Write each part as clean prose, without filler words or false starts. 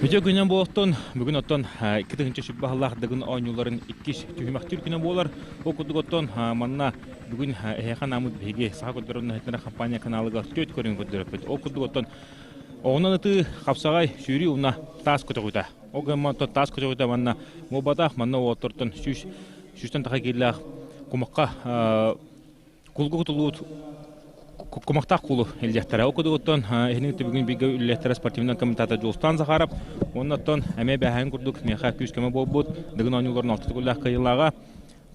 Үтүө күнүнэн буолуохтун. Бүгүн оттон 2020 сыллаах Дыгын оонньууларын иккис түһүмэхтүүр күнэ буолар. Ол курдук оттон манна бүгүн эһиэхэ анааммыт биһиги Саха көрдөрөр наһитнара компания каналыгар түөрт көрүҥү көрдөрөппүт. Ол курдук оттон оҕунан ытыы, хапсаҕай, сүүрүү уонна таас көтөҕүүтэ. Ол гынан оттон таас көтөҕүүтэ манна буолбатах, манна уолаттартан сүүстэн таха киилээх кумахха Кулгу кутулуут кумахтаах куулу илдьэхтэрэ. Ол кудугуттан иһинин түбүгүн бииргэ үлэлэхтэрэ спортивнай комментатор Дьулустаан Захаров уонна оттон эмиэ бэһээн курдук миэхэ күүс-көмө буолбут Дыгын оонньууларын алта төгүллээх кыайыылааҕа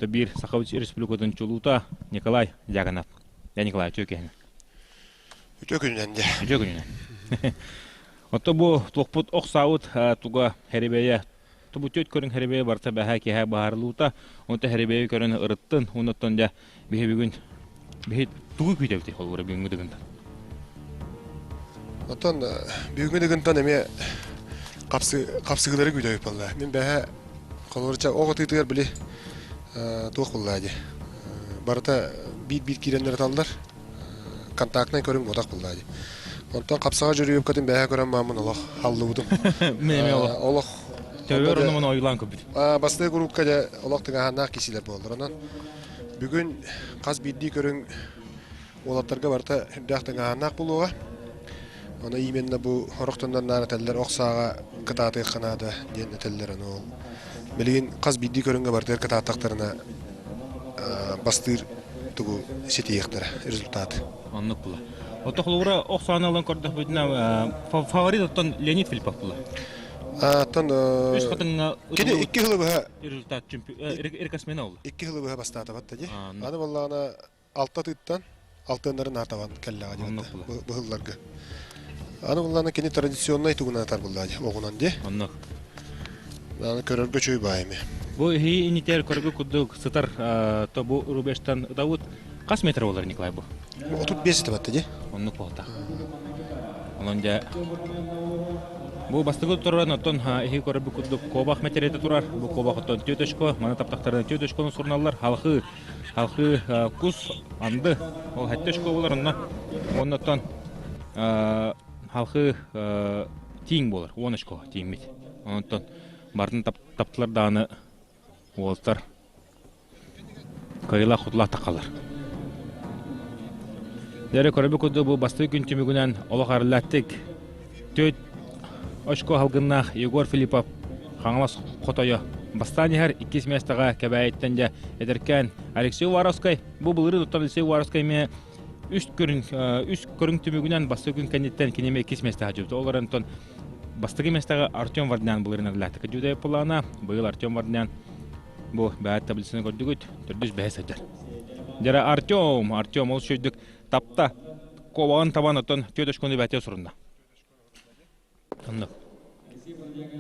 биир Саха Республикатын чулуута Николай Дьяконов. Я Николай, үтүө күнүнэн. Үтүө күнүнэн дьэ. Үтүө күнүнэн. Отто бу туохпут ох саабыт туга хэрибэйэ Тубу түөрт көрүҥ хэрибэйэ барыта бэһээ киэһэ быһаарыллыбыта. Онто хэрибэйи көрөн ырыттын, оннуттан дьэ биһи бүгүн биһи тугу күүтэбитий холобура бүгүҥҥү дыгынтан? Оттон бүгүҥҥү дыгынтан эмиэ хапсыгылары күүтэбит буолла. Мин бэһээ холобурча оҕо тыытыгар били туох буолла дии. Барыта биир-биир киирэннэр ыталлар. Контактнай көрүҥ буотах буолла дии. Онтон хапсаҕа дьүрүйүөпкэтин бэһэ көрөн мааммын олох халлыбытым. Мен олох. Олох Төбөр ону маны ойулаан көрбүт. Бастыы группка дьэ олох тыҥааһыннаах киисилэр буоллар. Онон бүгүн хас биирдии көрүҥ уолаттарга барыта үрдээх тыҥааһыннаах буолуоҕа. Ону именно бу орохтоннор наан этэллэр ох сааҕа кытаатыахха наада диэн этэллэр. Ону ол билигин хас биирдии көрүҥҥэ барытыгар кытааттахтарына бастыыр тугу ситиһиэхтэрэ результат. Оннук була. Ото холобура ох сааны ылан көрдөхпүтүнэ фаворит оттон Леонид Филиппов була. Оттон үс хатыҥҥа кини икки сылы быһа результат рекордсмена олла. Икки сылы быһа бастаатабат да дии. Аны буоллаҕына алта тыыттан алтыаннарын аатабан кэллэҕэ диэн быһылларга. Аны буллаана кини традиционнай тугунан атар буллаа дии, оҕунан дии. Оннук. Аны көрөргө чүй баай эми. Бу иһи инитер көргө курдук сытар то бу рубежтан ытабыт хас метр болар Николай бу? 35 ытабатта дии. Оннук буолта. Онон дьэ бу бастакы туран оттон иһи көрбүт курдук куобах метрете турар. Бу куобах оттон түөрт очко, маны таптахтарына түөрт очкону суруналлар. Халхыы Халхыы кус анды ол сэттэ очко буолар онно уоннаттан халхыы тииҥ буолар 10 очко тииҥмит. Онтон бартын таптылар даҕаны уолтар кыайыылаах хотулаах таххалар. Дьэ көрөбүт курдук бу бастакы күн түмүгүнэн олох арыллааттык Түөрт очко алгыннаах Егор Филиппов Хаҥалас хотойо бастаан иһэр иккис миэстэҕэ Кэбээйиттэн дьэ эдэркээн Алексей Уваровскай бу былырыын оттон Алексей Уваровскай эмиэ үс көрүҥ үс көрүҥ түмүгүнэн бастакы күн кэнниттэн кини эмиэ иккис миэстэҕэ дьүбүтэ. Ол эрэн бастакы миэстэҕэ Артем Варднян былырыын арылаатык дьүдэ плана быйыл Артем Варднян бу бэйэ таблицаны көрдүгүт төрдүс бэһэ сылдьар. Дьэ Артем Артем ол шөйдүк тапта Куобаҕын табан оттон түөрт очкону бээтэ сурунна. Оннук.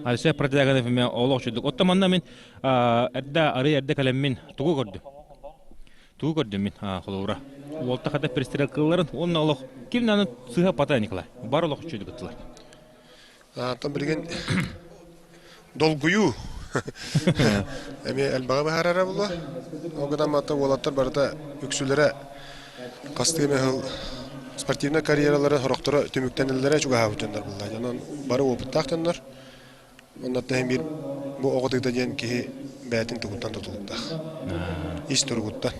Алексей Протягонов эмиэ олох үчүгдүк. Оттон манна мин эрдэ арый эрдэ кэлэммин тугу көрдүм? Тугу көрдүм мин холобура? Уолта хата перестрелкаларын уонна олох ким аны сыһа пата Николай. Бар олох үчүгдүк ыттылар. Антон билигин долгуйуу эмиэ элбэҕи быһаарара буолуо. Ол гынан баран уолаттар барыта үксүлэрэ хастыы эмэ сыл спортивнай карьераларын сорохторо түмүктэнэллэрэ чугаһаабыт дьоннор буолла. Онон бары уопуттаах дьоннор. Оннуттан иһин биир бу оҕо тыыта диэн киһи бэйэтин тугуттан тутулуктаах. Ис туругуттан.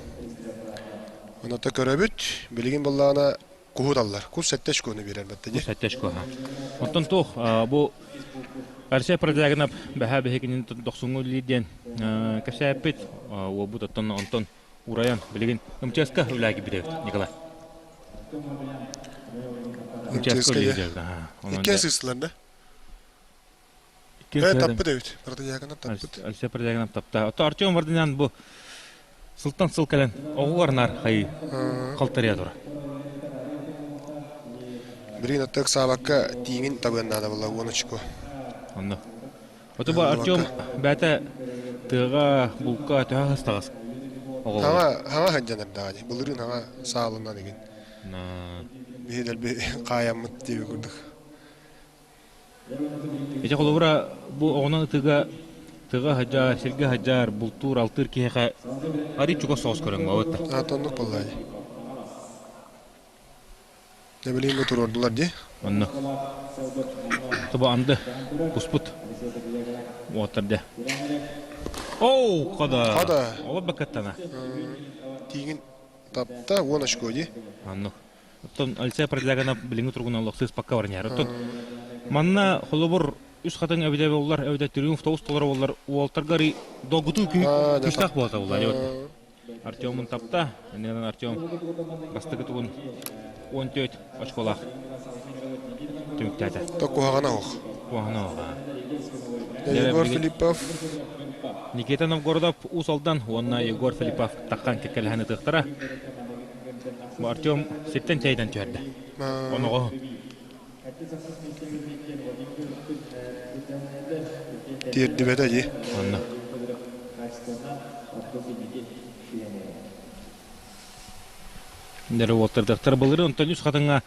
Онуота көрөбүт, билигин буоллаҕына Куһу таллар. Кус сэттэ очкону биэрэр батта дии. Сэттэ очко. Оттон туох бу Арсей Продягинов бэһээ биһигинин дохсуҥҥу үлэлиир диэн кэпсээппит. Уолбут оттон онтон урайан билигин МЧС-ка үлэҕэ киирбит эбит Николай. МЧС-ка үлэлиир. Икки сыыстылар да? Э, таппыт эбит. Протодьяконов таппыт. Алексей Протодьяконов тапта. Ото Артем Варданян бу сылтан сыл кэлэн оҕугар наар хайыы халтарыйа тура. Билигин аттык ыксаабакка тииҥин табыан наада буолла уон очко. Онно. Ото бу Артем бээтэ тыаҕа булка төһө хастаҕас оҕолор. Хаҥа хаҥа сылдьан эрдэҕэ дии. Былырыын хаҥа саалынан игин. Биһи дэлби хаайаммыт диэби курдук. Ити холобура бу оҕонон ытыга тыга сылдьар, сиргэ сылдьар, бултуур, алтыыр киһиэхэ арыый чугас соҕус көрөҥ буолбут да. Аата оннук буоллаа дии. Дьэ билигин бу туруордулар дии. Онно тобо анды куспут уоттар дэ. Оу, хода. Хода. Олор бакаттана. Тиигин тапта 10 очко ди. Оннук. Оттон Алексей Продлягана билиҥҥи туругунан олох сыыспакка баран Оттон манна холобур үс хатыҥ эбитэ буоллар, эбитэ триумф тоҕус толоро буоллар, уолтарга долгутуу күүстээх буолта булла. Артемун тапта. Иннинэн Артем бастакы тугун 14 очколаах түмүктээтэ. То куһаҕана ох. Куһаҕана ох. Егор Филиппов. Никита Новгородов Уус Алдан уонна Егор Филиппов таххан кэккэлэһэн ытыахтара. Бу Артем сиртэн чэйдэн түһэрдэ. Оноҕо. Тиэрдибэтэ дии. Онно. Дэрэ уолтардахтар былыры онтон үс хатыҥҥа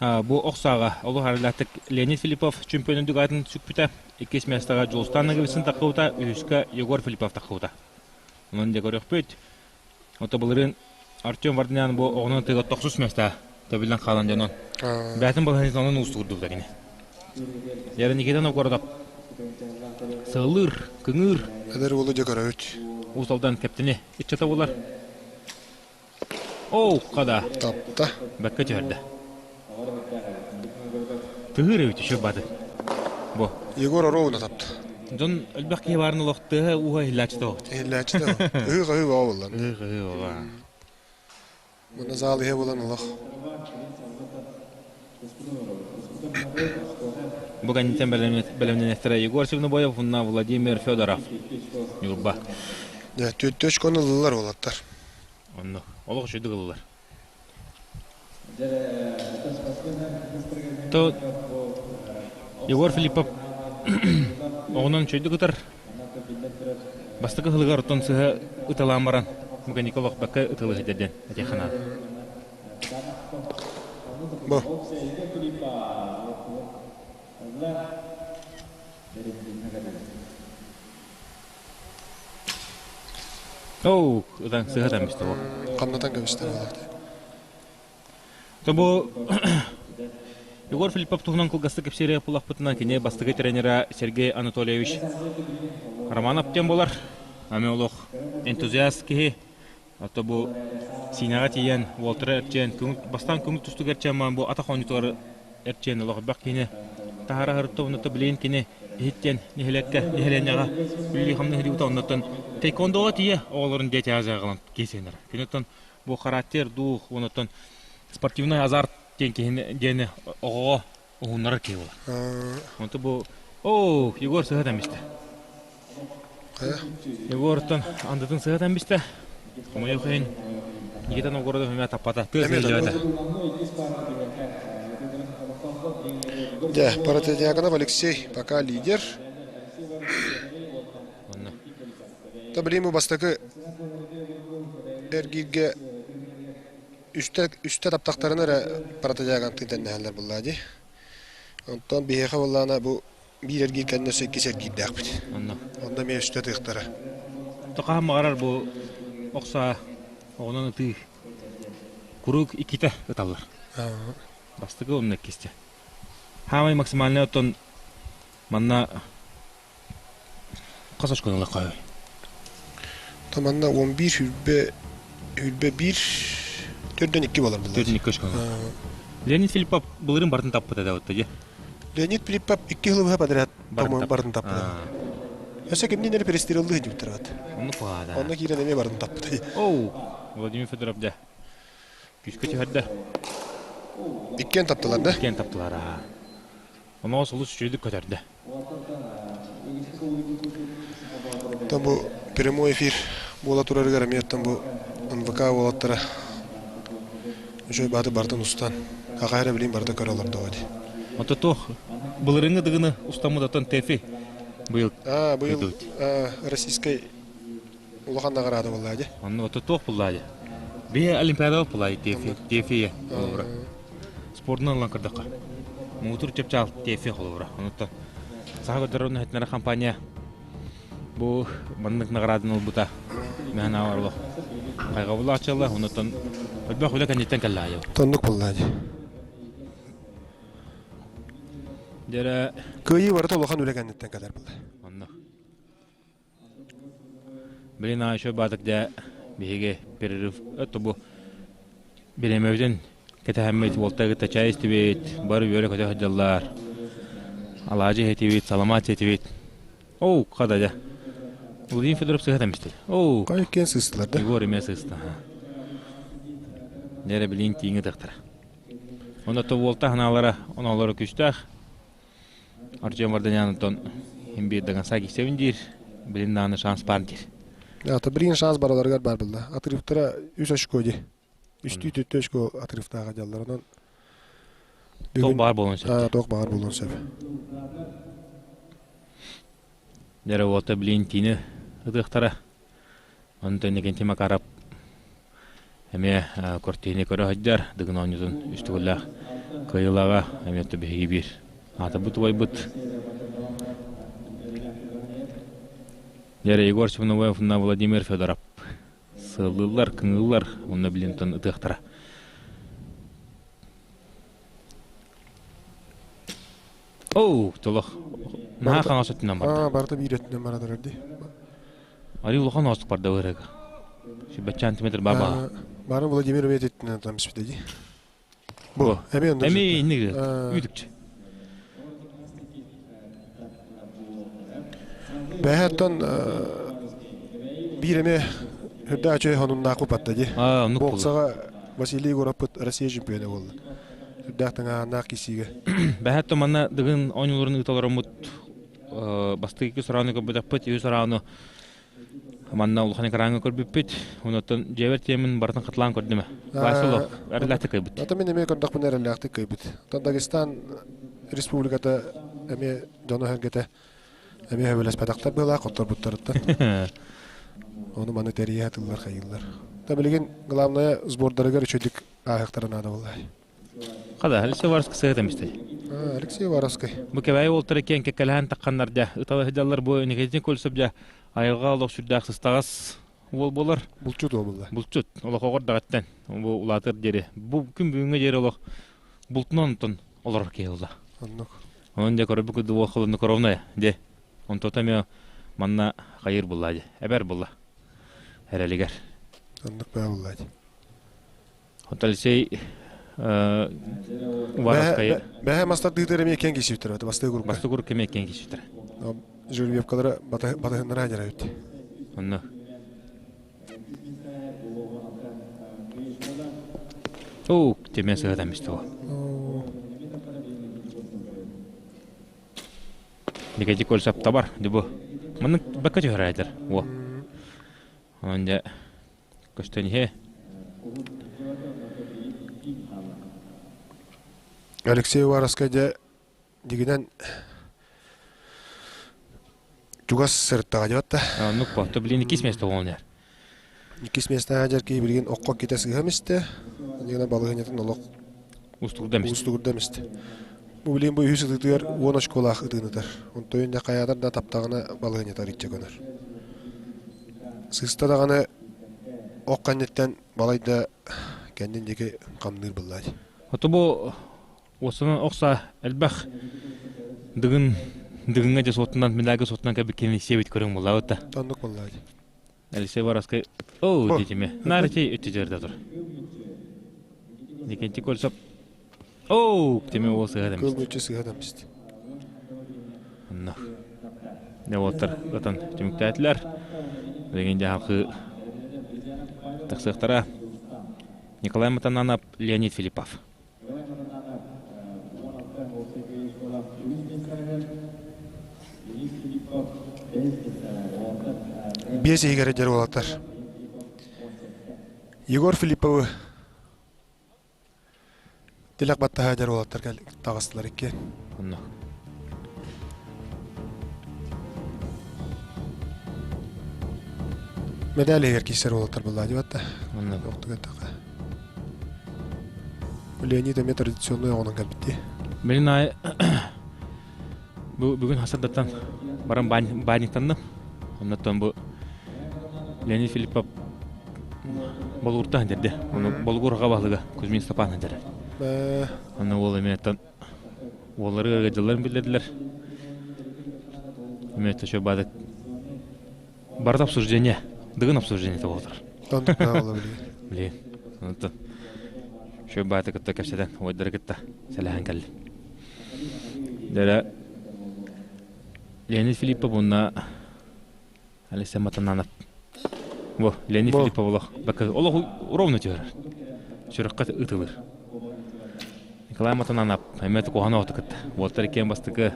бу ох сааҕа олус арылаатык Леонид Филиппов чемпионун дүгаатын сүкпүтэ, иккис миэстэҕэ Дьулустаан Ноговицын таххыбыта, үһүскэ Егор Филиппов таххыбыта. Онон дьэ көрүөхпүт. Ото былырыын Артем Варданян бу оҕонон тыга тохсус миэстэ төбүллэн хаалан дьонон. Бээтин балаһыанньатын онон уустугурдубута кини. Яра Никита Новгородов сыллыыр, кыҥыыр. Эдэр уолу дьэ көрөбүт. Уус Алдан кэптини иччэтэ булар. Оу, хада. Тапта. Бэккэ түһэрдэ. Тыһыыр эбит үчү баты. Бу. Егор Оровна тапта. Дьон элбэх киһи баарын олох тыаһа ууһа иһиллээччи тоҕо. Иһиллээччи тоҕо. Ыһыы-хаһыы бөҕө буоллан. Ыһыы-хаһыы бөҕө. Мына зал иһэ буолан олох. Бу кэнниттэн бэлэмнэнэхтэрэ Егор Сивнобоев уонна Владимир Федоров. Ньурба. Дьэ, түөрт очкону ыллылар уолаттар. Онно олох үчүгдүк ыллылар. То Егор Филиппов оҕунан үчүгэйдик ытар. Бастакы сылыгар оттон сыһа ыталаан баран Мукаников охпакка ытылыһыта диэн этиэххэ наада. Бу. Оу, ытан сыһа таммиста бу. Хамнатан кэбистэ буолар. То бу Егор Филиппов туһунан кылгастык кэпсиэри булахпытына кини бастакы тренера Сергей Анатольевич Романов диэн буолар. Ами олох энтузиаст киһи. Ото бу Сиинэҕэ тиийэн уолтара эрчийэн, бастаан көҥүл тустууга эрчийэн бу атах оонньуутугар эрчийэн олох элбэх киһини таһаара сырытта оннуттан билигин кини иһиттэн нэһилиэккэ нэһилиэнньэҕэ үлэлии-хамныы сылдьыбыта оннуттан таэквондоҕа тиийэ оҕолорун дети азияҕа киһисинэр. Киниттэн бу характер дух оннуттан спортивный азарт диэн киһини диэни оҕоҕо уһуннарар киһи буолар. Онто бу оо Егор сыһа бистэ. Егортон андытын сыһатан бистэ. Хомойуох иһин Никита Новгородов эмиэ таппата. Тыас иһиллибэтэ. Дьэ, Протодьяконов Алексей пока лидер. Онно. Та билим бу бастакы эргииргэ үстэ үстэ таптахтарына эрэ Протодьяконтын тэннэһэллэр буллаа дии. Онтон биһиэхэ буоллаҕына бу биир эргиир кэннэ өссө иккис эргиирдээхпит. Онно. Онно эмиэ үстэ ытыахтара. Тоқаһан баҕарар бу охсаа оҕонон ытыы куруук иккитэ ыталлар. Бастакы онно иккисте. Хаамай максимальный оттон манна хас очкону ылыахха То манна 11 хүрбэ хүрбэ биир төрдөн икки болар буллар. Төрдөн икки очкону. Леонид Филиппов былырын бартын таппыта да вот Леонид Филиппов икки жыл быһа подряд барын таппыта. Өссө кимниин эрэ перестреллыы сылдьыбыттар бат. Онно куһаада. Онно киирэн эмиэ барын таппыта. Оу, Владимир Федоров дьэ. Күүскэ түһэрдэ. Иккиэн таптылар да? Иккиэн таптылар аа. Оноо солус үчүгэйдик көтөрдө. Оттон бу прямой эфир буола турарыгар эмиэ оттон бу НВК уолаттара үчүгэй бааты барытын устан, аҕа эрэ билин барыта көрө олордоҕо дии. Ото туох былырыҥҥы дыгыны устаммыт оттон ТЭФИ быйыл Аа, быйыл российскай улахан награда буолла дии. Онно ото туох буллаа дии. Бие олимпиада буллаа ТЭФИ, ТЭФИ холобура. Спордунан ылан көрдөххө. Муҥутуур чыпчаал ТЭФИ холобура. Онуттан Саха көрдөрөр иһитиннэрэр компания бу маннык награданы ылбыта мэһэн аҕалар олох хайҕабыллаах дьыала. Онуттан элбэх үлэ кэнниттэн кэллэ аайы. Тоннук буллаа дии. Дьэрэ Кыайыы барыта улахан үлэ кэнниттэн кэлэр буолла. Онно. Билин аайы баатык дьэ биһиги перерыв тобу бириэмэбитин кэтэһэммит уолта кытта чай истибит, бары үөрэ-көтө сылдьаллар. Алаадьы иһэтибит, саламаат сиэтибит. Оу, хада дьэ. Владимир Федоров сыһа тэмистил. Оу. Кай иккиэн сыыстылар да. Егор эмиэ сыыста. Дьэ эрэ билин тииҥи тахтара. Онно то уолта ханаалара оноолоро күстээх. Артем Варданян онтон хим биир даган кисебин диир. Билин даҕаны шанс бар диир. Ата билин шанс бараларыгар бар булла. Отрывтара үс очко ди. Үстүү төттө очко отрывтааҕа дьаллар. Онон Туох баар буолуон сөп. Туох баар буолуон сөп. Дьэ уолта билин тиини ытыахтара. Онтон Иннокентий Макаров эмиэ кортиһини көрө сылдьар, Дыгын оонньуутун үс төгүллээх кыайыылааҕа эмиэ биһиги биир аатырбыт убайбыт. Дьэ Егор Семеновев уонна Владимир Федоров сыаллыыллар, кыҥыыллар уонна билинтон ытыахтара. Оу, толох. Наһаа хаҥас өттүнэн барда. Барыта биир өттүнэн барар дии. Арыы улахан оостук барда ырыга. Сүбэччэ сантиметр баба. Бары Владимир өттүнэн там испитэ дии. Бу, эми онно. Эми инниги үтүкчү. Бэһэттэн биир эми үрдэ ачы хонуннаах купатта дии. Боксаҕа Василий Егоровпыт Россия чемпиона буолла. Үрдээх тыҥааһыннаах кисиигэ. Бэһэттэн манна Дыгын оонньууларын ыыталараммыт бастакы икки сороону көрбөтөхпүт, үһүс ороону манна улахан экраҥҥа көрбүппүт. Онуттан дьиэбэр тиэмин барытын хатылаан көрдүм. Василов эрэллээхтик кыайбыт. Ата мин эмиэ көрдөхпүнэ эрэллээхтик кыайбыт. Оттон Дагестан республиката эмиэ дьоно-сэргэтэ эмиэ сөбүлэспэтэхтэр быһыылаах хотторбуттарыттан. Ону маны тэрийэ сатыыллар хайыыллар. Та билигин главное сбордарыгар үчүгдүк ааһыахтара наада буолла. Хада, Алексей Уваровский сыһыт эмистэй. Алексей Уваровский. Бу кэбээйи уолтара киэн кэккэлэһэн тахханнар дьэ, ытала сылдьаллар бу Никитин Кольцев дьэ айылҕа олох сүрдээх сыстаҕас уол буолар. Булчут уол буолла. Булчут. Олох оҕор даҕаттан бу улаатыр диэри. Бу күн бүгүҥҥэ диэри олох бултунан онтон олорор киһи буолла. Оннук. Онон дьэ көрбүт курдук уол холоднокровная дьэ. Онтото эмиэ манна хайыр булла дьэ. Эбэр булла. Эрэлигэр. Оннук баа булла дьэ. Онтон Алексей Уваровскай Бэһэ мастар дыытыр эмиэ киэн кисүүттэр бастыы курукка. Бастыы курукка эмиэ киэн кисүүттэр. Жеребьевкалара батыһыннара дьарайбыт. Онно. Оо, теме сыһатан бисте ол. Никити кольсап табар, дибу. Маннык бакка түһэрәйтер. О. Онон дьэ Көстөн иһэ. Алексей Уваровскай дьэ дигинэн чугас сырыттаҕа дьэ да. Оннук по. То блин иккис место буолан иһэр. Иккис место дьэр киһи билигин окко китэ сыһам истэ. Дигинэ балыһынньатын олох устугурда эмистэ. Устугурда эмистэ. Бу билигин бу үһүс ытыытыгар 10 очколаах ытыынытар. Онтон дьэ хайаатар да таптаҕына балыһынньатар иччэ көнөр. Сыста даҕаны ох кэнниттэн балайда кэннин диэки хамныыр быллаай. Ото бу уоссанан охса элбэх дыгын дыгыҥҥа дьэ суотунан медальга суотунан кэбиккини сиэбит көрүҥ буллаабыт да. Оннук буллаай. Алексей Воровской оу диэтиме. Нарити үттү тур. Никенти Кольцов оу теме ол сыһа демис. Кыл сыһа демис. Онно. Не уолаттар ытан түмүктээтилэр. Билигин дьаһалкы тахсыахтара. Николай Матананов, Леонид Филиппов. Биэс иһигэр дьэр уолаттар. Егор Филипповы Тилэх баттаһа дьэр уолаттар таҕыстылар икки. Онно. Медаль иһигэр киирсэр уолаттар буолла дии Онно. Оттугаттаха. Леонид эмиэ традиционный оҕонон кэлбит дии. Билин аайы бу бүгүн хасардаттан баран баанньыктанным. Оннуттан бу Леонид Филиппов Болугуртан дэрде. Ону Болугур аҕа баһылыга Кузьмин Степан дэрэ. Онно уол эмиэ Уоллары ыалдьалларын биллэрдилэр. Эмиэ еще баадык барыта обсуждение. Дыгын обсуждение буолар. Оннук буола билигин. Билигин. Онтон шөй бааты кытта кэпсэтэн, уойдары кытта сэлэһэн кэллим. Дэрэ Леонид Филиппов уонна Алексей Матананов. Бу Леонид Филиппов олох олох ровно түһэрэр. Сүрэххэ ытылыр. Николай Матананов эмиэ куһаҕан оҕото кытта. Уолаттар иккиэн бастакы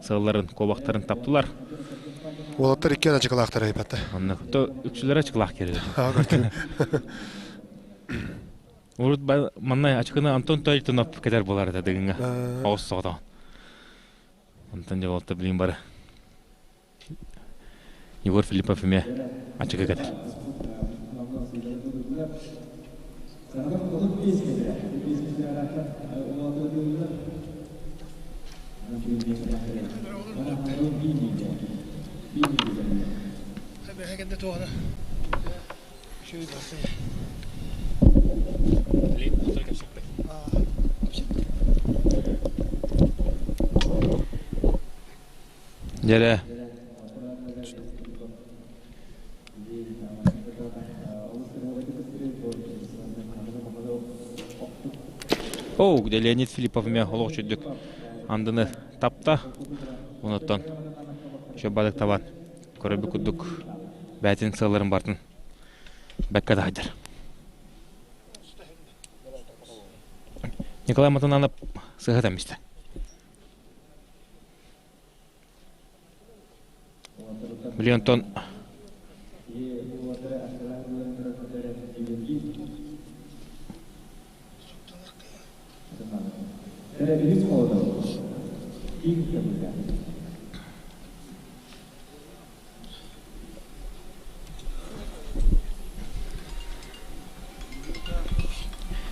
сыалларын, куобахтарын таптылар. Уолаттар иккиэн ачыкылаахтар айбатта. Онно то үксүлэрэ ачыкылаах киирэр. Урут манна ачыкыны Антон Тойтонов кэтэр буолар этэ дыгыҥҥа. Оҕус соҕотоҕун. Онтон дьэ уолаттар билигин бары Егор Филиппов эмиэ ачыкы кэтэр. Дьэрэ. Оу, где Леонид Филиппов эмиэ олох үчүгдүк андыны тапта. Онуттан еще балык табан көрөбү курдук бээтин сыалларын бартын бэккэ таһайдар. Николай Матананов сыһа тэммистэ. Били онтон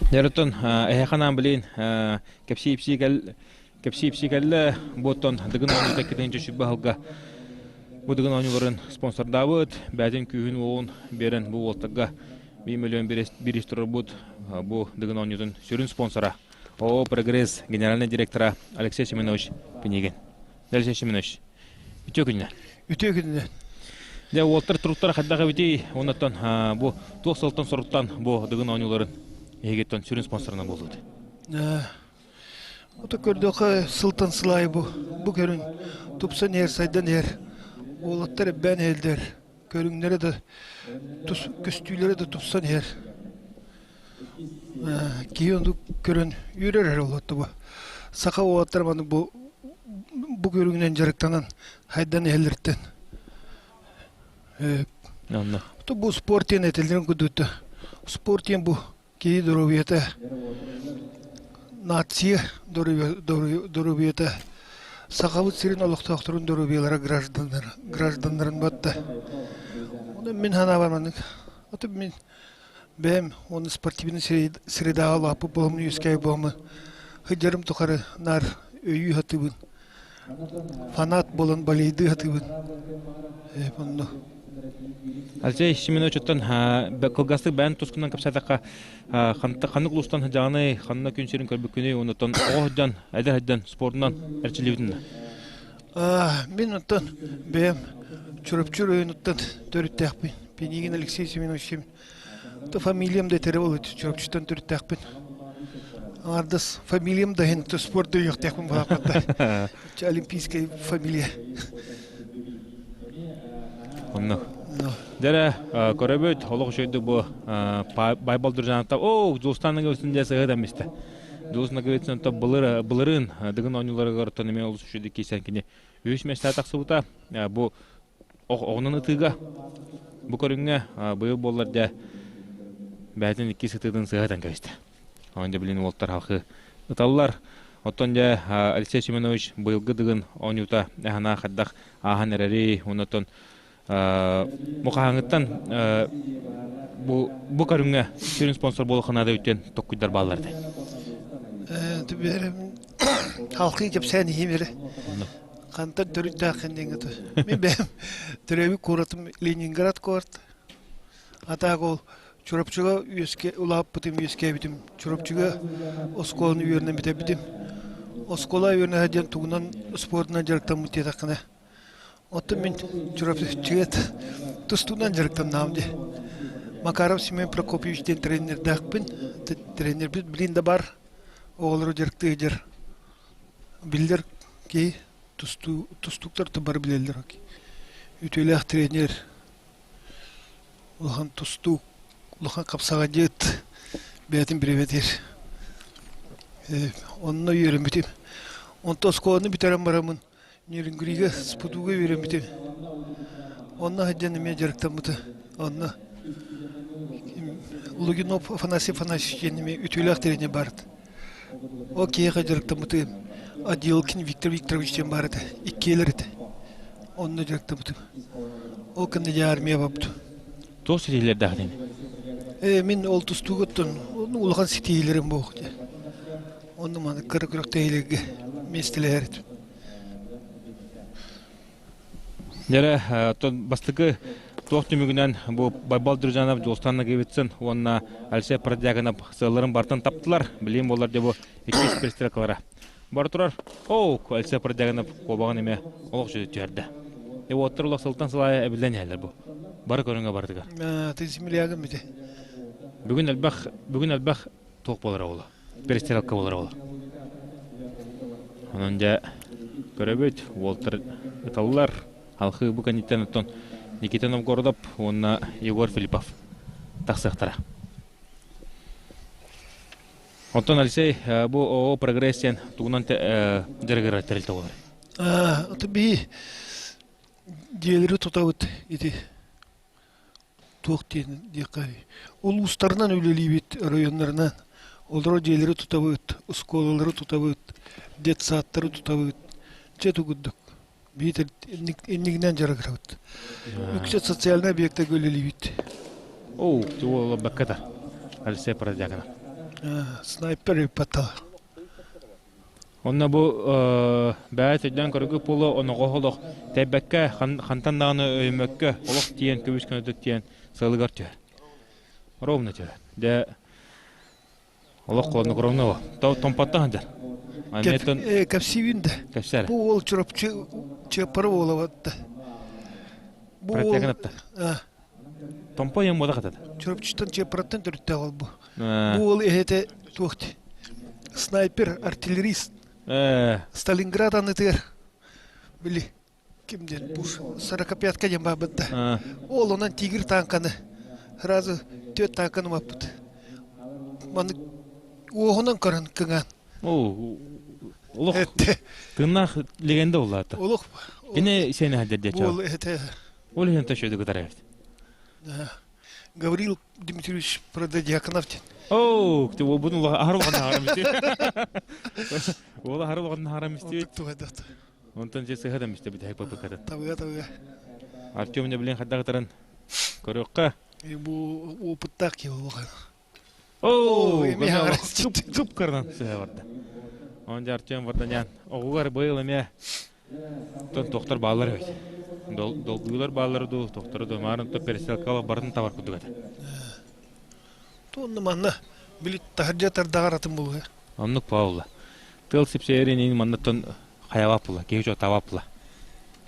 Дьэ, эһиэхэ анаан билин кэпсии-ипсии кэл Кэпсии-ипсии кэллэ, бу оттон Дыгын оонньуута иккитинчи сүбэ аһылга бу Дыгын оонньууларын спонсордаабыт, бэйэтин күүһүн-уоҕун биэрэн бу уолтарга 1 миллион бириис турарбыт бу Дыгын оонньуутун сүрүн спонсора ООО «Прогресс» генеральный директора Алексей Семенович Пинигин. Алексей Семенович, үтүө күннэр. Үтүө күннэр. Дьэ, уолтар туруктара хайдах эбитий? Оннуттан бу туох сылтан соруктан бу Дыгын оонньууларын эһигиттэн сүрүн спонсорынан буолбут? Ото көрдөххө, сылтан сыл аайы бу, бу көрүҥ тупсан иһэр, сайдан иһэр. Уолаттар эбээн иһэллэр, көрүҥнэрэ да, тус, көстүүлэрэ да тупсан иһэр. Киһи оннук көрөн үөрэр эрэ уолатта бу. Саха уолаттара маны бу бу көрүҥүнэн дьарыктанан хайдан иһэллэриттэн. Онно. Бу спорт диэн этэллэрин курдук спорт диэн бу Киһи доруобуйата, нация доруобуйата, Сахабыт сирин олохтоохторун доруобуйалара гражданнар, гражданнарын батта. Онон мин санаабар маннык. Ото мин бэйэм уонна спортивный средаҕа улааппыт буоламмын, үөскээбит буоламмын, сылдьарым тухары наар өйүү сатыыбын. Фанат буолан болейдыы сатыыбын. Онно. Алексей Семенович оттон кылгастык бэйэн тускунан кэпсээтэххэ ханнык улуустан сылдьаҕыный, ханна күн сирин көрбүккүнүй, оннуттан оҕо сылдьан, эдэр сылдьан спордунан эрчиллибитин да? Мин оттон бэйэм Чурапчы оройуонуттан төрүттээхпин. Пинигин Алексей Семенович фамилиям да этэрэ буолуо Чурапчыттан төрүттээхпин. Аҥардас фамилиям да иһин спорт өйүөхтээхпин буолаахпатта. Олимпийская фамилия. Онно. Дэрэ көрөбүт, олох үчүгэйдик бу Байбал Дружановтар, оо, Дьулустан Ноговицын дьэ сыһыт эмистэ. Дьулус Ноговицын то былыр былырыын Дыгын оонньууларыгар оттон эмиэ олус үчүгэйдик киирсэн кини үһүс миэстэ тахсыбыта. Бу оҕунан ытыыга бу көрүҥҥэ быйыл буоллар дьэ бэйэтин иккис ытыытын сыһытан кэбистэ. Онон дьэ билин уолтар халхы ыталлар. Оттон дьэ Алексей Семенович быйылгы Дыгын оонньуута эһанаа хайдах ааһан эрэри, оннотон бу хаһааҥҥыттан бу бу көрүҥҥэ сүрүн спонсор буолуохха наада үтүөн токкуйдар бааллар этэ. Халқы кэпсээн иһим эрэ. Хантан төрүттээххин диэҥҥэ Мин бэйэм төрөөбүт куоратым Ленинград куорат. Атаак ол Чурапчыга үөскэ улааппытым, үөскээбитим. Чурапчыга оскуоланы үөрэнэн бүтэрбитим. Оскуола үөрэнэ диэн тугунан спордунан дьарыктаммыт диэтэххинэ, оттон мин Чурапчыга тустуунан дьарыктаннаҕым дии. Макаров Семен Прокопьевич диэн тренердээхпин. Тренербит билин да баар, оҕолору дьарыктыы сылдьар. Биллэр киһи, тустуу, тустууктар да бары билэллэр. Үтүөлээх тренер, улахан тустуук, улахан хапсаҕайдьыт бэйэтин бириэмэтигэр онно үөрэммитим. Онтон оскуоланы бүтэрэн бараммын Нерюнгрига СПТУга үөрэммитим. Онно сылдьан эмиэ дьарыктаммыта. Онно Лугинов Афанасий Афанасьевич диэн эмиэ үтүөлээх тренер баар этэ. Ол киһиэхэ дьарыктаммытым. Отделкин Виктор Викторович диэн баар этэ. Иккиэлэр этэ. Онно дьарыктаммытым. Ол кэннэ дьэ армия барбытым. Туох ситиһиилэрдээхтин? Ээ, мин ол тустуугуттан улахан ситиһиилэрим буолуох дии. Онно маны кыра күрэхтэһиилэргэ миэстэлэһэр этим. Дьэрэ, оттон бастакы туох түмүгүнэн бу Байбал Друзьянов, Дьулустан Ноговицын уонна Алексей Продягинов сыалларын бартан таптылар. Билим буолар дьэ бу иккис перестрелкалара. Бара турар. Оу, Алексей Продягинов куобаҕын эмэ олох сүтү түһэрдэ. Э уоттар олох сылтан сылаайа эбиллэн иһэллэр бу. Бары көрүҥэ барытыгар. Ты землягым бите. Бүгүн элбэх, бүгүн элбэх туох буолара буолла. Перестрелка буолара буолла. Онон дьэ көрөбүт, уолтар ыталлар. Алхыы бу кэнниттэн оттон Никита Новгородов уонна Егор Филиппов тахсыахтара. Оттон Алексей бу ООО «Прогресс» диэн тугунан дьарыгырар тэрилтэ буолар? Аты биһи дьиэлэри тутабыт ити туох диэн диэххэ улуустарынан үлэлиибит районнарынан олорор дьиэлэри тутабыт, оскуолалары тутабыт, детсадтары тутабыт. Дьэ тугурдук биитэр иннигинэн дьарыгырабыт. Үксэ социальнай объектарга үлэлиибит. Оу, уол бакката. Алексей Продягинов. Снайпер ыппата. Онно бу бэйэ өйдөөн көргө пулу оноҕоһо олох тэйбэккэ, хантан даҕаны өйөммөккө олох тиийэн көбүс көнөтүк тиийэн сыалыгар түһэр. Ровно түһэр. Дьэ олох холоднокровно томпотто сылдьар. Кэпсиибин да. Кэпсээр. Бу уол Чурапчы Чыаппара уола Бу уол Томпо ийэм буола хатата. Чурапчыттан Чыаппараттан төрүттээх ол бу. Бу уол эһэтэ туох снайпер, артиллерист. Сталинград аннытыгар били ким диэн пуш сорокопятка диэн баабыт да. Ол онон тигр танканы сразу түөрт танканы умаппыт. Маннык уоһунан көрөн кыҥаан. Олох тыыннаах легенда буоллаата. Олох Кини сeni хаддер Буол эте Ол иһин төшөдү кытар эбит. Гаврил Дмитриевич Прододьяконов диэн. Оо, ты буну аһар улахан хаһарам исти. Ол аһар улахан хаһарам исти. Онтон же сыһа да исти бүтэһик бапыката. Табыга табыга. Артем не билен хаддагытарын көрөккө. Бу опыттаах киһи улахан. Оо, кып кырынан сыһа барда. Он же Артем Варданян. Оҕугар быйыл эмиэ тохтор бааллар эбит. Долгуйлар бааллар дуу, тохтору дуу, маарын то перестрелкала барын табар курдук этэ. Туонна манна били таһырдьа тардаҕар атын булуга. Оннук паула. Тыл сипсиэрин маннаттан хайабап була, киһи чо табап була.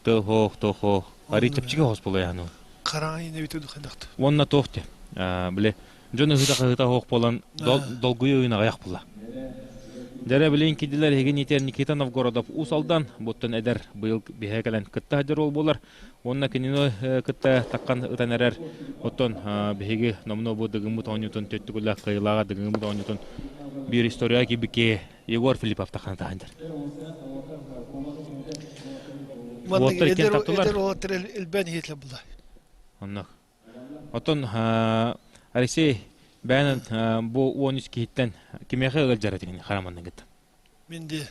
Тыл хоох, тыл хоох. Ари чэпчики хос була яну. Хараҥа эбит хайдахты. Уонна туох те. Биле Дьон ыһыта-хаһыта суох буолан, долгуйа ыйын аҕыйах буолла. Дьэрэ билин кидилэр эһиги Нитер Никита Новгородов Уус Алдан, буттан эдэр быйыл биһэ кэлэн кытта сылдьар уол буолар. Уонна кинини кытта таххан ытан эрэр. Оттон биһиги номнуо бу Дыгыммыт оонньуутун төттүгүлээх кыайыылааҕа Дыгыммыт оонньуутун биир история киирбикки Егор Филиппов таххан ытаһан дьэр. Уоттар иккиэн таптылар. Эдэр уолаттар элбээн иһитлэ була. Оннук. Оттон Алексей бэйэн бу 13 киһиттэн кимиэхэ ыалдьар этигин хараманныгыт? Мин де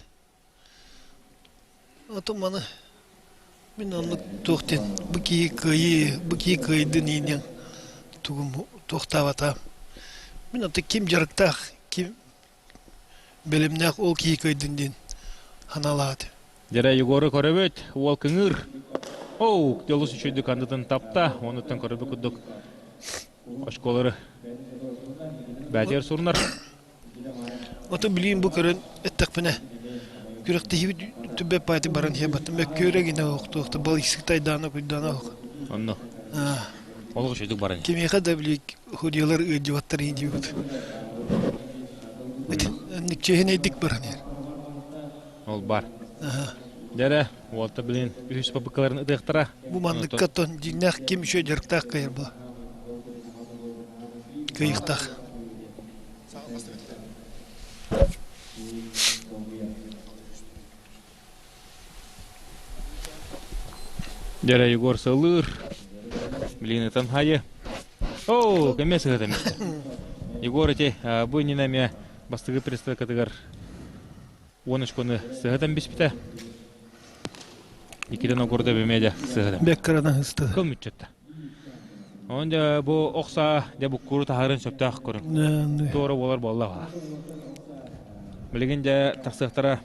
Отон маны мин оннук туох диэн бу киһи кыайыы бу киһи кыайдын иинэн тугум туохтаабатаам. Мин аты ким дьарыктаах, ким бэлэмнээх ол киһи кыайдын диэн ханаалаат. Дьэрэ Егору көрөбүт, уол кыҥыыр. Оу, олус үчүгүйдүк андытын тапта, онуттан көрөбүт курдук очколары бээтигэр сурунар. Ото билиим бу көрөн эттэхпинэ, Күрэхтэһиибит түбэ паати баран иһэ баттым. Мөккүөрэ гинэ охтуохта балыйсык тайдаана куйдаана ох. Онно. Олох үчүгдүк баран. Кимиэхэ да били худьялар ыалдьыбаттар иһин диэбит. Чиэһинэйдик баран иһэр. Ол бар. Дьэрэ, уолта билин үһүс попыккаларын ытыахтара. Бу манныкка тон дьиҥнээх ким үчүгэй дьарыктаах кыайар була. Кыайыктаах. Дьэрэ Егор сылыыр. Билин ытан хайы. Оо, кэмэ сыһыт эмиэ. Егор ити бу иннинэ эмиэ бастакы перестройкатыгар 10 очкону сыһытан биспитэ. Иккитен огурда бэмиэ сыһытан. Бэккарана ыстыда. Кыл мүччөттө. Онон дьэ бу ох саа дьэ буккууру таһарын сөптөөх көрүҥ. Туора буолар буолла. Билигин дьэ тахсыахтара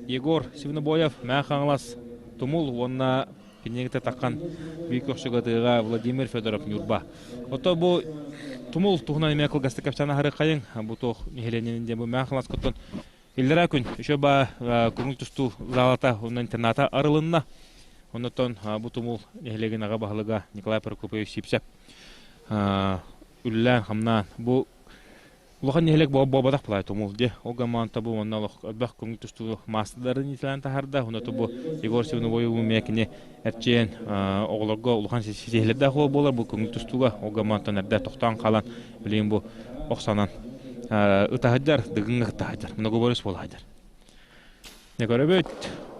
Егор Сивнобоев, Мээх Хаҥалас, Тумул уонна кинигэ таххан биир көхсүгатыыга Владимир Федоров Ньурба. Ото бу Тумул туһунан эмиэ кылгастык кэпсээн аһарыаххайыҥ. Бу туох нэһилиэнньэнин диэн бу Мээх Хаҥалас куттан Иллэрээ күн үчүгэй баа көҥүл тустуу залата уонна интерната арылынна. Оннуттан бу тумул нэһилиэгин аҕа баһылыга Николай Прокопьевич Сипсеп үлэлээн-хамнаан бу улахан нэһилиэк буолбатах былай тумул дии. Ол гамаанта бу уонна олох элбэх көҥүл тустуу маастардарын иитэлээн таһаарда. Онно бу Егор Сивновой эмиэ кини эрчийэн оҕолорго улахан ситиһиилэрдээх уол буолар бу көҥүл тустууга. Ол гамаантан эрдэ тохтоон хаалан билигин бу охсонон ытаһыдьар, дыгыҥҥа ытаһыдьар, многоборец буолаһыдьар. Не көрөбүт,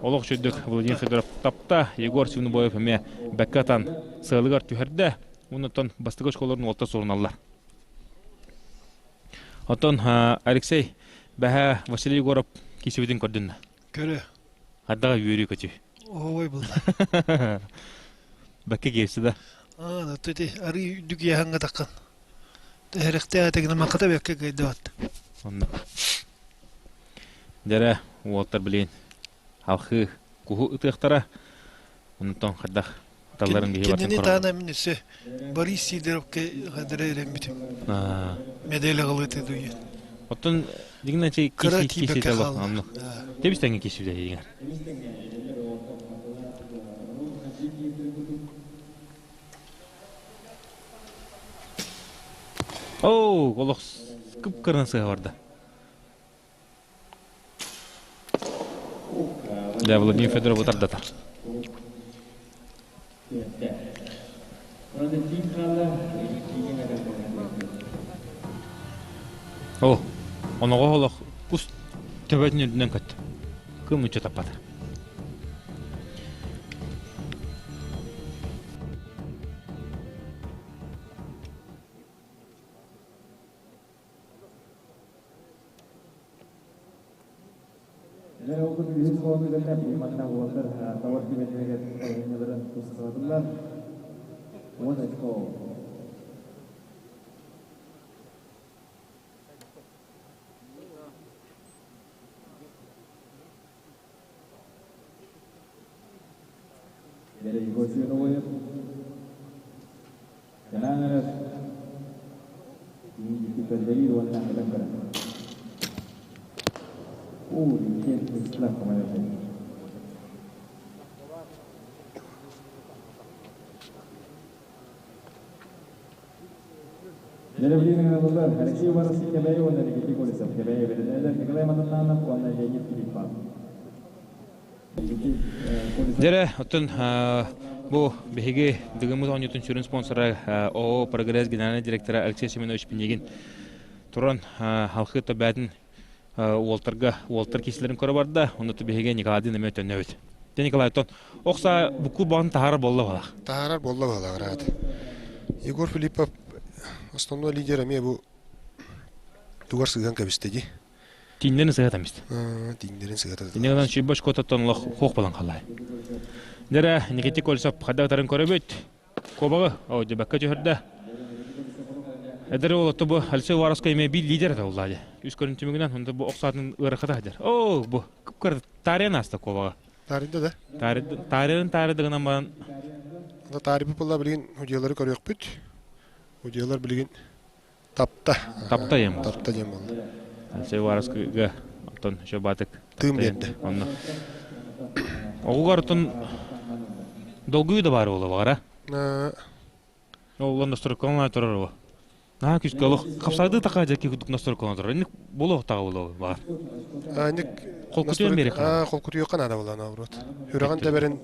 олох үчүгдүк Владимир Федоров тапта, Егор Сивнобоев эмиэ бэккэ атан сыалыгар түһэрдэ, оннуттан бастакы оскуолаларын уолта суруналлар. Оттон Алексей бэһэ Василий Егоров киисибитин көрдүннэ. Көрө. Ардаҕа үөрүү көтүү. Ой булла. Бэккэ киирсэ да. Аа, ити арыы үрдүк иэһэҥҥэ таххан. Тэһэрэхтээтэгинэ махата бэккэ кыайдыбат. Онно. Дьэрэ, уолаттар билин халхыы куһу ытыахтара. Онтон хайдах талларын киһи бартын Кинини таана мин өссө Борис Сидоровка хадара эрэммитим. Медаль аҕалыыты дуйан. Оттон дигначи Кыра тиийбэккэ хаалла. Тебис тэҥҥэ киирсибитэ дигэр. Оо, олох кып-кырын сыһа барда. Дьэ, Владимир Федоров утардатар. О, оноҕо олох кус төбөтүн үрдүнэн көттө. Кым үччэ таппата. Эдэр уолбут үһүс холону кэннэ манна уолаттар тауар түбэтигэр балаһыанньаларын тусхалатыллар. 10 очко. Егор Свиновоев Канаан эрэр көрдөрүү уонна этэн көрөн. Уу, иккиэн Вячеслав Ковалев. Деревлин Алексей Воровский Кэбээйи уонна Никита Колесов Кэбээйи бэринэлэр Николай Матаннанов уонна Леонид Филиппов. Дьэрэ, оттон бу биһиги Дыгыммыт оонньуутун сүрүн спонсора ООО «Прогресс» генеральный директора Алексей Семенович Пинигин туран халхы төбөтүн уолтарга уолтар киисэлэрин көрө барда. Онно биһиги Николайдыын эмиэ төннөбүт. Те Николай, оттон ох саа букку баҕын таһаарар буолла балах. Таһаарар буолла балах рад. Егор Филиппов основной лидер эмиэ бу тугар сыһан кэбисте дии. Тииннэрин сыһатам истэ. Тииннэрин сыһата. Иннигинэн сүүрбэ очкототтон олох хуох болан халлай. Дэрэ Никита Кольцов хайдах көрөбүт. Куобаҕы о дьэбэккэ түһэрдэ. Эдэр уолатта бу Алексей Уваровскай эмиэ биир лидер этэ уллаа дьэ. Үс көрүн түмүгүнэн онто бу ох саатын ыарахата сылдьар. Оо бу кып-кыра таарыйан ааста куобаҕы. Таарыйда да? Таарыйарын таарыйда гынан баран Таарыйбыт буолла билигин удьуолары көрүөхпүт. Удьуолар билигин тапта. Тапта диэн Тапта диэн буолла. Алексей Уваровскайга Оттон Шобатык тыым биэрдэ. Онно. Оҕугар оттон долгуйуу да баар буола баҕара. Ол настройкалана турар ол. Наһаа күүскэ олох хапсаҕдыы таха дьэки курдук настройкалана турар. Инник буолуохтааҕа буолуо баҕар. Инник холкутуйан биэриэххэ наада. Холкутуйуохха наада буолла наоборот. Үрэҕин тэбэрин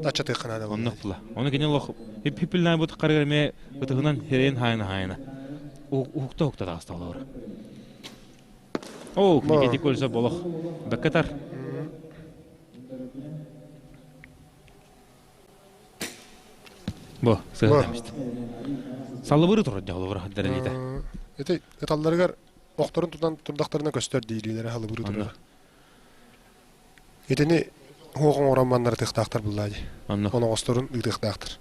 аччатыахха наада буолла. Оннук була. Ону кини олох хип-хиппилнаан бу харыгар эмиэ ытыһынан хирэйин хаайына хаайына. Уһукта-уһукта таҕыста олоор. Оо, Никита Кольцов болох бэккатар. Бу, сыһыат Салыбыры турар дьаһалыбыр дэрэлиитэ. Ити ыталларыгар охторун тутан турдахтарына көстөр диилиилэрэ халыбыры турар. Итини хуох оҥорон маннарытыахтаахтар буллаа дии. Онно. Оноҕосторун ыытыахтаахтар.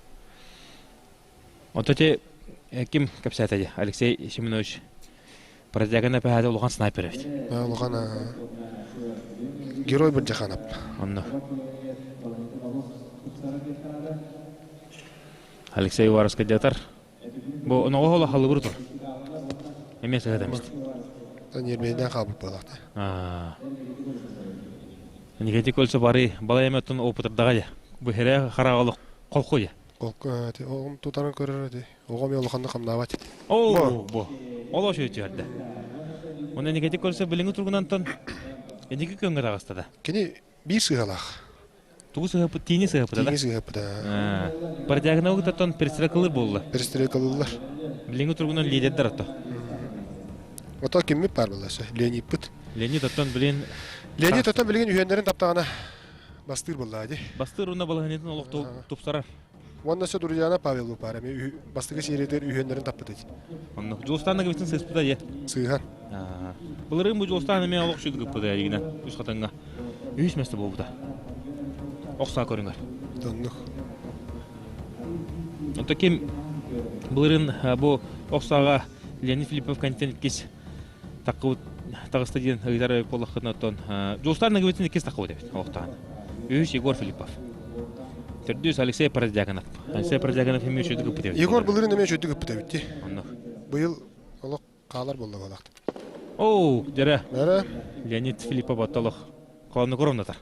Ото те ким кэпсээтэ дии? Алексей Семенович Бродягин эпэһээде улахан снайпер эбит. Улахан герой Бырдьаханап. Онно. Алексей Уваровский дьатар. Бу оноҕо хола халыбыр тур. Эмиэ сыһыт эмист. Ньиэрбэйдээн хаалбыт буолаахта. Никита Кольцов бары балай эмэ оттон опытырдаҕа дьэ. Бу хирээ хараҕа холку дьэ. Оҕом тутарын көрөр эти. Оҕом улаханнык хамнаабат эти. Оо, бу. Ол ошо түһэрдэ. Онон Никита Кольцов билиҥҥи тургунантан инники күөҥҥэ таҕыста да. Кини биир сыһалаах. Тугу сыһаппыт? Тиини сыһаппыта да? Тиини сыһаппыта. Бродягина оттон перестрелкалыр буолла. Перестрелкалылар. Билиҥҥи тургунан лидердэр ото. Ото киммит бар буолла Леонидпыт. Леонид оттон билин Леонид оттон билигин үһүөннэрин таптаҕына бастыыр буолла дии. Бастыыр уонна балаһынньатын олох тупсарар. Уонна өссө Дурьяна Павел баар эмиэ бастакы сериятыгар үһүөннэрин таппыт ити. Оннук. Дьулустаан Нагавицын сыспыта дьэ. Сыыһан. Былырыын бу Дьулустаан эмиэ олох үчүгэй гыппыта дигинэн үс хатыҥҥа. Үһүс место буолбута. Ох саа көрүҥэр. Оннук. Онто ким былырыын бу ох сааҕа Леонид Филиппов контент иккис таххыбыт таҕыста диэн ыйытар буоллаххытына оттон Дьулустаан Ноговицын иккис таххыбыт эбит олохтоон. Үһүс Егор Филиппов. Төрдүс Алексей Продьяконов. Алексей Продьяконов эмиэ үчүгдүк ыппыт эбит. Егор былырыын эмиэ үчүгдүк ыппыт эбит дии. Оннук. Быйыл олох хаалар буолла буолаахт. Оо, дьэрэ. Дьэрэ. Леонид Филиппов оттолох колонну коромнатар.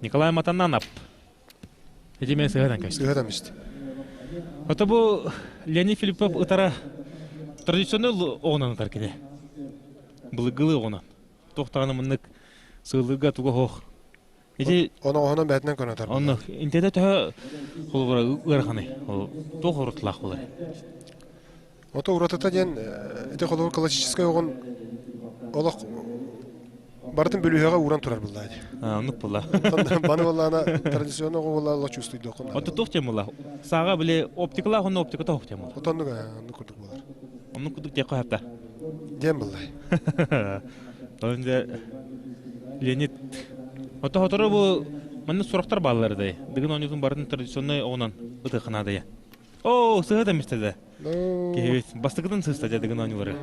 Николай Матананов. Ити мен сыһыатан көстө. Сыһыатан исти. Ото бу Леонид Филиппов ытара традиционный оҕунан ытар кини. Былыргылыы оҕунан. Туох даҕаны мыннык сыыллыырга туга суох. Ити Оноҕоһунан бээтинэн көнөтөр. Онно интэтэ төһө холобура ыараханый? Ол туох уратылаах буолар? Ото уратыта диэн ити холобур классическай оҕун олох барытын бүлүүһэҕэ ууран турар буллаа дии. Оннук буолла. Баны буоллаана традиционный оҕу буолла олох чувствуйдуоххун. Ото туох диэн буолла? Сааҕа били оптикалаах онно оптика тоох диэн буолла. Отоннук оннук курдук буолар. Оннук курдук диэххэ хапта. Диэн буллай. Онон Леонид Ото хотору бу манна сурахтар бааллар да. Дыгын оонньуутун барытын традиционный оҕунан ытыахханаадайа. Оо, сыһыт эмистэ да. Киһибит бастакытын сыста дьэ дыгын оонньуулары.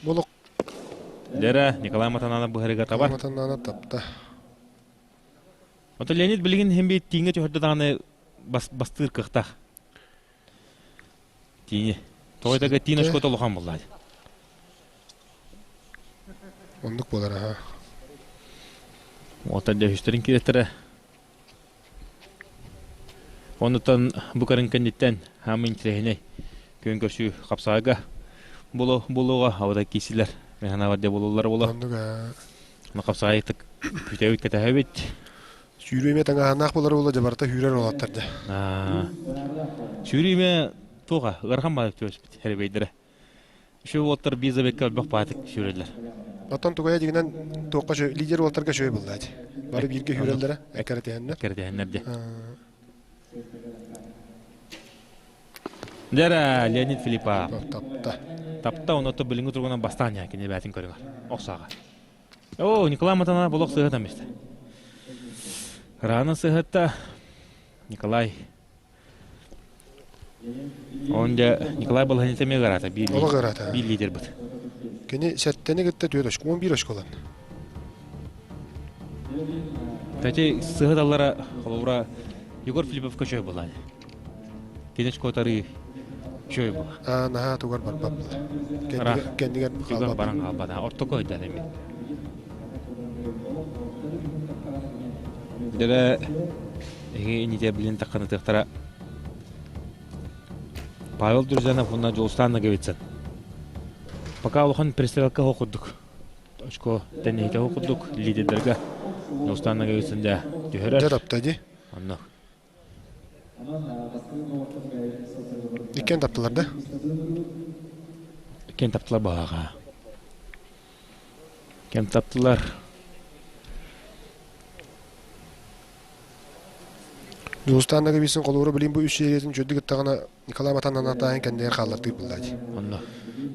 Болук. Дьэрэ, Николай Матананов быһарыга табар. Матананов тапта. Ото Леонид билигин хим бит тииҥҥэ түһэрдэ даҕаны бастыыр кыахтаах. Тиини. Тоҕо этэргэ тиин очкото улахан буолла. Оннук буолар аха. Уолаттар дьэ үһүстэрин кииреттэрэ. Оннуттан бу көрүҥ кэнниттэн хаамыы интэриэһинэй күөн көрсүү хапсаҕайга булу булууга абытай киирсилэр. Мен санаабар дьэ булуллар буолуо. Оннук аа. Хапсаҕайтык күтэбит кэтэһэбит. Сүүрүү эмиэ таҥаһааннаах буолар буолла дьэ барыта сүүрэр уолаттар дьэ. Сүүрүү эмиэ туоха ыарахан баҕайы түбэспит эрэбэйдэрэ. Үчүгэй уолаттар биир забегка элбэх баатык сүүрэллэр. Оттон тугайа дигинэн туохха лидер уолаттарга үчүгэй буолла ити. Бары бииргэ сүүрэллэрэ, эккирэтиһэннэр. Эккирэтиһэннэр дьэ. Дьэрэ, Леонид Филиппов. Тапта. Тапта, оното билиҥҥи туругунан бастаан яа кини бээтин көрүҥэр. Охсааҕа. Оо, Николай Матана болох сыһытан бистэ. Рана сыһытта Николай Он дьэ Николай Балаһынец эмиэ ыараата, биир Олох ыараата. биир лидербыт. Кини сэттэни кытта түөрт очко, 11 очколан. Кстати, сыһыталлара холобура Егор Филиппов көчөй буолла. Кини очкотары Үчүгэй була. Аа, наһаа тугар барбат була. Кэннигэр, кэннигэр Тугар хаалбат. баран хаалбат. Ортоку өйдөөн эми. Дэрэ эһиги инитэ билин тахханытыахтара Павел Друзьянов уонна Дьулустаан Ноговицын. Пока улахан перестрелка хоох курдук. Очко тэнниһитэ хоох курдук лидердэргэ Дьулустаан Ноговицын дьэ түһэрэр. Дьэ тапта дии. Онно. Иккиэн таптылар да? Иккиэн таптылар баһаҕа. Кэм таптылар. Дьулустаан Ноговицын холууру билин бу үс сериятын үчүгэйдик ыттаҕына Николай Матан анатааһын кэннигэр хааллартыыр буолла дии. Онно.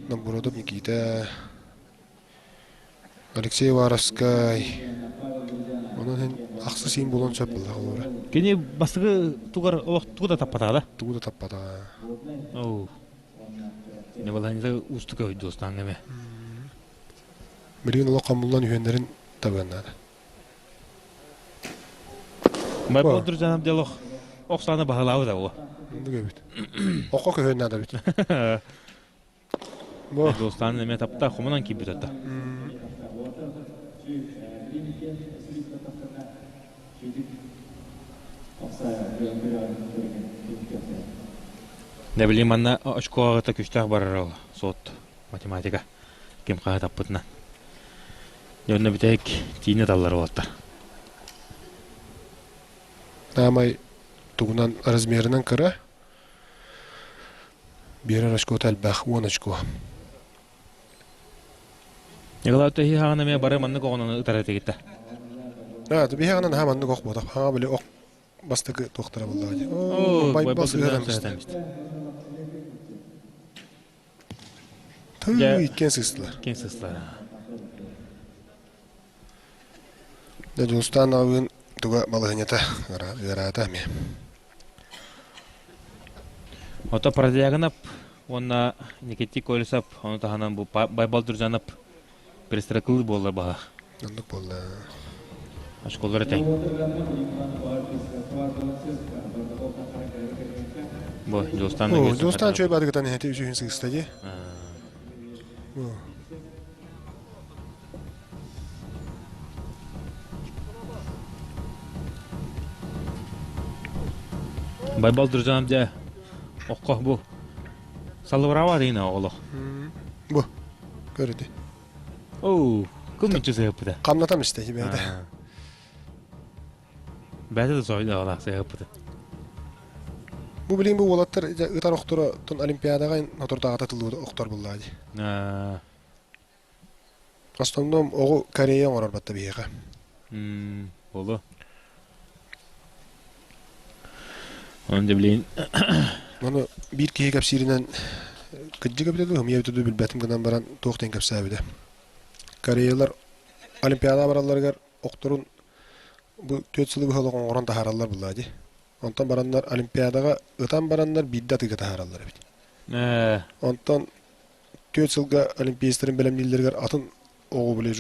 Новгородов Никита, Алексей Уваровскай. Онон иһин ахсыс иин буолуон сөп буолла холуура. Кини бастакы тугар олох тугу да таппатаҕа да? Тугу да таппатаҕа. Оу. Не балаһынньыта уустук өйдүостааҥ эме. Билигин олох хомуллан үһүөннэрин табыан наада. Байбал Друзьянам делох ох сааны баһылаабыт абы. Оннук эбит. Окко көһүөн наада эбит. Бу Дьулустаан эмиэ тапта, хомунан киирбит ата. Не билим манна очкоҕа күстээх барар ол суот математика ким хаһа таппытынан. Дьонно бүтэһик тиинэ таллар уолаттар. Наамай тугунан размерынан кыра биэрэр очкота элбэх уон очко. Николай төһи хаҕан эмиэ бары маннык оҕонон ытар этигитэ. Аа, биһи хаҕынан наһаа маннык ох буотах. Хаҥа били ох бастакы туохтара буоллаҕа дии. Оо, байбал сыһыаран Тыы, иккиэн сыстылар. Иккиэн сыстылар. Дьэ, Дьулустаан аҕабыын туга балаһыанньата ыараата эмиэ. Ото Продягинов уонна Никитий Колесов, ону таһынан бу Байбал Друзанов перестрекылы буоллар баһа. Оннук буолла. Очколар этэй. Бу Дьулустаан Дьулустаан чөй бадыгытан эти үсүһүн сыыста дии. Байбал Друзанов дьэ окко бу салыбыраба дейин оҕолох. Бу көрүтү. Оу, кым мүччү сыһыппыта. Хамнатам истэ бэйэтэ. Бэйэтэ да соһуйда оҕолоох сыһыппыта. Бу билин бу уолаттар ытар охторо тон олимпиадаҕа нотурдааҕыта тыллыбыт охтор буллаа дии. Основном оҕу Корея оҥорор батта биһиэхэ. Болу. Оны билин Ону биир киһи кэпсииринэн кырдьык эбитэ дуу, ымыйа эбитэ дуу билбэтим гынан баран туох диэн кэпсээбитэ. Кореялар Олимпиада баралларыгар охторун бу түөрт сылы быһа олох оҥорон таһаараллар буллаа дии. Онтон бараннар Олимпиадаҕа ытан бараннар биирдэ атыыга таһаараллар эбит. Онтон түөрт сылга олимпиецтэрин бэлэмнииллэригэр атын оҕу били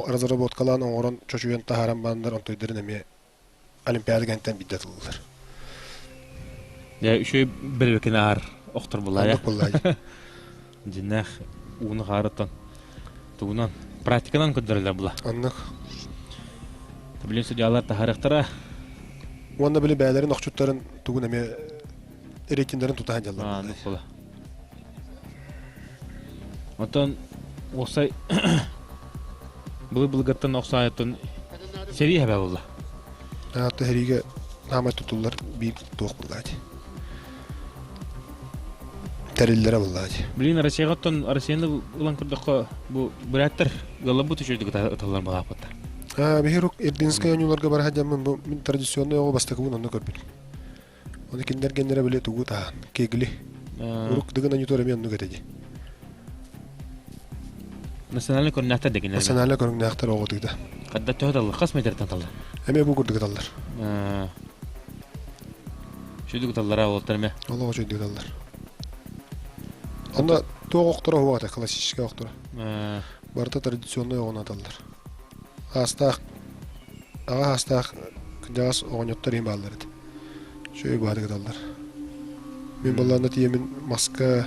разработкалаан оҥорон чочуйан таһааран бараннар онтойдорун эмиэ Олимпиада кэнниттэн биирдэ тыллылар. Дьэ үчүгэй бэрбэкин аар охтор буллаайа. Оннук буллаайа. Дьиннээх ууну хаарыттан тугунан практиканан көрдөрөлөр була. Оннук. Билин судьялар таһаарыахтара. Уонна били бээлэрин охчуттарын тугун эмиэ рейтиннэрин тутаһан дьаллар. Оннук була. Оттон уопсай былыр-былыргыттан охсоойоттон сэрии хэбэ буолла. Аата сэриигэ хаамай тутуллар биир туох буоллаати. Тэриллэрэ буоллаати. Блин, Россияҕа оттон Россияны ылан көрдөххө бу бүрээттэр ыалларбыт үчүгэйдик ыталлар балааппыттар. Биһи рук Ирдинскэй оонньууларга бара сылдьаммын бу мин традиционный оҕо бастакыбын онно көрбүтүм. Ону кинилэр геннэрэ били тугу таһан, кегли. Урук дыгын анютор эмиэ оннук этэ дии. Национальный көрүҥнээхтэр да кинилэр. Национальный көрүҥнээхтэр оҕотуйда. Хадда төһө таллар? Хас метртэн таллар? Эмиэ бу курдук ыталлар. Үчүгдүк ыталлара уолаттар эмиэ. Олох үчүгдүк ыталлар. Онно туох охторо хуа этэ, классическай охторо. Барыта традиционный оҕону аталлар. Аастаах, аҕа аастаах кырдьаҕас оҕонньоттор иһин бааллар этэ. Үчүгэй баатык ыталлар. Мин баллаана тиийэмин маска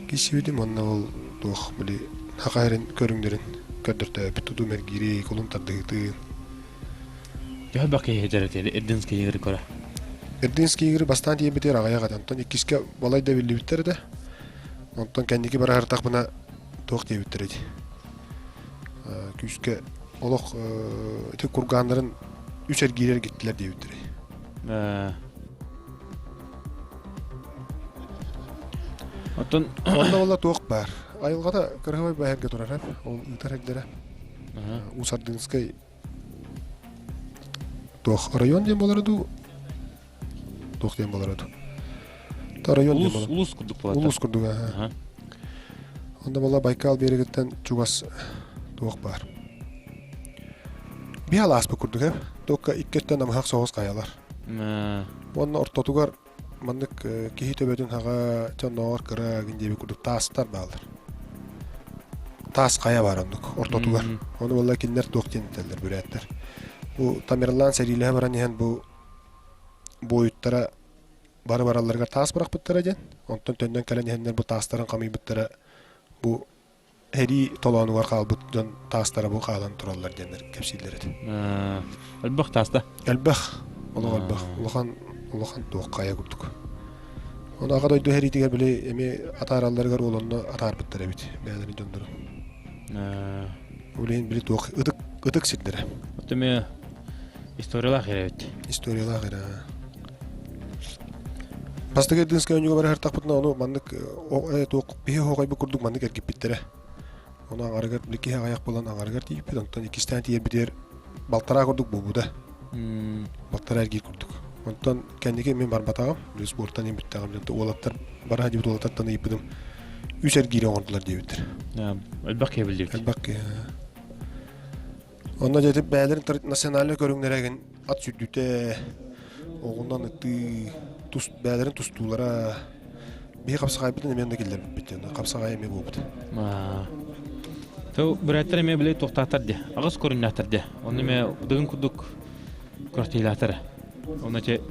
киирсибитим уонна ол туох били саха сирин көрүҥнэрин көрдөртөөбүт тутуу мэргиири, кулун тардыһыытын. Төһө бөх киһи сылдьар Эрдинский игры көрө? Эрдинский игры бастаан тиийбитигэр аҕыйах этэ. Онтон иккискэ балай да биллибиттэр этэ. Онтон кэнники бараһыртахпына туох диэбиттэр ити. Күүскэ олох ити кургааннарын үс эргиирэр гиттилэр диэбиттэр. Оттон Онно буолла туох баар. Айылҕата кырыһыбай баһырга турар, ол ыытар эрдэрэ. Уус-Ардыынскай туох район диэн буолара дуу? Туох диэн буолара дуу? Район диэн буолар. Улус курдук буолар. Улус курдук, аха. Онно буолла Байкал биэригиттэн чугас туох баар. Биһи алааспыт курдук ээ. Туокка икки өттөн намыһах соҕус хайалар. Уонна ортотугар маннык киһи төбөтүн хаҕа дьоннооҕор кыра гин диэбит курдук таастар бааллар. Таас хайа баар оннук ортотугар. Ону буолла кинилэр туох диэн этэллэр бүрээттэр. Бу Тамерлан сэриилэһэ баран иһэн бу буойуттара бары баралларыгар таас бырахпыттара диэн. Онтон төннөн кэлэн иһэннэр бу таастарын хамыйбыттара бу Эрии толоонугар хаалбыт дьон таастара бу хаалан тураллар диэннэр кэпсииллэр этэ. Элбэх тааста? Элбэх. Олох элбэх. Улахан улахан туох хайа курдук. Ону аҕа дойду сэриитигэр били эмиэ атааралларыгар уол онно атаарбыттар эбит бэйэлэрин дьоннорун. Ол иһин били туох ытык ытык сирдэрэ. Вот эмиэ историялаах эбит. Историялаах эрэ. Бастакы Эрдинскэй оонньууга бара сыртахпытына ону маннык туох биһи оһоҕойбут курдук маннык эргиппиттэрэ. Ону аҥарыгар били киһи аҕыйах буолан аҥарыгар тиийбит, онтон иккистээн тиийэрбитигэр балтараа курдук буолбута. Балтараа эргиир курдук. Онтон кэнники мин барбатаҕым, били спортан иһин бүттэҕим. Уолаттар бара диэбит уолаттартан ыйыппытым үс эргиири оҥордулар диэбиттэр. Элбэх киһи биллибит. Элбэх киһи. Онно дьэ бэйэлэрин национальнай көрүҥнэрэ игин ат сүрдүүтэ, оҕунан ытыы, тус бэйэлэрин тустуулара биһи хапсаҕайбытын эмиэ онно киллэрбиппит диэн хапсаҕай эмиэ буолбут. То бүрээттэр эмиэ били туохтаахтар дии, аҕыс көрүҥнээхтэр дии. Онно эмиэ удыгын курдук күрэхтэһиилээхтэр. Онно те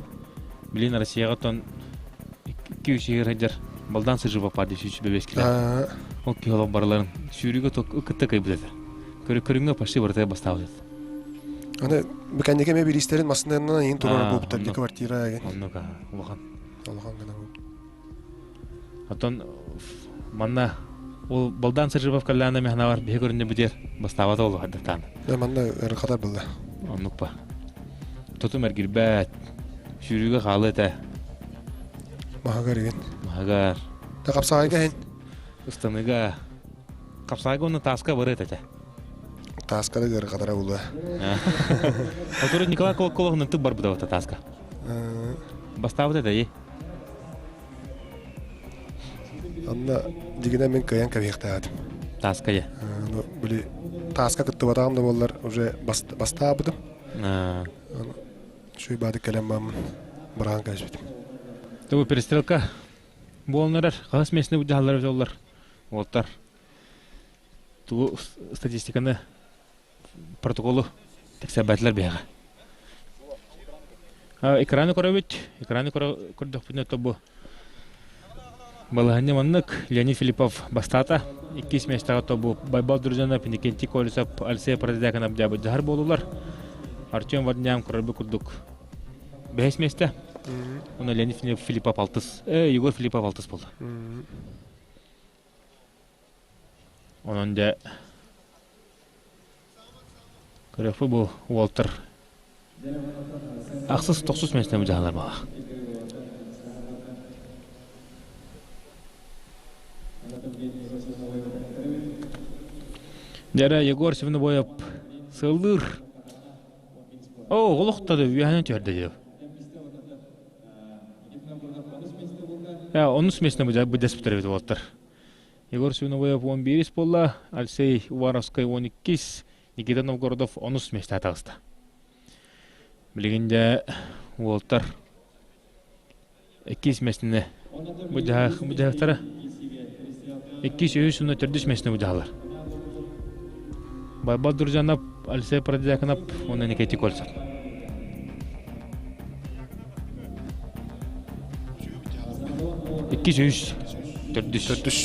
билин Россияҕа тон 2-3 сылдьар балдан сыжыба паа дии сүүс бэбиэскилээх. Ол киһи олох барыларын сүүрүүгэ кытта кыайбыт этэ. Көрүҥҥэ почти барыта бастаабыт. Аны кэнники эмиэ бириистэрин массыынанан иһин турар буолбуттар дии квартира эгин. Оннук улахан. Улахан гына буолбут. Оттон манна ол Балдан Сыржыбов кэллээнэ механавар биһи көрүннэ бүтэр бастаабата ол хардатаан. Да манна ырхатар булла. Оннук па. Тутум эргирбэт. Сүүрүүгэ хаалы этэ. Маһагар игин. Маһагар. Да хапсаҕайга иһин. Ыстаныга. Хапсаҕайга уонна тааска барыат этэ. Тааска да ыарахатара буолуо. Отуру Николай Колоколов тык барбыта вот тааска. Бастаабыт этэ и. Онно дигинэ мин кыайан кэбиһиэхтээх этим. Тааска я. Ну, били тааска кыттыбатаҕым да буоллар уже бастаабытым. Үчүгэй баады кэлэн бааммын быраҕан кэбиспитим. Бу перестрелка буолан эрэр. Хаһыс миэстэни дьаһаллар эбит Уолтар тугу статистиканы протоколу тиксэрбэтилэр биһиэхэ. Экраны көрөбүт. Экраны көрдөхпүнэ то бу балаһанньа маннык Леонид Филиппов бастаата. Иккис миэстэҕэ то бу Байбал Друзьянов, Иннокентий Колесов, Алексей Протодьяконов дьаабыт дьаһар буолулар. Артем Варням көрөрбүт курдук бэһис миэстэ. Уонна Леонид Филиппов алтыс, Егор Филиппов алтыс буолла. Онон дьэ көрүөхпүт бу уолтар ахсыс тохсус миэстэни быдьаһалар баҕа. Дьэ Егор Свинобоев сыллыыр. Оо, олохтоду үөһэнэн түһэрдэ диэв. Онус миэстэни быдьаспыттар эбит уолаттар. Егор Свиновоев 11 буолла, Алексей Уваровскай 12, Никита Новгородов онус миэстэҕэ таҕыста. Билигин дьэ уолтар иккис миэстэни быдьаһахтара. Иккис, үһүс уонна төрдүс миэстэни быдьаһаллар. Байбал Друзьянов, Алексей Продьяконов уонна Никита Кольцев. Иккис үс, төрдүс. Төрдүс.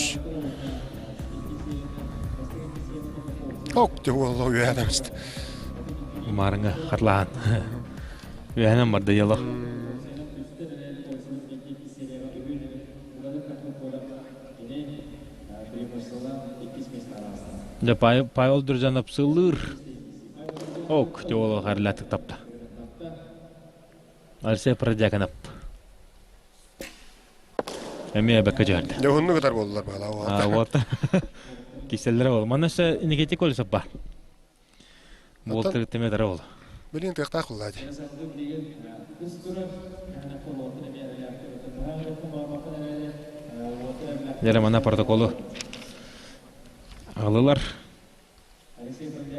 Ок, уолла үөһэнэн истэ. Умаарыҥа харлаан. Үөһэнэн барда ялах. Дьэ, Павел Друзьянов сыллыыр. Ок, уола харлаатык тапта. Алексей Продьяконов. Эмиэ бэккэ дьүһэрдэ. Дьэ, уһуннук ытар буоллулар баҕалаах. Вот. Киселлere ол. Манна өссө Никита Колесов бар. Буолтар теме дара ол. Билин тыахтаах булла ди. Дьэ, манна протоколу алылар.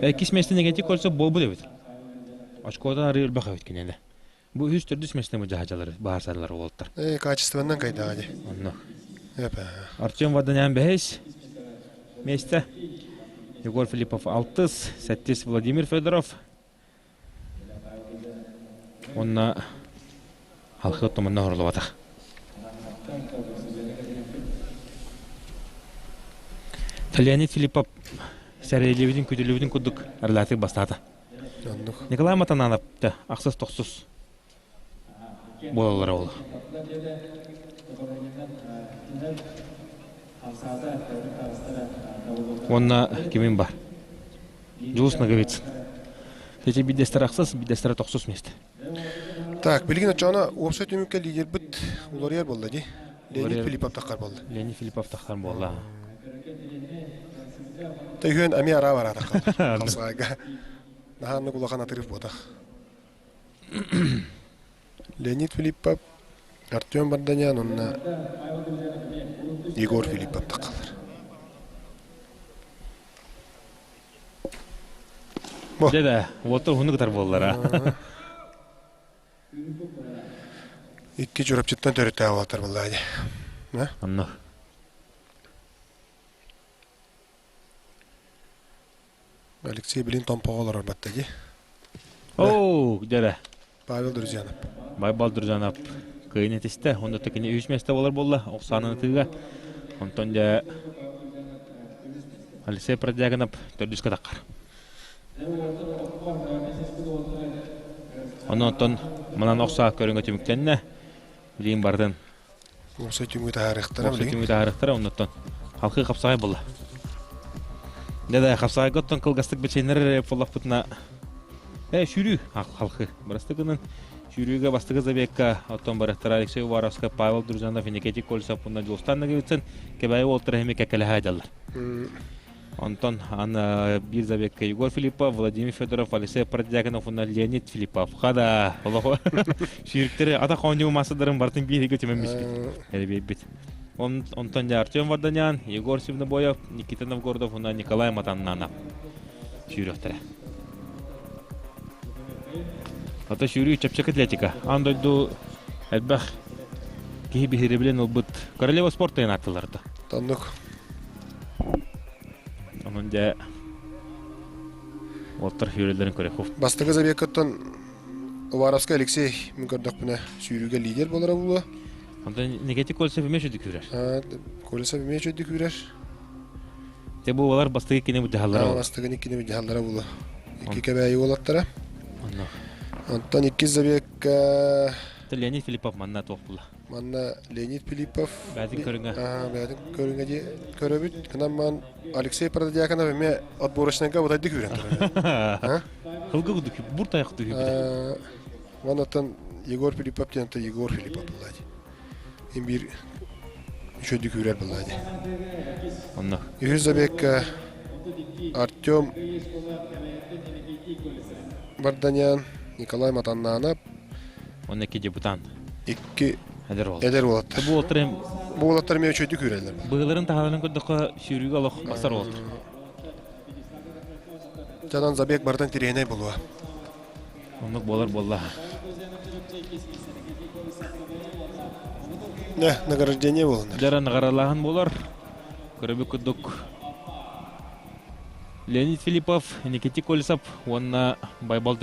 Иккис миэстэ Никита Колесов буолбут эбит. Очкодан арыы элбэх эбит кинини. Бу үһүс төрдүс миэстэни бу баһарсалар уолаттар. Э, качествоннан кайдаҕа дии. Онно. Эпэ. Артем Варданян бэһис миэстэ. Егор Филиппов алтыс, сэттис Владимир Федоров. Онно халхы оттомунна хорлубатах. Леонид Филиппов сэрээлибитин күтүлүбүтүн курдук арылаатык бастаата. Оннук. Николай Матананов да ахсыс тохсус буолаллара ол. Уонна кимин бар? Дьулус Ноговицын. Эти бидестер ахсыс, бидестер тохсус месте. Так, билигин оччоҕуна уопсай түмүккэ лидербит уларыйар буолла дии. Леонид Филиппов таххар буолла. Леонид Филиппов таххар буолла. Түйүөн эмиэ араа бараата халсаайга. Наһааннык улахан атырыв буотах. Леонид Филиппов, Артем Барданян уонна Егор Филиппов таххалар. Дьэ да, уоттар уһуннук ытар буоллара. Икки Чурапчыттан төрүттээх уолаттар буоллаа дии. Онно. Алексей билин Томпоҕо олорор батта дии. Оо, дьэрэ. Павел Друзьянов. Байбал Друзьянов кыайын этистэ. Онно кини үс миэстэ буолар буолла охсаанын ытыыга. Онтон дьэ Алексей Продягинов төрдүскэ таххар. Онон манан охсаа көрүҥэ түмүктэннэ. Билигин бардын. Уопсай түмүгү таһаарыахтара Уопсай түмүгү таһаарыахтара оннуттан халқы хапсаҕай буолла. Дэ да хапсаҕайга оттон кылгастык бичэннэр эрэ буоллахпытына э сүүрүү халқы бырасты гынан сүүрүүгэ бастакы забегка оттон барыхтара Алексей Уваровскай, Павел Друзанов, Никитий Колесов уонна Дьулустан Ноговицын Кэбээйи уолтара эми кэккэлэһэ дьаллар. Онтон аны биир забегка Егор Филиппов, Владимир Федоров, Алексей Продягинов уонна Леонид Филиппов. Хада, олохо сүүрүктэри атах оонньуу маастардарын барытын бииригэ түмэммиспит. Эребейбит. Онтон дьэ Артем Варданян, Егор Сивнобоев, Никита Новгородов уонна Николай Матаннанов сүүрүөхтэрэ. Ата сүүрүү чэпчэки атлетика. Аан дойду элбэх киһи биһирэбилин ылбыт королева спорта диэн ааттыыллар да. Оннук. Онон дьэ уолтар сүүрэллэрин көрөххүт. Бастакы забегкаттан Уваровскай Алексей мин көрдөхпүнэ сүүрүүгэ лидер буолара буолуо. Онтон Никита Колесов эмиэ үчүгэй күүрэр. Колесов эмиэ үчүгэй күүрэр. Те бу олар бастакы кини дьаһаллара буолуо. Бастакы иккини дьаһаллара буолуо. Икки кэбээйи уолаттара. Онно. Онтон иккис забегка Леонид Филиппов манна туох була. Манна Леонид Филиппов бэйэтин көрүҥэ. Бэйэтин көрүҥэ дии көрөбүт. Кынан маан Алексей Протодьяконов эмиэ отборочнайга бутайдык үүрэн турар. Хылгы кудук бур тайах түһүбүтэ. Манаттан Егор Филиппов диэн Егор Филиппов буолла дии. Им биир үчүгүйдүк үүрэр буолла дии. Онно. Үһүс забегка Артем Барданян, Николай Матаннанов, Онно икки депутат. Икки эдэр уол. Эдэр уолаттар. Бу уолаттар Бу уолаттар эмиэ үчүгүйдүк үүрэллэр. Быһыыларын таһааларын көрдөххө сүүрүүгэ олох басар уолаттар. Жанан забег бардан тириэнэй буолуо. Оннук буолар буолла. Не, награждение буолунар. Дьара наҕаралааһын буолар. Көрөбүт курдук Леонид Филиппов, Никита Колесов уонна Байбал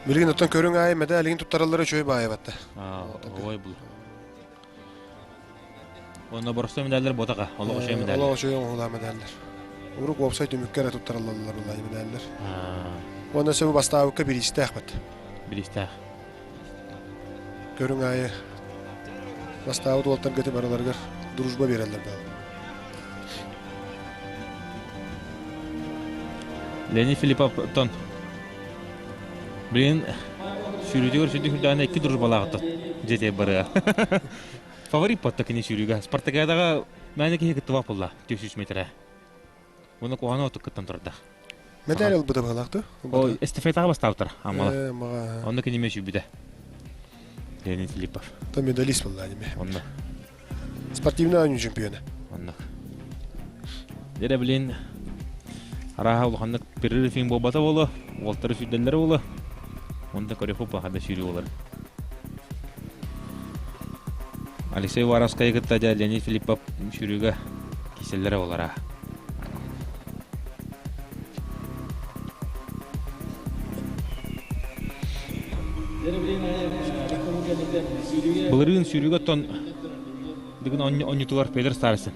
Билигин оттон көрүҥ аайы мэдээлигин туттараллара үчүгэй баайы батта. Ой бул. Онно боростой медаллар ботака, олох үчүгэй медаллар. Олох үчүгэй оҥоһуулаах медаллар. Урук уопсай түмүккэ эрэ туттарыллаллар буллаайы медаллар. Уонна сөбү бастаабыкка бириистээх бат. Бириистээх. Көрүҥ аайы бастаабыт уолтарга ити барыларыгар дружба биэрэллэр буолла. Леонид Филипповтон Блин, сүүрүүтүгэр сүрдүк үрдэҕинэ икки дружбалаах дьиэтигэр барыа. Фаворит потта кини сүүрүүгэ. Спартакиадаҕа мээнэ киһи кыттыбат буолла, 300 метрэ. Уонна куһаҕан отук кыттан турда. Медаль ылбыта быһалаах дуо? О, эстафетаҕа бастаабыттар, Аммала. Онно кини эмиэ сүүрбүтэ. Леонид Филиппов. То медалист буолла аниме. Онно. Спортивный оонньуу чемпиона. Онно. Дьэ блин, арааһа улаханнык перерыв буолбата буолуо, уолтары сүүрдэллэрэ буолуо. Онно көрүөхпүт баҕа сүүрүү буолар. Алексей Уваровскайы кытта дьэ Леонид Филиппов сүүрүүгэ киселлэрэ буолара. Былырыын сүүрүүгэ оттон Дыгын онньутугар Петр Старостин.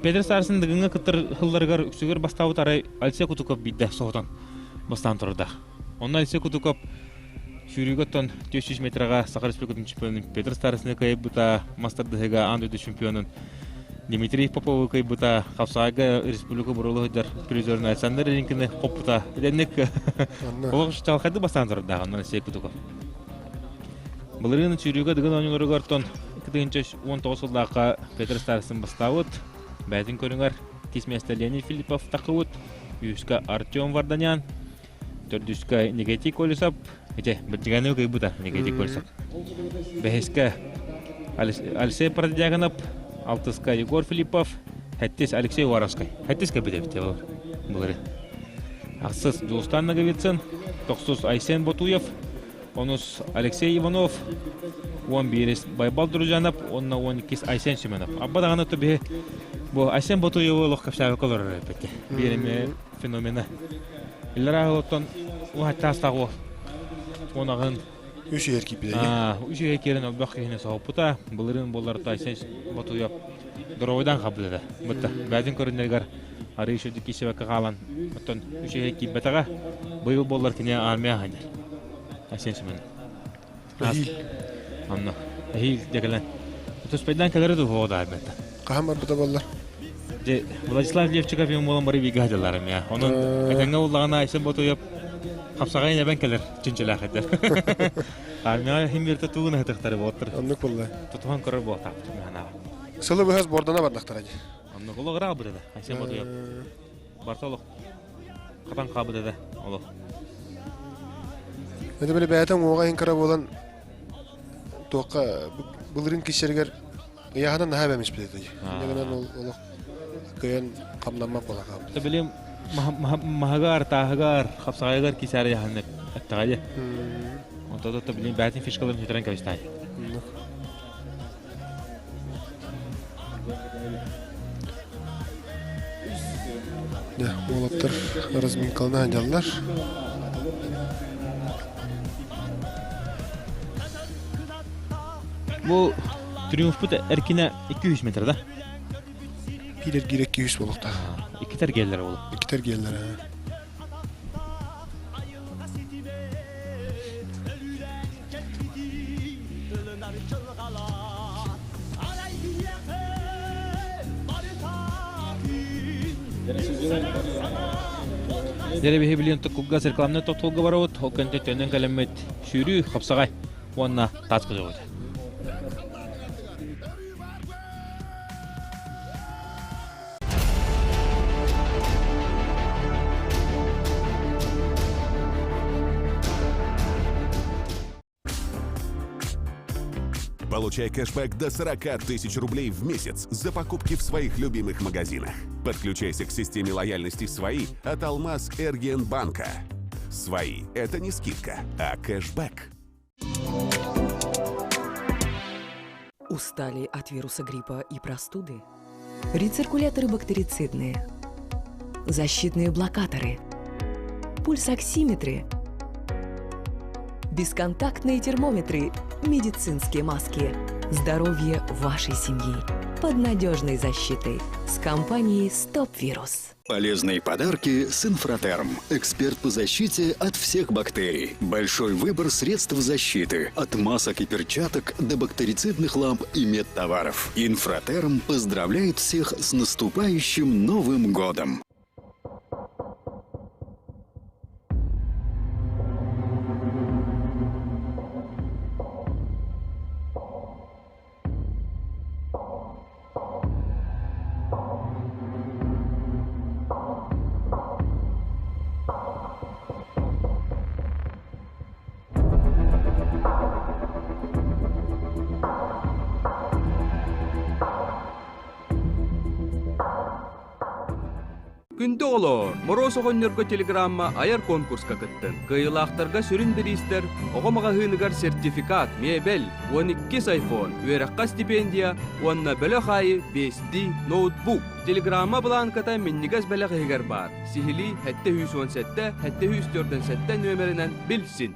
Петр Старостин Дыгыҥҥа кыттар сылларыгар үксүгэр бастаабыт арай Алексей Кутуков биирдэ соһутан бастаан турардаах. Онно Алексей Кутуков сүүрүүгэ оттон 400 метраҕа Саха Республикатын чемпионун Петр Старостины кыайбыта, мас тардыһыыга аан дойду чемпионун Дмитрий Поповы кыайбыта, хапсаҕайга республика бурулу сылдьар призерын Александр Ильинкины хоппута. Итинник олох чалхайды бастаан турардаах онно Алексей Кутуков. Былырыын сүүрүүгэ Дыгын оонньууларыгар тон 2019 сыллаахха Петр Старостин бастаабыт. Бэйэтин көрүҥэр иккис миэстэ Леонид Филиппов таххыбыт, үһүскэ Артем Варданян, төрдүскэ Никитий Колесов, ити бырдьыганы кыйбыта Никитий Колесов. Бэһискэ Алексей Протодьяконов, алтыска Егор Филиппов, сэттис Алексей Уваровскай. Сэттис кэлбит эбит былыры. Ахсыс Дьулустан Ноговицын, тохсус Айсен Ботуев, онус Алексей Иванов, 11 Байбал Дружанов, уонна 12 Айсен Семенов. Абба даҕаны биһи бу Айсен Ботуевы олох кэпсээбэккэ олорор эппэккэ. Биир феномена. Иллэрээ оттон уһаттаастаах уол. Уонаҕын Үс иһэр киирбитэ. Үс иһэр киирэн олбох киһини соһуппута. Былырыын буоллар Айсен Ботуев доровойдан хабыда. Бытта бэйэтин көрүннэригэр арыы шүрдүк киирсибэккэ хаалан оттон үс иһэр киирбэтэҕэ. Быйыл буоллар кини армия аһанньар. Айсен Семенов. Эһиил. Онно. Эһиил дьэ кэлэн. Туспайдаан кэлэри дуһуоҕа да армията. Хаһан барбыта буоллар? Дьэ, Владислав Левчиков юм буолан бары бииргэ сылдьаллар эмиэ. Онон этэҥҥэ буллаҕына Айсен Ботуев хапсаҕайын эбэн кэлэр чинчилээх этэр. Армияҕа иһин биэртэ тугун ыһытыхтары буоттар. Оннук буолла. Тутуһан көрөр буолтаахпыт механаҕа. Сылы быһа сбордана бардахтара дии. Оннук олох ыраабыт этэ. Айсен Ботуев. Барта олох хатан хаалбыт этэ олох. Это били бэйэтэ уҥуоҕа иһин кыра буолан туохха былырыын киссэригэр ыйааһынан наһаа эбэмиспит этэ. Инньэ гынан ол олох кыайан хамнаммат буола хаалбыт. Били маһыгар, тааһыгар, хапсаҕайыгар кисээри яһан эттэҕэ дии. Онто да билин бээтин фишкаларын сүтэрэн кэбистээн. Дьэ, уолаттар разминкалана сылдьаллар. Бу триумфпут эркинэ 200 метр да? Биир эргиир 200 буолуохтаах. Икки тергиэллэрэ буолу. Икки тергиэллэрэ. Дьэ биһи билиэн токулга рекламнай тохтолго барабыт, ол кэнтэ төннөн кэлэммит сүүрүү хапсаҕай уонна таас көтөҕүт. Получай кэшбэк до 40 тысяч рублей в месяц за покупки в своих любимых магазинах. Подключайся к системе лояльности «Свои» от Алмаз Банка. «Свои» — это не скидка, а кэшбэк. Устали от вируса гриппа и простуды? Рециркуляторы бактерицидные, защитные блокаторы, пульсоксиметры. Бесконтактные термометры, медицинские маски. Здоровье вашей семьи под надежной защитой с компанией «Стоп Вирус». Полезные подарки с Инфратерм. Эксперт по защите от всех бактерий. Большой выбор средств защиты. От масок и перчаток до бактерицидных ламп и медтоваров. Инфратерм поздравляет всех с наступающим Новым годом! Күндү оҕолоор, Моруос оҕонньорго телеграмма айар конкурска кыттын. Кыайыылаахтарга сүрүн бириистэр оҕо маҕаһыыныгар сертификат, миэбэл, 12 айфон, үөрэххэ стипендия уонна бөлөх аайы биэстии ноутбук. Телеграмма бланката минньигэс бэлэх иһигэр баар. Сиһилии 717 747 нүөмэринэн билсин.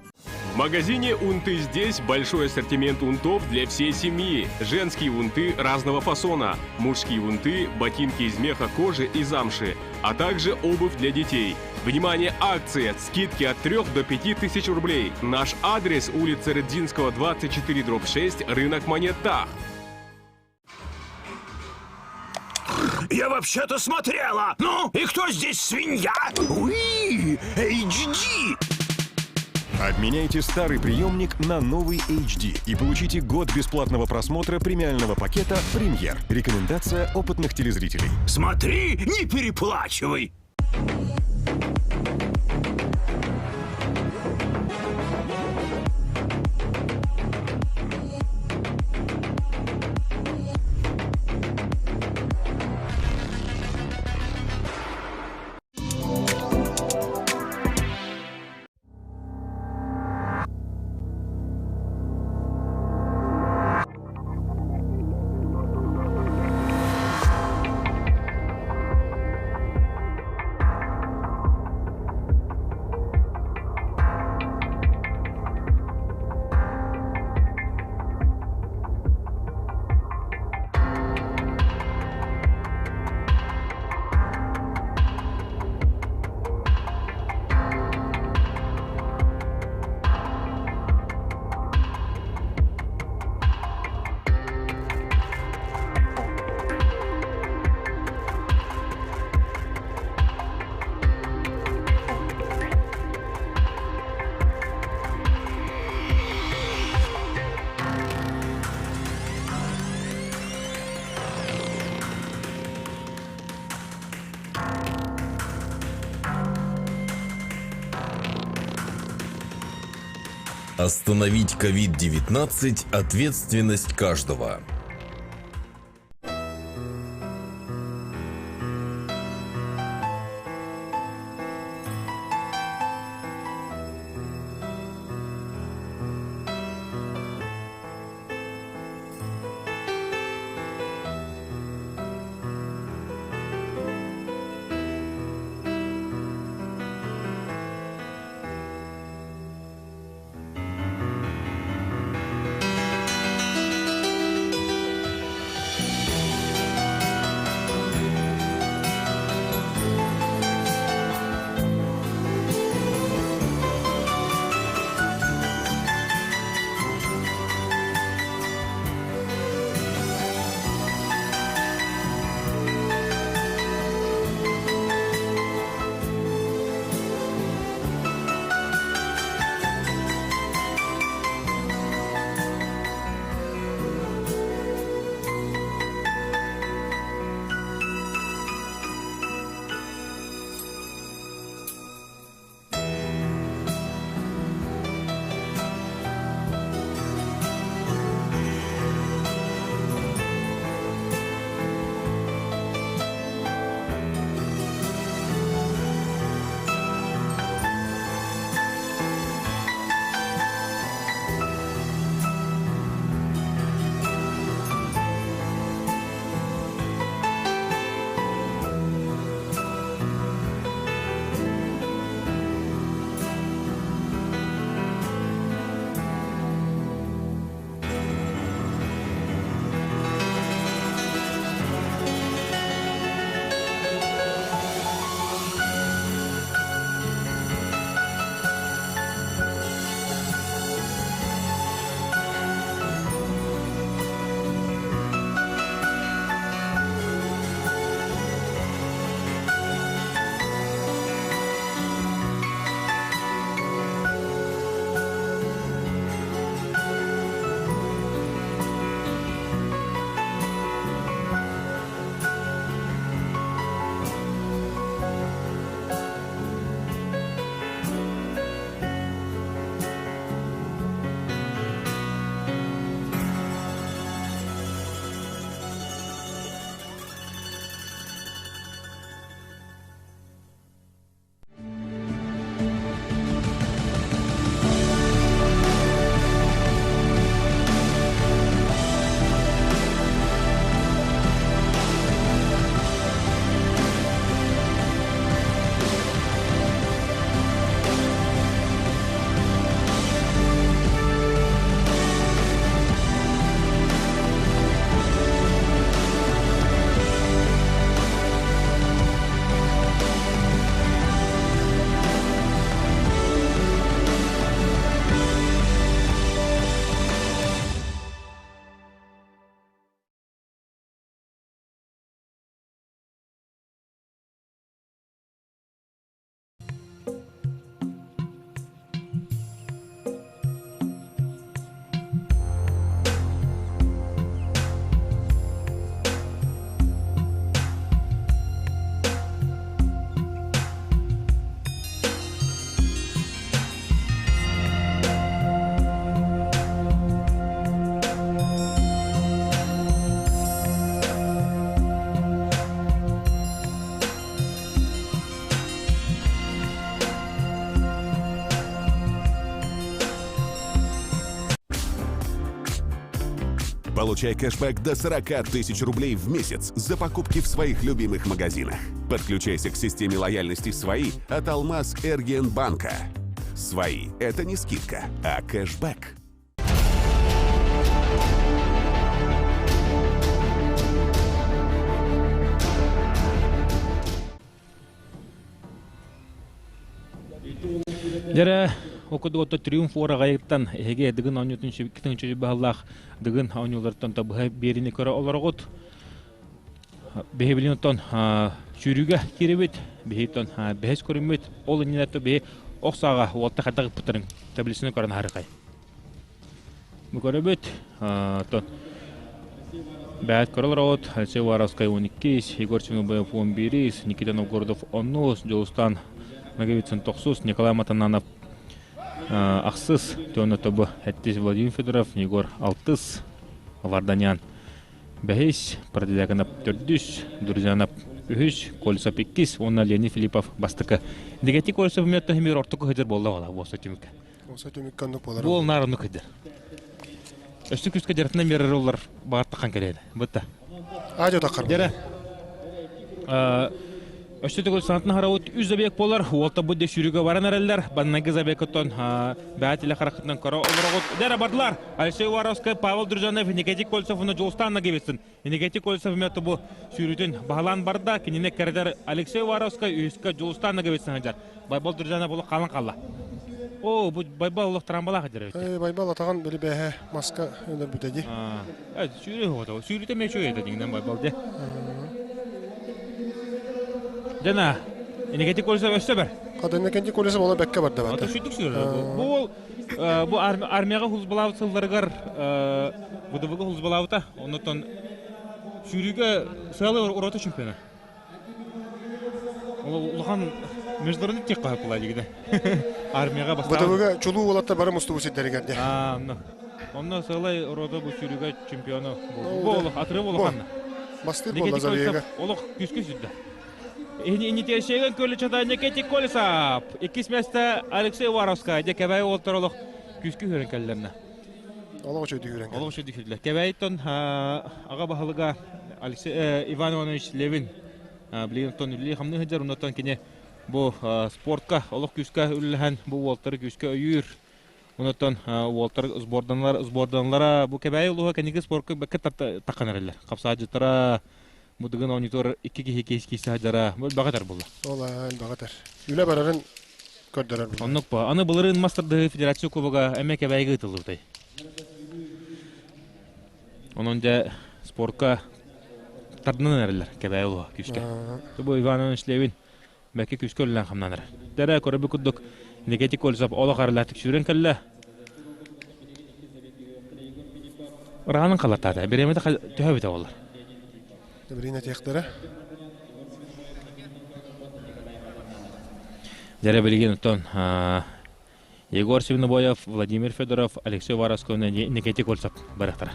В магазине «Унты здесь» большой ассортимент унтов для всей семьи. Женские унты разного фасона, мужские унты, ботинки из меха, кожи и замши, а также обувь для детей. Внимание, акция! Скидки от 3 до 5 тысяч рублей. Наш адрес – улица Рыдзинского, 24, дробь 6, рынок монет Тах. Я вообще-то смотрела! Ну, и кто здесь свинья? Уи! HD! Обменяйте старый приемник на новый HD и получите год бесплатного просмотра премиального пакета «Премьер». Рекомендация опытных телезрителей. Смотри, не переплачивай! Остановить COVID-19 – ответственность каждого. Получай кэшбэк до 40 тысяч рублей в месяц за покупки в своих любимых магазинах. Подключайся к системе лояльности «Свои» от Алмаз Эргиенбанка. «Свои» — это не скидка, а кэшбэк. Дьэрэ, окудуотто триумф уораҕайыттан эһиги Дыгын оонньуутун кытыҥчы баһыллаах Дыгын оонньууларыттан табыһа биэрини көрө олороҕут. Биһибилин оттон сүүрүүгэ киирибит, биһиттон бэһис көрүммүт, ол иннинэ биһи ох сааҕа уолта хайдах ыппыттарын таблицаны көрөн аһарыкай. Бу көрөбүт, оттон бэйэт көрө олоробут, Алексей Уваровскай 12, Егор Семенов 11, Никита Новгородов 10, Дьулустан Ноговицын 9, Николай Матананов ахсыс, Тёна Тобы Эттис Владимир Федоров, Егор алтыс, Варданян бэһис, Продвягинов төрдүс, Друзьянов үһүс, Колесов иккис уонна Леонид Филиппов бастакы. Дигэтик Колесов мүөттө химир ортоку сылдьар буолла буола буоса түмүккэ. Оса түмүккэ оннук буолар. Буол наар оннук сылдьар. Өссө күскэ дьарытынан биэрэр олар баҕартахан кэлээд. Бытта. Аадьо таххар. Дьэрэ. Өссө төгүл санатын харабыт үс забег болар. Уолта бу сүүрүгэ баран эрэллэр. Баннагы забегыттан бэйэ теле харахытынан көрө олороҕут. Дьэрэ бардылар. Алексей Уваровскай, Павел Дружанов, Никитик Кольцов уонна Дьулустан Нагивицын. Никитик Кольцов эмиэ бу сүүрүүтүн баһылаан барда. Кинини кэрэтэр Алексей Уваровскай, үһүскэ Дьулустан Нагивицын сылдьар. Байбал Дружанов олох хаалан хаалла. О, бу Байбал олох трамбалаах дьэр эбит. Э, Байбал атаҕын били бэһэ маска өлөрбүтэ дии. Сүүрүү хоото. Сүүрүүтэ эмиэ үчүгэй этэ дьиҥинэн Байбал дьэ. Дьана, Иннокентий Колесов өссө бэр. Хата Иннокентий Колесов ола бэккэ барда бата. Сүүрдүк сүүрэр. Бу ол бу армияҕа хулсбалаабыт сылларыгар ВДВ-га хулсбалаабыта. Оннуттан сүүрүүгэ сыалы урота чемпиона. Улахан международный тех была дигиде. Армияга бастаан. ВДВ-га чулуу уолаттар бары мустубут сирдэригэр де. Онно. Онно сыалай рода бу сүүрүүгэ чемпиона бу олох атыры улахан. Бастыыр буолла Забега. Олох күскү сүрдэ. Инитиэшеген көлі чата Никитик Колесов. Иккис место Алексей Уваровскай. Де кэбэй уолтар олох күскү хүрен кэллэрнэ. Олох үчүгэй хүрен. Олох үчүгэй хүрдүлэр. Кэбэйттон аҕа баһылыга Алексей Иван Иванович Левин билигин оттон үлэлии хамныы сылдьар. Оннуттан кини бу спортка олох күүскэ үлэлэһэн бу уолтары күүскэ өйүүр. Онуттан уолтар сборданалар сборданалара бу Кэбээйи улууһа кэнники спортка бэккэ таххан эрэллэр. Хапсаадьыттара мудыгын оонньутугар икки киһи киһи киирсэ сылдьара бу элбэҕи булла. Ол элбэҕи этэр. Үлэ барарын көрдөрөр булла. Оннук ба. Аны былырыын мастардыһыы федерация кубога эмиэ Кэбээйигэ ыытыллыбытай. Онон дьэ спортка тардынан эрэллэр Кэбээйи улууһа күүскэ. Бу Иван Иванович Левин бэккэ күүскэ үлэлээн хамнанар. Дэрэ көрөбү курдук Никитий Кольцов олох арылаатык сүүрэн кэллэ. Ыраанын халаттаата. Бириэмэтэ төһө эбитэ буолар? Бириэмэ тиэхтэрэ. Дэрэ билигин оттон Егор Свинобоев, Владимир Федоров, Алексей Уваровскай Никитий Кольцов барыахтара.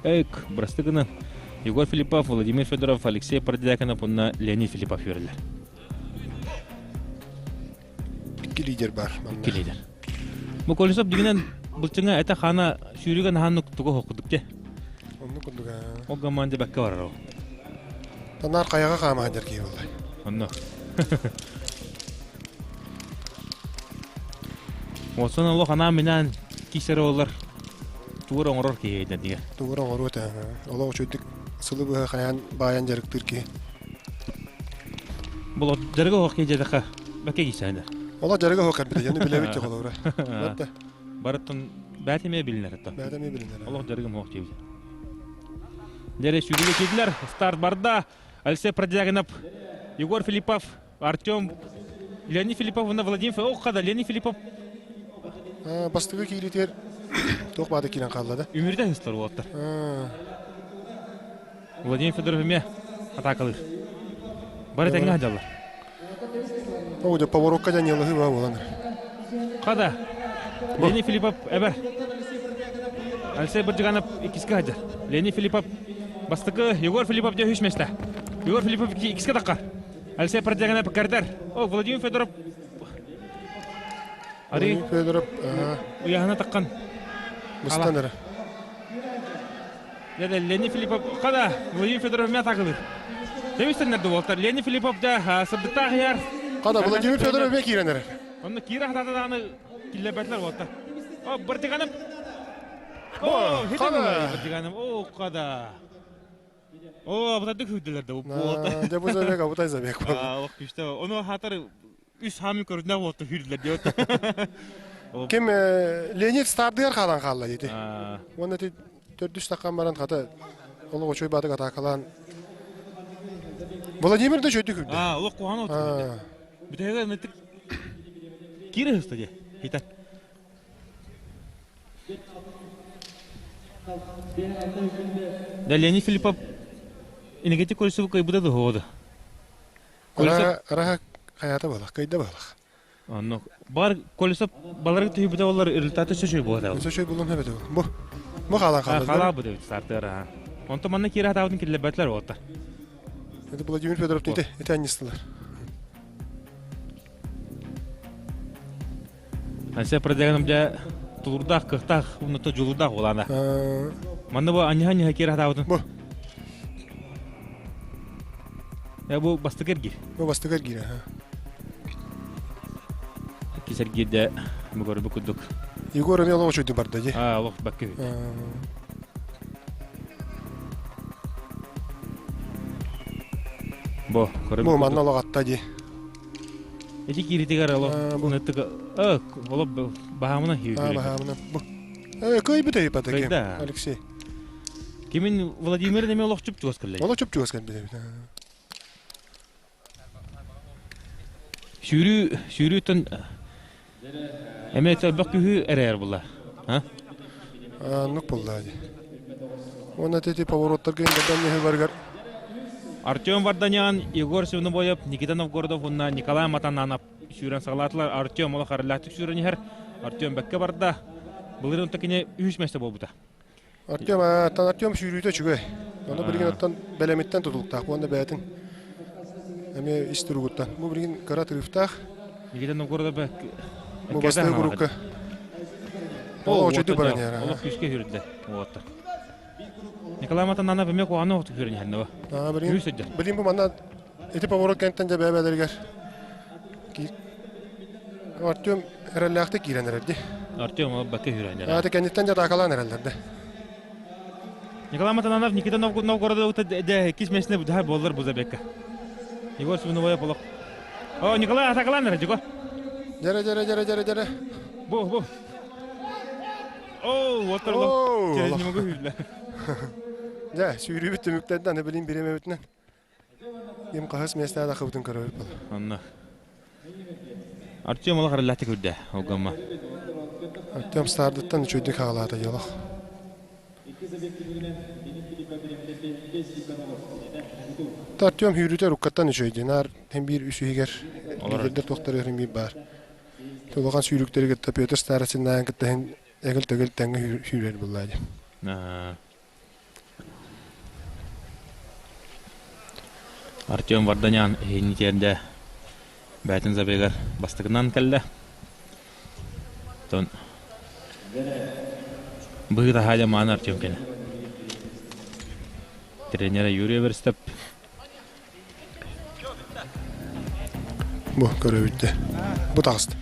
Эк, бырасты гынан Егор Филиппов, Владимир Федоров, Алексей Продякинов уонна Леонид Филиппов үөрэллэр. Икки лидер бар. Икки лидер. Бу Колесов дигинен былчыңа это хана сүүрүгэн хааннык тугу хоккудук те. Онну курдук. Ол гаманды бэккэ барар ол. Танаар хайаҕа хаамаһан дьэргии буолла. Онно. Осон олох анаан минаан кисер олар тугур оҥорор киһи дэннигэ. Тугур оҥоруо этэ. Олох үчүгдүк сылы быһа хайаан баайан дьарыктыыр киһи. Бұл дьарыга оһох киһи дьадаха бэкэ кисээнэ. Олох дьарыга оһох кэрбитэ дьону билэбит те холобура. Барта. Барыттан бээтимэ билинэр это. Бээтимэ билинэр. Олох дьарыгым оһох диэбит. Дьэрэ сүүрүүгэ киирдилэр. Старт барда. Алексей Продягинов, Егор Филиппов, Артем Леонид Филиппов уонна Владимир Ох, хада Леонид Филиппов Бастакы кииритигэр туох баада киирэн хаалла да? Үмүрдэ ыстар уолаттар. Владимир Федоров эмиэ атаакалыыр. Бары тэҥҥэ сылдьаллар. О, дьэ, поворотка дьэ ньылыһыы баа буолан. Хада. Леонид Филиппов эбэр. Алексей Бырдьыганов иккискэ сылдьар. Леонид Филиппов бастакы, Егор Филиппов дьэ үһүс миэстэ. Егор Филиппов иккискэ таххар. Алексей Продягинов кэрдэр. О, Владимир Федоров. Владимир Федоров уяһына таххан. Быстан эрэ. Лени Филиппов қада Владимир Федоров мә тағылыр. Дәвістенлер де болтар. Лени Филиппов да сырдықтақ яр. Қада Владимир Федоров бе киренер. Онны кира хатаданы киллебетлер болтар. О, Быртыганып. О, Қада. Быртыганып. О, қада. О, абытайды күрделер де. Дә бу забег, абытай забег. Ох, күшті. Оны хатар үс хамы көрүнә болты хүрделер деп. Ким Леонид стардыгар хаалан хаалла дии. Уонна ити төрдүс таххан баран хата олох очой баатык атаакалаан Владимир да чөйдү күрдэ. Аа, олох куһаҕан оту. Бүтэһигэ ынытык киирэ сыста дии. Хитат. Да Леонид Филиппов инегети көрсүбү кыйбыта дуһуоду. Араха хаята балах, кыйда балах. Онно бар колесо баларга түһүбүтэ боллар результаты сөшөй буолар. Сөшөй булун хэбэтэ. Бу бу хаалан хаалар. Халаа бу дебит стартера. Онто манна киирэ хатаабытын киллэрбэтилэр уоттар. Это Владимир Федоров ите ите анньыстылар. Ансе продягам дьэ тулурдаах, кыахтаах, уонна дьулурдаах буолаана. Манна бу анньыһа-анньыһа киирэ хатаабытын. Бу. Э бу бастакы эргиир. Бу бастакы эргиир, аха. Иккис эргиирдэ бу көрбүт курдук. Егор эмиэ олох үчүгэй барда дии. Аа, олох бакка Бу, көрбүт. Бу манна олох атта дии. Эти кииритигэр олох ынытык олох баһаамына Аа, баһаамына. Бу. Э, кыйбыт өйпата ким? Алексей. Кимин Владимир неме олох чуп чугас кэллэ. Олох чуп чугас кэлбит. Сүүрүү сүүрүүттэн эмээ элбэх күһүү эрээр була. А? Аннык булла ди. Уонна тети повороттарга индардан баргар Артем Варданян, Егор Свинобоев, Никита Новгородов уонна Николай Матананов сүүрэн саҕалаатылар. Артем олох арылаахтык сүүрэн иһэр. Артем бэккэ барда. Былырыын такине үһүс миэстэ буолбута. Артем, Артем сүүрүүтэ үчүгэй. Ону билигин оттон бэлэмиттэн тутулуктаах уонна бэйэтин эмиэ ис туругуттан. Бу билигин кыра тырыыптаах. Никита Новгородов Бу бастакы курукка. Ол очойду баран иһэр. Олох күүскэ сүүрдэ. Уоттар. Николай Матананов эмиэ куһаҕаны оҕотук сүүрэн иһэр нова. Билин бу манна ити поворот кэнтэн дьэ бэйэ-бэйэлэригэр Артем эрэллээхтик киирэн эрэр дии. Артем ол бакка сүүрэн эрэр. Аата кэнниттэн дьэ атаакалаан эрэллэр да. Николай Матананов Никита Новгородов дэ иккис миэстэ будаһар буоллар бу забекка. Егор Свиновоев олох. О, Николай атакалаан эрэр дьиго. Дьэрэ дьэрэ дьэрэ дьэрэ дьэрэ. Бу бу. Оо, уоттар олох. Через не могу хүллэ. Дьэ, сүүрүүбүт түмүктэнди аны билин бириэмэбитинэн. Ким хаһыс миэстэҕэ тахыбытын көрөбүт буолар. Онно. Артем олох арыллаатык үрдэ, олгоммо. Артем стардыттан үчүгэйдик хаалаата дьолох. Артем сүүрүүтэ руккаттан үчүгэй наар һин биир үс иһигэр лидердэр туохтарыгар һин биир баар. Улахан сүүрүктэри кытта Петр Старостиннаан кытта һин эгил-төгүл тэҥҥэ сүүрэр буоллаа дии. Артем Варданян иһини тиэрдэ бэйэтин забегар бастакынан кэллэ. Оттон быһыы таһаа мааны Артем кэлэ. Тренера Юрий Верстеп. Бу көрөбүттэ. Бу таҕыста.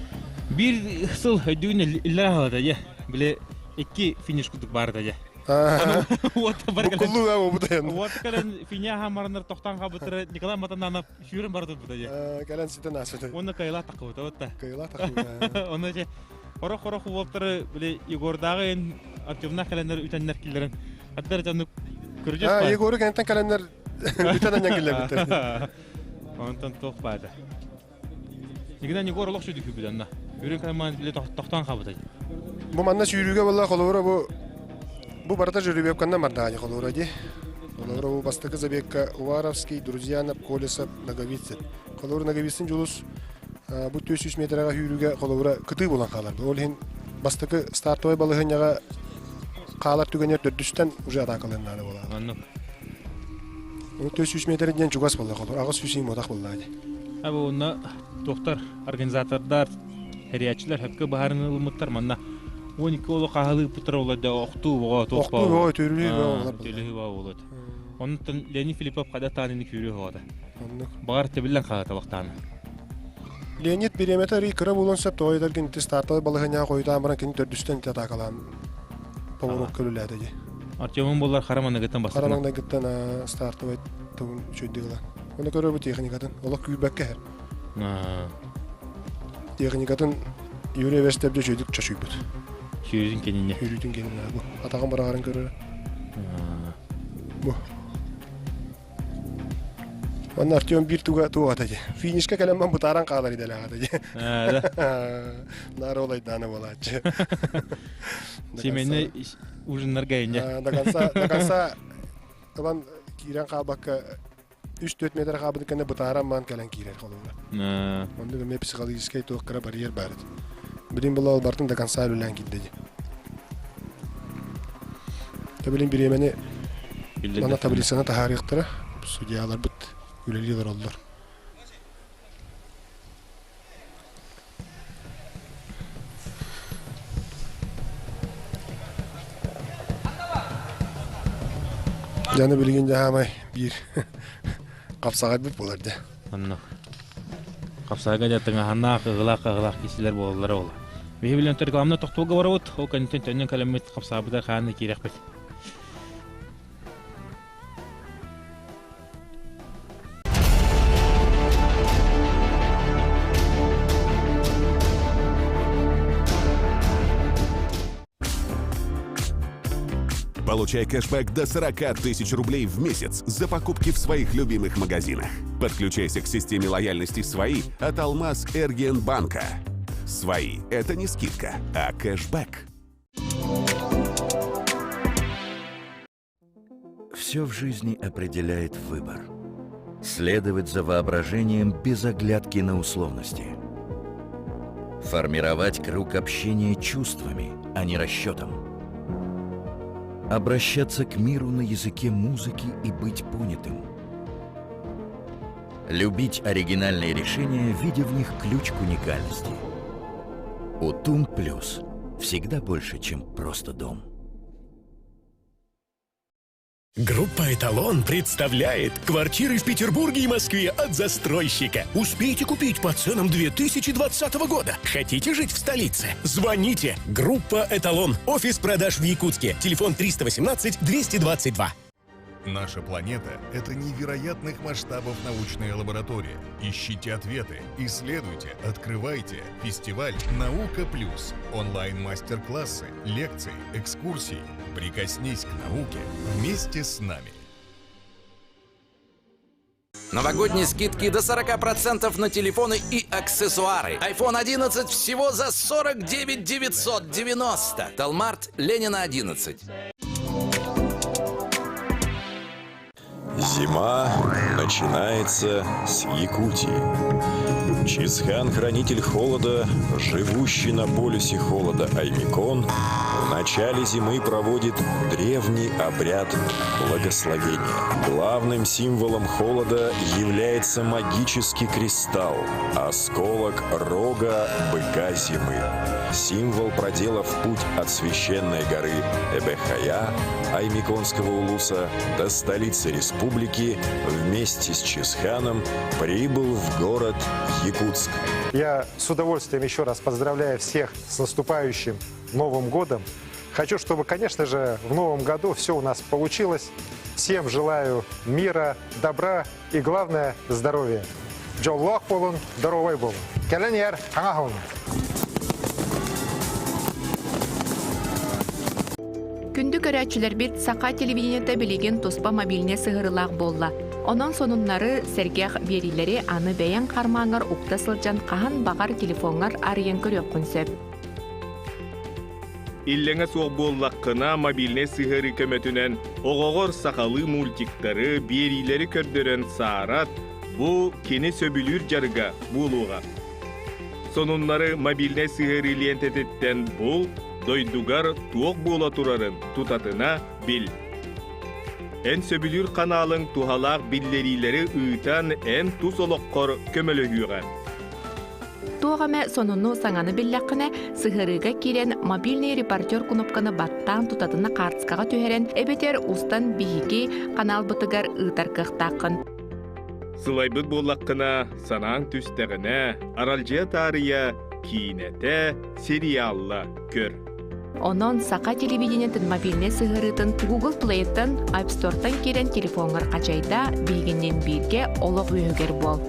Биир сыл өйдүүн иллэрэ хаалата дьэ. Били икки финиш курдук баарыта дьэ. Буккуллуу аа бу тайан. Уот кэлэн финя хамарынар тохтон хаалбыттара Николай Матананов сүүрэн бара турбута дьэ. Кэлэн ситэн аасыта. Уонна кыайылаах таххыбыта отта. Кыайылаах таххыбыта. Онно дьэ хорох-хорох уолтары били Егордааҕы эн Артемнаах кэлэннэр үтэннэр киллэрэн аттар дьоннук көрүдьэс Егору кэнтэн кэлэннэр бүтэн анньан киллэрбиттэр. Онтон туох баата. Игина Егор олох сүдү күбүт анна. Үрүн каймаан били тохтоон хаалбыта. Бу манна сүүрүүгэ буолла холобура бу бу барыта жеребьевканнан бардаҕа холобура дии. Холобура бу бастакы забегка Уваровский, Друзьянов, Колесов, Ноговицын. Холобура Ноговицын Дьулус бу 400 метрэҕэ сүүрүүгэ холобура кытыы буолан хаалар. Ол иһин бастакы стартовай балаһыанньаҕа хаалар түгэнигэр төрдүстэн уже атаакалыан наада буолар. Оннук. Ол 400 метр диэн чугас буолла холобур 800 муотах буолла дии. Абы онно туохтар организатордар, тэрийээччилэр хөпкө быһаарыны ылыммыттар манна. 12 олу хаһылыы путар олорда охтуу боҕо туох Охтуу боҕо төрүлүү боҕо олар. Төрүлүү боҕо болот. Онтон Леонид Филиппов хада таанини күүрүү хоҕота. Оннук. Бағар тебиллен хаһата вақтааны. Леонид бириэмэтэ арый кыра буолуон сөп тоҕо ити стартовай балаһыанньаҕа хойутаан баран кини төрдүстэн ити атаакалаан поворот көрүлээтэ дии. Артемун боллар хара маныгыттан бастакы. Хара маҥнайгыттан стартовай тугун үчүгэй ылан. Оны көрөбүт техникатын. Олох күүрбэккэ иһэр. Техникатын Юрий Вестебде үчүгдүк чочуйбут. Сүүрүтүн кэнинэ. Сүүрүтүн кэнинэ бу. Атаҕын быраҕарын көрөрө. Бу. Онно Артем биир туга туоҕата дии. Финишка кэлэн бутааран хаалар идэлээҕэ дии. Наара олайдаана буолааччы. Семейный ужиннарга инне. До конца, до конца ылан киирэн хаалбакка 3-4 метр хаалбытын кэннэ бытааран маан кэлэн киирэр холобура. Оннук эмиэ психологическай туох кыра барьер баар этэ. Билин була бартын до конца үлэлээн киирдэ дии. Билин бириэмэни манна таблицаны таһаарыахтара. Судьяларбыт үлэлии олороллор. Дьону билигин дьаһаамай биир хапсаҕайбыт буолар дьэ. Онно. Хапсаҕайга дьэ тыҥаһаннаах, ыгылаах-ыгылаах киһилэр буолаллара ол. Биһи билэн рекламна тохтуулга барабыт, ол кэнниттэн төннөн кэлэммит хапсаабытар хааны киирэхпит. Получай кэшбэк до 40 тысяч рублей в месяц за покупки в своих любимых магазинах. Подключайся к системе лояльности «Свои» от Алмаз Эргенбанка. «Свои» — это не скидка, а кэшбэк. Все в жизни определяет выбор. Следовать за воображением без оглядки на условности. Формировать круг общения чувствами, а не расчетом. Обращаться к миру на языке музыки и быть понятым. Любить оригинальные решения, видя в них ключ к уникальности. Утум Плюс. Всегда больше, чем просто дом. Группа «Эталон» представляет квартиры в Петербурге и Москве от застройщика. Успейте купить по ценам 2020 года. Хотите жить в столице? Звоните. Группа «Эталон». Офис продаж в Якутске. Телефон 318 222. Наша планета – это невероятных масштабов научная лаборатория. Ищите ответы, исследуйте, открывайте. Фестиваль «Наука плюс». Онлайн-мастер-классы, лекции, экскурсии. Прикоснись к науке вместе с нами. Новогодние скидки до 40% на телефоны и аксессуары. iPhone 11 всего за 49 990. Талмарт, Ленина 11. Зима начинается с Якутии. Чисхан, хранитель холода, живущий на полюсе холода Аймикон, в начале зимы проводит древний обряд благословения. Главным символом холода является магический кристалл – осколок рога быка зимы. Символ, проделав путь от священной горы Эбехая, Аймиконского улуса, до столицы республики вместе с Чисханом прибыл в город Якутск. Я с удовольствием еще раз поздравляю всех с наступающим Новым годом. Хочу, чтобы, конечно же, в новом году все у нас получилось. Всем желаю мира, добра и, главное, здоровья. Дьоллоох буолун, доруобай буолун. Кэлэн иһэр Саҥа сыл. Күндү көрөөччүлэрбит саха телевидениета билигин туспа мобильнай сыһыарыылаах буолла. Онон сонуннары, сэргэх биэриилэри аны бэйэҥ хармааҥҥар укта сылдьан хаһан баҕар телефоҥҥар арыйан көрүөххүн сөп. Иллэҥэ суох буоллаххына, мобильнай сыһыарыы көмөтүнэн оҕоҕор сахалыы мультиктары, биэриилэри көрдөрөн саарат, бу кини сөбүлүүр дьарыга буолуоҕа. Сонуннары мобильнай сыһыарыы лиэнтэтиттэн бул, дойдугар туох буола турарын тутатына бил. Эн сөбүлүүр ханаалыҥ туһалаах биллэриилэри ыытан эн тус олоххор көмөлөһүөҕэ. Туох эмэ сонуну саҥаны биллэххинэ, сыһыарыыга киирэн мобильный репортер кнопканы баттаан тутатына хаартыскаҕа түһэрэн эбэтэр устан биһиги ханаалбытыгар ыытар кыахтааххын. Сылайбыт буоллаххына, санааҥ түстэҕинэ, аралдьыйа таарыйа, киинэтэ, сериалла көр. Онон саха телевидениетын мобильнай сыһыарыытын Google Play-тан, App Store-тан киирэн телефоҥҥар хачайда, биһигинниин бииргэ олох үөһүгэр буол.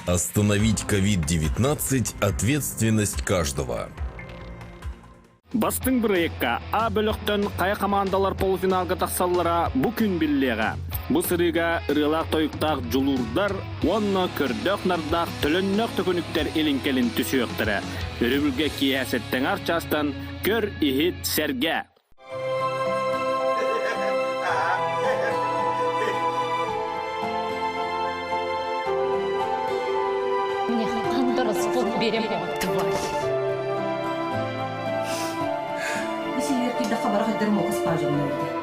Остановить COVID-19 – ответственность каждого. Бастыҥ бырайыакка А бөлөхтөн хайа хамаандалар полуфиналга тахсаллара бу күн биллиэҕэ. Бу сырыыга ырыалаах-тойуктаах дьулуурдар уонна көрдөөх-нардаах төлөннөөх төкүнүктэр илин-кэлин түсүөхтэрэ. Өрөбүлгэ киэһэ сэттэҥэр чаастан көр, иһит, сэргэ! Мне хандырыспыт берем тварь. Исилер килде хабара хайдар мокус пажымна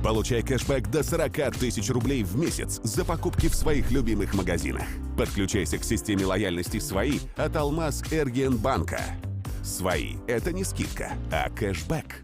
Получай кэшбэк до 40 тысяч рублей в месяц за покупки в своих любимых магазинах. Подключайся к системе лояльности «Свои» от Алмаз Эргенбанка. «Свои» — это не скидка, а кэшбэк.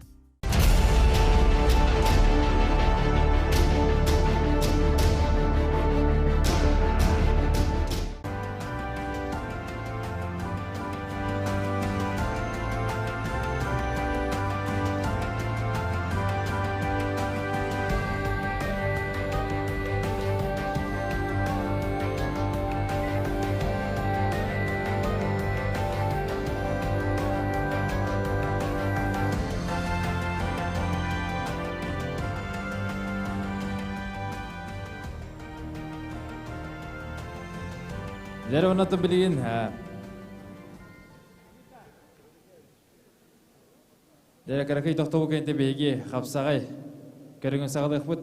Дьэ оннотон билигин Дьэ кыракый тохтобул кэннэ биһиги хапсаҕай көрүҥүн саҕалыахпыт.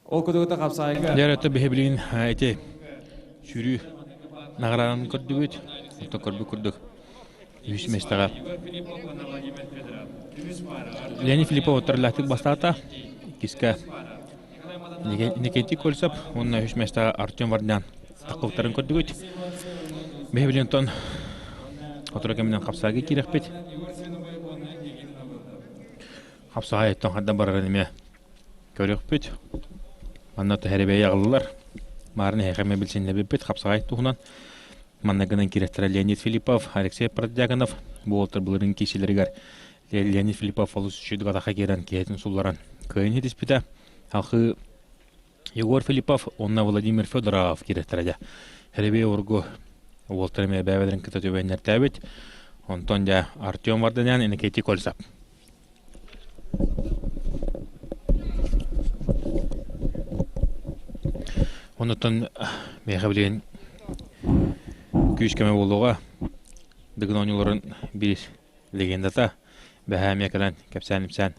Ол кудугута хапсаайга. Дьэ өттө биһи билигин ити сүүрүү наҕараанын көрдүбүт. Оттон көрбүт курдук үһүс миэстэҕэ Леонид Филиппов оттор бастаата. Иккискэ Никитий Кольцев уонна үһүс миэстэҕэ Артем Варнян таххыбыттарын көрдүгүт. Биһи билигин оттон сотору кэминэн хапсаайга киирэхпит. Хапсаҕай оттон хайдан барарын эмиэ Көрүөхпүт. Манна тэһэрибэйи аҕаллылар. Маарын эһиэхэ эмиэ билсиннэрбиппит хапсаҕай туһунан. Манна гынан киирэттэрэ Леонид Филиппов, Алексей Продьяконов бу уолаттар былырыын киирсиилэригэр Леонид Филиппов олус үчүгэй атахха киирэн киһитин сулларан кыайан ситиспитэ. Алхыы Егор Филиппов уонна Владимир Федоров киирэттэрэ дьэ. Хэрибэй ургу уолтар эмиэ бэйэлэрин кытта түбэннэртээбит. Онтон дьэ Артем Варданян, Иннокентий Кольцев. Оннуттан миэхэ билигин күүс-көмө буолуоҕа. Дыгын оонньууларын биир легендата бэһээ эмиэ кэлэн кэпсээн-ипсээн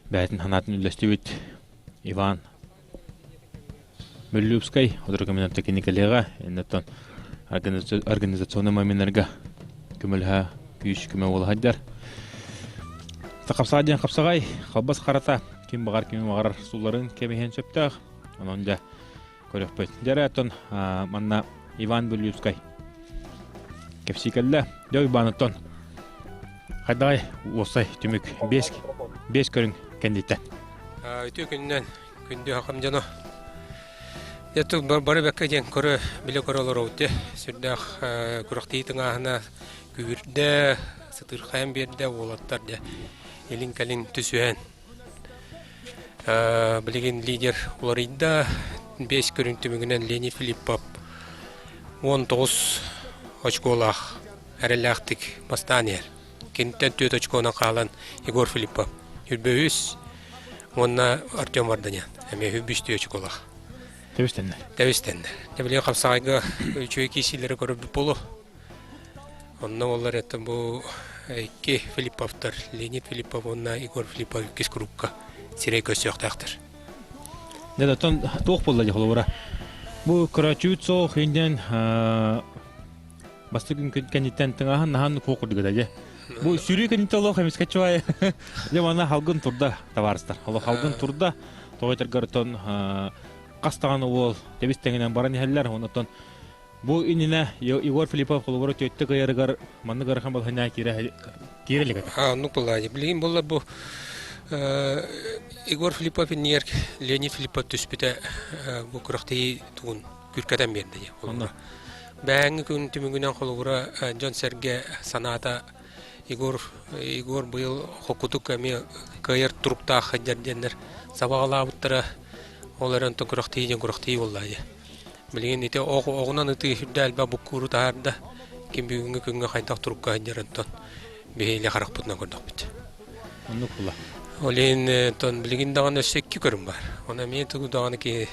бэйэтин санаатын үллэстибит Иван Мөллүүпскэй сотору кэминэн кини кэлиэҕэ. Иннаттан организационнай моменнарга көмөлөһө күүс-көмө буола сылдьар. Хапсаҕай диэн хапсаҕай, халбас харата ким баҕар кими баҕарар сулларын кэбиһиэн сөптөөх. Онон дьэ көрүөхпүт. Дьэ оттон манна Иван Бүлүүскэй кэпсии кэллэ. Дьэ Уйбаан оттон хайдаҕай уопсай түмүк биэс биэс көрүҥ кэнниттэн. Үтүө күнүнэн Күндү хакам дьоно. Дьэ бары бэккэ диэн көрө, билэ көрө олоробут дьэ. Сүрдээх күрэхтии тыҥааһына күүрдэ, сытыырхайан биэрдэ уолаттар дьэ. Илин-кэлин түсүһэн. Билигин лидер уларыйда. Бэс көрүҥ түмүгүнэн Леонид Филиппов 19 очколаах эрэллээхтик бастаан иһэр. Киниттэн түөрт очконан хаалан Егор Филиппов үрбөһүс уонна Артем Варданян эмиэ үбүстүү очколаах. Тэбистэннэр. Тэбистэннэр. Дьэ билигин хапсаҕайга үчүгэй киирсиилэри көрөрбүт буолуо. Онно буоллар это бу икки Филипповтар, Леонид Филиппов уонна Егор Филиппов иккис курукка сирэй көрсүөхтээхтэр. Дьэ, оттон туох буолла дии холобура? Бу көрөөччүбүт суох индиэн Бастакы кэнниттэн тыҥаһын наһан куох курдук этэ дьэ. Бу сүрүү кэнниттэн олох эмискэ чуай. Дьэ манна халгын турда табаарыстар. Олох халгын турда. Тоҕо этэргэр оттон хас даҕаны уол тэбис тэҥинэн баран иһэллэр. Онтон бу иннинэ Егор Филиппов холобура түөттэ кыайарыгар маннык ыарахан балаһыанньа киирэ киирэ илик этэ. А, оннук буолла. Билигин буолла бу Егор Филиппов иннигэр Леонид Филиппов түспүтэ бу күрэхтэһии тугун күркэтэн биэрдэ диye. Онно Бэһээҥҥи күн түмүгүнэн холобура дьон-сэргэ санаата Егор Егор быйыл холкутук эмиэ кыайар туруктаах сылдьар диэннэр сабаҕалаабыттара. Ол эрэн онтон күрэхтэһии диэн күрэхтэһии буолла дии. Билигин ити оҕунан ытыы үрдэ элбэх буккууру таһаарда. Ким бүгүҥҥү күҥҥэ хайдах турукка сылдьар онтон биһиги илэ харахпытынан көрдөхпүт. Оннук була. Ол иһин оттон билигин даҕаны өссө икки көрүҥ баар. Ону эмиэ тугу даҕаны киһи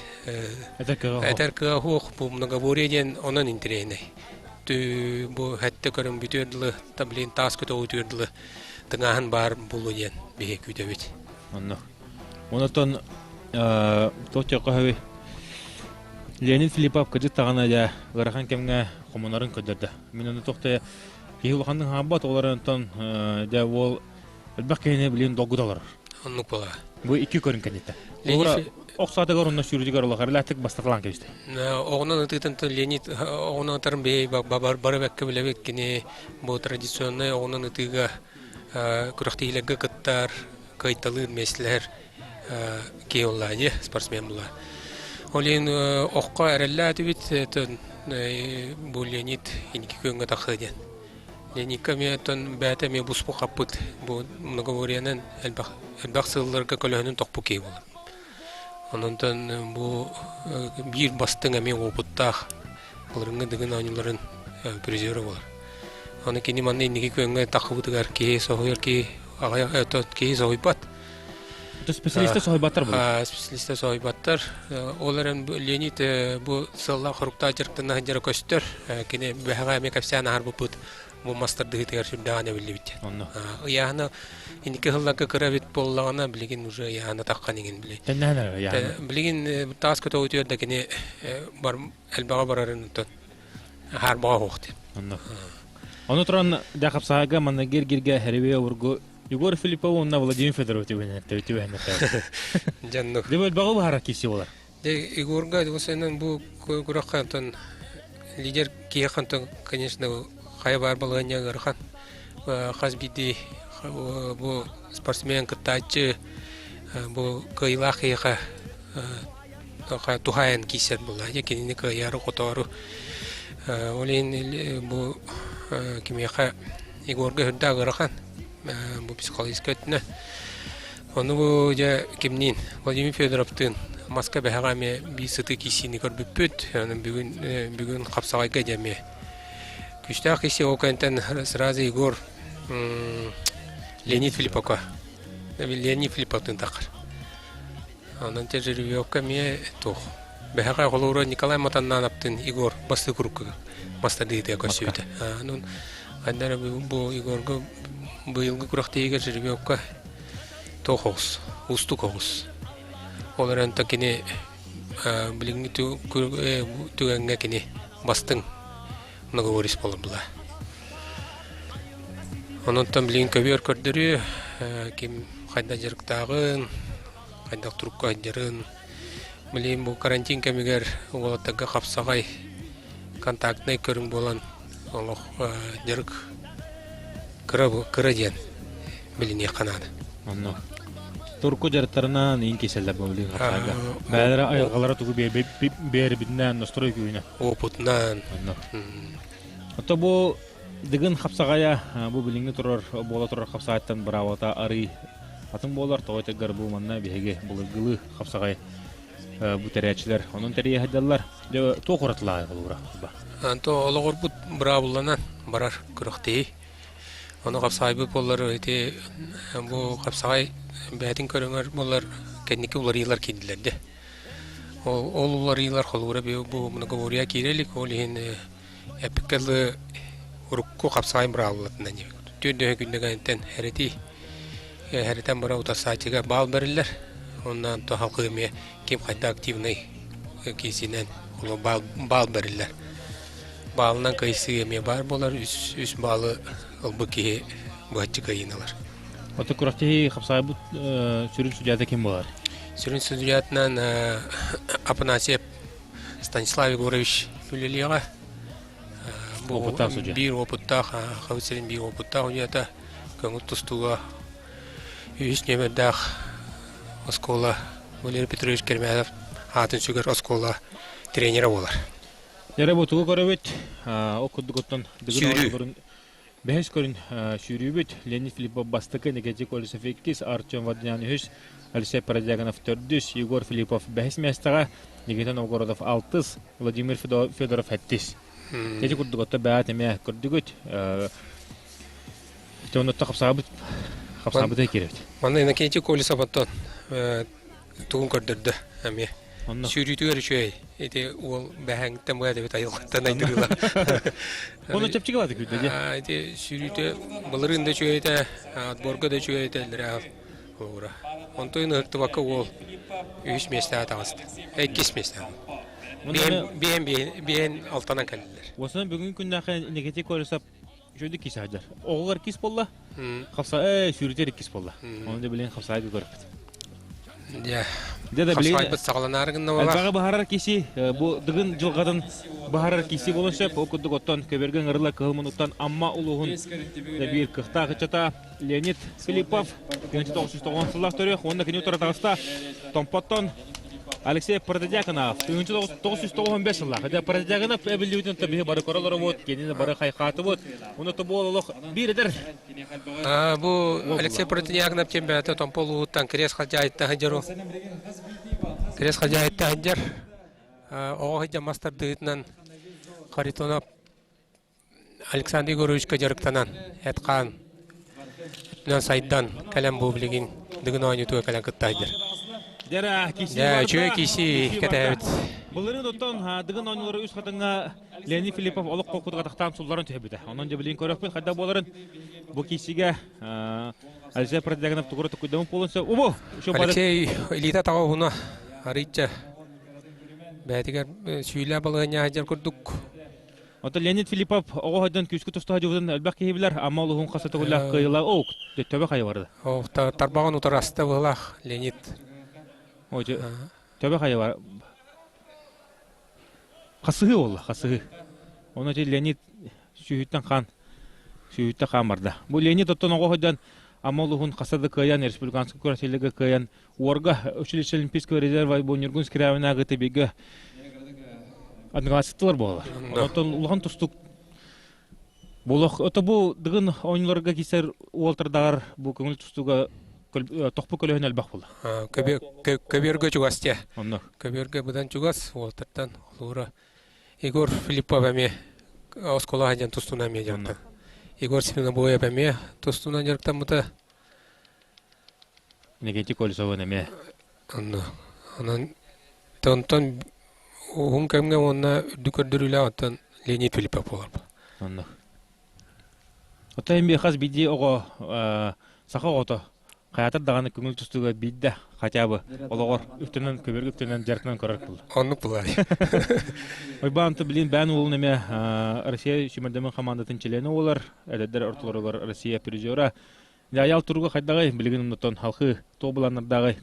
этэр кыаҕа суох. Бу многоборье диэн онон интэриэһинэй. Бу сэттэ көрүҥ бүтүөр дылы, блин, таас көтөҕүүтүгэр дылы тыҥааһын баар буолуо диэн биһи күүтэбит. Онно. Онотон туох диэххэ сөбүй? Леонид Филиппов кырдьык даҕаны дьэ ыарахан кэмҥэ хомунарын көрдөрдө. Мин ону тохтойо киһи улаханнык хаамбат, ол эрэн онтон дьэ уол элбэх киһини билигин долгута олорор. Оннук буолаа. Бу икки көрүҥ кэнниттэн. Охсаатыгар онно сүүрдүгэр улахан релактик бастаталаан кэбистэ. Оҕунан ытыытын Леонид оҕунан ытарын бэйэ бары бэккэ билэбит кини бу традиционнай оҕунан ытыыга күрэхтэһиилэргэ кыттар, кыайталыыр миэстэлэһэр киһи буолла дии, спортсмен буолла. Ол иһин оххо эрэллээтибит бу Леонид инники күөҥҥэ тахсыа диэн. Леонидка эмиэ оттон бэйэтэ эмиэ буспу хаппыт бу многоборьенан элбэх элбэх сылларга көлөһүнүн тохпут киһи буолар. Онон бу биир бастыҥ эмиэ уопуттаах былырыҥҥы Дыгын оонньууларын призера буолар. Аны кини манна инники күөҥҥэ таххыбытыгар киһи соһуйар киһи аҕыйах киһи соһуйбат. Специалистар соһуйбаттар буолар. Специалистар соһуйбаттар. Ол эрэн Леонид бу сыаллаах хоруктаах дьарыктана сылдьара көстөр. Кини бэһэҕэ эмиэ кэпсээн аһарбыппыт бу мас тардыһыытыгар сүрдээҕин эбиллибит. Онно. Ыйааһына инники сылларга кыра эбит буоллаҕына, билигин уже ыйааһына таххан иҥин били. Тэннэһэн эрэ ыйааһына. Билигин таас көтөҕүтүгэр да кини бар элбэҕи барарын оттон хаарбаҕа суох диэн. Онно. Ону туран дьэ хапсаҕайга манна гир-гиргэ хэрибиэ обургу Егор Филиппов уонна Владимир Федоров түбэһиннэр. Дьаннык. Дьэ элбэҕи баһара киирси буолар. Дьэ Егорга осенен бу күрэххэ онтон лидер киһи онтон конечно хайа баар балаһыанньа ыарахан. Хас биирдии бу спортсмен кыттааччы бу кыайыылаах киһиэхэ туһаайан киирсэр буолла. Дьэ кинини кыайаары хотоору ол иһин бу кимиэхэ Егорга үрдээх ыарахан бу психологическай өттүнэ. Ону бу дьэ кимниин Владимир Федоровтыын маска бэһэҕэ эмиэ биир сытыы киирсиини көрбүппүт. Бүгүн бүгүн хапсаҕайга дьэ эмиэ күүстээх киирсии ол кэнниттэн сразу Егор Леонид Филипповка Леонид Филипповтыын таххар. Онон те жеребьевка эмиэ туох бэһэҕэ холуура Николай Матаннанаптыын Егор бастыы курукка бастадыытыга көрсүбүтэ. Онон хайдара бу Егорга быйылгы күрэхтэһиигэ жеребьевка туох оҕус, уустук оҕус. Ол эрэн то кини билиҥҥи түгэҥҥэ кини бастыҥ многоборец буолар була. Онон билигин көбүөр көрдөрүү, ким хайда дьарыктааҕын, хайдах турукка сылдьарын. Билигин бу карантин кэмигэр уолаттарга хапсаҕай контактнай көрүҥ буолан олох дьарык кыра кыра диэн билиниэххэ наада. Онно турку дьарыктарынан иин киселлэр бу билигин хапсаҕайга. Бэйэлэрэ айылҕалара тугу биэрбитинэн настрой күүнэ. Опытынан. Онно. Ото бу Дыгын хапсаҕайа бу билиҥҥи турар буола турар хапсаҕайтан быраабата арый атын буолар. Тоҕо этэргэр бу манна биһиги былыргылыы хапсаҕай бу тэрээччилэр онон тэрийэ сылдьаллар. Дьэ туох уратылааҕый холобура? Анто олоҕурбут быраабылланан барар күрэхтэһии. Ону хапсаҕайбыт буоллар ити бу хапсаҕай бэйэтин көрүҥэр буоллар кэнники уларыйыылар киирдилэр дьэ. Ол, ол уларыйыылар холобура бу многоборье киирэ илик, ол иһин Эппиккэ дылы урукку хапсаҕай быраабылатынан диэбит. Түөрт күннэгэнтэн эрэтии эрэтэн бара утарсааччыга баал бэриллэр. Онно халкы эмиэ ким хайда активный киисинэн баал, баал бэриллэр. Баалынан кыайсыы эмиэ баар буолар. Үс, үс баалы ылбыт киһи быһаччы кыайыыны ылар. Ото күрэхтэһии хапсаҕайбыт сүрүн судьята ким буолар? Сүрүн судьятынан Апанасьев Станислав Егорович үлэлиэҕэ. Опыттаах судья. Биир опыттаах, Хабыт сирин биир опыттаах судьята көҥүл тустууга үһүс нүөмэрдээх оскуола Валерий Петрович Кермянов аатын сүгэр оскуола тренерэ буолар. Дьэ бу тугу көрөбүт? Ол курдук оттон Дыгын Бэһис көрүн сүүрүүбүт Леонид Филиппов бастакы, Никитий Колесов иккис, Артем Вадинян үһүс, Алексей Продягинов төрдүс, Егор Филиппов бэһис миэстэҕэ, Никита Новгородов алтыс, Владимир Федоров сэттис. Ити курдук отто бэйэт эмиэ көрдүгүт. Ити оннотто хапсаабыт хапсаабыта киирэбит. Манна Иннокентий Колесов оттон тугун көрдөрдө эмиэ. Сүүрүүтүгэр үчүгэй. Ити уол бэһэҥтэн быа эбит айылҕаттан айдырыыла. Оны чэпчэки бааты күүтэ дии. Ити сүүрүүтэ былырыын да үчүгэй этэ, отборга да үчүгэй этэ эллэрэ ура. Онтон ыһыктыбакка уол үһүс миэстэҕэ таҕыста. Иккис миэстэҕэ. Биэн биэн алтанан кэллилэр. Осынан бүгүн күннээхэ Никитий Колесов үчүгэй кис сылдьар. Оҕолор кис буолла. Хапса э сүүрдэр иккис буолла. Оны да билин хапсаайга көрөппүт. Дьэ. Дьэ да билин Хапсаайбыт саҕаланаары гынна буолар. Элбэҕи баһарар киси бу дыгын дьылҕатын баһарар киси буолан сөп. Ол курдук оттон көбөргө ыҥырыла кыһыл мунуттан Амма улууһун биир кыахтаах ыччата Леонид Филиппов 1990 сыллаах төрүөх уонна кини утары таҕыста Томпоттон Алексей Протодьяконов 1995 сыллаах. Дьэ Протодьяконов эбиллибитин биһи бары көрөлөрөбут, кинини бары хайхаатыбыт. Уну тобуол олох биир эдэр. Бу Алексей Протодьяконов диэн бэйэтэ Томпо улууһуттан крест халдьаайыттан сылдьар. Крест халдьаайыттан сылдьар. Оҕо сылдьан мас тардыытынан Харитонов Александр Егоровичка дьарыктанан, эт-хаан өттүнэн сайдан кэлэн бу билигин Дыгын оонньуутугар кэлэн кытта сылдьар. Дьэ, киси Дьэ, үчүгэй киси кэтэһэбит. Былырыын оттон Дыгын оонньуулара үс хатыҥҥа Леонид Филиппов олох холкутук атахтаан сулларын түһэрбитэ. Онон дьэ билигин көрөхпүт хайдах буоларын бу киисигэ Алексей Продягинов тугура тукуйдаммыт буолуон сөп. Убу! Алексей илиитэ атаҕа уһуна арыйча бэйэтигэр сүүлэ балаһыанньа сылдьар курдук. Оттон Леонид Филиппов оҕо сылдьан күүскэ туста сылдьыбытын элбэх киһи билэр. Амма улууһун хас да төгүллээх кыайыылаах оо, төбө хайа барда. Оо, тарбаҕын утараста быһылаах Леонид. Ой, төбө хайа бар. Хасыһыы буолла, хасыһыы. Ону ити Леонид сүүһүттэн хаан, сүүһүттэн хаан барда. Бу Леонид оттон оҕо сылдьан Амма улууһун хаса да кыайан, республиканскай күрэхтэһиилэргэ кыайан, Уорга училище Олимпийского резерва бу Ньургун Скрябинааҕы бигэ одноклассниктар буолар. Онтон улахан тустук Болох ото бу дыгын оонньууларга киирсэр уолтардаҕар бу көҥүл тустууга тохпу көлөһүн элбэх буолла. Көбүөргө чугас дьэ. Онно. Көбүөргө быдан чугас уолтартан олуура. Егор Филиппов эмиэ оскуола сылдьан тустуунан эмиэ дьарыктан. Егор Свинобоев эмиэ тустуунан дьарыктаммыта. Никитий Колесовын эмиэ. Онно. Онон онтон уһун кэмҥэ уонна үрдүк көрдөрүүлээх оттон Леонид Филиппов буолар. Онно. Оттон эми хас биирдии оҕо саха оҕото хайатар даҕаны көҥүл тустууга биирдэ хотя бы олоҕор үктэнэн көбүөргэ үктэнэн дьарыктанан көрөр буолла. Оннук буолар. Ойбаан блин бээн уолун эмиэ Россия сүүмэрдэмин хамаандатын чилиэнэ буолар. Эдэрдэр ортолоругар Россия призера. Дьэ, туруга хайдаҕый? Билигин оннуттан халхыы туох былааннардааҕый?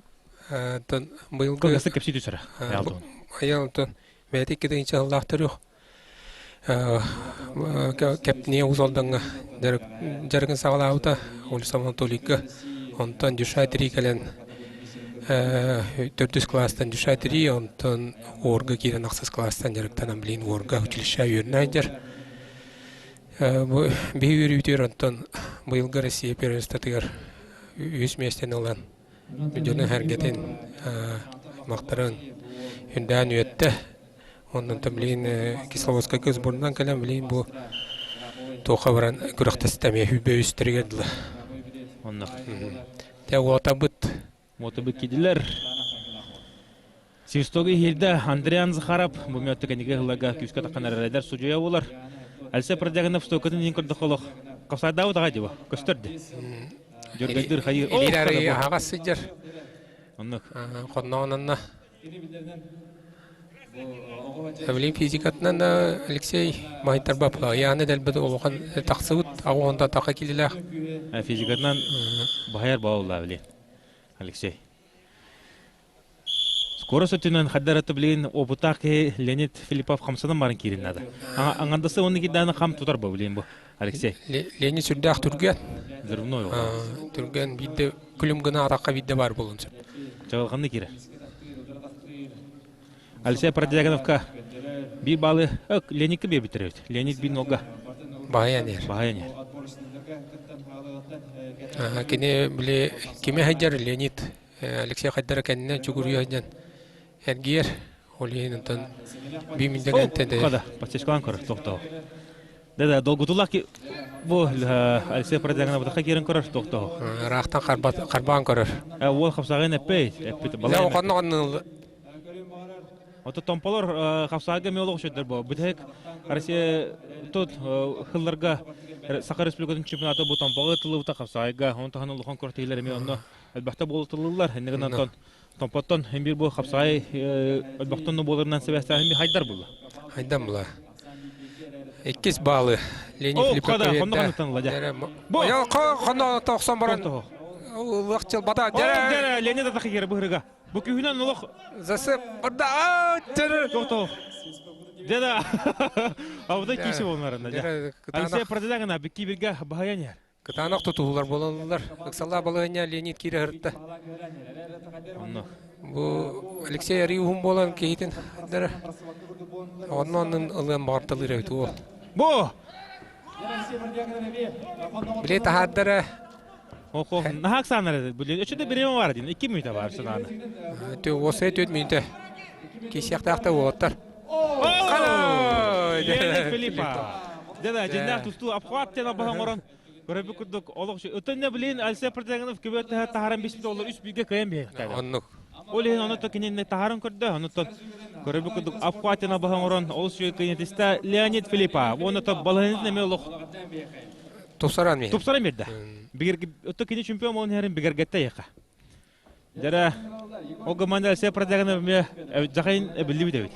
Оттон быйылгы Кылгастык кэпсии түсэрэ. Айаал туһун. Айаал оттон бэйэтэ икки тыһыынча сыллаах төрүөх Кэптиниэ Уус Алдаҥҥа дьарыгын саҕалаабыта Улиса Анатолийга. Онтон Дюша три кэлэн төрдүс кылаастан Дюша три, онтон Орга киирэн ахсыс кылаастан дьарыктанан билигин Орга училище үөрэнэ сылдьар. Бу биһи үөрүүтүгэр онтон быйылгы Россия первенствотыгар үһүс миэстэни ылан дьону сэргэтин аймахтарын үрдээн үөттэ. Онон билигин Кисловодскайга сборунан кэлэн билигин бу туохха баран күрэхтэстэ эмиэ сүүрбэ үстэригэр дылы. Онно. Тэ уотабыт Мотобы кидилер. Свистогы иһирдэ Андриан Захаров бу мүөттө кэнниги ыһылларга күүскэ таххан эрэрдэр судьуйа буолар. Алексей Продягинов стойкатын иһин көрдөххө олох хапсайдаабыт аҕай дьиба көстөр де. Дьөргөйдүр хайыр. Илиир арыйы аһаҕас сылдьар. Оннук. Хонноҕунанна Билигин физикатынан Алексей Майтарбап Яны дэлбэт улахан тахсыбыт аҕуонда таха килилээх. Физикатынан баһайар баалла билин Алексей. Скоро сөтүнэн хаддараты билин опыттаах киһи Леонид Филиппов хамсанан баран киирин надо. Аңандасы оны киданы хам тутар бу билин бу Алексей. Леонид сүрдээх түргэн. Взрывной. Түргэн биирдэ күлүм гына атахха биирдэ баар буолуон сөп. Чаҕылханны киирэр. Алексей Продягиновка биир баалы Леонидка биэрбиттэр эбит. Леонид биир нолга. Баһыйан иһэр. Баһыйан иһэр. Кини били кими сылдьар Леонид Алексей хайдара кэннинэн чугуруйа сылдьан эргийэр. Ол иһин онтон биир миндэгэнтэн Хада, подсечкалаан көрөр, тохтоо. Да-да, долгутулаах бу Алексей Продягинов бутахха киирэн көрөр, тохтоо. Ыраахтан харбаан көрөр. Уол хапсаҕын эппей, эппит. Балай. Хонно хонно. Ото томполор хапсаага эмиэ олох үчүгэй бу. Бүтэһик Россия тут хылларга Саха Республикатын чемпионата бу томпоҕо ыытыллыбыта хапсаайга. Онон таһынан улахан күрэхтэһиилэр эмиэ онно элбэхтэ буолутуллар. Инньэ гынан онтон томпоттон син биир бу хапсаай элбэхтэн буоларынан сибээстээх би хайдар була. Хайдан була. Иккис баалы Леонид Филиппов берді. Бу хонно тохсон баран улах чыл бата. Дәрә Леонид атахигер быһырыга. Бу күһүнэн олох Засып барда. Тохто. Деда. Абыдай киси болнарында. Алексей Продедагана бикки бирге бахаян Кытаанах тутуһуулар буолаллар. Ыксаллаах балаһыанньа Леонид киирэ сырытта. Онно. Бу Алексей арыы уһун буолан киһитин онно оннун ылыан баҕарталыыр эбит уол. Бу! Били таһаардара Охо, наһаа санар билин өчөдө биреме бар дин 2 мүнөтө бар санааны. Тө осай 4 мүнөтө. Кисиэхтаахта уоттар. Леонид Филиппа. Деда, дьиннээх тустуу обхват тен абаһан оҥорон көрөбүт курдук олох Өтөннө билин Алексей Продягинов көбөт таһаран биспит олор үс бииргэ кыайан биһиэхтээдэ. Оннук. Ол иһин онно кинини таһаран көрдө, оннуттан көрөбүт курдук обхват тен абаһан оҥорон олус үчүгэй кыйнетиста Леонид Филиппа. Уонна то балаһынын эмиэ олох тупсаран биэрдэ. Тупсаран биэрдэ. Бигэр отто кини чемпион болон иһэрин бигэргэтте яха. Дьэрэ, ол команда Алексей Продягинов эмиэ дьахайын эбиллибит эбит.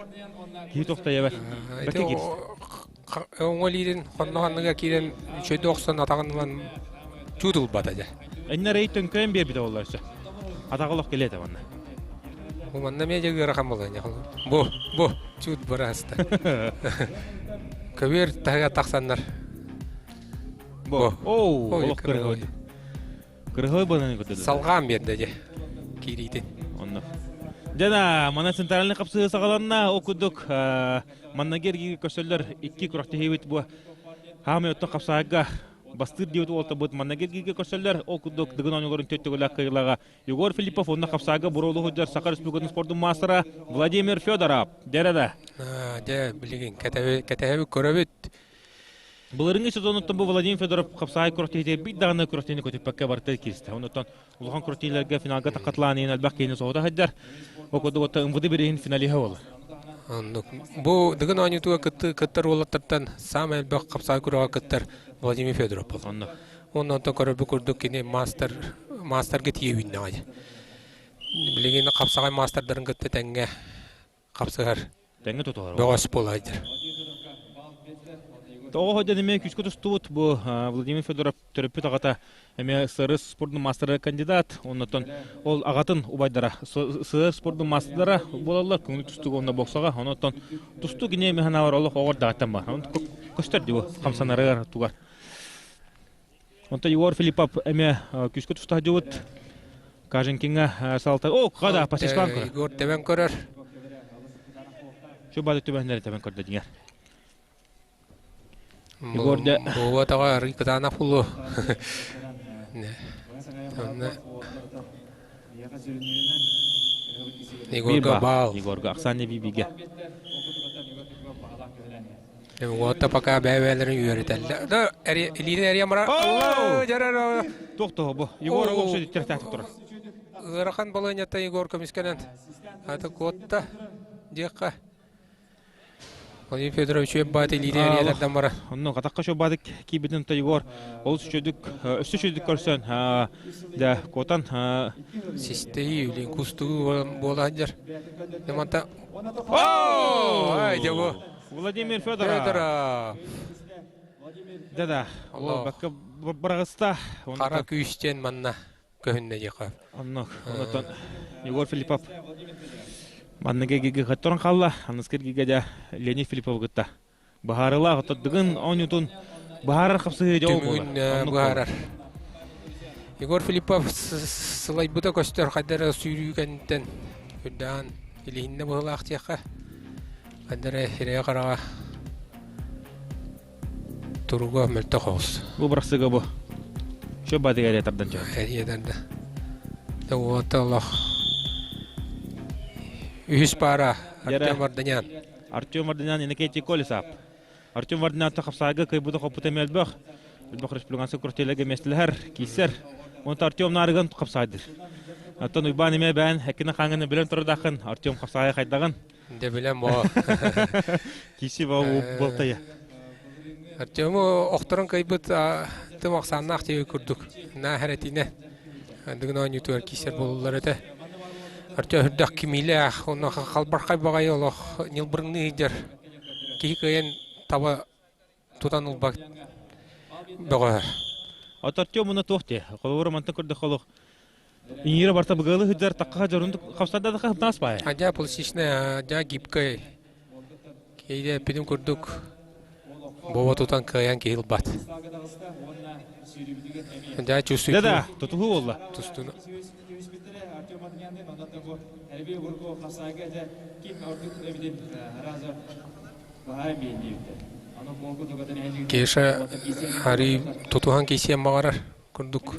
Киһи тохтойобат. Бэккэ киирсэн. Оҥо илиитин хонно-ханныга киирэн үчүгэйдик охсон атаҕын ылан чуут ылбата дьэ. Иннэр эй төҥкөйөн биэрбитэ буолла өссө. Атаҕа олох кэлиэ этэ манна. Бу манна эмиэ дьэ ыарахан буолла Бу, бу, чуут быраста. Көбүөр таһыгар тахсаннар. Бу. Оу, олох кырыһы. Кырыһы бынан көрдө. Салҕаан биэрдэ дьэ киириитин. Онно. Дьэ мана центральный хапсыһыы саҕаланна. Ол курдук маннаги эргиги көрсөллөр икки күрэхтэһиибит бу хаамай оттон хапсаайга бастыыр диэбит уолтабыт маннаги эргиги көрсөллөр. Ол курдук Дыгын оонньууларын төрт төгүллээх кыайыылааҕа Егор Филиппов уонна хапсаайга буруолу сылдьар Саха Республикатын спордун маастара Владимир Федоров. Дьэ да. Дьэ билигин кэтэһэбит көрөбүт. Былырыҥҥы сезонуттан бу Владимир Федоров хапсаҕай күрэхтэһиитигэр биир даҕаны күрэхтэһиини көтүппэккэ барыта киирстэ. Оннуттан улахан күрэхтэһиилэргэ финалга таххатылаан иһин элбэх киһини соһута сылдьар. Ол курдук оттон МВД бирииһин финалиһа буолар. Оннук. Бу Дыгын оонньуутугар кытты кыттар уолаттартан саамай элбэх хапсаҕай күрэҕэ кыттар Владимир Федоров буолар. Оннук. Уонна онтон көрөрбүт курдук кини мастер мастерга тиийэ үүннэҕэ. Билигин хапсаҕай маастардарын кытта тэҥҥэ хапсыһар. Тэҥҥэ тутуһар. Бөҕөс буолайдыр. Тоҕо ходьон эмиэ күүскэ тустубут бу Владимир Федоров төрөппүт аҕата эмиэ СРС спордун маастара кандидат, оннотон ол аҕатын убайдара СРС спордун маастардара буолаллар, көҥүл тустууга уонна боксаҕа, оннотон тустуу кини эмиэ санаабар олох оҕор даҕаттан бар. Көстөр дии бу хамсанарыгар тугар. Онтон Егор Филиппов эмиэ күүскэ туста сылдьыбыт. Каженкиҥҥа салта. О, хада, Пасечкан көрөр. Егор тэбэн көрөр. Şu бады түбэһиннэри тэбэн көрдө дьиҥэр. Егор дэ. Буоба таҕа арый кытаанах булу. Егорга баал. Егорга Оксана Бибиге. Уотта пока бэйэ-бэйэлэрин үөрэтэллэр. Да, илиини эрийэн барар. Туох тоһо бу? Егор олох сүдүттэртээх турар. Ыарахан балыанньата Егор көмүскэнэн. Аты куотта диэххэ. Владимир Федорович үөп илиини эрийэлэрдэн бара. Онно катакка шобадык киибитин то Егор олус үчүдүк өссө үчүдүк көрсөн да куотан Систеи үлин кустугу буола сылдьар. Манта Ай, дьэ бу. Владимир Федоров. Федоров. Да-да. Ол бакка быраҕыста. Хара күүстэн манна көһүннэ диэхэ. Оннук. Онтон Егор Филиппов манныга гиги хатторон хаалла. Аныскыр гигэ дьэ Леонид Филиппов кытта. Быһаарылаах оттоддыгын оонньуутун быһаарар хапсыһыы дьол буолар. Түмүгүн быһаарар. Егор Филиппов сылайбыта көстөр хайдара сүүрүү кэнниттэн үрдээн илиһиннэ быһылаах диэххэ. Хайдара сирэйэ хараҕа туруга мөлтөх оҕус. Бу бырахсыга бу. Шо бадыга эрэ тардан чөһө. Эрие тарда. Уота олох. Үһүс паара Артем Варданян. Артем Варданян Иннокентий Колесов. Артем Варданян хапсаайга кыайбыта хоппута мөлбөх. Элбэх республиканскай күрэхтэһиилэргэ миэстэлэһэр, киирсэр. Онтон Артем Нарыган хапсаайдыр. Оттон Уйбаан эмиэ бэйэн эккини хаанганы билэн турардааххын Артем хапсаайа хайдаҕын. Дэ билем бо. Киси ба болтая. Артему охторон кайбыт тым ахсааннаах тиги курдук. На хәрәтине. Дыгын оонньуутугар киисэр буолуллар этэ. Артем үрдэх кимиилээх, онно халбархай баҕайы олох ньылбырыҥныы сылдьар. Киһи кыайан таба тутан ылбат бөҕө. От Артем уна туох дии? Холобура мантан көрдөххө олох иҥиирэ барта быгыалы сылдьар такка дьорун хапсарда да хапнаас баайа. Адьа пластичная, адьа гибкай. Кейде эппитим курдук боба тутан кыайан киһи ылбат. Дьэ чувствую. Да, тутуһуу буолла. Тустуну. Кеша арый тутуһан кисиэн баҕарар курдук.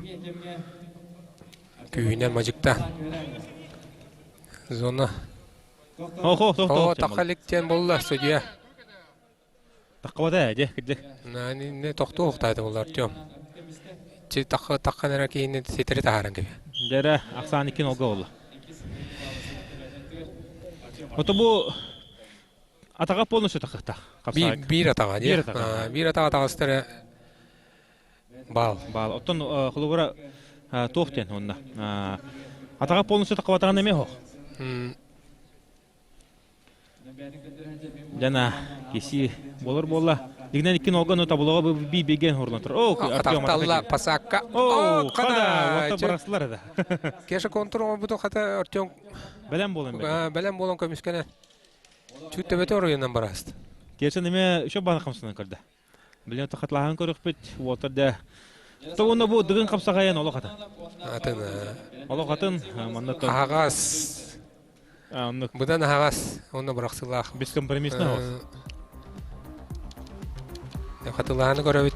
Күүһүнэн мадьыкта. Зона. О, тахалик диэн буолла судья. Таххабата дьэ, кырдьык. Не тохтуу ухтаата буолла Артем. Чи тахха таххан эрэ киһини ситэри таһааран кэбиһэ. Дьэрэ, ахсаан иккин олга буолла. Ото бу атаҕа полностью таххыхтаах. Биир атаҕа Биир атаҕа. Биир атаҕа таҕыстара баал. Баал. Оттон холобура туох диэн онно. Атаҕа полностью таххабатаҕын эмиэ оһох. Дьана киси болор буолла. Дигнен иккин олгону табулаға би беген хорлан тур. О, Атахталла пасакка. О, када, ота барасылар да. Кеша контур оҥорбуту хата Артем Бэлэм болан бе. Бэлэм болан көмүскэнэ. Чүт төбөтө оройунан бараст. Кеша неме еще бана хамсынан көрдө. Билен тахатлаһан көрөхпүт, уотар да Тоҕуна бу дыгын хапсаҕайан олох атын. Атын. Олох атын, манна Аһаҕас. Быдан аһаҕас, онно бырахсылаах. Бескомпромиссно аһаҕас. Хатылаһаны көрөбүт.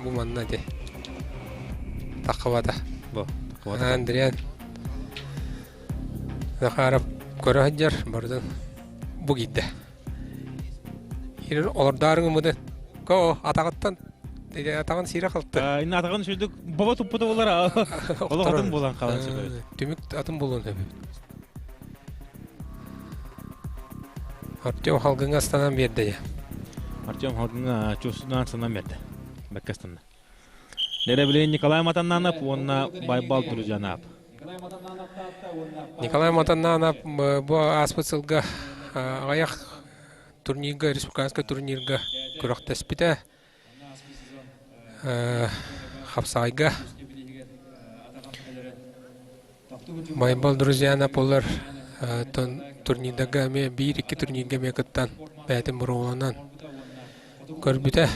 Бу манна де. Таххабата. Бу. Андриан. Захаров көрө сылдьар, барытын бу киирдэ. Ирин олордоору гыммыты. Ко атаҕыттан атаҕын сиирэ халты. Инна атаҕын сүрдүк баба туппута болар. Олох атын буолан хаалан сөбөбүт. Түмүк атын буолуон сөбөбүт. Артем халгыҥа астанан биэрдэ дьэ. Артем халгыҥа чуусунан санан биэрдэ. Бэккэ астанна. Дэрэбилин Николай Матаннанов уонна Байбал Друзьянап. Николай Матаннанов бу ааспыт сылга аҕыйах турнирга, республиканскай турнирга күрэхтэспитэ. Хапсаҕайга Байбал Друзьянов олор турнирдарга эмиэ биир-икки турнирга эмиэ кыттан бэйэтин боруобаланан көрбүтэ.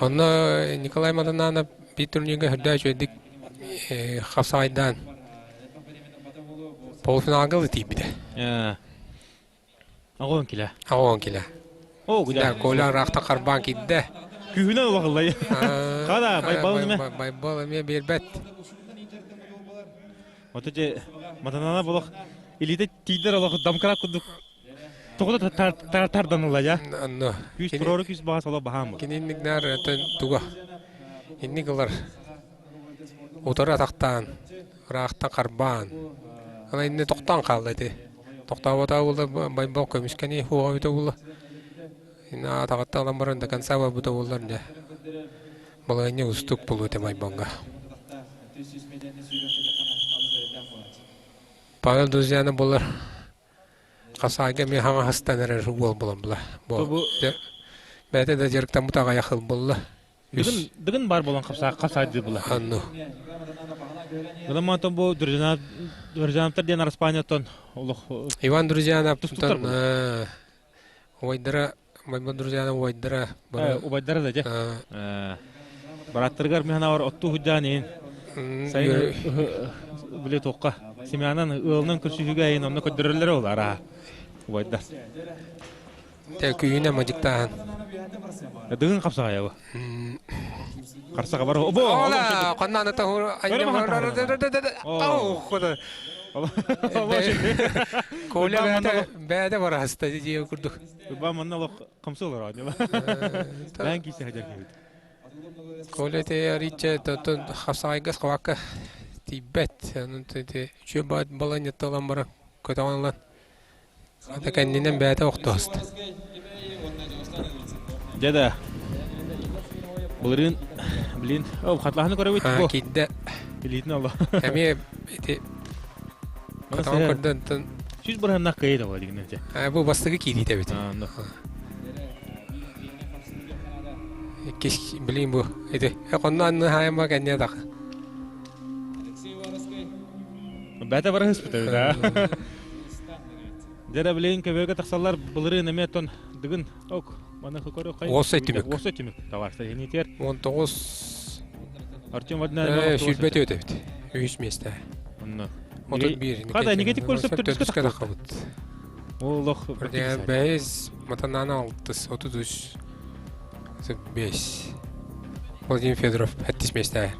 Онно Николай Матананов биир турнирга үрдээ үчүгэйдик хапсаҕайдаан полуфиналга ылы тиийбитэ. Аҕон килэ. Аҕон килэ. О, Да, Коля ыраахтан харбаан киирдэ. Күүһүнэн улахыллай. Хада, Байбал эмэ. Байбал эмиэ биэрбэт. Ото же Матанана болох илиитэ тиийдер олох дамкрат курдук Тоҕо тарданыла я? Онно. Күүс туруору күүс баҕас оло баһаам бу. Кини инник наар туга. Инник ылар. Утары атахтаан, ыраахтан харбаан. Ана инне тохтоон хаалла ити. Тохтооботоо буолла байбал көмүскэни хуоҕа бүтэ буолла. Инне атаҕыттан ылан баран до конца барбыта буоллар дьэ. Балаһыанньа устук буолуо этэ Майбоҥҥа. Павел Друзьяна буолар Хасаайга эмиэ хаҥаһыстан эрэр уол булан була. Бу бэйэтэ да дьарыктаммыт аҕыйах ыл булла. Дыгын дыгын бар болан хапсаайдыы була. Анну. Гынан мантан бу Друзьяновтар диэн Араспаанияттан олох Иван Друзьянов убайдара Майбон Друзьянов убайдара убайдара да дьэ. Бараттарыгар механавар оттуу худжаан иин сайын биле туохха семянан ыалынан көрсүһүүгэ айын онно көрдөрөллөрө ол араа убайдар. Те күйүнэ мадьыктааһын. Дыгын хапсаҕайа бу. Харсаҕа бар. Бу. Ола, ханна тахур Коля бэйэтэ бараста дии курдук. Ба манна олох хамсы олороо дьыла. Бээн киисэ хадьар киһибит. Коля те аричча тотон хапсаҕайгас хабакка. Тиийбэт. Онон үчүгэй баланньатта ылан баран көтөҕөн ылан ата кэннинэн бэйэтэ охтоһуста. Дьэ да былырыын блин ол хатлаһаны көрөбүт бу. Киирдэ. Илиитин алла. Эмиэ ити көтөҕөн көрдө онтон Сүз бырыһаннах кыайы да дигинен те. Бу бастакы киириитэ эбит. Иккис билин бу ити конно анны хаайма кэнне так. Бәтэ барыһыспыта да. Дьэрэ билигин көбөөгө тахсаллар былырыын эмиэ тон дыгын ок маны көрө хай. Уоссай түмүк. Уоссай түмүк товарищтар хинитер. 19 Артем Вадинович сүүрбэ төрт эбит. Үһүс миэстэ. Онно. 31. Хата негатив көрсөп төрдүскэ таххабыт. Олох. Бэйэс матанана алтыс 33 5. Владимир Федоров хэттис миэстэ.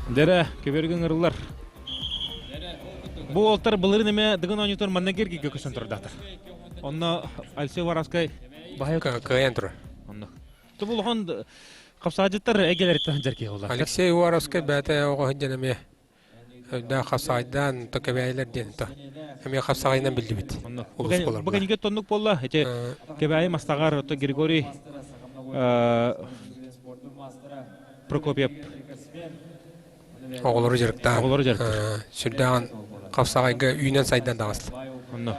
Дэрэ, көбөргөн ырылар. Бу уолтар былырын эме дыгын оонньутар манна киргиге көсөн турдатар. Онно Алексей Воровскай баһай кыайан турар. Онно. Тубул улахан хапсаажыттар эгелериттен жарки олар. Алексей Воровскай бәтэ оҕо сылдьан эмиэ өйдөөх хапсаҕайдаан то кэбээйилэр диэн то эмиэ хапсаҕайынан биллибит. Улус буолар. Бу кэннигэ тоннук буолла. Эти Кэбээйи Мастаҕар то Григорий Прокопьев оҕолору дьарыктаан оҕолору дьарыктыыр. Сүрдээҕин хапсаҕайга үүнэн сайдан таҕыста. Онно.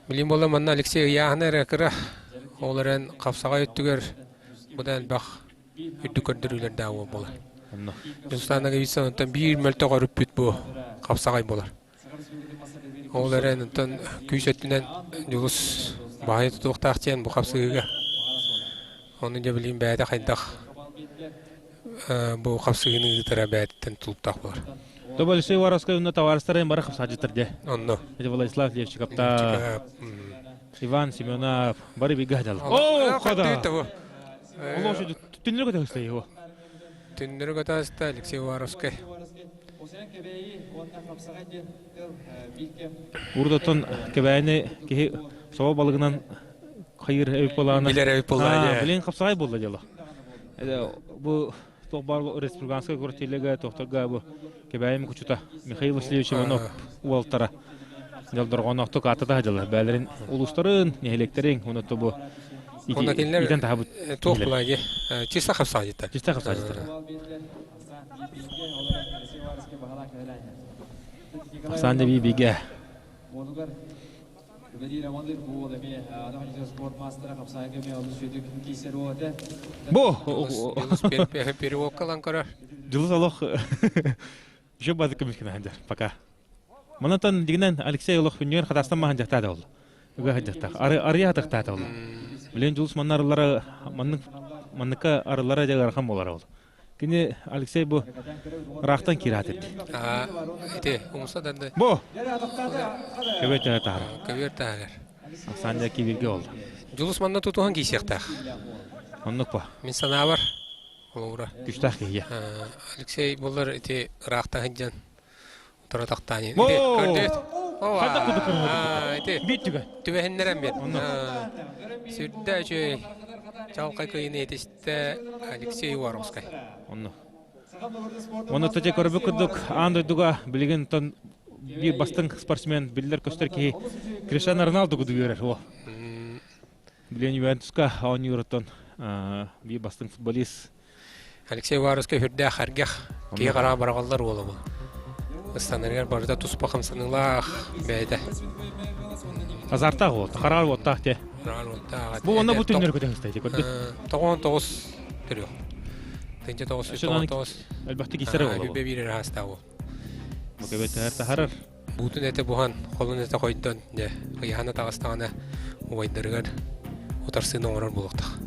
Билим буолла манна Алексей ыйааһына эрэ кыра. Ол эрэн хапсаҕай өттүгэр быдан элбэх үрдүк көрдөрүүлэрдээх уол буолар. Онно. Руслан Ноговицын онтон биир мөлтөх өрүппүт бу хапсаҕай буолар. Ол эрэн онтон күүс өттүнэн Дьулус баайы тутуохтаах диэн бу хапсыһыыга. Ону дьэ билигин бэйэтэ хайдах бу хапсыһыыны ыытара бэйэтиттэн тутулуктаах буолар. То Алексей Воровской уонна табаарыстарын бары хапсаадьыттар дьэ. Онно. Это Владислав Левчиков Иван Семенов бары бигэ дьал. О, хода. Олох түннүрү көтөһүстэ его. Түннүрү көтөһүстэ Алексей Уваровскай. Урдаттан кэбээни киһи собо балыгынан хайыр эбит буолаана. Билэр эбит буоллаа. Билин хапсаҕай буолла дьоло. Бу туох баар республиканскай квартирага тохторга бу Кэбээйим кучута Михаил Васильевич Иванов уолтара дьолдорҕоноохтук аатата дьалар бээлэрин улуустарын, нэһилиэктэрин уонна бу итен таһабыт туох була чисто хапсаажыттар. Чисто хапсаажыттар. Ахсаан би бигэ. Бу! Переводкалан көрөр. Дьылыс олох еще базы көмүскүнэ ханжар пока. Манатан дигинен Алексей олох күннүгэр хатастан махан жахтаата ол. Ыга хажахтаах. Арыйа хатахтаата ол. Билен Дьулус манна арылара маннык манныкка арылара дьагархан болар ол. Кини Алексей бу ыраахтан киираат эбит. Ити умса данды. Бу! Көбөр таһар таһар. Көбөр таһар. Оксана кибирге oldu. Дьулус манна тутуһан киисиэхтээх. Оннук ба. Мин санаабар олура. Күчтээх киһи. Алексей булар ити ыраахтан сылдьан утара тахтаани. Көрдөт. Хата куду көрөдү. Бит түгэн. Түбэһиннэрэн бит. Сүрдэ үчүгэй. Чалкай кыйыны этистэ Алексей Уваровскай. Онно. Онно тете көрбүт курдук аан дойдуга билигин тон биир бастыҥ спортсмен биллэр көстөр киһи Криштиану Роналду кудук үөрэр о. Билигин Ювентуска оонньууруттан биир бастыҥ футболист Алексей Уваровскай үрдээх эргэх киһи хараҕа бараҕаллар уола бу. Ыстанарыгар барыта туспа хамсаныылаах бэйэтэ. Азартаах уол, хараар уоттаах те. Хараар уоттаах. Бу онно бу түннэр көтөн истэйди көрдү. 99 төрүөх. Тынча 999. Элбэхтик исэрэ буолла. Үбэ биир аастаах уол. Бу кэбэтээр таһарар. Буутун этэ буһан, холун этэ хойдон, дьэ, ыйаһана таҕыстаҕына убайдарыгар утарсыыны оҥорор буолуохтаах.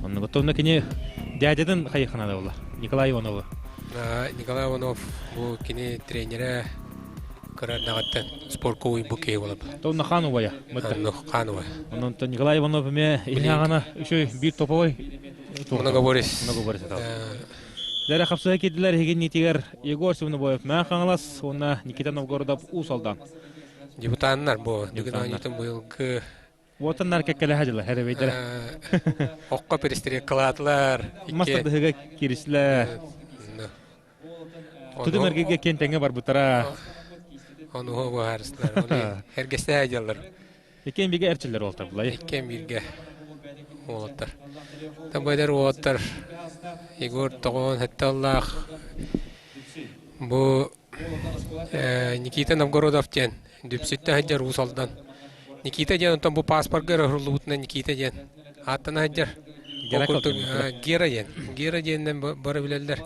Оннук онно кини дядятын хайыханада буолла, Николай Иванову. Николай Иванов бу кини тренерэ кыра эрдэҕиттэн спорка уйбут киһи буолар. Тонна хаан убайа. Хаан убайа. Онон Николай Иванов эмиэ иһин үчүгэй биир топовой Многоборец. Многоборец Дэрэ хапсыһа киирдилэр эһигин ниитигэр Егор Семенобоев Мэҥэ Хаҥалас уонна Никита Новгородов Уус Алдан. Депутаттар бу Дүгүн оонньуутун быйылгы Уотаннар кэккэлэһэ дьыла, хэрэбэйдэрэ. Окко перестрелкалаатылар. Мас тардыһыга киирислэ. Тутум эргигэ киэн тэҥҥэ барбыттара. Онуһу быһаарыстылар. Эргэстэһэ дьаллар. Иккиэн бигэ эрчиллэр уолтар булай. Иккиэн бииргэ уолаттар. Табайдар уолаттар Егор тоҕуон хэтталлаах бу Никита Новгородов диэн Дүпсүттэ сылдьар Уус Алдан. Никита диэн онтон бу пааспарга эрэ уһуллубутунан Никита диэн ааттана сылдьар. Ол курдук Гера диэн. Гера диэнинэн бары билэллэр.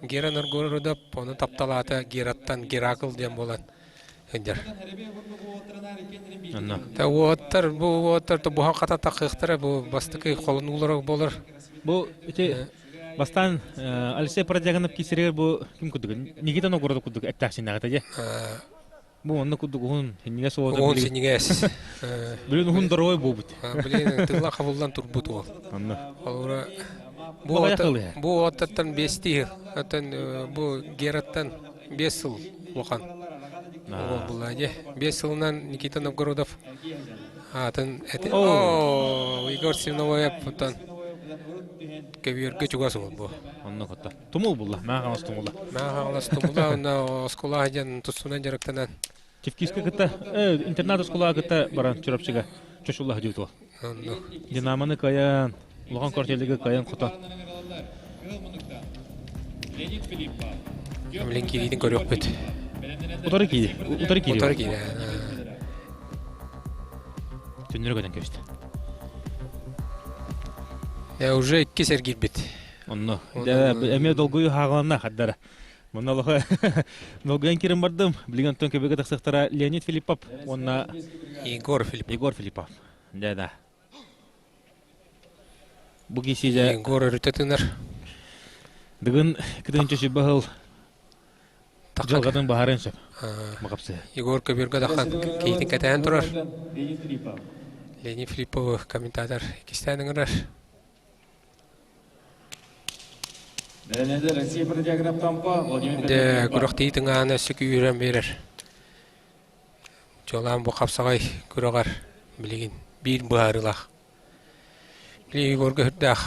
Гера Новгородов ону тапталаата Гераттан Геракл диэн буолан сылдьар. Та уоттар бу уоттар буһан хата тахыахтара бу бастакы холонуулара буолар. Бу ити Бастаан Алексей Продягинов киирсэригэр бу ким курдук Никита Новгородов курдук эттээх-синнээх этэ дьэ. Бу онно курдук уһун синньигэс уота. Уһун синньигэс. Билин уһун дорогой буолбут. Билин тылла хабыллан турбут уол. Онно. Холура бу бу уоттаттан бестии, оттон бу Гераттан 5 сыл улахан уол буолла дьэ. 5 сылынан Никита Новгородов аатын эти О, Егор Сивновоев оттон көбүөргө чугас уол бу. Онно котто. Тумул булла, маа хаҥалас тумула. Маа хаҥалас тумула, онно оскуола диэн тустунан дьарыктанан. Чевкиска кытта, интернат оскуолаҕа кытта баран Чурапчыга чочулла сылдьыбыт уол. Онно. Динамоны кыайан, улахан квартираларга кыайан хотон. Блин, киириитин көрүөхпүт. Утары киири. Утары киири. Утары киири. Түннөрө көтөн кэбистэ. Я уже иккис эргийбит. Онно. Эмиэ долгуйу хаагаланна хардара. Манна олохо долгуйан кирин бардым. Билигин онтон көбүгэ тахсыахтара Леонид Филиппов уонна Егор Филиппов. Егор Филиппов. Да, да. Бу киһи Егор өрүтэ тынар. Бүгүн кытынчы сүбэ сыл Дьылҕатын баһарын сөп. Мақапсы. Егор көбүөргэ дахан киһитин кэтээн турар. Леонид Филиппов комментатор иккистээн ыҥырар. Дэ күрэхтии тыҥаана өссө күүһүрэн биэрэр. Чуолаан бу хапсаҕай күрэҕэр билигин биир быһаарыылаах. Били Егорга үрдээх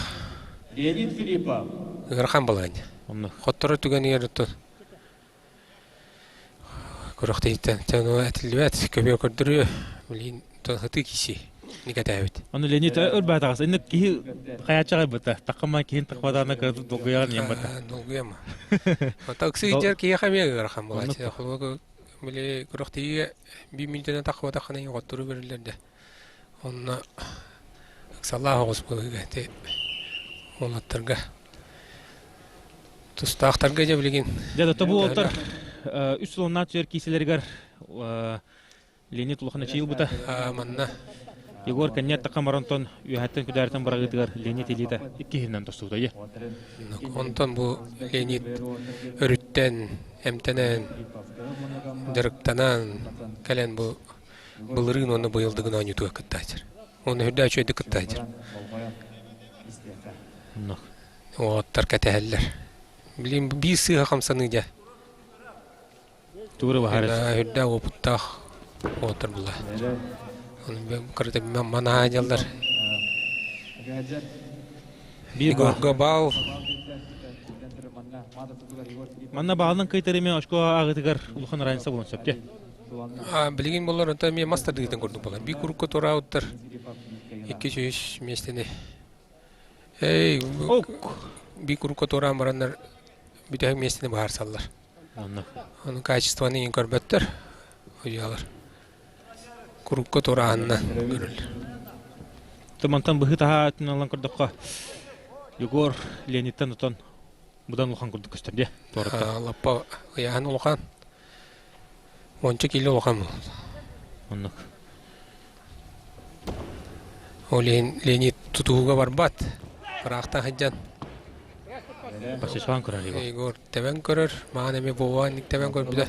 Леонид Филиппов. Ыарахан балаһыанньа. Хотторо түгэнигэр оттон күрэхтэһииттэн этиллибэт көбүө көрдөрүө билигин хытыы киси никэтээбит. Аны Леонид өр баатаҕас инник киһи хайааччаҕай быта таххама киһин тахпатаана кыратык долгуйаҕын иэн бата. Долгуйама. Таксы иджер киһиэхэ эмиэ ыарахан буолааччы. Холобур били күрэхтэһиигэ биир мүнүүтэнэн таххыбатаххына хоттору бериллэр да. Онно ыксаллаах оҕус быһыыга ити уолаттарга тустаахтарга дьэ билигин. Дьэ да бу уолаттар үс сылыннаах түһэр киисэлэригэр Леонид улахан эчийил ылбыта. Манна Егор кэнньэ таххан баран үөһэттэн күдээртэн быраҕыытыгар Леонид илиитэ иккиһинэн тостубута. Онтон бу Леонид өрүттэн, эмтэнэн, дьарыктанан кэлэн бу былырыын уонна быйылдыгын оонньуутугар кыттааччы. Уонна үрдээ үчүгэйдик кыттааччы. Уолаттар кэтэһэллэр. Билин биир сыыһа хамсаныы дьэ. Тугу баһаар. Үрдээ уопуттаах уолаттар була. Оны кырыта манаһа дьаллар. Егорга баал. Манна баалынан кыйтарыме очко ааҕытыгар улахан разница буолуон сөп дьэ. Билигин боллар онто эмиэ мас тардыытын курдук буолар. Биир курукка тураабыттар 2-3 миэстэни. Эй, биир курукка туораан бараннар бүтэһик миэстэни быһаарсаллар. Ону качествоны иҥин көрбөттөр, уйалар. Курукка туораанна көрөллөр. Тумантан быһыы таһаа өттүнэн ылан көрдөххө, Егор Леонидтан отон быдан улахан курдук көстөр дии. Лаппа ыйааһын улахан. Уонча киилэ улахан буолла. Оннук. Ол иһин Леонид тутуһууга барбат. Ыраахтан сылдьан. Бассесуан көрөр Егор. Егор тэбэн көрөр. Маан эмиэ буолуон тэбэн көрбүтэ.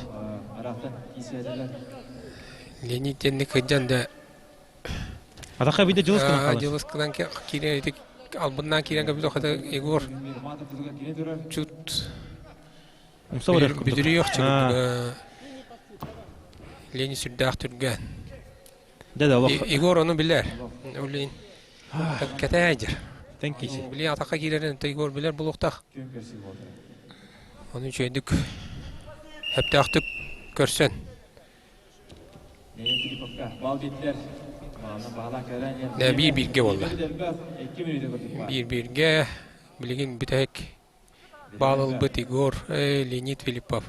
Леонид диэнник сылдьан да Атахха биде дьылыс гынан хаалар. Дьылыс гынан киирэн ити албыннаан киирэн кэбитэ хата Егор чут Умса барар курдук. Бүдүрүйүөх чугуга Лени сүрдээх түргэн. Дьэ да олох. Егор ону билэр. Улин кэтээдьэр. Тэн киси. Били атака киирэрин Егор билэр булуохтаах. Ону үчүгэйдик сөптөөхтүк көрсөн. Биир бииргэ буолла. Биир бииргэ билигин бүтэһик баал ылбыт Егор Леонид Филиппов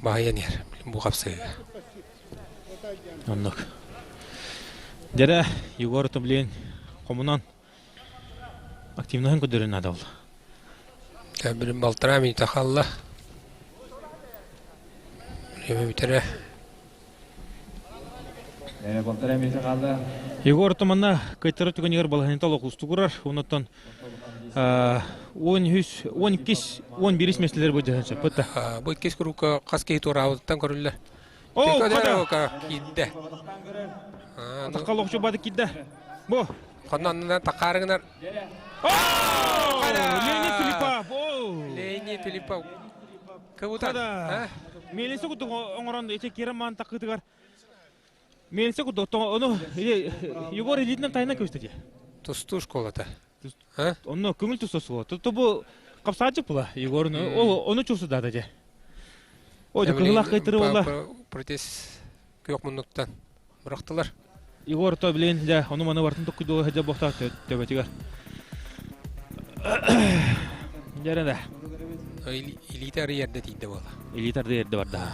баһыйан иһэр бу хапсыһыыга. Оннук. Дьэрэ Егор Тублин хомунан активноһын көрдөрөн наада буолла. Билин балтараа минута хаалла. Время бүтэрэ. Егор Туманна кыйтары түгэнигэр балаһыанньата олох уустугурар. Оннуттан 13, 12, 11 миэстэлэр бу дьаһан сөп бытта. Бу иккис куруука хас киһи туораабытыттан көрүллэр. О, Када! Киирдэ. Атахха олохчу бады киирдэ. Бу. Хонноннунан такаарыгынар. Леонид Филиппов! Леонид Филиппов. Кыбытан. Миэлинсэ курдук оҥорон ити киирэн маан такыытыгар Миэлинсэ курдук ону Егор илиитинэн тайна көстө дии. Тустуу школата. Онно көҥүл тустуу школата. То бу капсаачык була Егор ол ону чувствудаата дии. О, кыһылаах кыйтыры буолла. Протест күөх муннуктан бырахтылар. Егор то билин дьэ ону маны бартын токкуйдуга сылдьар буохтаах төбөтүгэр. Дьэрэ да. Илиитэ арый эрдэ тиийдэ буола. Илиитэ арый эрдэ барда.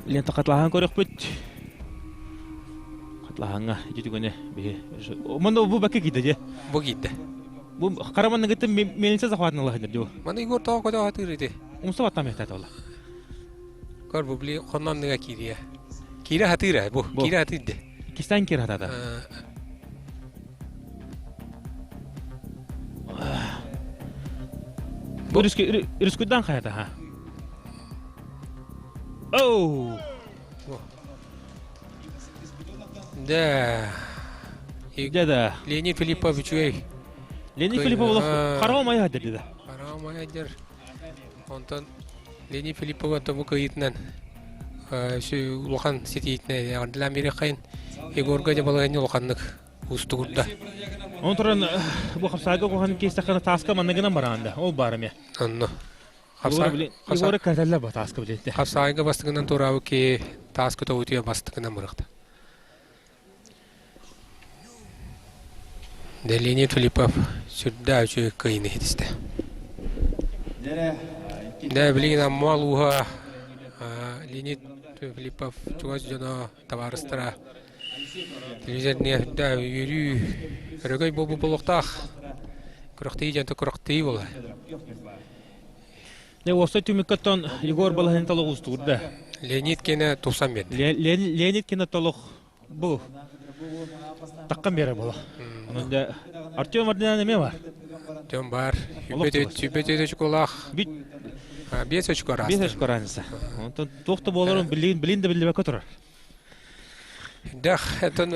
Билин хатылаһан көрөхпүт. Хатылаһаҥҥа ити түгэни биһи. Манда бу бакка киирдэ дьэ. Бу киирдэ. Бу хараманныгыттан мельница захватына лаһыныр дьэ. Маны Егор тоҕо көтө хатыыр ити. Умса баттам эхтэ ола. Көр бу били хоннонныга киириэ. Киирэ хатыыра бу. Киирэ хатыырды. Кистан киирэ хатата. Бу рискудан хайата ха. Оу! Да. Да да. Леонид Филиппов үчүгэй. Леонид Филиппов хараҕым айа деді да. Хараҕым айа дер. Онтон Леонид Филиппова бу кыйытынан улахан ситиитинэ эҕэрдэлээн биэриэххэйин Егорга дьэ балаһыанньа улаханнык уустугурда. Онон туран бу хапсаайга куһаҕан киэстэххинэ тааска манныгынан бараан да ол баар эмиэ. Онно. Егоры кэтэллэр ба тааска билинтэ. Хапсаайга бастыгынан туораабыт киһи тааска тоҕутуйа бастыгынан бырахта. Леонид Филиппов сүрдээх үчүгэй кыайыыны ситистэ. Дэ билигин Амма улууһа Леонид Филиппов чугас дьоно, табаарыстара телевизорныйа сүрдээх үөрүү, өрөгөй буолбут буолуохтаах. Күрэхтэһии дьонто күрэхтэһии буолар. Дьэ, уопсай түмүккэ Егор Балаһин толох уустугурда. Леонид киэнэ тупсан биэрдэ. Леонид киэнэ толох бу таккан биэрэр буола. Онон дьэ Артем Ординан эмиэ бар. Артем бар. Сүүрбэ төрт очколаах. Биэс очко разница. Биэс очко разница. Онтон туох да буоларын билин билин да биллибэккэ турар. Дэх, этон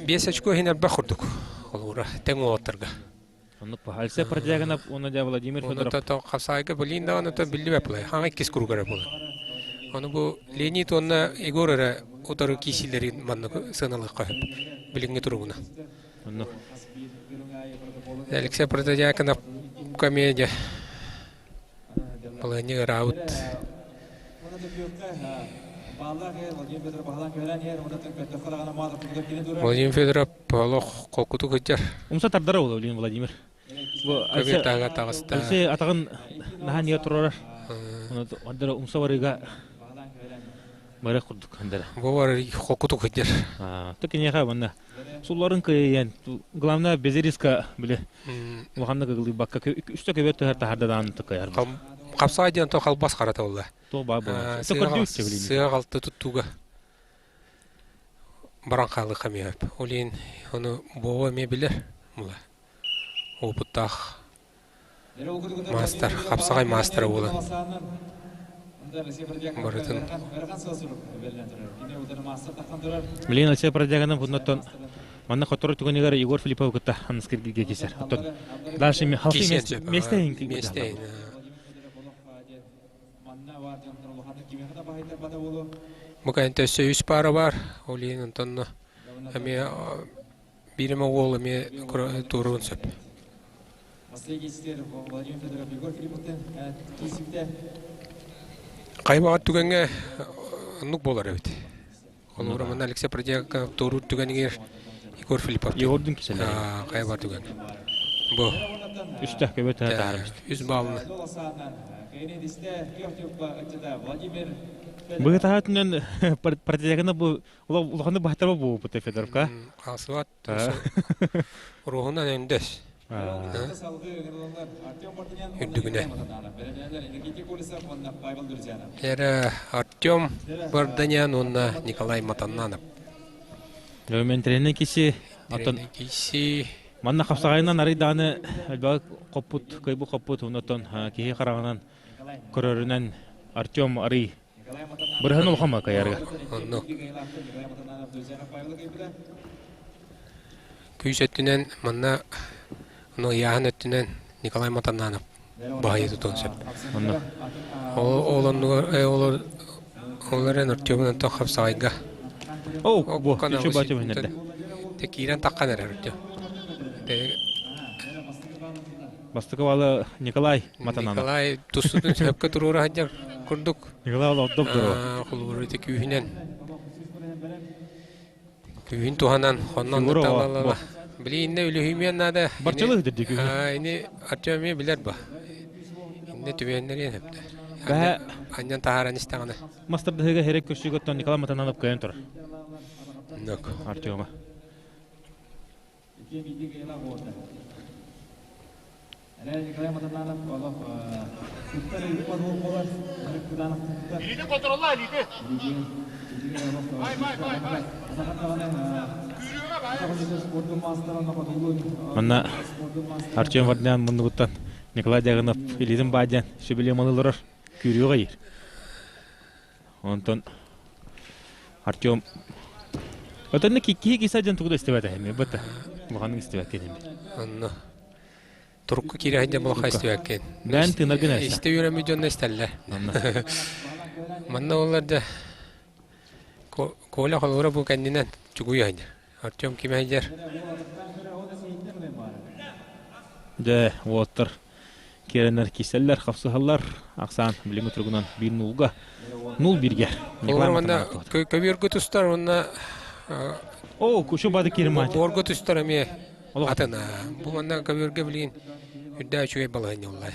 биэс очко иһин элбэх курдук. Холура тэҥ уолаттарга. Оннук ба. Алексей Продягинов уонна дьэ Владимир Федоров. Онно хапсаайга билин даҕаны то биллибэт булай. Хаҥа иккис кругара буолар. Ону бу Леонид уонна Егор эрэ утары киисиилэрин маннык сыаналыахха сөп. Билиҥҥи туругунан. Оннук. Алексей Протодьяконов комедия. Балыанньа ыраабыт. Владимир Федоров олох холкутук сылдьар. Умса тардара буолуо билигин Владимир. Бу таҕыста. Алексей атаҕын наһаа ньыга турарар. Оны умса барыыга бары курдук андара. Бу бар холкутук сылдьар. То киниэхэ манна сулларын кыайан главное без риска бile улаханнык ыгылыйбакка үстэ көбөр түһэр таһарда даҕаны тыкайар. Хапсаай диэн то халбас харата буолла. Туох баар буолла. Сыа халты туттууга баран хаалыахха эмиэ сөп. Ол иһин ону Вова эмиэ билэр була. Опыттаах маастар, хапсаҕай маастара буолан барытын Билигин Алексей Продяганов оннуттан манна хоттору түгэнигэр Егор Филиппов кытта Анныскиргигэ кисэр. Оттон дальше халты месте месте. Бу кэнтэ өссө үс паара бар. Ол иһин онтон эмиэ биир эмэ уол эмиэ туоруон сөп. Хайбаҕар түгэҥҥэ оннук буолар эбит. Холобура манна Алексей Продеков туоруур түгэнигэр Егор Филиппов. Егордун киселер. Хайбар түгэн. Бу. Үстэ көбө таһаарбыт. Үс баллы. Быһы таһаатынан партиягына бу улаханы баһтаба буолбут Федоровка. Хаалсыбат. Руһунан өндөс. Үрдүгүнэ. Эрэ Артем Варданян уонна Николай Матаннанов. Мен тренер киси оттон киси манна хапсаҕайынан арыйдааны элбэх хоппут кыйбы хоппут оннотон киһи хараҕынан көрөрүнэн Артем арый Бырыһын улахан кайарга. Онно. Күүс өттүнэн манна ону ыйааһын өттүнэн Николай Матаннанов баһыйа тутуон сөп. Онно. Ол оннугар ол ол эрэн Артемын онтон хапсаҕайга. О, бу, үчү бачы бинерде. Те киирэн таххан эрэр Артем. Бастакы балы Николай Матананов. Николай тустутун сөпкө туруора сылдьар курдук. Николай олордоп туруо. Холобур ити күүһүнэн күүһүн туһанан хоннон талалала. Били инне үлүһүмүөн наада. Барчылы дирди күүһүн. Ини Артем эмиэ билэр ба. Инне түбэһиннэриэн сөптөр. Анньан таһааран истэҕинэ. Мастардыһыга хэрэг көрсүүгөттөн Николай Матананов кыайан турар. Артема. Манна Артем Варданян муннугуттан Николай Дягонов илиитин баадьан сүбэлиэ малыларар күүрүөҕэ иир. Онтон Артем Отонно киһи киса дьон тугу да истибэт эми бата улаханнык истибэккин эми. Онно турукку киирэ сылдьан булаха истибэккин. Бээн тыынаргын эсэ. Истэ үөрэммит дьонно истэллэр. Манна олар да Коля холура бу кэннинэн чугуйа сылдьар. Артем ким сылдьар? Дьэ, уолаттар киэрэннэр кииссэллэр, хапсыһаллар. Ахсаан билиҥҥи туругунан биир нулга, нул бииргэ. Николай манна көбүөргө тустар уонна О, кучу бады киримач. Буорга тустар эмиэ атын. Бу манна көбүөргө билигин үрдээ үчүгэй балаһыанньа уллай.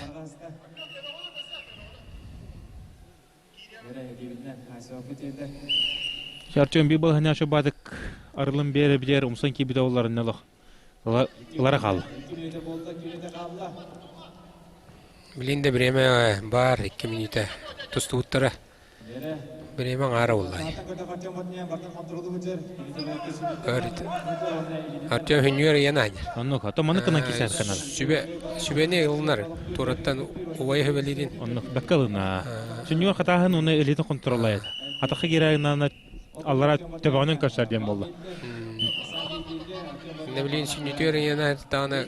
Артем бир балаһыанньа бадык арылын биэрэ билэр умсан киирбит олларын олох ылара хаалла. Билин да бириэмэ бар 2 минута тустубуттара. Бириэмэ аҥаара буолла. Артем хүннүөр ыйан аанньар. Оннук, ато маны кынан кисэр канала. Сүбэ, сүбэни ылынар, тураттан убайы хөбөлиирин. Оннук, бэккэ ылына. Сүнньүгэр хатааһын уну элитин контроллайат. Атахы кирагынан аллара төбөҕүнэн көрсөр диэн буолла. Инне билин сүнньүтүөр ыйана таана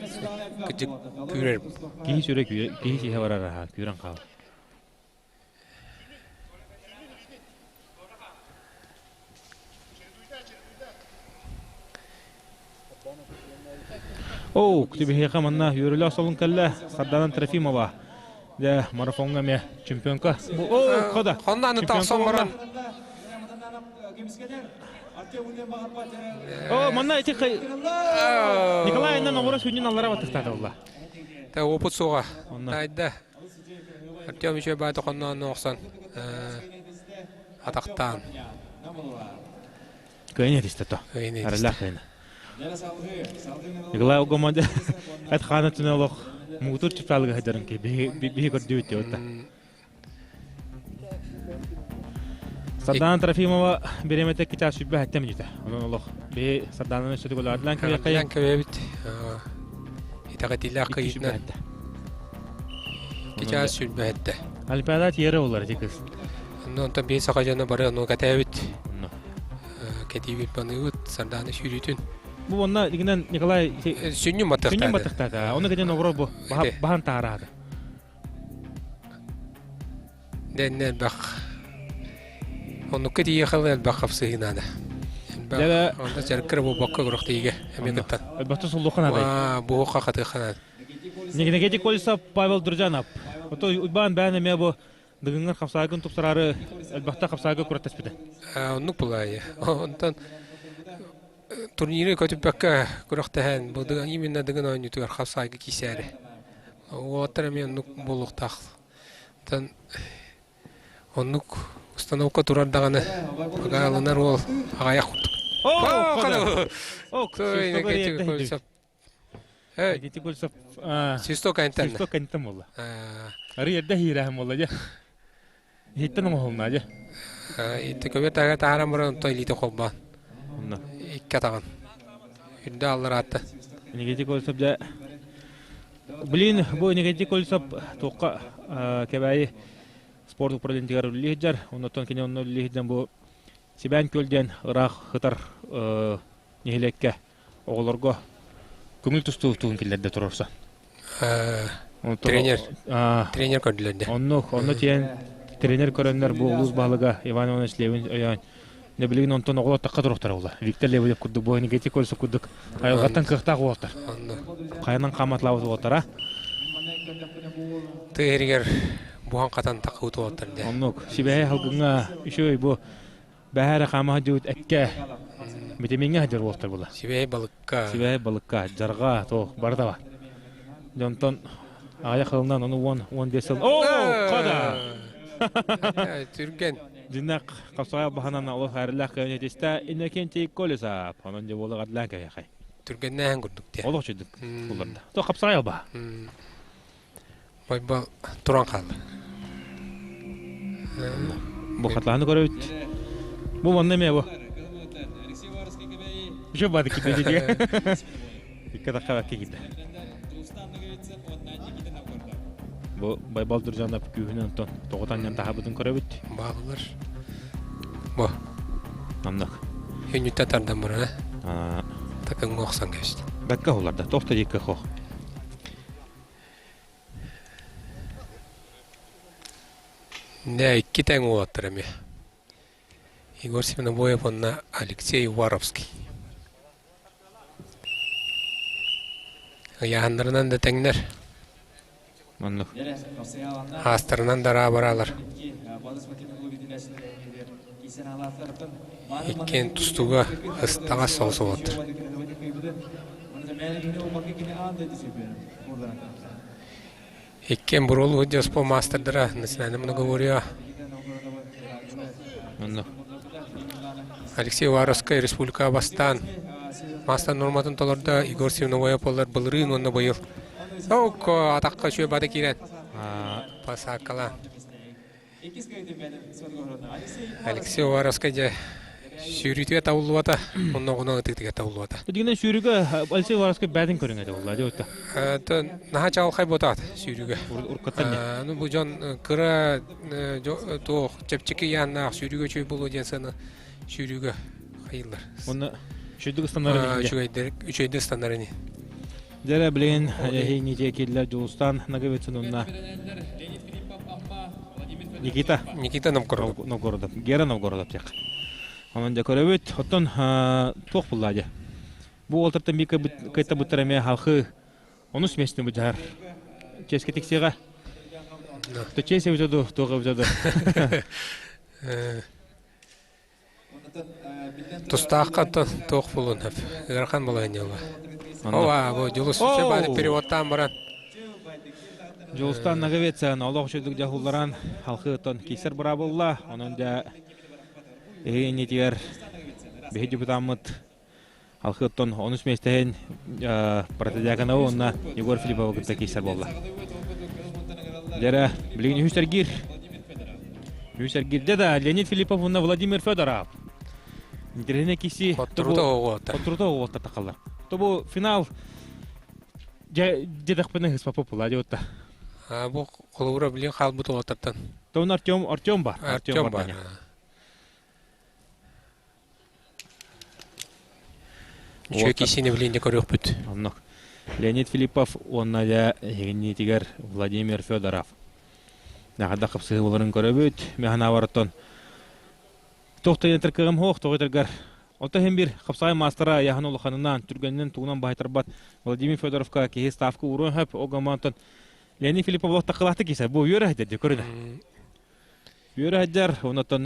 кыдьык күүрэр. Киһи сүрэ киһи сиһэ барар аха, күүрэн хаал. Оу, күтүбүһиэхэ манна үөрүүлээх солун кэллэ Сардаана Трофимова. Дэ, марафоҥҥа эмиэ чемпионка. О, хода. Хоннааны тахсан баран. О, манна ити Николай иннан оҕура сүнньүн аллара баттахтаата буолла. Та опыт суоҕа. Тайда. Артем үчүгэй баайда хонноон охсон атахтаан. Кыайын этистэ то. Аралаах кыайын. Николай Огомоде эт хаана түнэ олох муҥутуур чыпчаалыга сылдьарын ки биһи көрдүбүт диэбитэ. Сардаана Трофимова бириэмэтэ кичаа сүрбэ хэттэ мүнүүтэ. Онон олох биһи Сардаананы өссө төгүл кэбиэххэйэн кэбиэбит. Итэҕэтиилээх кыйытынан. Кичаа сүрбэ хэттэ. Олимпиада тиэрэ болар ити кыз. Онно онтон биир саха дьоно бары ону кэтээбит. Кэтиибит баныыбыт Сардаана сүүрүүтүн. Бу онно игинен Николай сүнньүн батыхтаата. Сүнньүн батыхтаата. Оны кэтен оҕоро бу баһан таараата. Дэннэ элбэх. Оннукка тиийиэхэ элбэх хапсыһыы наада. Элбэх онно дьарыккар буолбакка күрэхтэһиигэ эмиэ кыттан. Элбэхтэ суллуохха наада. Буһуохха хатыахха наада. Негети Колесов Павел Дружанов. Ото Уйбаан бээн эмиэ бу дыгыҥҥар хапсаагын тупсараары элбэхтэ хапсаага күрэхтэспитэ. Оннук булаайы. Онтон турниры көтүппэккэ күрэхтэһэн бу именно Дыгын оонньуутугар хапсаайга киисээри. Уолаттар эмиэ оннук буолуохтаах. Онтон оннук установка турар даҕаны пока ылынар уол аҕайах курдук. Свисток кэнтэн. Свисток кэнтэн буолла. Ары эрдэ хиирээһин буолла дьэ. Иһиттэн оҥоһулунна дьэ. Итти көбө таһа таһааран баран онтон илиитэ холбоон. Икки атаҕын. Үрдэ аллараатта. Никитик Колесов дьэ Блин, бу Никитик Колесов туохха Кэбээйи спорт управлениетыгар үлэлии сылдьар. Оннуттан кини онно үлэлии сылдьан бу Сибээн күөл диэн ыраах сытар нэһилиэккэ оҕолорго көҥүл тустуу туһун киллэрдэ туруорса. Тренер. Тренер көрдүлэр Онно онно тиэн тренер көрөннөр бу улуус баһылыга Иван Иванович Левин өйөөн не билигин онтон оҕолор тахха туруохтара буолла. Виктор Лебедев курдук бу Никитий Колесов курдук айылҕаттан кыахтаах уолаттар. Хайанан хааматлаабыт уолаттара. Тыа иһигэр буһан хатан таххыбыт уолаттар дэ. Оннук. Сибэһэй халгыҥҥа үчүгэй бу бэһээрэ хаама сылдьыбыт эккэ витамиҥҥа сылдьар уолаттар буолла. Сибэһэй балыкка. Сибэһэй балыкка, дьарҕа, туох барыта бар. Дьонтон аҕыйах сылынан ону 10-15 сыл. Оо, хада! Түргэн. Дьиннэх хапсаҕай баһанан олох эрэллээх кыайан этистэ Иннокентий Колесов. Онон дьэ буола гадлаан кэһиэхэй. Түргэннээһин курдук диэ. Олох үчүгдүк булларда. То хапсаҕай албаһа. Байбал туран хаалла. Бу хатлааны көрөбүт. Бу манна эмиэ бу. Еще бады киирдэ дии. Икки атахха бакка киирдэ. Бу Байбал Дуржанов күүһүнэн онтон тоҕутан таһабытын көрөбүт. Баалылар. Бу. Маннык. Хүннүттэ тардан баран, такыҥҥа охсон кэбистэ. Бакка хуларда. Тохто диэки хох. Дэ икки тэҥ уолаттар эмиэ. Егор Свинобоев уонна Алексей Уваровский. Ыйааһыннарынан да тэҥнэр. Маннык. Аастарынан да араабараалар. Иккиэн тустууга ыстаҕас соҕус уолаттар. Иккиэн буруолу сылдьар маастардара национальное многоборье Алексей Уваровскай республикаҕа бастаан маастар нуорматын толордо Егор Свиновой буоллар былырыын уонна быйыл Оокко атахха үчүгэй бата киирэн пасааккалаан Алексей Уваровскай дьэ сүүрүүтүгэр табыллыбата, онноҕунан ытыытыгар табыллыбата. Дигинэн сүүрүүгэ Алексей Уваровскай бээтин көрүҥэ этэ буолла дьэ Наһаа чаҕылхай буотаат сүүрүүгэ. Уруккаттан Ну бу дьон кыра туох чэпчэки ыйааннаах сүүрүүгэ үчүгэй буолуо диэн сыана сүүрүүгэ хайыллар. Онно үчүгэйдик ыстанар Үчүгэйдик үчүгэйдик ыстанар ини. Дьэ билигин эһиги киирдилэр Дьулустаан Ноговицын уонна Никита. Никита Новгородов. Новгородов. Гера Новгородов диэх. Онон дьэ көрөбүт. Оттон туох булла дьэ? Бу уолтартан биир кытта буттар эмиэ халхы онус миэстэни быдьаһар. Чиэскэ тиксиэҕэ. То чиэс эбитэ ду, туох эбитэ ду. Тустаахха туох булуон сөп. Ыарахан балаһыанньа Ова, бу Дьулус бааны переводтаан баран. Дьулустан Ноговицын олох үчүгдүк дьаһулларан халхы оттон киисэр быраабылла. Онон дьэ эһиги иннитигэр биһи депутаммыт халхы оттон онус миэстэһин Протодьяконова уонна Егор Филипповы кытта киисэр буолла. Дьэрэ, билигин үһүс эргиир. Үһүс эргиирдэ да Леонид Филиппов уонна Владимир Федоров. Интэриэһинэй киси. Хотторута оҕуоттар. Хотторута оҕуоттар тахаллар. То бу финал дьэ дьэдэхпинэ хыспапа була дьэ Бу холобура билин хаалбыт уолаттартан. Тон Артем Артем бар. Артем бар. Үчүгэй киһини билин де көрүөхпүт. Оннук. Леонид Филиппов уонна дьэ эһигинниитигэр Владимир Федоров. Наҕарда хапсыһыы боларын көрөбүт. Механаварыттан. Туох да кыаҕым суох, тоҕо этэргэр. Оттон иһин биир хапсаҕай маастара айаһын улаханынан, түргэнинэн тугунан баһыйтарбат Владимир Федоровка киһи ставка ууруон сөп. Ол гынан Леонид Филиппов олох такылаахтык киирсэр. Бу үөрэ сылдьар дии, көрүнэ. Үөрэ сылдьар, онтон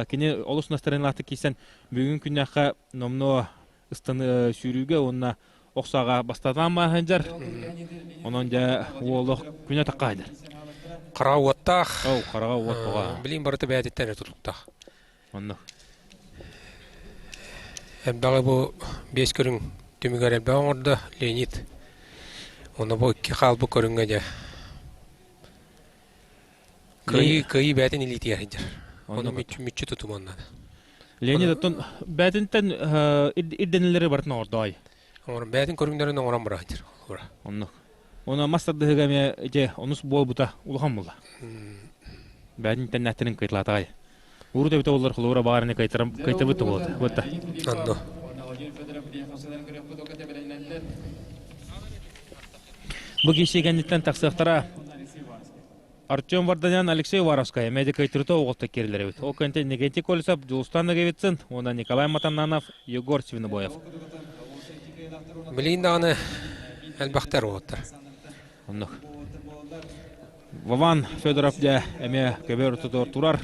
кини олус настарыналаахтык киирсэн бүгүн күннээххэ номнуо ыстаны сүүрүүгэ уонна охсааҕа бастатаан маһынжар. Онон дьэ уолох күнэ тахха сылдьар. Хараҕа уоттаах. Ол хараҕа уот тоҕо. Билин барыта бэйэтиттэн эрэ тутуктаах. Онно. Элбэҕи бу биэс көрүҥ түмүгэр элбэҕи оҥордо Леонид. Онно бу икки хаалбыт көрүҥҥэ дьэ кыайыы кыайыы бэйэтин илиитигэр сылдьар. Ону мүччү мүччү тутумуон наада. Леонид оттон бээтинтэн ирдэнилэри барытын оҥордоой. Оҥорон бэйэтин көрүҥнэрин оҥорон бара сылдьар. Оннук. Оны мас тардыһыга эмиэ ити онус буолбута улахан буолла. Бээтин тэннэхтэрин кыйтылаатаҕай. Урут эбитэ оллар холобура баарыны кайтарам кайтабыт буолуот. Буотта. Онно. Бу киһи кэнниттэн тахсыахтара Артем Варданян, Алексей Уваровскай медик-кайтырыта оҕолто киирэлэр эбит. Ол кэнтэ Иннокентий Колесов, Дьулустан Ноговицын уонна Николай Матаннанов, Егор Свинобоев. Билигин даҕаны элбэхтэр уолаттар. Оннук. Вован Федоров дьэ эмиэ көбөр ортотугар турар.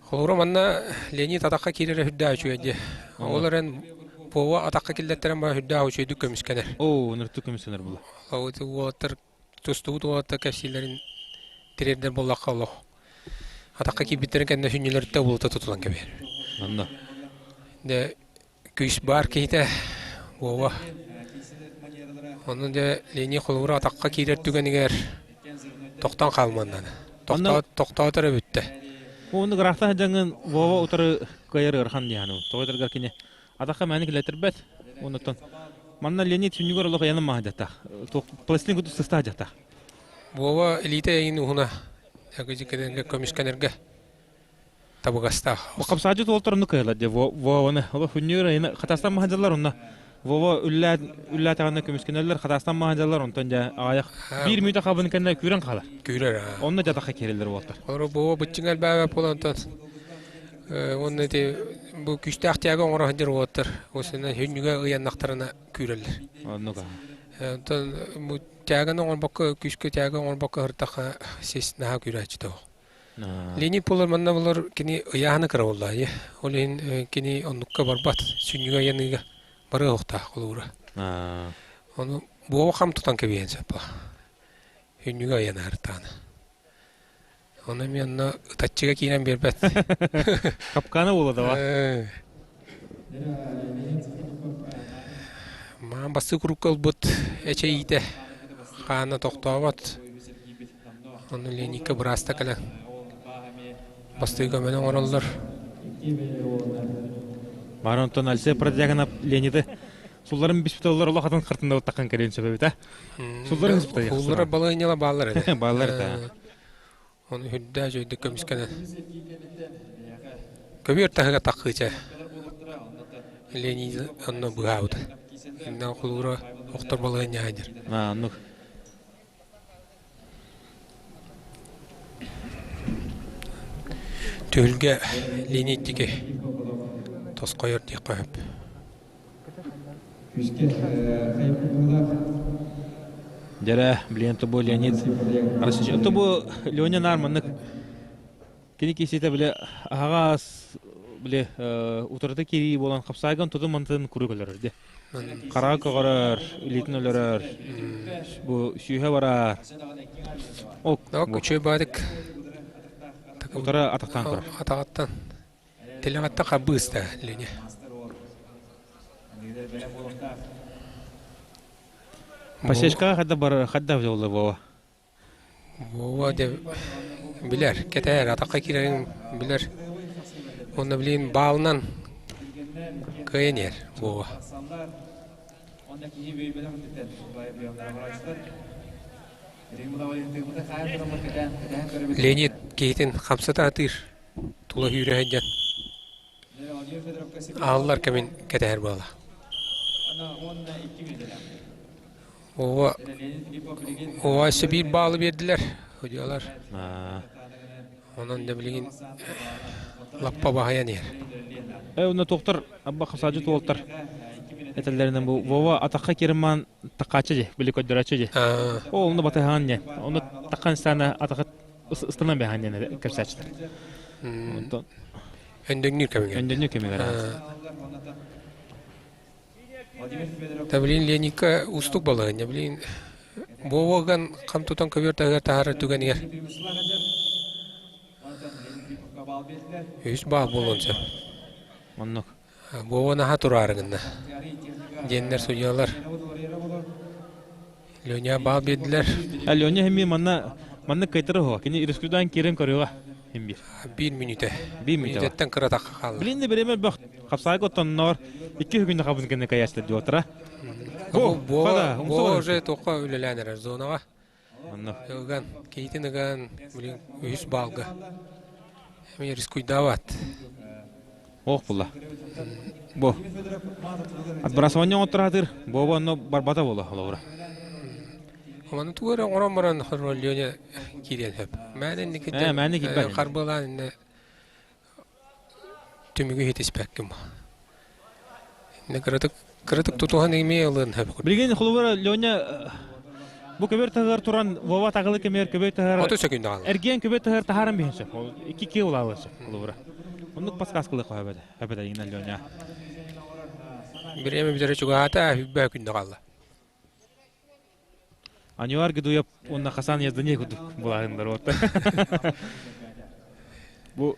Холобура манна Леонид атахха киирэрэ үрдээх үчүгэй дии. Ол эрэн Вова атахха киллэртэрэн баа үрдээх үчүгэйдик көмүскэнэр. Оо, ыныртык көмүскэнэр була. Уолаттар тустубут уолаттар кэпсииллэрин тириэрдэр буоллахха олох атахха киирбиттэрин кэннэ сүнньүлэриттэн булута тутулан кэбиһэр. Онно. Дэ күүс баар киһитэ Вова. Ону дэ Лени холобура атахха киирэр түгэнигэр тохтоон хаалман наада. Тохтоотор бүттэ. Оны графта дьаҥын Вова утары кыайар ыарахан диэхану. Тоҕо кини атахха мээнэ килэтэрбэт. Оннуттан Манна Леонид сүнньүгэр олох ыйанан маһадьаттаах. Пластин куту сыстаһадьаттаах. Вова илиитэ эйин уһуна кэнэргэ көмүскэнэргэ табыгастаах. Хапсаадьыт уолтар онну кыһылар дьэ Вованы. Олох сүнньүгэр ыйана хатастан маһадьаллар онно. Вова үллээтэҕинэ көмүскэнэллэр хатастан маһадьаллар онтон дьэ аҕайах биир мүнүүтэ хабын кэннэ күүрэн хаалар. Күүрэр. Онно дьатахха киирэллэр уолтар. Олору Вова быччыҥ элбээбэт буолан онтон Уонна ити бу күүстээх тяга оҥоро сылдьар уолаттар осенна сүнньүгэ ыйаннахтарына күүрэллэр. Оннук. Онтон бу тяганы оҥорбокко күүскэ тяга оҥорбокко сыртахха сис наһаа күүрээччитэ ол. Леонид буолар манна булар кини ыйааһына кыра буолла. Ол иһин кини оннукка барбат сүнньүгэ ыйаныыга барыа уохтаах холуура. Ону буоба хам тутан кэбиһэн сөп. Сүнньүгэ ыйанаартаана. Ону эмиэ онно ытаччыга киирэн биэрбэт. Капкана буола да Маан бастыы курукка ылбыт эчэйиитэ хаана тохтообот. Ону Леникка бырааста кэлэн бастыы көмөнү оҥороллор. Баар онтон Алексей Продягинов Леониды сулларын биспит оллар олох атын хартында таххан кэлин сөбөбүтэ. Сулларын испит Суллара балыынньала бааллар этэ. Бааллар этэ. Ону үрдээх дьойдук көмүскэнэн. Көбүөр таһыга таххыыча. Леонид онно быһаабыт. Инна холуура охтор балыынньа дир. Аа, оннук. Түһүлгэ Леонид диэки тосхойор диэххэ сөп. Дьэрэ, блин, то бу Леонид Арасович. То бу Леня наар маннык кини кииситэ бile аһаҕас бile утарыта киирии буолан хапсайган тутун мантын куруук өлөрөр де. Хараҕа көҕөрөр, илиитин өлөрөр, бу сүүһэ барар. Ок, үчүгэй баадык. Утары атахтан көрөр. Атаҕаттан. Тилэҕиттэн харбыыс да Леня. Пасечкаҕа хадда бар хадда буолла Вова? Вова де билэр, кэтээр, атахха киирэрин билэр. Онно билин баалынан кыайан иһэр Вова. Леонид киһитин хамсата сатыыр. Тула сүүрэ сылдьан ааллар кэмин кэтэһэр буола. Ова, ова өссө биир баалы биэрдилэр судьуйалар. Онон да билигин лаппа баһайан иһэр. Э, онно туохтар абба хасаадьыт уолтар этэллэринэн бу Вова атахха киримаан такааччы же, били көрдөрөөччү же. Ол онно батыһаан не. Онно такхан стана атахы ыстанан бэһаан диэн кэпсээччилэр. Онтон Өндөҥнүүр кэмигэр. Өндөҥнүүр кэмигэр. Та билин Леникка уустук балаһыанньа. Билин Воваган хам тутан көбүөр таһыгар таһаарар түгэнигэр үһүс баал буолуон сөп. Оннук. Вова наһаа тураары гынна. Диэннэр судьялар Леня баал биэрдилэр. Леня эмиэ манна маннык кайтара оһо. Кини республикадан киирэн көрүөҕэ хим биир. Биир мүнүүтэ. Биир мүнүүтэ. Мүнүүтэттэн кыра тахха хаалла. Билин де биреме бөх. Хапсаайга оттонноор икки күннэ хабын кэннэ каястар диотара. Бу Бу уже тоққа үлэлээн эрэр зонаҕа. Онно. Ыган, кейтин ыган, билин үһүс баалга. Эми рискуйдаабат. Ох була. Бу. Отбрасывание оҥотторатыр. Бу онно барбата буола холобура. Оманы тугу эрэ оҥорон баран Леня киириэн сөп. Мээнэ инникитин мээнэ киирбэт. Харбылаан инне түмүгү хитиспэккин. Инне кыратык кыратык тутуһан эмиэ ылыан сөп. Билигин холобура Леня бу көбөр таһыгар туран Вова тагылы кемер көбөр таһыгар Оту сөкүндө хаалла. Эргиэн көбөр таһыгар таһааран биһэн сөп. Ол икки киэ улаалы сөп холобура. Оннук подсказкалык хөбөдө. Хөбөдө инна Леня. Бириэмэ бүтэрэ чугаһаата, хүббэ күндө хаалла. Анюар Гидуев уонна Хасан Яздани курдук булаһыннар уотта. Бу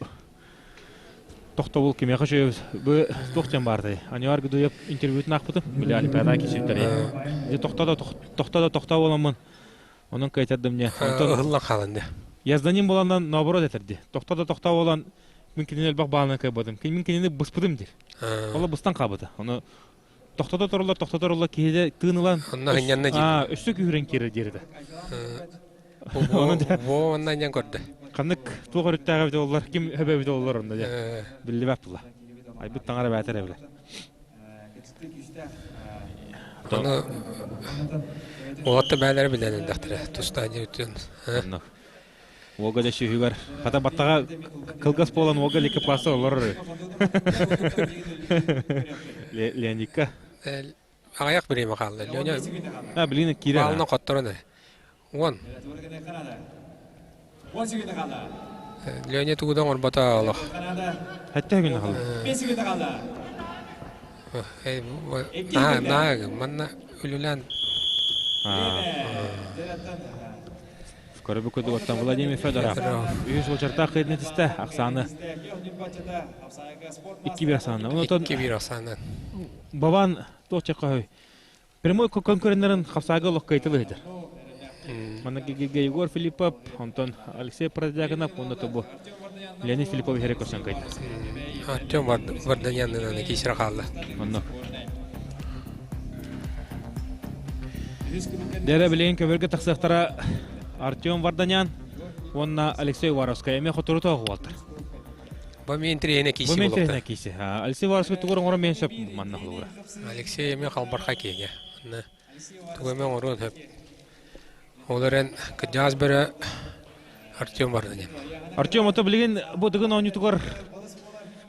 тохтобул кимиэхэ үчүгэй бу туох диэн баартай Анюар Гидуев интервьютун аахпытым били Олимпиада киирсибиттэрэ дьэ тохто да тохто да тохто буоламмын онон кыайтардым не ыһыллан хаалан де Язданин буоланан наоборот этэрди тохто да тохто буолан мин кинини элбэх баалынан кыайбатым мин кинини быспытым диир ол быстан хаалбыта ону тохтото туруллар тохтото туруллар киһиде тыын ылан онно хынньанна диир өссө күүһүрэн киирэр диир этэ Во онно анньан көрдө ханнык туох өрүттээҕэ эбитэ буоллар ким хөбө эбитэ буоллар онно дьэ биллибэт була айбыт таҥара бээтэр эбилэ Ону уолатта бээлэрэ билэн элбэхтэрэ тустаан диэбиттэн Уолга дьэ сүһүгэр хата баттаҕа кылгас буолан уолга лики пласта олорор Леонидка аҕыйах бириэмэ хаалла Леня а билигин киирэр баалына хотторон уон Леня тугу да оҥорбото олох Хэтте күн хаалла наа манна үлүлээн Көрөбү көдүгөттөн Владимир Федоров. Үһүс уочартаах кыйдын тистэ ахсааны 2-1 ахсааны. Онтон 2-1 ахсааны. Бабан туох чеккөй. Прямой конкурентларын хапсаага олох кыйтылы ыдыр. Манна Егор Филиппов, онтон Алексей Продягинов, онно тобу Леонид Филиппов иһэри көрсөн кыйды. Артем Варданяннын кисера хаалла. Онно. Дэрэ билигин көбөргө тахсыахтара Артем Варданян уонна Алексей Уваровскай эмиэ хоторута оҕуолтар. Бу мен тренер киси Бу мен тренер киси. Алексей Уваровскай тугур оҥоро мен сөп манна холура. Алексей эмиэ халбарха киэҥэ. Манна тугу эмэ оҥоруон сөп. Ол эрэн кыдьаас бөрө Артем Варданян. Артем ото билигин бу дыгын оонньуутугар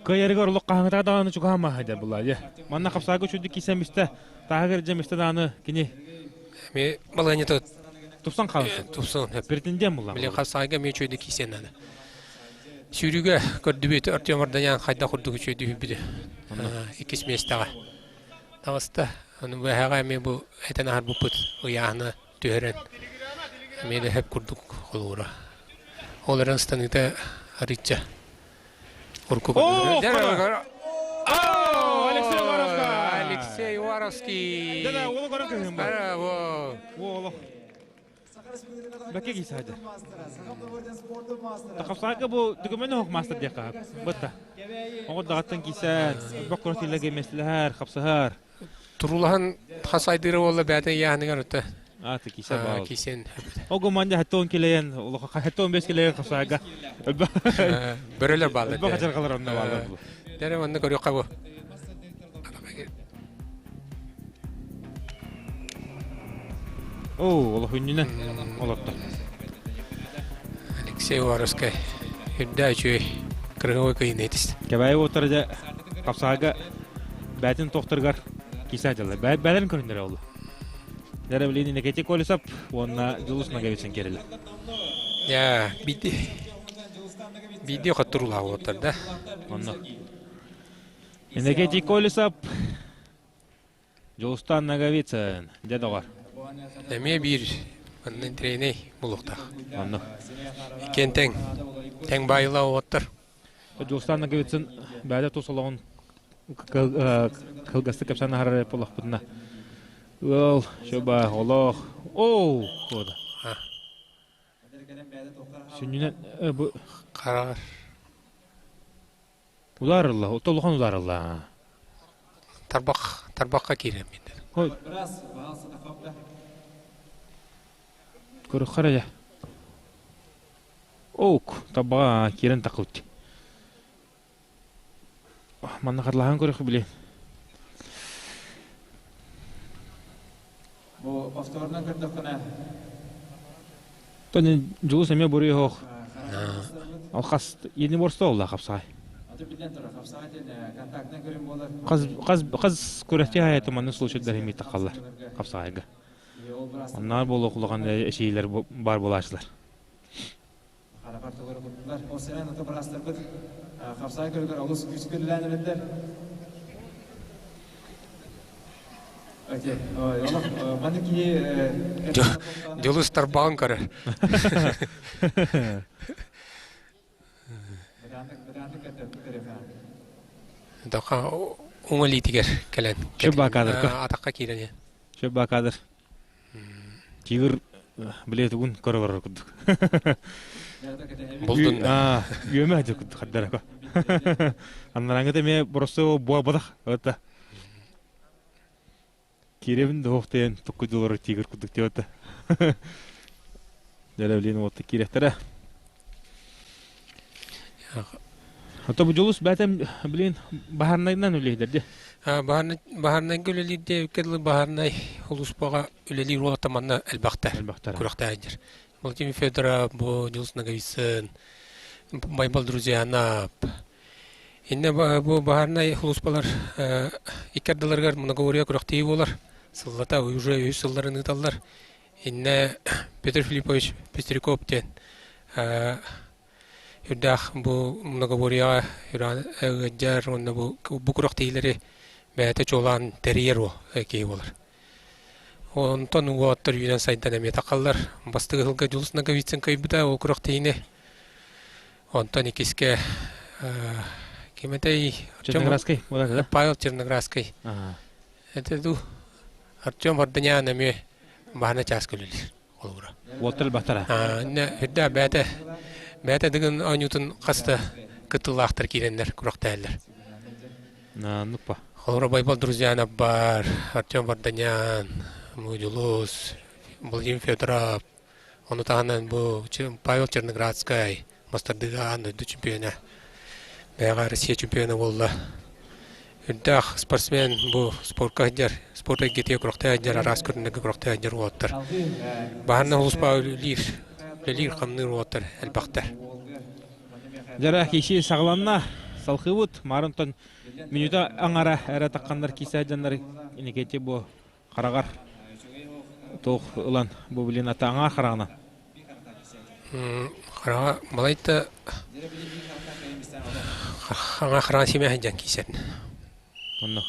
кыайарыгар олох хаһыҥытаа даҕаны чугаһаама дэ булла. Манна хапсаага үчүгдүк кисэн бистэ Таһыгар дьэ мисте дааны кини Эми балыанньата тупсан хаалсын. Тупсан. Претендент булла. Билин хасайга ми үчүйдү кисен наны. Сүүрүүгэ көрдүбүт Артем Арданян хайда курдук үчүйдү хүбүдү. Иккис местаҕа. Таҕыста. Аны бэһэҕэ эми бу этэн аһар буппут ыйааһына түһэрэн эмиэ да хөп курдук холуура. Ол эрэн станыыта арыычча Урку Алексей Уваровский! Алексей Уваровский! Да, да, уолу көрөн көһүн бар. Браво! Уолу. Бәкке кисайды. Тахапсаакы бу дүгүмөн ох мастер диэххэ. Бытта. Оҕо даҕаттан кисэн, боккор тиллэгэ меслэһэр, хапсаһар. Турулаһан хасайдыыра буолла бээтэ ыйааһыныгар өттө. Аты кисэ баал. Кисен. Ого манья хаттон килейен, улаха хаттон бес килейен хапсаага. Бөрөлөр бааллар. Өлбө хачаргалар онно бааллар. Дәрэ манна көрүөххэ бу. Оо, олох үннүнэн олордо. Алексей Уваровскай. Үрдэ үчүгэй кырыһыбай кыйын этис. Кэбээйи уоттара дьэ хапсаҕайга бээтин тохторугар киирсэ дьаллар. Бээлэрин көрүннэрэ олла. Дэрэ билин Иннокентий Колесов уонна Дьулус Ноговицын киирэллэр. Я биди биди хоттуруулаах уоттар да. Онно. Иннокентий Колесов Дьулустаан Ноговицын, дьэ доҕор. Эмиэ биир манна интириэнэй булуохтаах. Онно. Иккиэн тэҥ. Тэҥ баайылаах уоттар. Дьулустаан Ноговицын бэйэтэ тус олоҕун кылгастык кэпсээн аһарар буоллахпытына ыал, шөба, олох, оу, кода. Сүнньүнэн бу Хараҕар. Улаарылла, толухан улаарылла. Тарбах, тарбахха киирэн биэрдэ. Ой. Көрөххө эрэ. Оук, табаҕа киирэн тахыбыт. Манна харлаһан көрөххө билин. Бу повторно көрдөххүнэ Тони Дьулус эмиэ буруй оһох. Алхас иини борсто олла хапсаай. Хас хас хас күрэхти хайаты манны случайдар хими тахаллар хапсаайга. Оннаар буолуох улахан эшиилер бар булаачылар. Харахар тугары курдулар. Ол сэрэн ото бырастарбыт хапсаай көрүгэр олус күүскэ үлэлээн эрэллэр. Дьулус тарбаҕын көрөр. Доха уҥа илиитигэр кэлэн атахха киирэн Сөп баакаадыр. Тигр биле тугун көрө барар курдук. Булдун. Аа, үөмэ дьэ курдук хаддарako. Аннараҥҥыта эмиэ боросто буолбатах. Это Киирэбин да оһох тукку дьыллары тигр курдук диэбэтэ. Дьэ, уотта киирэхтэрэ. Ото бу Дьулус бэтэм билин баһарнайынан үлэһидэр дии. Баһарнайга үлэлиир диэбиккэ дылы баһарнай улууспаҕа үлэлиир уолаттар манна элбэхтэр. Элбэхтэр. Күрэхтэһэллэр. Владимир Федоров, бу Дьулус Ноговицын, Байбал Друзьянов. Иннэ бу баһарнай улууспалар икки ардыларыгар многоборье күрэхтэһии буолар. Сыллата уже үһүс сылларын ыыталлар. Иннэ Петр Филиппович Пестряков диэн үрдээх бу многоборьеҕа ыалдьар уонна бу бу күрэхтэһиилэри бэйэтэ чуолаан тэрийэр киһи буолар. Онтон уолаттар үүнэн сайдан эмиэ тахаллар. Бастакы сылга Дьулус Ноговицын кыайбыта ол күрэхтэһиини. Онтон иккискэ ким этэй? Черноградский. Павел Черноградский. Это дуу Артем Варданян эмиэ баһана чааска үлэлиир холобура. Уоттар элбэхтэр Иннэ үрдэ бэйэтэ бэйэтэ дыгын оонньуутун хаста кыттыылаахтар киирэннэр күрэхтэһэллэр. Нуппа. Холобура Байбал Друзьянов бар, Артем Варданян, Дьулус, Владимир Федоров, ону таһынан бу Павел Черноградскай, мастардыыга аан дойду чемпиона, бэйэҕэ Россия чемпиона буолла. Үрдээх спортсмен бу спортка сылдьар, спорт эйгэтигэр күрэхтэһэ сылдьар, араас көрүҥнэргэ күрэхтэһэ сылдьар уолаттар. Баһарына улууспа үлэлиир, үлэлиир-хамныыр уолаттар элбэхтэр. Дьара киси саҕаланна. Салхыбыт Марынтон мүнүүтэ аҥара эрэ тахханнар киисэ дьоннор иникети бу хараҕар туох ылан бу билин ата аҥаар хараҕынан Хараҕа балайда хаҥа хараҕа симэ сылдьан киисэр. Онно.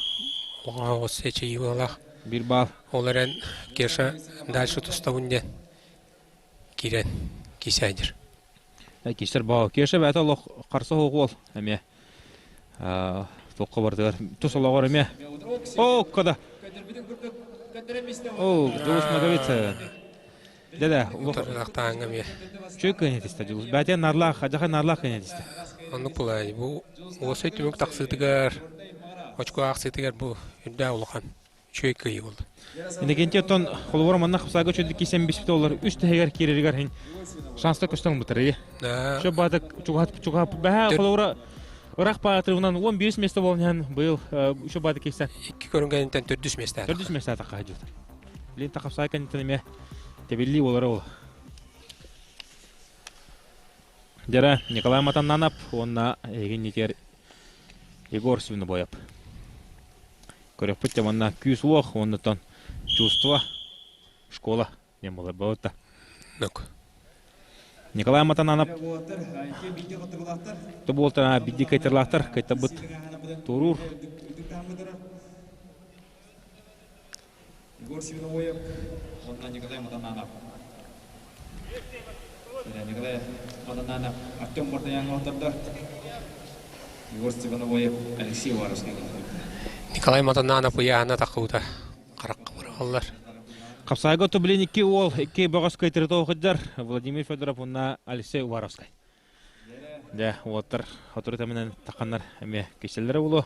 Оҕус эчэйии быһыылаах. Биир баал. Ол эрэн Кеша дальше тустабын диэн киирэн киисээдир. Киисэр баал. Кеша бэйэтэ олох харса суох уол эмиэ. Туохха барытыгар тус олоҕор эмиэ. О, кода. О, Дьулус Ноговица. Дэ-дэ, Утарылахтааҥҥа эмиэ. Чү кыанетистэ Дьулус. Бэйэтэ наарлаах, адьаха наарлаах кыанетистэ. Оннук булай. Бу уосай түмүк тахсыытыгар, очко аахсыытыгар бу үрдээх улахан үчүгэй кыайыы буолла. Иннокентий оттон холобура манна хапсаага үчүгэй кисэн биспит олар үс тэһигэр киирэригэр хин шанста көстөн ылбыттар ии. Шо баатык чугаһат чугаһат бэһэ холобура ырах баатырынан 15 место болон иһэн быйыл шо баатык кисэн. Икки көрүҥгэнинтэн төрдүс месте. Төрдүс месте атаққа хадьылар. Билин тахапсаай кэнниттэн эмиэ тебиллии болара ол. Дьэрэ Николай Матаннанов уонна эһигиннитигэр Егор Свинобоев. Көрөхпүт манна күүс уох уоннаттан чувство школа диэн буолар буолта. Нок. Николай Матананов то буолта бидди кайтарлаахтар кайтабыт турур. Егор Свиновоев уонна Николай Матананов. Николай Матананов Артем Мартыняҥҥа оттарда. Егор Степановоев Алексей Уваровскайга Николай Матананов ыйаана таххыбыта харахха быраҕаллар. Хапсаайга блин икки уол, икки бөҕөс кыайтырыта сылдьар Владимир Федоров уонна Алексей Уваровскай. Дьэ, уолаттар сотору кэминэн тахханнар эмиэ кичэллэрэ буолуо.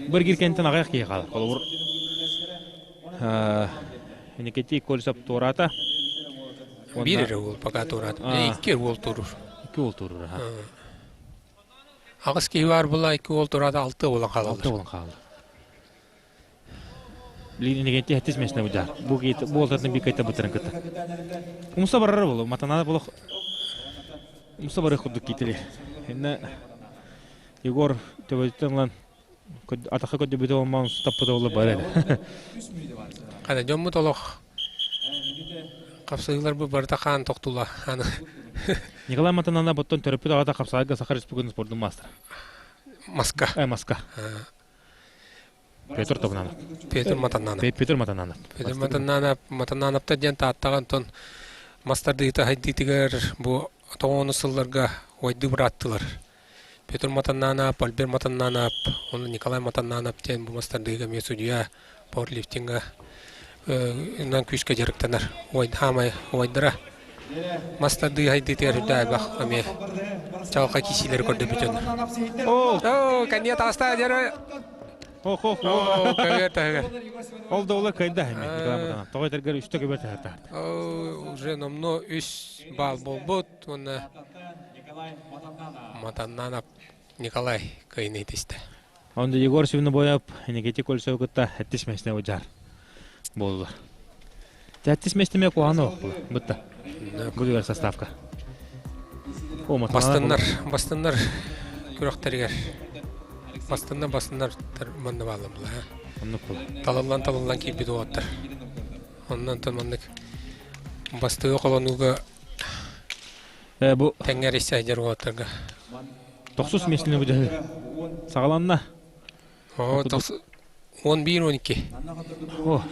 Быргир кэнтэн аҕыйах киһи хаалар. Холобур, Никитий Колесов туораата. Биир эрэ уол пока туораата. Икки уол турур. Икки уол турур, аха. Аҕыс киһи баар буолла, икки уол тураата, алты буолан хаалаллар. Алты буолан хаалла. Билигин инигенти хеттис местне бу Бу кийт бу олтатын бик кайта бутарын кытта. Умса барар болу, матанада болох умса бары курдук кийтили. Инне Егор төбөтүттэн ылан атаха көдөбүтэ олман таппыта болла бар эди. Кана дьоммут олох хапсыһыылар бу барыта хаан тохтула. Аны Николай Матанана боттон төрөппүт аҕата хапсаайга Саха Республикатын спордун маастара. Маска. Маска. Петр Тобунанов. Петр Матананов. Петр Матананов. Петр Матананов, Матанановтар диэн Тааттаҕа онтон мастардыыта хайдыытыгар бу тоҕону сылларга ойды бырааттылар. Петр Матананов, Альберт Матананов, уонна Николай Матананов диэн бу мастардыыга эмиэ судьуйа пауэрлифтинга ынан күүскэ дьарыктанар. Хаамай убайдара мастардыы хайдыытыгар үрдээбэх эмиэ чалка киисилэри көрдөбүтүн. Оо, кэнниэ таҕыста дьэрэ. Хо-хо-хо. Оо, көбүөр таһыгар. Ол да ола кыайда эми Николай Матананов. Тоҕо этэргэр үстэ көбүөр таһар. Уже номно үс баал буолбут уонна Матаннанов Николай кыайыны итистэ. Онда Егор Свинобоев Никита Кольцов кытта эттис местне удьар буолла. Тэттис местеме куһаҕан була бытта. Бу составка. Бастыннар, бастыннар күрэхтэригэр бастыннар бастыннар манна бааллар була. Оннук була. Талыллан талыллан киирбит уолаттар. Оннон маннык бастыгы холонууга бу тэҥҥэр истээдэр уолаттарга. Тохсус миэстэлэри бу саҕаланна. Оо, 11-12. О,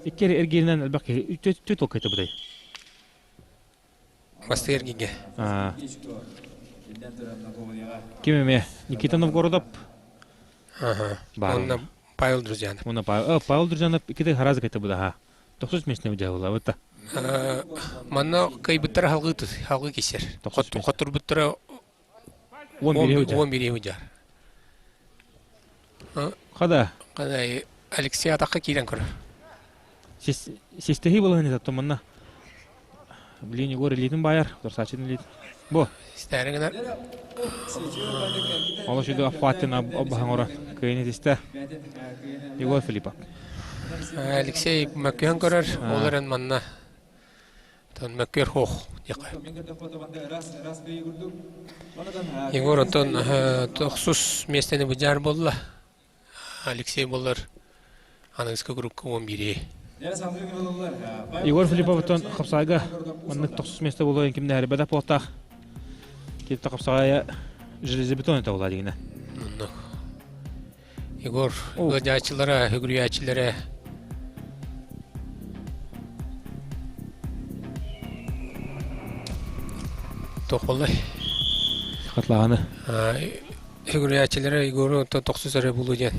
икки эргииринэн элбэх киһи түт ол кайта будай. Бастыы эргииргэ. Ким эмэ? Никита Новгородов. Ага. Онна Павел Друзьянов. Онна Павел, Павел Друзьянов икките харазы кайта буда ха. Тохсус местне удьабыла бытта. Манна кыйбыттара халгы халгы кисер. Хотурбуттара 11 удьар. Хада. Хада Алексей атаққа киирэн көрөр. Систеһи булан итаттым манна. Блин, Егор илиитин баайар, Торсачын илиит. Бу. Истээрин Ол шуду аппааттын аббахан ора кыйын итистэ. Егор Филиппов. Алексей мөккүһэн көрөр, ол эрэн манна тон мөккүөр хоох диэххэ. Егор онтон тохсус миэстэни быдьаар буолла. Алексей буоллар аныгыскы группка 11-и. Егор Филипповтан хапсаайга маннык тохсус место буолуон кимнээри бэдэх буолтаах. Китта хапсаҕайа железобетон это буолаа дигинэ. Егор ыалдьааччылара, үгүрүйээччилэрэ туох буоллай? Хатлааны. Үгүрүйээччилэрэ Егору онтон тохсус эрэ булуу диэн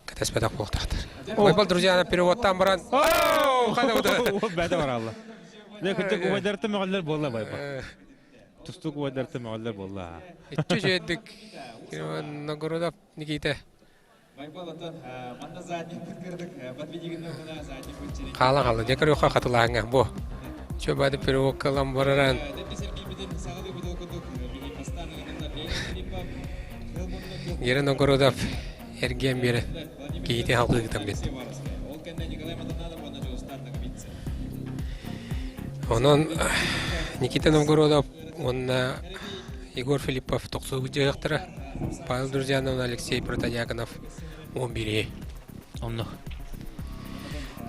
кэтэспэтэх буолтахтар. Ойбол, друзья, переводтан баран. Бәдә баралла. Не күттек убайдарты мөҕөллөр буолла байба. Тустук убайдарты мөҕөллөр буолла. Иччи жүйедик Новгородов Никита. Хаала хаала, дьэ көрүөххэ хатылааҥҥа бу. Чө бады переводкалан бараран. Гера Новгородов эргиэн биэрэ киһити халгыытан бит. Онон Никита Новгородов уонна Егор Филиппов тохсуубут дьайыахтара. Павел Друзьянов Алексей Протодьяконов 11 Онно.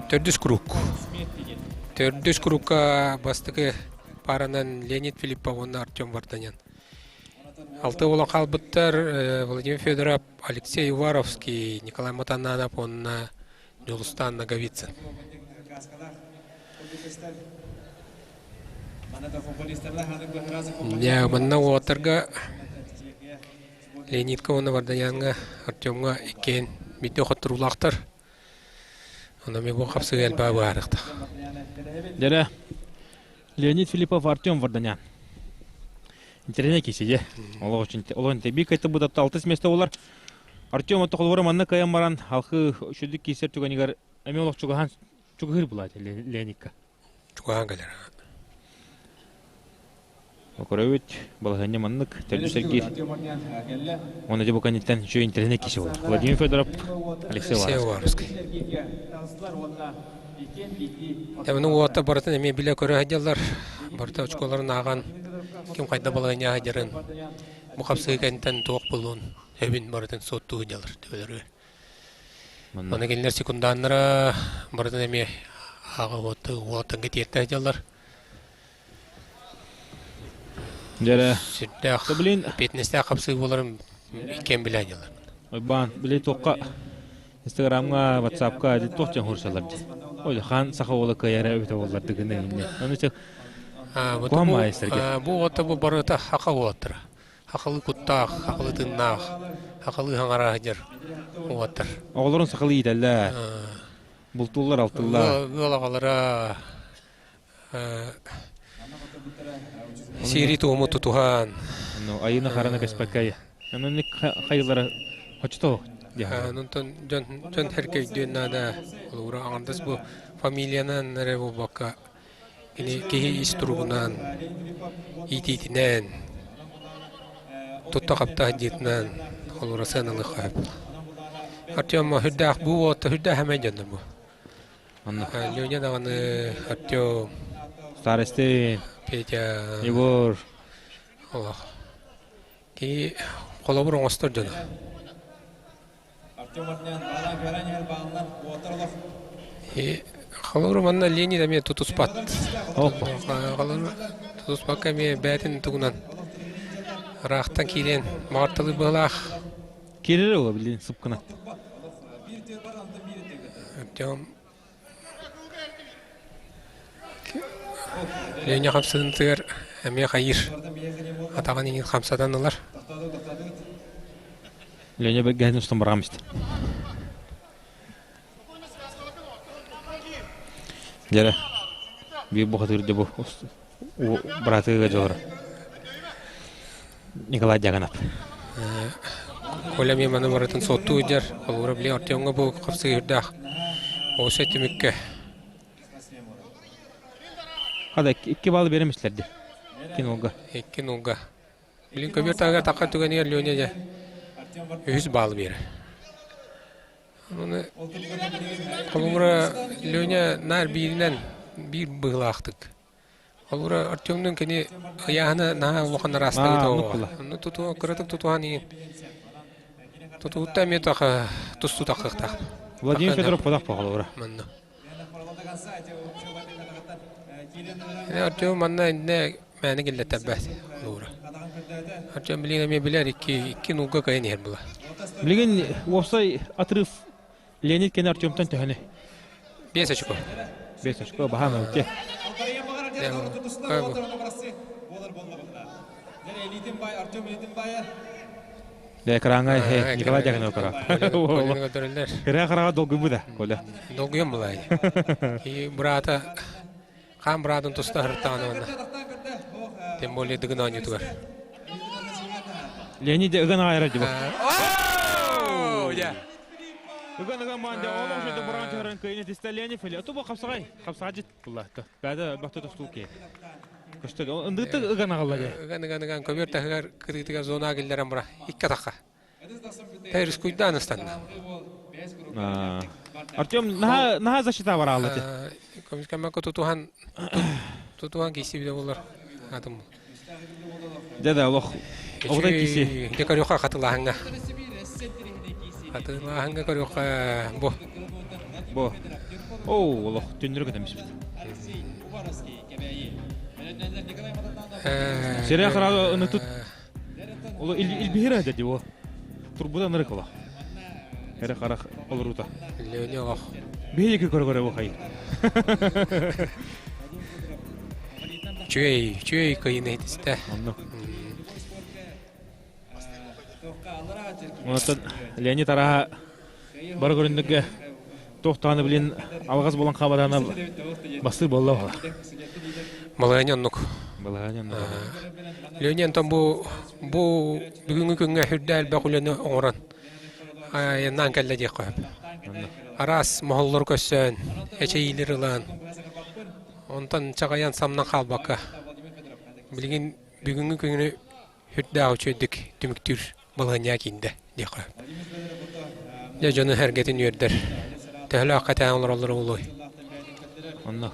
Төрдүс круг. Төрдүс кругка бастакы паранан Леонид Филиппов уонна Артем Варданян. Алты буолан хаалбыттар Владимир Федоров, Алексей Уваровский, Николай Матананов уонна Дьулустаан Ноговицын. Дьэ, манна уолаттарга Леонидка уонна Вардаяҥҥа, Артемҥа иккиэн биирдэ хотторуулаахтар. Онон мен бу хапсыга элбэҕи быһаарыахтаах. Дьэрэ, Леонид Филиппов, Артем Варданян. Интернет киси дьэ. Олох очень олох биир кайтта бу алтыс место болар. Артем отто манна кайан баран халқы үчүдүк киисер түгэнигэр эми олох чугаһан чугаһыр булаат Леонидка. Чугаһан кэлэр. Көрөбүт, балаһыанньа маннык төрдүс эргиир. Уонна дьэ бу кэнниттэн үчүгэй интернет киһи буолар. Владимир Федоров, Алексей Уваровский. Эбини уота барытын эмиэ билэ-көрө сылдьаллар. Барыта очколарын ааҕан ким хайда балаһыанньа сылдьарын, бу хапсыы кэнниттэн туох буолуон сөбүн барытын суоттуу сылдьаллар төбөлөрүгэр. Аны кинилэр секундааннара барытын эмиэ ааҕа уоттанга тиэртэ сылдьаллар. Дьэрэ. Сүрдээх эппиэтинэстээх хапсыы буоларын иккиэн билэ дьалар. Ойбаан, били туохха Инстаграмҥа, Ватсапка туох дьон хурсалар дии. Ой, хаан саха уола кыайара эбитэ буоллар дыгына инне. Аны чэ куһан маайыстарга. Бу уота бу барыта хака уоттара. Хахалы куттаах, хахалы тыннаах, хахалы хаҥара сылдьар уоттар. Оҕолорун сахалы иитэллэр. Бултууллар, алтыллар. Ыал аҕалара Сиэри-туому тутуһан. Айыны хараны кэспэккэ Онон хайылара хочто Онтон дьон дьон хэркэйдүөн наада. Холобура аҥардас бу фамилиянан эрэ буолбакка кини киһи ис туругунан, иитиитинэн, тутта-хапта сылдьыытынан холобура сыаналыахха сөп. Артем сүрдээх бу уолаттар сүрдээх эмэй дьоннор бу. Леня даҕаны Артем Старости Петя Егор олох киһи холобур оҥостор дьоно. Холобур манна Ленин эмиэ тутуспат. Холобур тутуспакка эмиэ бэйэтин тугунан ыраахтан киирэн маҕарталыы быһылаах. Киирэр ол билин сыпкына. Артем Леня хамсанытыгар эмиэ хайыыр. Атаҕын иҥин хамсатан ылар. Леня бэргэһэтин устан бараҕам истэ. Дьэрэ, биир бухатыыр дьэ бу быраатыга дьоҕура. Николай Дьаганов. Коля эмиэ маны барытын суоттуу сылдьар. Холобура, били Артемҥа бу хапсыһыырдаах оҕус түмүккэ. Хада икки баллы берем истэрди. Икки нулга. Икки нулга. Билин көбүөр таһыгар тахха түгэнигэр Леня дьэ үһүс баллы биэрэр. Ону холобура Леня наар бииринэн биир быһыылаахтык Холобура, Артемнуун кини ыйааһына наһаа улахан араастаһыыта оҕо. Онно тутуһа, кыратык тутуһан иһин тутуһутта эмиэ таха тустуу таххыахтаах. Владимир Федоров подах холобура. Манна. Артем манна инне мээнэ киллэтэрбэт холобура. Артем билигин эмиэ билэр икки икки нуга кыайан иһэр була. Билигин уопсай отрыв Леонид кene Артемтан төһөнү? 5 очко. 5 очко баһаам эбит. Экраҥҥа Николай Дьяконов кара. Кыра хараҕа долгуйбута, Коля. Долгуйан булай. И брата хаан быраатын туста сырыттаҕына уонна тем более дыгын оонньуутугар. Леонид ыган аҕайра дьыбы. Ыган ыган маан олох жерде буран түһэрэн кыйын этистэ Леонид Фили. Тубу хапсаҕай, хапсаҕай булла. Бәдә бахты тостуу ки. Көстө. Ындыты ыган аҕалла дьэ. Ыган ыган ыган көбүөр таһыгар кырыытыгар зона киллэрэн бура. Икки атахха. Рискуйдаан ыстанна. Артем наһаа защита бараалла ти. Көмүскэммэккэ тутуһан тутуһан киирсибитэ буолар. Атым. Дьэ да олох оҕутай киси. Дьэ көрүөххэ хатылааһыҥҥа. Хатылааһыҥҥа көрүөххэ бу. Бу. Оо, олох түннүрү көтөмүспүт. Сире хара ынытыт Оло илбиһир ада диво. Турбута нырык ола. Эре харах олорута. Леони олох. Биһиги көрө-көрө бу хай. Чүөй, чүөй кыйын этистэ. Онно. Онтон Леонид араха бары көрүндүггэ туохтааны билин алҕас булан хаабадаана бастыы буолла буола. Балаһыанньа оннук. Балаһыанньа оннук. Леонид Антон бу бу бүгүҥҥү күҥҥэ үрдэ элбэх үлэни оҥорон айаннаан кэллэ диэххэ сөп. Араас моһоллору көрсөн, эчэйиилэр ылан, онтон чаҕыйан самнан хаалбакка, билигин бүгүҥҥү күнү үрдээх үчүгэйдик түмүктүүр балаһыанньа киирдэ диэххэ. Дьэ дьону эргэтин үөрдэр. Төһөлөөх кэтээн олороллоро буолуой? Онно.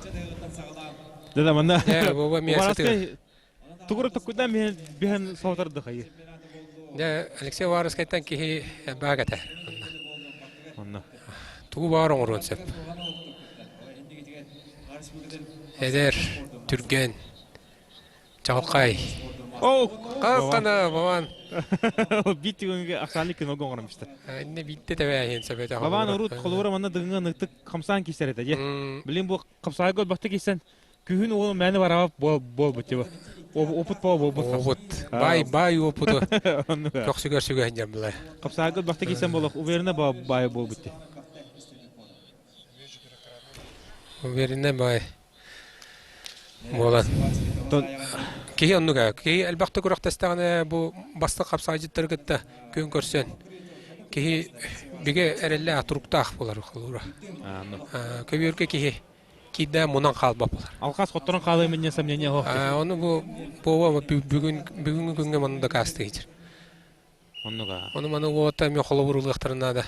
Да манна. Дьэ, буоба миэсэ Уваровскай тугура токкудан биһэн биһэн соотарды хайы. Дьэ, Алексей Уваровскайтан киһи баак этэ. Онно. Тугу баар оҥоруон сөп. Эдэр, түргэн, Чаҕылхай. Оо, Хаххана, бабан. Биит түгэнгэ ахсаанлык киного оҥорон бистэр. Инне биитте тэбээһин сөбөтө. Бабан урут холура манна дыгыҥа ныктык хамсаан киисэр этэ дьэ. Билин бу хапсаайга өлбөхтө киисэн күһүн уолу мэни бараба буолбут тиба. Опыт по болбут. Опыт. Бай бай опыту. Көхсүгэр сүгэһин дьамбыла. Хапсаайга өлбөхтө киисэн болох уверенно бай болбут. Уверенно бай. Буолан. Киһи оннук ээ. Киһи элбэхтик күрэхтэстэҕинэ бу бастыҥ хапсаҕайдьыттары кытта күөн көрсөн киһи бигэ эрэллээх туруктаах буолар холуура. Көбүөргэ киһи киирдэ мунан хаалбат буолар. Алхас хотторон хаалыам инньэ сомнение оһох. Ону бу буоба бүгүн бүгүҥҥү күҥҥэ манна дакаастыы Оннуга. Ону маны уота эмиэ холобур ылыахтарын наада.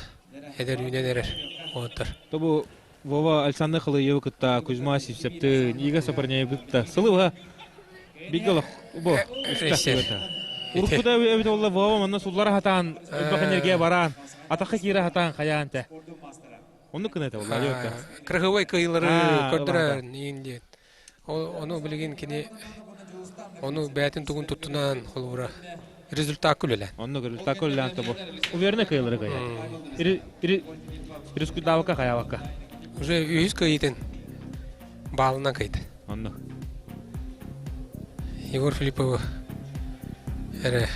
Эдэр үүнэн эрэр уоттар. То бу Вова Александр Халыевы кытта Кузьма Сивцевты, Ига Сопорняевы кытта сылы быһа бигэ олох бу Уруккута эбит олла Вова манна суллара хатаан, элбэх энергия бараан, атахха киирэ хатаан хайаан те. Оннук гына этэ олла. Крыһыбай кыйылары көрдөрөр иин диэн. Ону билигин кини ону бэйэтин тугун туттунан холобура результакка үлэлээн. Оннук результакка үлэлээн тобу. Уверенно кыайылары кыайар. Ири ири рискудаабакка хайаабакка. Уже үһүс кыайыытын баалынан кыйды. Оннук. Егор Филипповы эрэ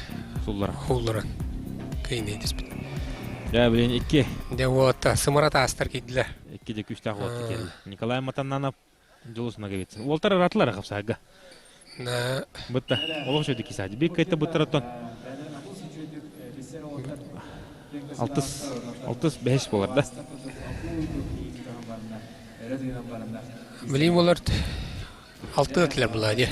сулларан хуулларан кыйныы түспүт. Дьэ, билин икки. Дьэ, уота сымара таастар киирдилэр. Икки де күүстээх уолта киирдилэр. Николай Матаннанов Дьулус Ноговицын. Уолтар ыраатылар хапсаһарга. Бытта. Олох үчүгэй кисаадьы. Биир кыайта быттараттан алтыс алтыс бэһис буолар да. Билим болар алты өтүлэр була дии.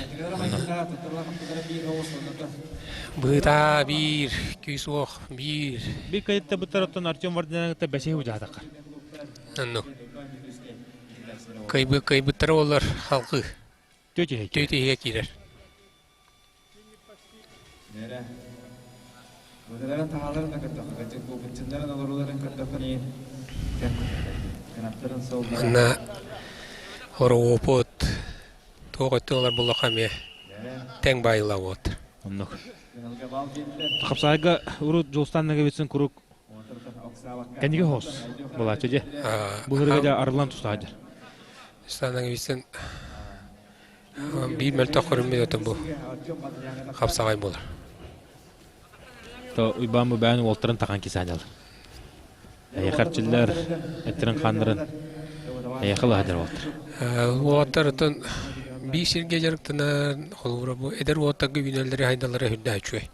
Быта биир, күүс уох биир. Биир кыайта быттараттан Артем Вардиняныкта бэсиһи удьаатаккар. Анну. Кыайбыттара буоллар халҕыы. Түөт иһигэ киирэр. Манна оруопут туох өттүн ылар буллахха эмиэ тэҥ баайыллабыт. Оннук. Хапсаайга урут Дьулустан Ноговицын куруук Кэнниги хоос булааччы дьэ. Бу ырыга дьэ арыллан тустаадьар. Станагвисен биир мөлтөх көрүммүт отон бу хапсаҕай буолар. То Уйбаан бу бэйэн уолтарын тахан кисааньал. Эйэхэрчиллэр, эттерин хааннарын эйэхэ лаһадыр уолтар. Уолаттар отон биир сиргэ дьарыктанар, холобура бу эдэр уолаттарга үүнэллэри хайдаллара үрдэ үчүгэй.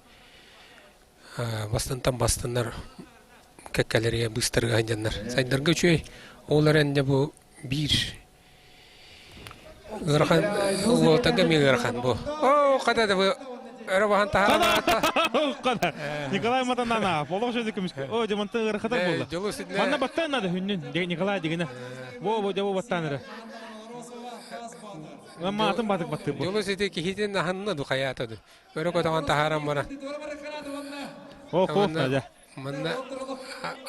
Бастантан бастаннар кэккэлэригэр быыстарыга сылдьаннар сайдарга үчүгэй. Ол эрэн дьэ бу биир ыарахан уолаттарга эмиэ ыарахан бу. Оо, хата да бу өрө баһан таһаарбата. Хата. Николай Матанана, олох сөзү көмүскэ. О, дьэ мантан ыарахатар буолла. Манна баттаан надо хүннүн, Николай дигинэ. Во, во, дьэ бу баттаан эрэ. Маатын батык баттыр бу. Дьулус ити киһитин аһынна ду хайаата ду. Өрө көтөҕөн таһааран баран. О, о, дьэ. Манна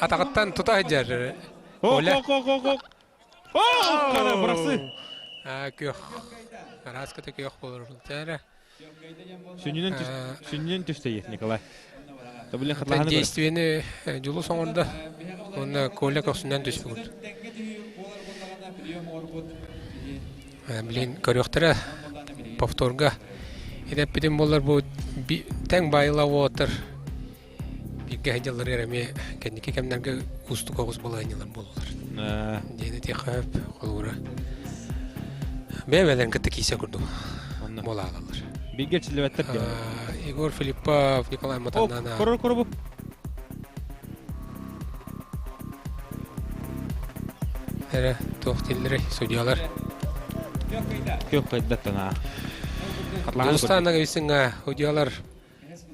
атаҕыттан тута сылдьар. О, о, о, о, о. О, бырасы. А, күөх. Араската күөх болор. Тәрэ. Сүнньүнэн сүнньүнэн түстэйи, Николай. Табылын хатлаһаны Действиени Дьулус оҥордо. Уонна Коля көхсүнэн түспүт. Блин, көрүөхтэрэ повторга. Идэппитим боллар бу тэҥ байыла уотар бииргэ сылдьалларыгар эмиэ кэнники кэмнэргэ уустук оҕус балаһыанньалар буоллулар. Диэн этиэххэ сөп, холобура. Бэйэ-бэйэлэрин кытта киисэ курдук буола аалаллар. Бииргэ эрчиллибэттэр диэн. Егор Филиппов, Николай Матаннана. Корор коробу. Эрэ туох дииллэрий судьялар. Күөх кыйдаттана. Дьулустаан Агависыҥҥа судьялар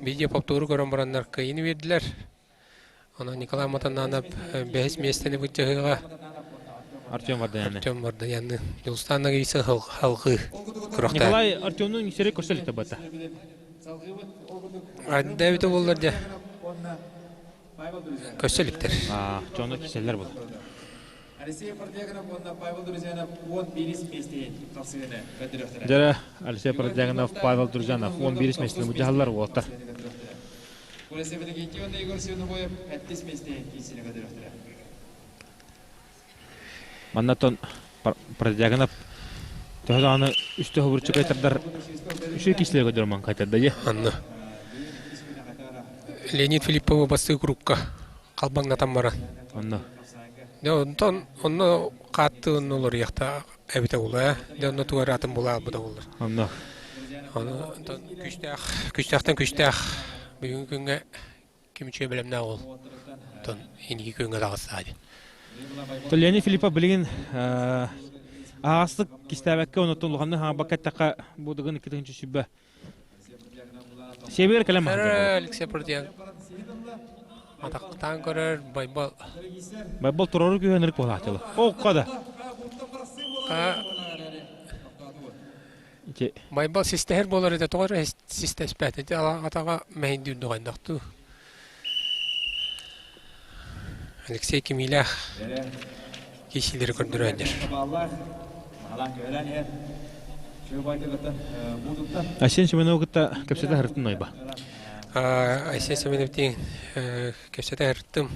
Видео повтору көрөн бараннар кыайыыны биэрдилэр. Онон Николай Матананов бэһис миэстэни былдьаһыыга Артем Варданяны. Артем Варданяны. Дьулустаан Нагиса халгыы күрэхтэ. Николай Артемнун сири көрсө иликте бата. Дэбите буоллар дьэ. Көрсө иликтер. Аа, чону киселлер бұл. Алексей Продягинов уонна Павел Друзьянов 11 миэстэһин тахсыыны көрдөрүөхтэрэ. Дьэрэ, Алексей Продягинов, Павел Друзьянов 11 миэстэни мудьаһаллар уолаттар. Коля Севенегетти уонна Егор Свинобоев 7 миэстэһин киирсиини көрдөрүөхтэрэ. Маннаттан Продягинов төһө даҕаны үс төһө кайтардар үсүү киислэри көрдөрмөн кайтарда дии. Анна. Леонид Филипповы бастыы курукка халбаҥнатан баран. Онно. Дьэ онтон онно хаатты онно олоруйахта эбитэ була дьэ онно тугу атын була албыта буоллар. Онно. Ону онтон күстээх күстэхтэн күстээх бүгүҥҥү күҥҥэ ким үчүгэй бэлэмнээх ол. Онтон инники күҥҥэ таҕыстаа диэн. Леонид Филиппов билигин аһаҕастык кистээбэккэ онуттан улаханнык хаҥабакка эттэххэ бу дыгын 2 120 Север кэлэн Алексей Продьян атахтаан көрөр Байбал. Байбал турору күүһөнүрүк буолааччылы. Окко да. Байбал систэһэр буолар этэ тоҕо эрэ систэспэт ити атаҕа мэһэйдиир дуҕайдахтуу. Алексей Кимилээх киисилэри көрдөрөөндөр. Айсен Семеновы кытта кэпсэтэ сырыттым Найба. Айсен Семеновтиин кэпсэтэ сырыттым.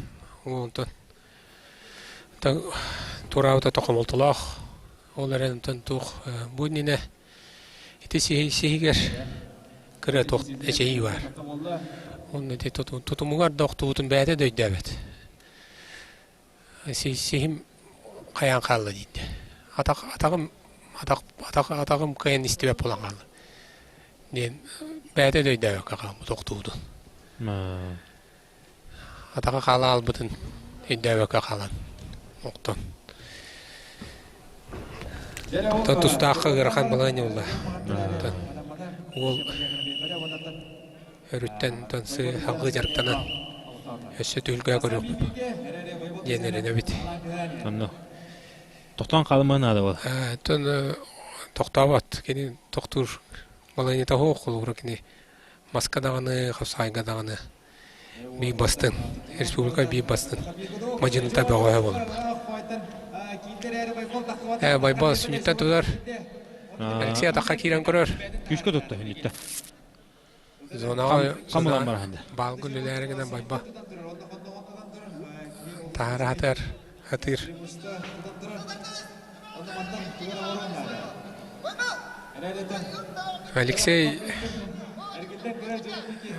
Онтон тураабыта тохомолтолоох. Ол эрэн онтон туох бу иннинэ ити сиһигэр кыра туох эчэйии баар. Онно ити тутумугар да охтубутун бэйэтэ да өйдөөбөт. Сиһим хайаан хаалла диидэ. Атах атаҕым атах атах атаҕым кыайан истибэт буолан хаалла. Диэн бэйэтэ да өйдөөбөккө хаалбыт охтубутун. Атаҕа хаала албытын өйдөөбөккө хаалан охтон. Оттон тустаахха ыарахан балаһыанньа буолла. Оттон уол өрүттэн онтон салгыы дьарыктанан өссө түһүлгэ көрүөхпүт диэн эрэнэбит. Онно тохтоон хаалымыан наада буол. Оттон тохтообот. Кини тохтуур балаһыанньата суох холобура кини маска даҕаны, хапсаайга даҕаны биир бастыҥ, республика биир бастыҥ мадьыныта бөҕөһө буолар. Ээ, Байбал сүнньүттэн тутар. Алексей атахха киирэн көрөр. Күүскэ тутта сүнньүттэ. Зонаҕа Хамылан бараханды. Баалгы үлэлээри гынан Байба таһара хатар, хатыыр. Алексей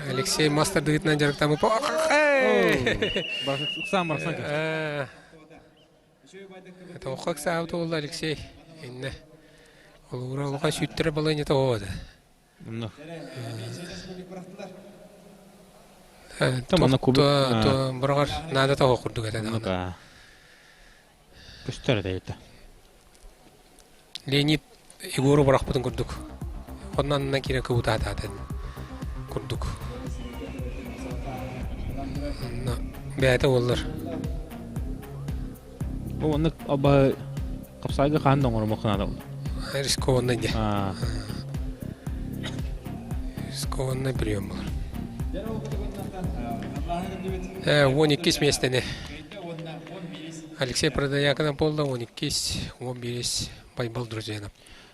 Алексей мастер дыгытынан дьарыктаммыт. Ыксаан барсан Тооххо ыксаабыт уолла Алексей. Инне. Олугура олуха сүүттэрэ балыанньата оҕо Бороҕор наада тоҕо курдук этэ даҕаны. Көстөр этэ. Леонид Егору бырахпытын курдук. Онно аннынан киирэн кыбытаатаатын курдук. Онно бэйэтэ буоллар. Оннук албаһы хапсаайга хаһан да оҥоромуохха наада буолла. Рискованный де. Рискованный прием был. 12 местени. Алексей Продояков болду 12 11 Байбал друзьянов.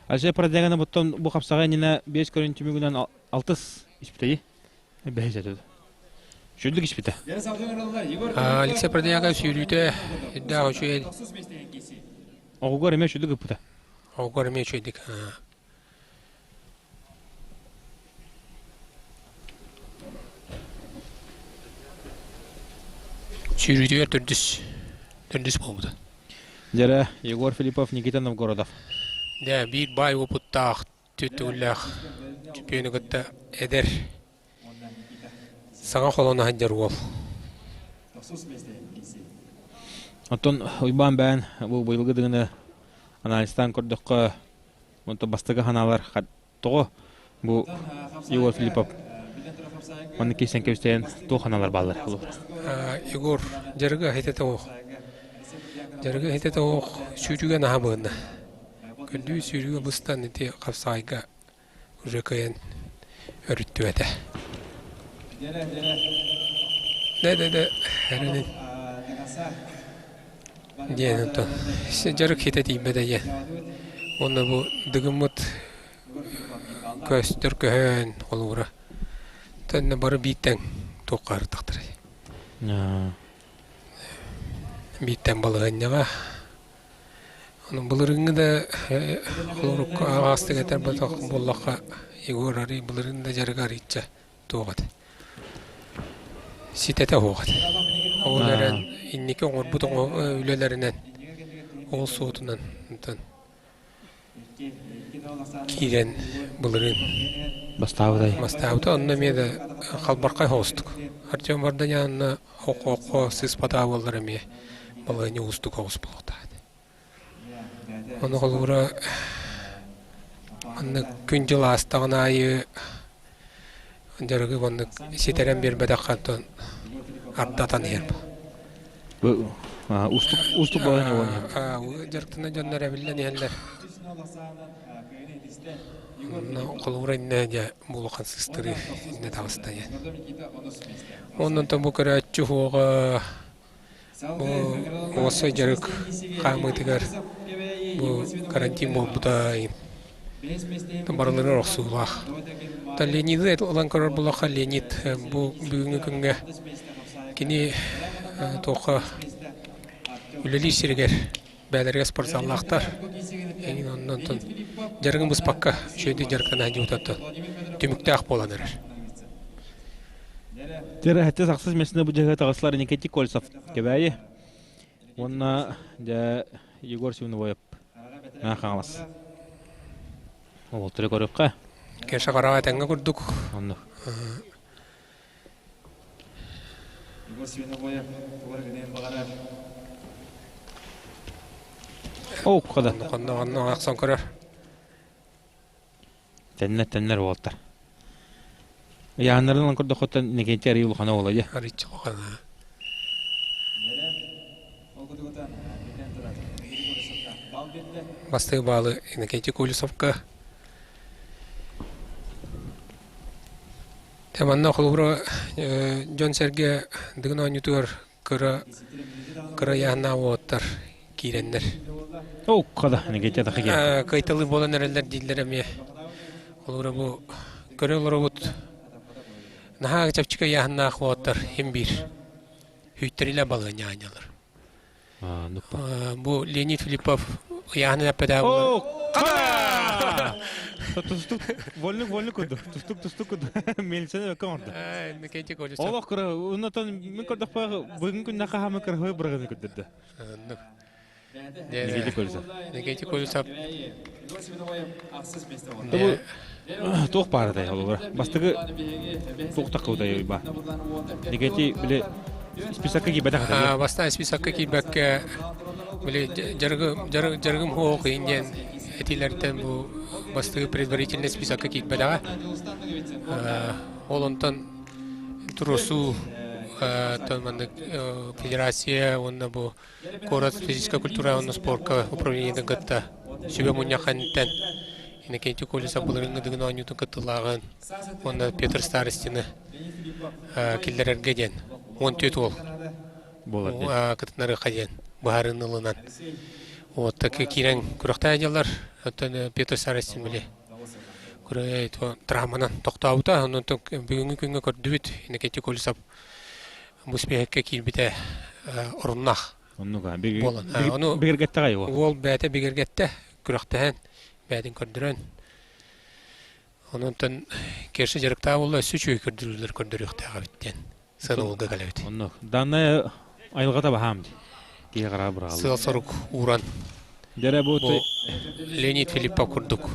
Алексей Продояков буттан бу хапсаҕай иннинэ 5 көрүн түмүгүнэн алтыс испитэйи. Бэһис этэ. Сүрдүк испитэ. Алексей Продояков сүүрүүтэ үрдээх үчүгэй. Оҕугар эмиэ сүрдүк ыппыта. Оҕугар эмиэ үчүгэйдик. Сүүрүүтүгэр төрдүс төрдүс буолбута. Дьэрэ Егор Филиппов, Никита Новгородов. Дьэ, биир баай уопуттаах, түтүгүллээх чөмпүйүөнү кытта эдэр саҥа холоно сылдьар уол. Оттон Уйбаан бэйэн бу быйылгы дыгыны анализтаан көрдөххө, онтон бастакы ханаалар тоҕо бу Егор Филиппов маннык киирсэн кэбистэйэн туох ханаалар бааллар Егор дьарыга хитэтэ оох. Дьарыга хитэтэ оох сүүрүүгэ наһаа быһынна. Күндүү сүүрүүгэ быстан ити хапсаайга уже кыайан өрүттүбэтэ. Дэ дэ дэ эрэнин диэн онтон дьарык хитэ тиийбэтэ диэн. Уонна бу дыгыммыт көстөр көһөн холобура төннө бары бииртэн туохха ырытахтарай. Бииртэн балаһыанньаҕа Ону былырыыҥҥы да холорук аҕаастык этэр буоллахха Егор арый былырыын да дьарыга арыйча туох этэ ситэтэ суох этэ. Ол эрэн инники оҥорбут үлэлэринэн ол суотунан онтон киирэн былырыын Бастаабытай. Бастаабыта онно эмиэ да халбархай соҕустук. Артем Варданян окко сыыспатаа буоллар эмиэ балаһыанньа уустук оҕус буолуохтаах этэ. Ону холобура маннык күн-дьыл аастаҕын аайы дьарыгы маннык ситэрэн биэрбэтэххэ оттон ардатан иһэр Уустук уустук балаһыанньа буолан иһэр. Дьарыктана дьоннор эбиллэн иһэллэр. Холобура иннэ дьэ булухан сыстырыы иннэ таҕыста диэн. Онон бу көрөөччү уһуоҕа бу уоссай дьарык хаамыытыгар бу карантин буолбута барыларыгар охсуулаах. Леониды ылан көрөр буоллахха Леонид бу бүгүҥҥү күҥҥэ кини туохха үлэлиир сиригэр бэйэлэригэр спортзаллаахтар. Эҥин оннон дьарыгын быспакка үчүгэйдик дьарыктана сылдьыбытыттан түмүктээх буолан эрэр. Тэрээһиттэ сахсыз местіне бу дьаһыы таҕыслар Никитий Кольцов Кэбээйи уонна дьэ Егор Семеновоев Хаҥалас. Олтыры көрүөххэ. Кеша хараҕа этэҥҥэ курдук. Оннук. Егор Свиновоев тугар гыныан баҕарар. Оу, хада. Онно онно ахсан көрөр. Тэннэр тэннэр уолтар. Ыйааннарын көрдөхөттөн Никитий арый улахана уола дьэ. Арыйчы улахана. Бастыы баалы Иннокентий Колесовка Дьэ манна холобура дьон-сэргэ Дыгын оонньуутугар кыра кыра ыйааһыннаах уолаттар киирэннэр Оо, хада, Никитя Тахиген. Кыайталыы буолан эрэллэр дииллэр эмиэ. Холобура бу көрө олоробут наһаа чэпчэки ыйааһыннаах уолаттар иһин биир хүйтэрилэ балыанньа аанньалар. Бу Леонид Филиппов ыйааһынын эппэтэ Тустук, вольник, вольник курдук. Тустук, тустук курдук. Мельцен өккө оҥордо. Олох кыра, оннотон мин көрдөхпө бүгүн күннэ хаһамы кырһы бырагыны көрдөрдө. Никита Колесов. Никита Колесов. Туох баарытай олура. Бастакы туох таккыбытай ба. Никити били списокка киирбэтэх этэ. Бастаан списокка киирбэккэ били дьарыгым дьарыгым суох диэн этиилэртэн бу бастакы предварительный списокка киирбэтэҕэ. Ол онтон туруорсуу маннык федерация уонна бу куорат физическай культура уонна спорка управлениетын кытта. Сүбэ мунньах кэнниттэн Иннокентий Колесов былырыыҥҥы Дыгын оонньуутун кыттыылааҕын уонна Петр Старостины киллэрэргэ диэн 14 уол кытыннарыахха диэн быһаарыыны ылынан вот киирэн күрэхтэһэ дьаллар. Оттон Петр Старостин били травманан тохтообута. Онон бүгүҥҥү күҥҥэ көрдүбүт Иннокентий Колесов бу спиһэккэ киирбитэ оруннаах. Оннук буолан. Ону бигэргэттэҕэй уол? Уол бэйэтэ бигэргэттэ, күрэхтэһэн, бэйэтин көрдөрөн. Онон Кеша дьарыктаах буолла, өссө үчүгэй көрдөрүүлэр көрдөрүөхтээх эбит диэн сыанабылга кэлэбит. Оннук. Данная айылҕата баһаам дии. Киһи хараҕа быраҕаллар. Сыал-сорук ууран. Дьэрэ бу Леонид Филиппов курдук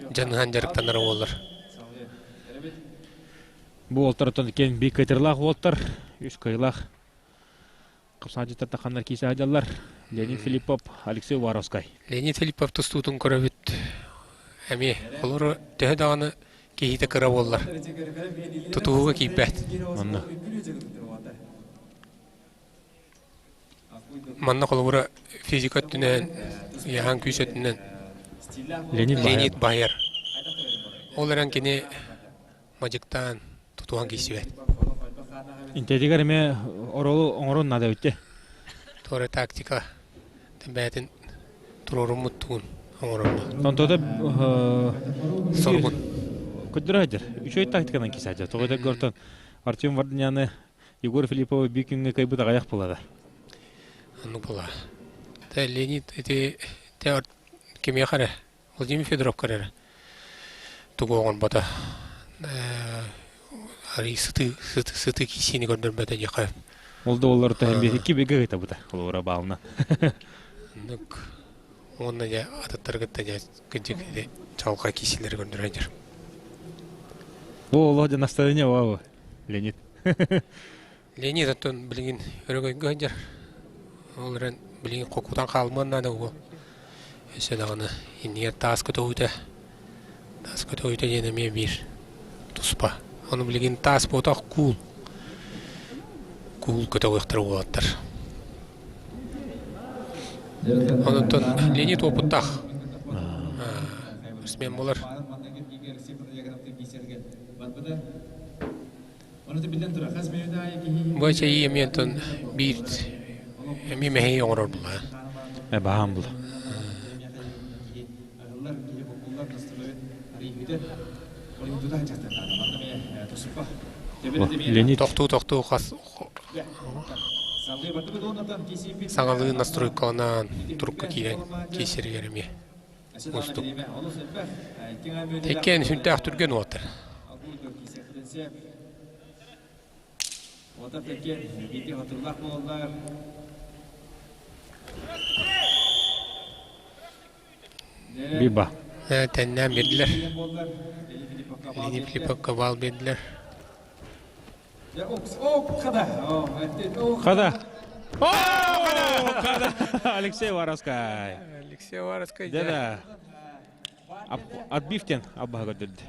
дьаныһан дьарыктанар уоллар. Бу уолтар киэн биир кытырлаах уолтар, үс кыйлаах Хапсаадьыттар таханнар киисэ сылдьаллар. Леонид Филиппов, Алексей Уваровскай. Леонид Филиппов тустуутун көрөбүт. Эмиэ олору төһө даҕаны киһитэ кыра буоллар, тутуһууга киирбэт. Онно. Манна холобура физика өттүнэн, ыйаһаан күүс өттүнэн Леонид, Леонид баһыйар. Ол эрэн кини мадьыктаан тутуһан киирсибэт. Интэтигэр эмиэ оролу оҥорон наада эбит Туора тактика бэйэтин туруоруммут тугун оҥороммут. Онтото Соргун. Көддөрө сылдьар. Үчүгэй тактиканан киирсэ сылдьар. Тоҕо этэр Артем Варданяны Егор Филиппова биир күҥҥэ кыайбыт аҕыйах буолара. Оннук буолаа. Тэ Леонид ити тэ кимиэхэ эрэ Владимир Федоровка эрэ тугу оҥорбото арый сытыы сытыы киисиини көрдөрбөтө диэххэ. Ол да буоллар төһөн биһикки бигэ ыытабыта холобура баалына. Оннук уонна дьэ атыттары кытта дьэ кырдьык чаҕылхай киисилэри көрдөрө дьэр. Бу олох дьэ настроение вау Леонид. Леонид оттон билигин өрөгөйгө сылдьар. Ол эрэн билигин хокутан хаалымыан наада уол. Өссө даҕаны иннигэр таас көтөҕүүтэ, таас көтөҕүүтэ диэн эмиэ биир туспа. Ону билигин таас буотах куул. Куул көтөҕүөхтэрэ уолаттар. Онтон Леонид уопуттаах спортсмен буолар. Бу эчэйии эмиэ онтон биир эмиэ мэһэйи оҥорор буолла. Э баһаам була. Леонид Тохтуу-тохтуу хас саҥалыы настройкаланаан турукка киирэн киирсэригэр эмиэ уустук. Иккиэн сүрдээх түргэн уолаттар. Биба. Тэннээн биэрдилэр. Леонид Филипповка баал биэрдилэр. Хада. Хада. Алексей Воровскай. Алексей Воровскай. Да-да. Отбивтен аббаһа көрдөрдө.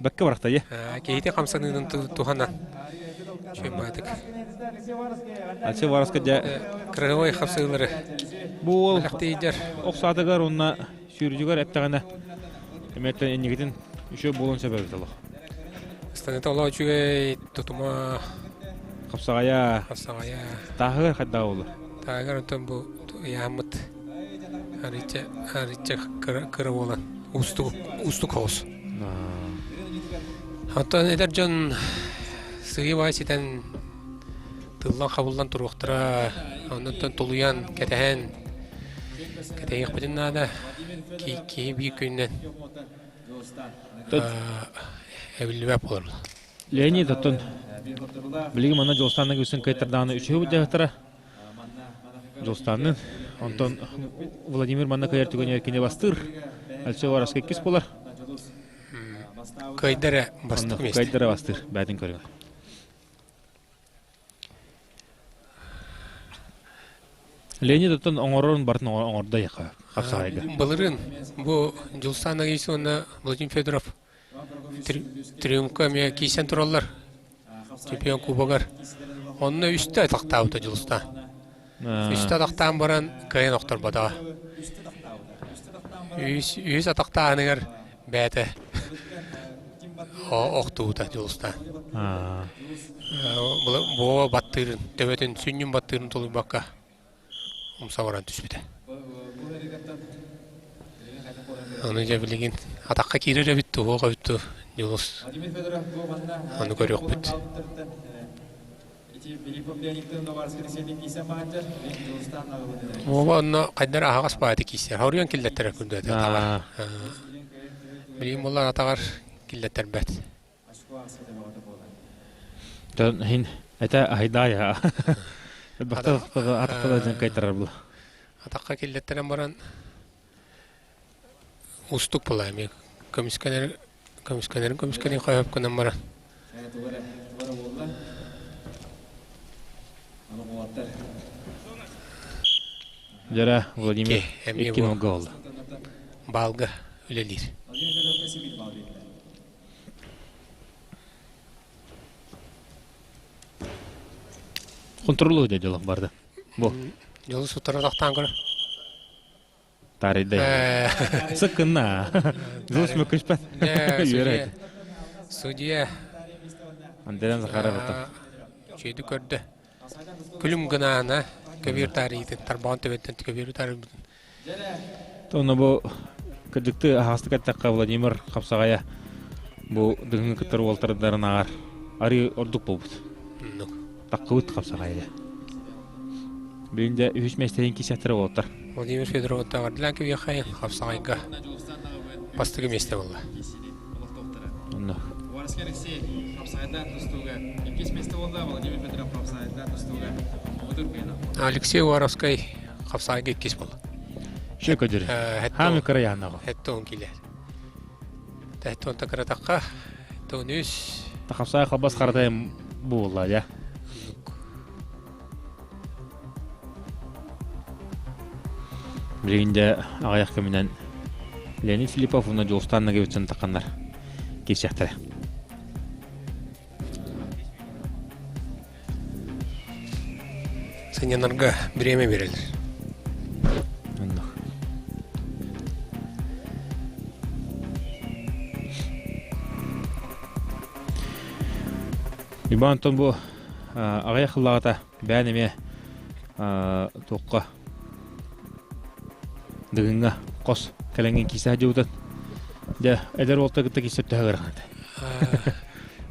Бэккэ барахта е. Киһити хамсаныынын туһанан. Чөммаатык. Алексей Воровскай дьэ кырыһыбай хапсыылары бу уол охсаатыгар уонна сүүрдүгэр эттэҕинэ эмиэттэн иннигитин үчүгэй буолуон сөп эбит олох. Станыта олоо үчүгэй тутума хапсаҕайа хапсаҕайа тааһыгар хайдах буолар? Тааһыгар онтон бу ыйааммыт арычча арычча кыра кыра буолан уустук уустук соҕус. Оттон эдэр дьон сыыйа-баай ситэн тыллан-хабыллан туруохтара, оннуттан тулуйан, кэтэһэн, кэтэһиэхпитин наада. Киһи биир күнүнэн эбиллибэт буолар. Леонид, оттон билигин манна Дьулустаанна күсүн кыайтардаҕына үчүгэй былдьаһыктара Дьулустаанныын. Онтон Владимир манна кыайар түгэнигэр кини бастыыр. Алексей Воровскай иккис буолар. Кыайда эрэ бастык миэстэ. Кыайда эрэ бастыыр. Бээтин көрүҥ. Леонид оттон оҥорорун барытын оҥордо яха хапсаҕайга. Былырыын бу Дьулустаан Агис уонна Владимир Федоров триумфка эмиэ киирсэн тураллар чемпион кубогар. Онно үстэ атахтаабыта Дьулустаан. Үстэ атахтаан баран кыайан охторботоҕо. Үс, үс атахтааһыныгар бэйэтэ охтубута Дьулустаан. Буоба баттыырын, төбөтүн, сүнньүн баттыырын тулуйбакка умса баран түспүтэ. Ону дьэ билигин атахха киирэр эбит туһуох эбит дуу Дьулус. Ону көрүөхпүт. Уоба онно хайдар аһаҕас баайы киисэр. Хоруйан киллэттэрэр күндүөтэ атаҕар. Билигин буллар атаҕар киллэттэрбэт. Тон хин это айдая. Бахта атахта дьон кайтарар була. Атахха киллэттэрэн баран устук була эми көмүскэнэр көмүскэнэрин көмүскэнин хойоп гынан баран. Дьара Владимир икки нолга олду. Балга үлэлиир. Контролу да дьолох барды. Бу. Дьолу сутара тахтаан көрө. Тарыйда. Сыккынна. Дьолус мөккүспэт. Үөрэ. Судья. Андреан Захаров ата. Чүйді көрді. Күлүм гынаана көбүөр таарыйытын, тарбаҕын төбөттөн көбүөр таарыйбытын. Тоно бу кырдьыкты аһаҕастык эттэххэ Владимир Хапсаҕайа бу дыгыҥы кыттар уолтардарын ааҕар арыы ордук буолбут. Таккыбыт Хапсаҕайа. Билин дьэ үһүс миэстэтин киисэттэрэ уолаттар. Владимир Федоров оттоҕордилаан кэбиэххэ Хапсаҕайга бастакы миэстэ буолла. Онно. Варский Алексей Хапсаҕайдаан тустууга иккис миэстэ буолла, Владимир Федоров Хапсаҕайдаан тустууга муҥутуур кыайда. Алексей Уваровскай Хапсаҕайга иккис буолла. Шө көдүр. Хаамы кырайааннаҕа. Хеттон килер. Хеттон такыратаққа, хеттон үс. Хапсаҕай халбас харатайым буолла, я. Билигин дьэ аҕыйах кэминэн Леонид Филиппов уонна Дьулустаан Ноговицын тахханнар киирсиэхтэрэ. Сынньанарга бириэмэ биэрэллэр. Оннук. Иван Антон бу аҕыйах сыллааҕыта бэйэн эмиэ туохха Дыгыҥҥа хос кэлэҥҥин киисэ сылдьыбытын. Дьэ, эдэр уолта кытта киисэ төһө ыарахан этэ.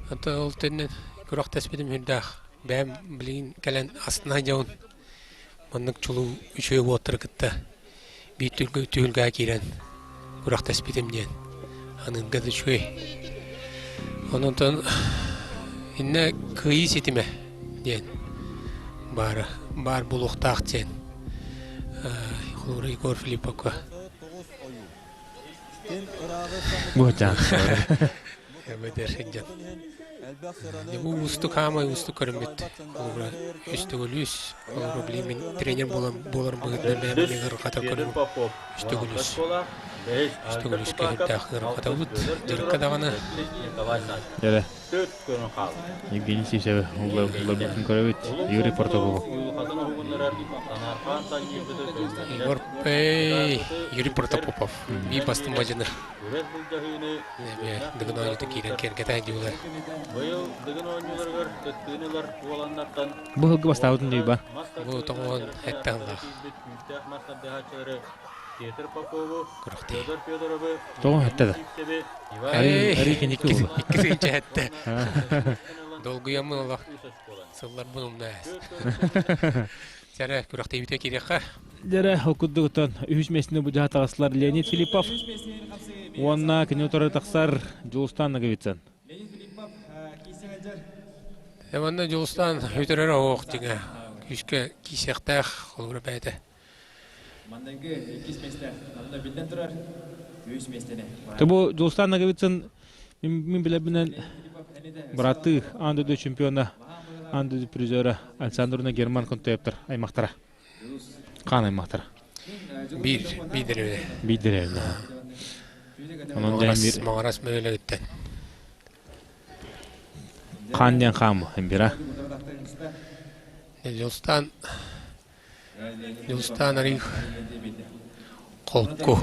Ото ол төннөн күрэхтэспитим сүрдээх. Бэйэм билигин кэлэн астына дьон маннык чулуу үчүгэй уолаттары кытта биир түһүлгэҕэ киирэн күрэхтэспитим диэн аныырга да үчүгэй. Онон иннэ кыайыы ситимэ диэн баара баар буолуохтаах диэн холобура Егор Филипповка Буочаан. Эбэтэр сылдьан. Бу уустук хаамай уустук көрүммүт. Холобура үс төгүл үс. Холобура билигин мин тренер буолан буоларым быһыытынан бэйэм эмиэ ыарырҕатар көрүҥүм. Үс төгүл үс. Үс төгүл үскэ сүрдээх ыарырҕатабыт. Дьарыкка даҕаны. Дьэрэ. Евгений Сивцев уларбытын көрөбүт. Юрий Протопопов. Егор Эй, Юрий Протопопов. Биир бастыҥ мадьыны. Эмиэ Дыгын оонньуута киирэн киэргэтэ дьуулар. Бу сылгы бастаабытын дүйба. Бу тоҕуон этте ыллаах. Күрэхтии. Тоҕо этте да. Ари кеники була. Икки сыынча этте. Долгуйаммын олох сылларбын умна Сэрэ күрэхтиибитэ киириэххэ. Дьэрэ, ол курдугуттан үһүс миэстэни бу дьаһа таҕыстылар Леонид Филиппов уонна кини утары тахсар Дьулустаан Ноговицын. Манна Дьулустаан үтөрөр оһох дьиҥэ күүскэ киисиэхтээх холобура бэйэтэ. Манныгы иккис миэстэ манна биллэн турар үһүс миэстэни. Бу Дьулустаан Ноговицын мин билэрбинэн бырааттыы аан дойду чемпиона, аан дойду призера Александровна Герман Контоевтар аймахтара. Хаан аймахтара. Биир, биир деревне. Биир деревне. Онон дьэ бир Маҥарас бөһүөлэгиттэн. Хаан диэн хаам бира. Дьулустаан. Дьулустаан арыый холку.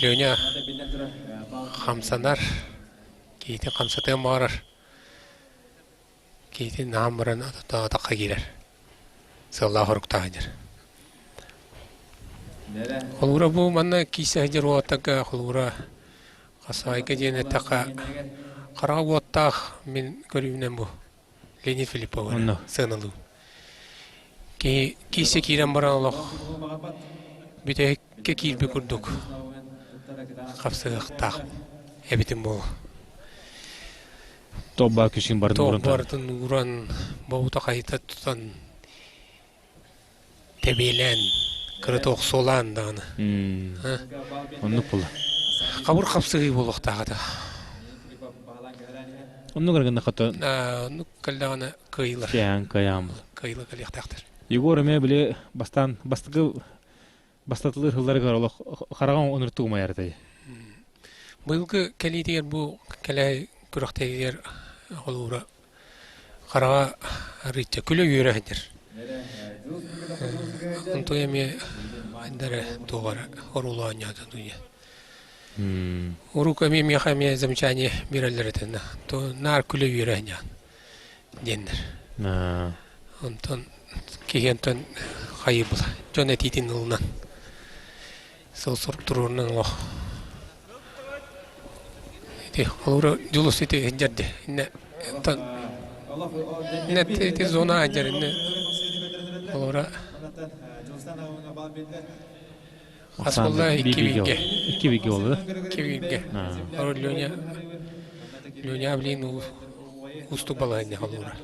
Леня хамсанар, киһитин хамсатыан баҕарар. Киһитин наһаан баран атахха киирэр. Сыаллаах оруктаах сылдьар. Холуура бу манна киисэ сылдьар уолаттарга холуура хасаайка диэн эттэххэ хараҕа уоттаах мин көрүүмнэн бу Леонид Филиппов сыаналыым. Киһи киисэ киирэн баран олох бүтэһиккэ киирбит курдук хапсыһыахтаах эбитим буолуо. Тобба күсүн барын уран. Барытын уран бобута хайыта тутан тэбиэлээн кырата охсуолаан даҕаны. Оннук була. Хабыр хапсыһыы буолуохтаах этэ. Оннук эргинна хата. Оннук кэллэҕинэ кыайыылар. Кыайан кыайаан була. Кыайыылар кэлиэхтээхтэр. Егор эмиэ били бастаан бастакы бастатылыыр сылларыгар олох хараҕын онуртук умайар этэй. Быйылгы кэлиитигэр бу кэлэ күрэхтэһиитигэр холуура хараҕа арыычча күлэ-үөрэ сылдьар. Онтон эмиэ хайдара туох эрэ оруолу оонньоото дуйа. Урук эмиэ миэхэ эмиэ замечание биэрэллэр этэ то наар күлэ-үөрэ сылдьаҕын диэннэр. Онтон киһи онтон хайыы була дьон этиитин ылынан сыл сурук туруорунан олох ити холобура Дьулус ити сылдьар инне онтон инне ити зона сылдьар инне холобура хас буолла икки бииргэ икки бииргэ буолла икки бииргэ Леня Леня блин уустук балаһыанньа холобура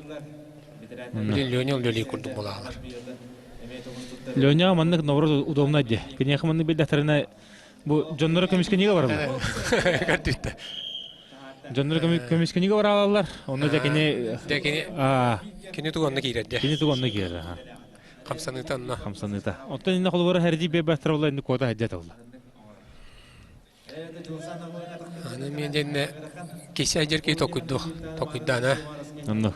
блин Леня үлэлии курдук буолаалар Леня маннык наоборот удобно дии. Киниэхэ маннык билдэхтэринэ бу дьонноро көмүскэнигэ бараллар. Көрдүттэ. Дьонноро көмүскэнигэ бараллар. Онно дьэ кини Дьэ кини кини тугу онно киирэр дьэ. Кини тугу онно киирэр. Хамсаныыта онно. Хамсаныыта. Оттон инне холобура хэрди биэрбэттэр буолла инни куота хадьа толла. Аны мен дьэннэ киси дьэркей токуйду токуйдаана. Онно.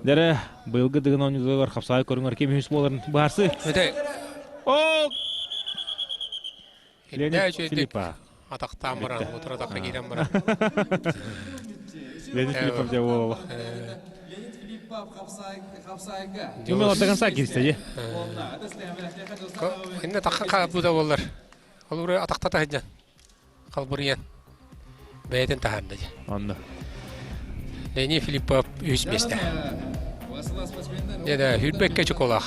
Дэрэ быйылгы дыгын оонньууларыгар хапсаай көрүҥэр ким үһүс буоларын баарсы. Өтө. О! Леонид Филиппа. Атахтаан баран, утара атахха киирэн баран. Леонид Филиппов дьэ буолла. Думал, до конца кирсте, же. Инне тахха буда боллар. Холобура атахтата сылдьан, халбырыйан, бэйэтин таһаарда дьэ. Онно. Леонид Филиппов үһүс миэстэ. Дьэ да, Хүрбэккэ чоколаах.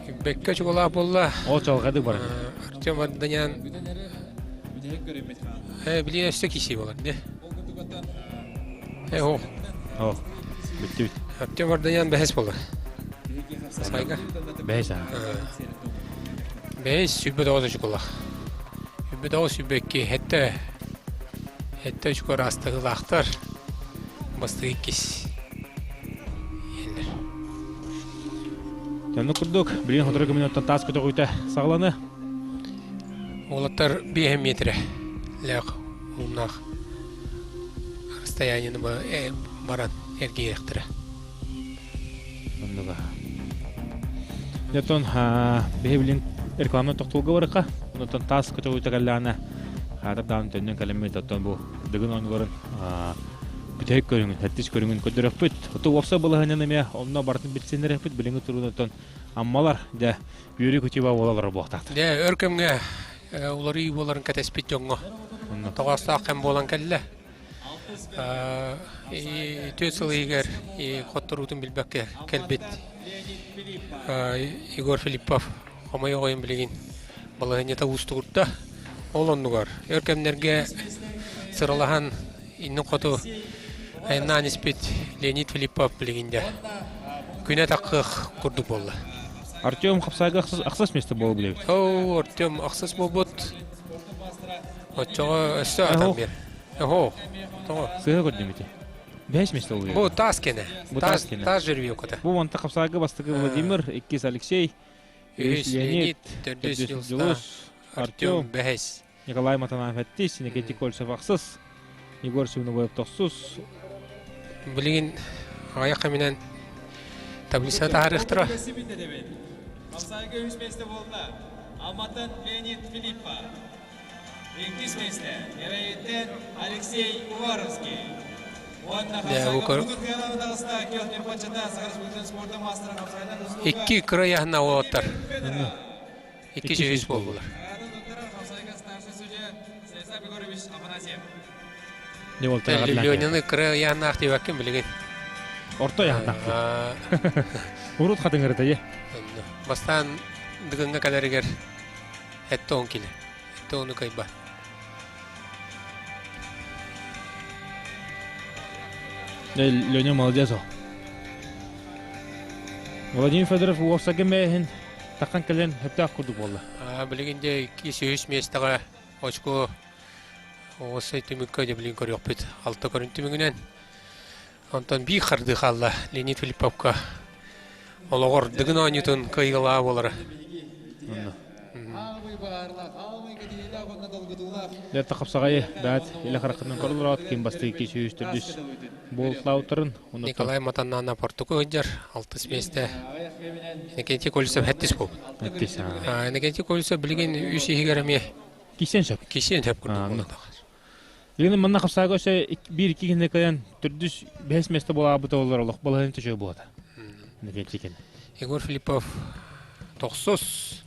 Хүрбэккэ чоколаах буолла. Ол чалҕадык барар. Артем Варданян билин өссө киси болар, не? Э, о. О, бүттүбүт. Артем Варданян бэһэс буолар. Сайга. Бэһэс аа. Бэһэс 29 очукулах. 29 22 хэтте хэтте очукар астыгылаахтар. Бастыгы иккис. Еллер. Төннү курдук, билин хотору көмүнөттөн таас көтөҕүүтэ саҕаланы. Уолаттар 5 метрэ лээх ууннаах расстояниены баран эргийиэхтэрэ. Оннуга. Онтон биһи билин реклама тохтуулга барыха. Онтон таас көтөҕүүтэ кэллэҕинэ хаатар даҕаны төннөн кэлэммит оттон бу дыгын оонньууларын бүтэһик көрүҥүн, сэттис көрүҥүн көрдөрөхпүт. Оту уопсай балаһыанньаны эмиэ онно барытын билсиннэриэхпит. Билиҥҥи туругун оттон Аммалар дьэ үөрүү-көтүү буолаллара буолуохтаахтар. Дьэ өр кэмҥэ уларыйыы буоларын кэтэспит дьоҥҥо тоҕоостоох кэм буолан кэллэ. Түөрт сыл иһигэр хотторуутун билбэккэ кэлбит Егор Филиппов хомойуох иһин билигин балаһыанньата уустугурда. Ол оннугар өр кэмнэргэ сыралаһан иннин хоту айаннаан испит Леонид Филиппов билигин дьэ күнэ таххыах курдук буолла. Артем хапсаайга ахсыс место буолу билэбит. Оо, Артем ахсыс буолбут. Оччоҕо өссө атан биэр. Оһо, тоҕо? Сыһа көрдүм ити. Бэс место буолуо. Бу таас кенэ. Бу таас кенэ. Таас жеребьевката. Бу онта хапсаайга бастакы Владимир, иккис Алексей, үһүс Леонид, төрдүс Дьулус, Артем, бэһис. Николай Матанаев эттис, Никитий Кольцев ахсыс, Егор Сивнобоев тохсус. Билигин Аҕыйах кэминэн таблица таһаарыахтара. Хамсайга үс миэстэ буолла. Амматтан Леонид Филиппов. Иккис миэстэ Кэбээйиттэн Алексей Уваровский. Уонна Хамсайга мутук кыайыылаах таҕыста Көх Саха Республикатын спорта маастара Хамсайдан Икки кыра ыйааһыннаах уолаттар. Икки үс буоллулар. Ленины кыра ыйааһыннаах диэбэккин билигин. Орто ыйааһыннаах. Урут хатыҥырыта дии. Бастаан Дыгыҥҥа кэлэригэр этте он килэ. Этте ону кыайба. Леня молодец о. Владимир Федоров уопсайга мээһин таххан кэлэн сөптөөх курдук буолла. Билигин дьэ 203 миэстэҕэ очко уопсай түмүккэ дьэ билигин көрүөхпүт. Алта көрүн түмүгүнэн. Онтон биир хардыы хаалла Леонид Филипповка. Олоҕор Дыгын оонньуутун кыайыылааҕа буолара. Дьэ хапсаҕайы баат илэ хараххынан көрөлөрөөт ким бастыы 204 буолтаутарын Николай Матаннана Портуку сылдьар алтыс миэстэ. Иннокентий Колесов хэттис буолбут. Хэттис. Иннокентий Колесов билигин үс иһигэр эмиэ Кисен сөп. Кисен сөп курдук буолла. Билигин манна хапсаага өссө биир-икки киһини кыайан төрдүс бэһис миэстэ буолаабыта олор олох балаһын төчөө буолата. Иннокентий кини. Егор Филиппов тохсус.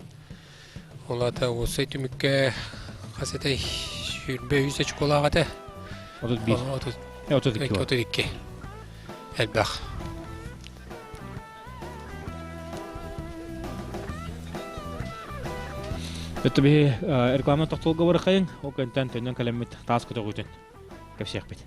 Ол аата уопсай түмүккэ хас этэй 23 очколаах этэ. 31. 32. 32. Элбэх. Өттө биһи реклама тохтолго барахайын, ол кэнтэн төннөн кэлэммит таас көтөҕүүтүн кэпсиэхпит.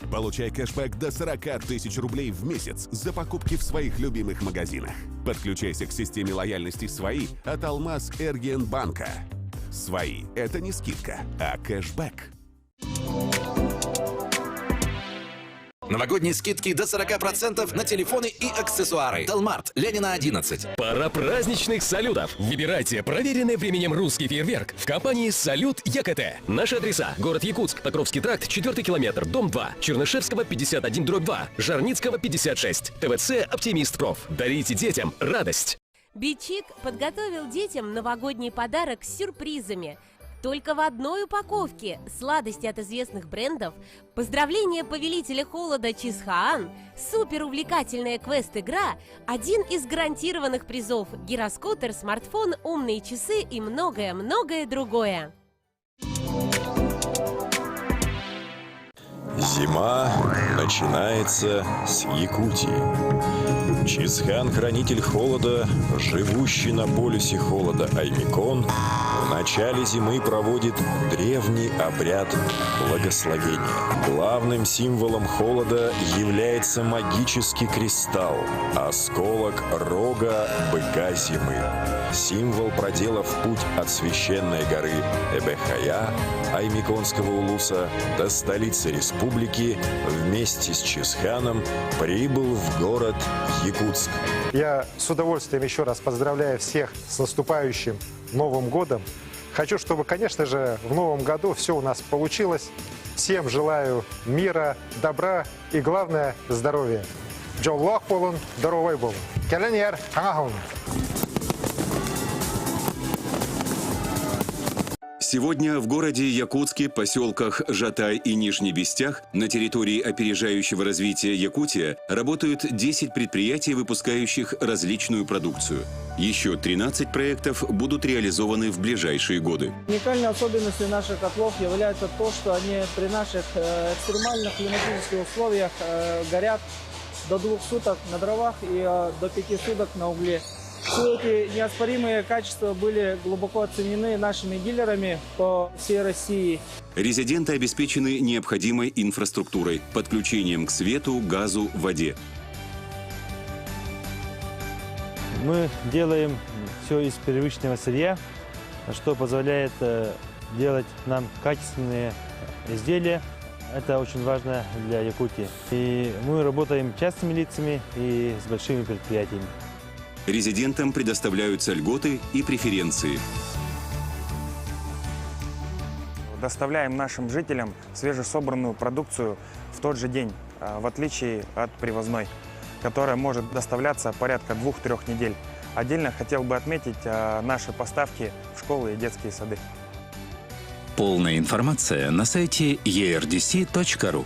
Получай кэшбэк до 40 тысяч рублей в месяц за покупки в своих любимых магазинах. Подключайся к системе лояльности «Свои» от Алмаз Эргенбанка. «Свои» — это не скидка, а кэшбэк. Новогодние скидки до 40% на телефоны и аксессуары. Талмарт, Ленина 11. Пора праздничных салютов. Выбирайте проверенный временем русский фейерверк в компании «Салют ЯКТ». Наши адреса. Город Якутск, Покровский тракт, 4 километр, дом 2, Чернышевского, 51, дробь 2, Жарницкого, 56, ТВЦ «Оптимист Проф». Дарите детям радость. Бичик подготовил детям новогодний подарок с сюрпризами. Только в одной упаковке сладости от известных брендов, поздравления повелителя холода Чисхаан, супер увлекательная квест-игра, один из гарантированных призов, гироскутер, смартфон, умные часы и многое-многое другое. Зима начинается с Якутии. Чисхан, хранитель холода, живущий на полюсе холода Аймикон, в начале зимы проводит древний обряд благословения. Главным символом холода является магический кристалл – осколок рога быка зимы. Символ, проделав путь от священной горы Эбехая, Аймиконского улуса, до столицы республики вместе с Чисханом прибыл в город Якутск. Я с удовольствием еще раз поздравляю всех с наступающим Новым годом. Хочу, чтобы, конечно же, в новом году все у нас получилось. Всем желаю мира, добра и, главное, здоровья. Дьоллоох буолун, доруобай буолун. Кэлэн иһэр Саҥа Сегодня в городе Якутске, поселках Жатай и Нижний Бестях на территории опережающего развития Якутия работают 10 предприятий, выпускающих различную продукцию. Еще 13 проектов будут реализованы в ближайшие годы. Уникальной особенностью наших котлов является то, что они при наших э, экстремальных климатических условиях э, горят до двух суток на дровах и э, до пяти суток на угле. Все эти неоспоримые качества были глубоко оценены нашими дилерами по всей России. Резиденты обеспечены необходимой инфраструктурой, подключением к свету, газу, воде. Мы делаем все из первичного сырья, что позволяет э, делать нам качественные изделия. Это очень важно для Якутии. И мы работаем частными лицами и с большими предприятиями. Резидентам предоставляются льготы и преференции. Доставляем нашим жителям свежесобранную продукцию в тот же день, в отличие от привозной, которая может доставляться порядка 2-3 недель. Отдельно хотел бы отметить наши поставки в школы и детские сады. Полная информация на сайте erdc.ru.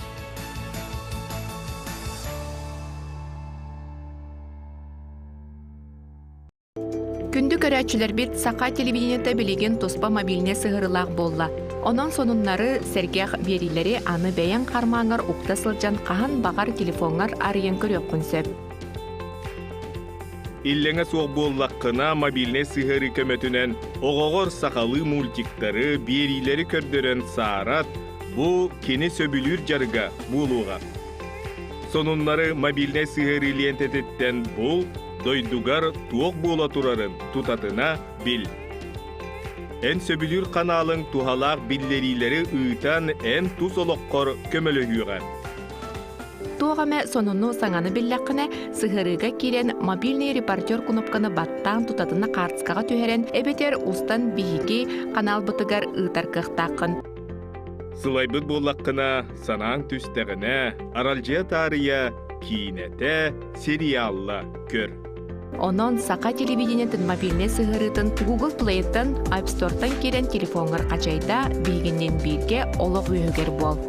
Күндү көрөөччүлэрбит саха телевидениета билигин туспа мобильнай сыһыарыылаах буолла. Онон сонуннары, сэргэх биэриилэри аны бэйэҥ хармааҥҥар укта сылдьан хаһан баҕар телефоҥҥар арыйан көрүөххүн сөп. Иллэҥэ суох буоллаххына, мобильнай сыһыарыы көмөтүнэн оҕоҕор сахалыы мультиктары, биэриилэри көрдөрөн саарат, бу кини сөбүлүүр дьарыга буолуоҕа. Сонуннары мобильнай сыһыарыы лиэнтэтиттэн бул, дойдугар туох буола турарын тутатына бил. Эн сөбүлүүр ханаалыҥ туһалаах биллэриилэри ыытан эн тус олоххор көмөлөһүөҕэ. Туох эмэ сонуну саҥаны биллэххинэ, сыһыарыыга киирэн мобильный репортер кнопканы баттаан тутатына хаартыскаҕа түһэрэн эбэтэр устан биһиги ханаалбытыгар ыытар кыахтааххын. Сылайбыт буоллаххына, санааҥ түстэҕинэ, аралдьыйа таарыйа киинэтэ, сериалла көр. Онон саха телевидениетын мобильнай сыһыарыытын Google Play-тан, App Store-тан киирэн телефоҥҥар хачайда, биһигинниин бииргэ олох үөһүгэр буол.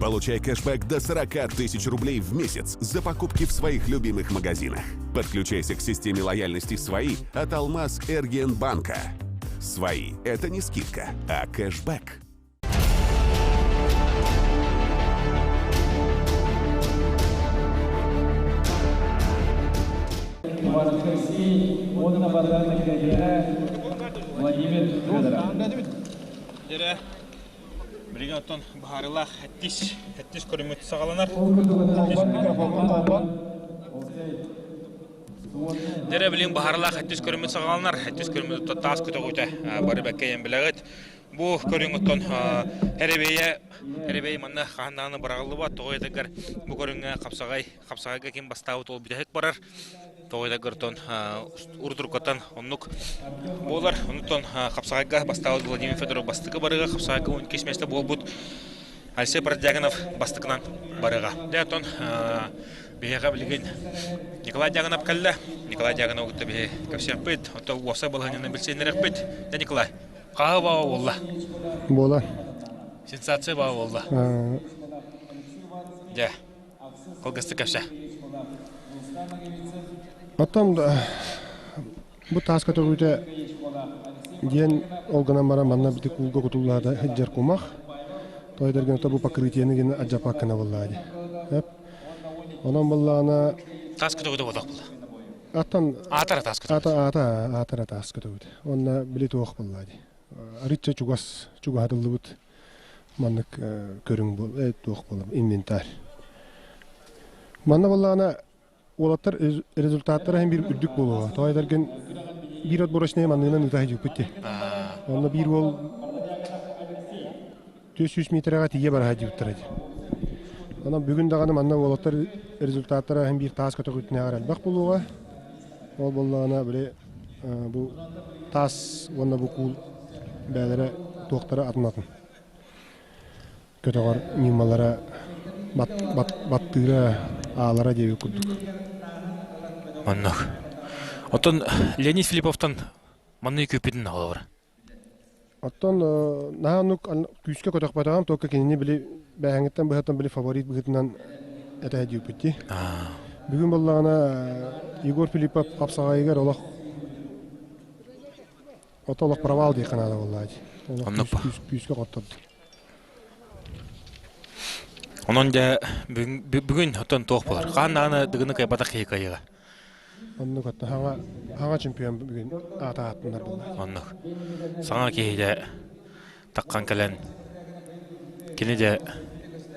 Получай кэшбэк до 40 тысяч рублей в месяц за покупки в своих любимых магазинах. Подключайся к системе лояльности «Свои» от Алмаз Эргенбанка. «Свои» — это не скидка, а кэшбэк. Владимир Федоров. Дere билигин оттон баһарылаах эттис эттис көрүмүт саҕаланар. Дere билигин баһарылаах эттис көрүмүт саҕаланар. Эттис көрүмүт таас көтөҕүтэ бары бэккэйэн билэҕит. Бу көрүҥ оттон эрэбэйэ эрэбэй манна хаһан даҕаны быраҕыллыбат тоҕо этэгэр бу көрүҥҥэ хапсаҕай хапсаҕайга ким бастаабыт ол бүтэһик барар тоҕо этэгэр оттон урутуркаттан оннук буолар онуттан хапсаҕайга бастаабыт Владимир Федоров бастакы барыга хапсаҕайга 12 миэстэ буолбут Алексей Бродягинов бастакынан барыга. Дьэ оттон биһиэхэ билигин Николай Дягонов кэллэ. Николай Дягонов кытта биһи кэпсиэхпит, оттон уопсай балаһыанньаны билсиэннэрэхпит. Дьэ Николай, Хаһы баҕа буолла? Буола. Сенсация баҕа буолла. Дьэ, кылгастык кэпсэ. Оттон бу таас көтөҕүүтэ диэн ол гынан баран манна бити куулга кутуллаата сылдьар кумах. Тойдоргун бу покрытиены гына адьапаккына буоллаа дии. Онон буоллаҕына Таас көтөҕүүтэ буоллах буолла. Аттан Аатара таас көтөҕүүтэ. Ата аата аатара таас көтөҕүүтэ. Уонна били туох буолла дии. Арычча чугас чугаһатыллыбыт маннык көрүҥ буол туох буолар инвентарь. Манна буоллаҕына уолаттар результаттара иһин биир үрдүк буолуоҕа. Тоҕо этэргин биир отборочнай манныынан ыыта сылдьыбыппыт дии. Онно биир уол 400 метрэҕэ тиийэ бараһа диэбиттэрэ дии. Онон бүгүн даҕаны манна уолаттар результаттара иһин биир таас көтөҕүүтүнээҕэр элбэх буолуоҕа. Ол буоллаҕына били бу таас уонна бу куул бээлэрэ туохтара атын-атын. Көтөҕөр ньымалара баттыыра, аалара диэбит курдук. Оннук. Оттон Леонид Филипповтан маннык күүппүтүн холобура. Оттон наһаа оннук күүскэ көтөхпөтөҕүм, только кинини били бээһэҥҥиттэн быһаттан били фаворит быһыытынан этэ диэбиппит дии. Бүгүн буоллаҕына Егор Филиппов хапсаҕайыгар олох ото олох провал диэххэ наада буоллаҕа дии. Олох күүскэ хотторду. Онон дьэ бүгүн оттон туох буолар? Хаан даҕаны дыгыны кыайбатах киһи кыайыаҕа. Оннук отто хаҥа хаҥа чемпион бүгүн аата ааттанар буолла. Оннук. Саҥа киһи дьэ таххан кэлэн кини дьэ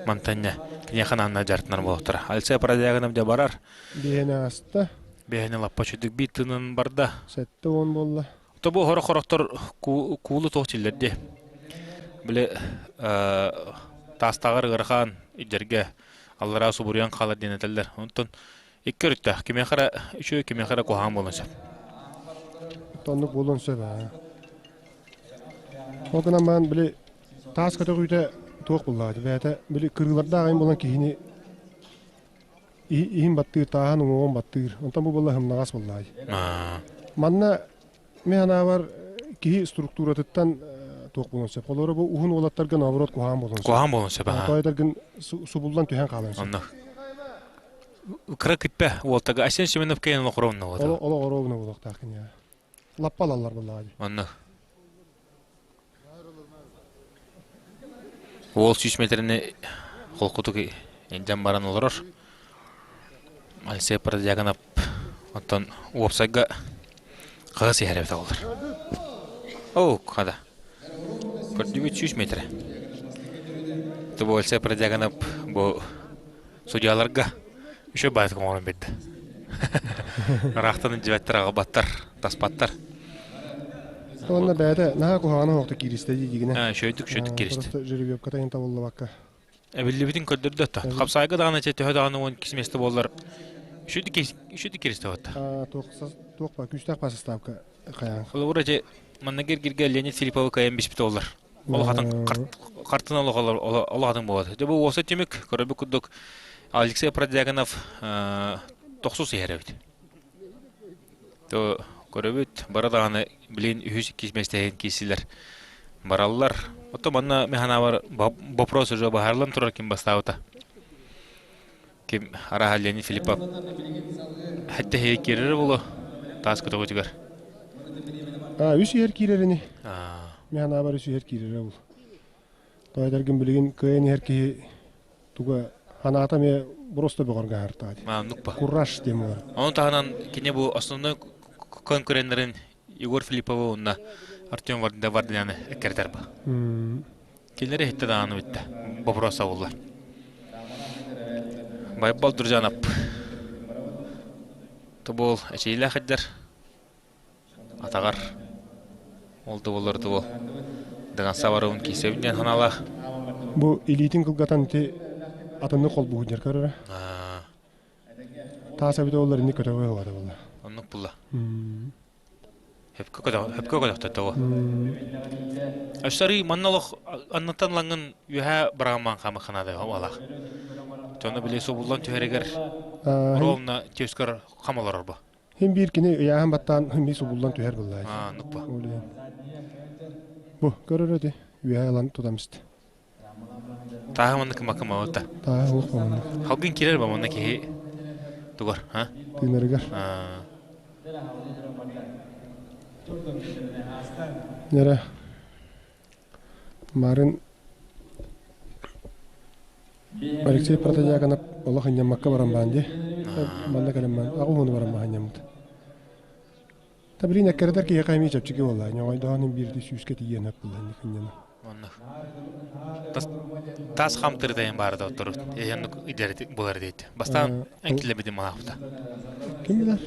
мантан киниэхэ наанна дьарытынар буолуохтара. Алексей Продягинов дьэ барар. Биэһини ааста. Биэһини лаппа чүдүк биир тыынын барда. 70 буолла. Тобу хорох-хорохтор куулу туох дии. Били таастааҕар ыарахан идэргэ аллараа субуруйан хаалар диэн этэллэр. Онтон Икки өрүттээх, кимиэхэ эрэ үчүгэй, кимиэхэ эрэ куһаҕан буолуон сөп. Оннук буолуон сөп аа. Ол гынан баран били таас көтөҕүүтэ туох буллаҕа бэйэтэ били кырыылардаах айан буолан киһини иһин баттыыр, тааһын уҥуоҕун баттыыр. Онтон бу буолла һымнаҕас буоллаҕа. Манна Мин санаабар, киһи структуратыттан туох буолуон сөп. Холобура, бу уһун уолаттарга наоборот куһаҕан буолуон сөп. Куһаҕан буолуон сөп, аха. Тоойдоргун субуллан түһэн хаалан сөп. Онно. Кыра киппе уолтага Асен Семенов кэйэн олохоровна болот. Олохоровна болуохтаах кини. Лаппа алаллар буоллаҕа дии. Онно. Уол 100 метрини холкутук илдьэн баран олорор. Алексей Продьяконов оттон уопсайга хаһыс иһэр эбит оҕолор. Оо, хада. Көрдүбүт 100 метр. Бу Алексей Продьяконов бу судьяларга еще баайытык оҥорон биэрдэ. Ыраахтан илдьибэттэр, аҕалбаттар, таспаттар. Уонна бэйэтэ наһаа куһаҕана суохтук кииристэ дии дигинэ. Шөйдүк шөйдүк кииристэ. Просто жеребьевката иһин табыллыбакка. Эбиллибитин көрдөрдө да. Хапсаайга даҕаны төһө даҕаны 12 место буоллар үшүдү киристэ батта. Туох ба күүстээх ба составка хайаан. Холобура же манна киргирге Леонид Филипповы кайан биспит олар. Олохатын картына олохатын болады. Дьэ бу уоса түмүк көрөбүт курдук Алексей Продягинов тохсус иһэр эбит. То көрөбүт бары даҕаны билин үһүс иккис миэстэһин киирсилэр. Бараллар. Ото манна механавар вопрос уже баһарлан турар ким бастаабыта. Ким араха Леонид Филиппов хэтте хей киирэр боло таас көтөгөтүгэр. А, үс иһэр киирэрини. Механавар үс иһэр киирэрэ бул. Тоойдоргун билигин кыайан иһэр киһи туга ханаата эмиэ просто бөҕөргөһөр Нукпа. Кураж диэн буолар. Ону таһынан кини бу основной конкуреннарын Егор Филипповы уонна Артем Варданяны эккирэтэр ба. Кинилэри иһиттэ даҕаны бүттэ. Вопрос сабыллар. Байбал Друзьянов. Тобол эчэйилээх иддэр. Атаҕар ол да буоллар тобол дыган сабарыбын киисэбин диэн санаалаах. Бу илиитин кылгатан ити атыннык холбуһун көрөрө. Таас эбитэ олар инник көтөҕө уһата буолла. Оннук булла. Хөпкө көтөхтө тоҕо. Өссөрүй манна олох аннаттан лаҥын үөһэ бырагамаан хаамыхханаада уалаах. Дьону били субуллан түһэригэр ровно түөскөр хам олорор бу. Хин биир кини ыйааһын баттаан хин биир субуллан түһэр буллаа. Аа, нуппа. Бу көрөр эти үөһэ ылан тутамыст. Тааһы манна кымакымабыта. Тааһы уох манна. Халгын кирер ба манна киһи тугар, а? Тыынарыгар. Нера Марын Алексей Протодьяконов олох инньаммакка баран баан дии. Манна кэлэн баан аҕыс уону баран баан инньаммыт. Та билин эккирэтэр киһиэхэ эмиэ чэпчэки буолла. Ньоҕойдоһон биирдии сүүскэ тиийэн өп буолла инньана. Онно тас хамтырытайын баары да отторут. Эһэннук идэрити булар дейт. Бастаан энкилебитин малаахпыта. Ким билэр?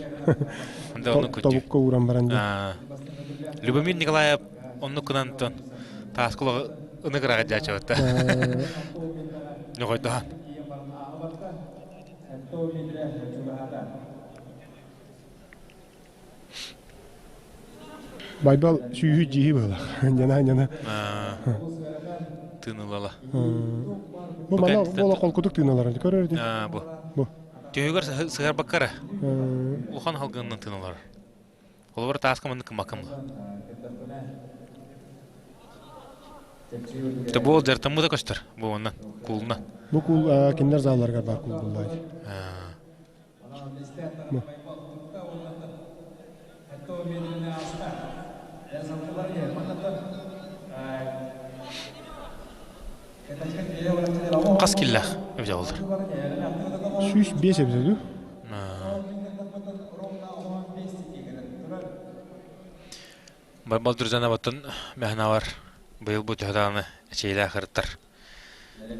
Тобукка ууран баран дии. Любомир Николаев оннук гынан тон тааскула ыныгыраҕа дьаачабатта. Ньоҕойдоһон. Байбал сүүһү дьиһи быһылах. Дьана дьана. Тыынылала. Бу мана буола холкутук тыыналар көрөр ди. Бу. Бу. Түһүгэр сыһарбаккара. Улахан халгыннан тыыналар. Холобур тааска маннык кымакым. Те бу дьартаммыта көстөр. Бу онна куулна. Бу куул кинилэр залларыгар бар куул буллаа. Хас киллээх эбитэ буоллар? 105 эбитэ дуу? Барбал Друзанабаттан мэхнавар быйыл бу төһө даҕаны эчэйилээх ырыттар.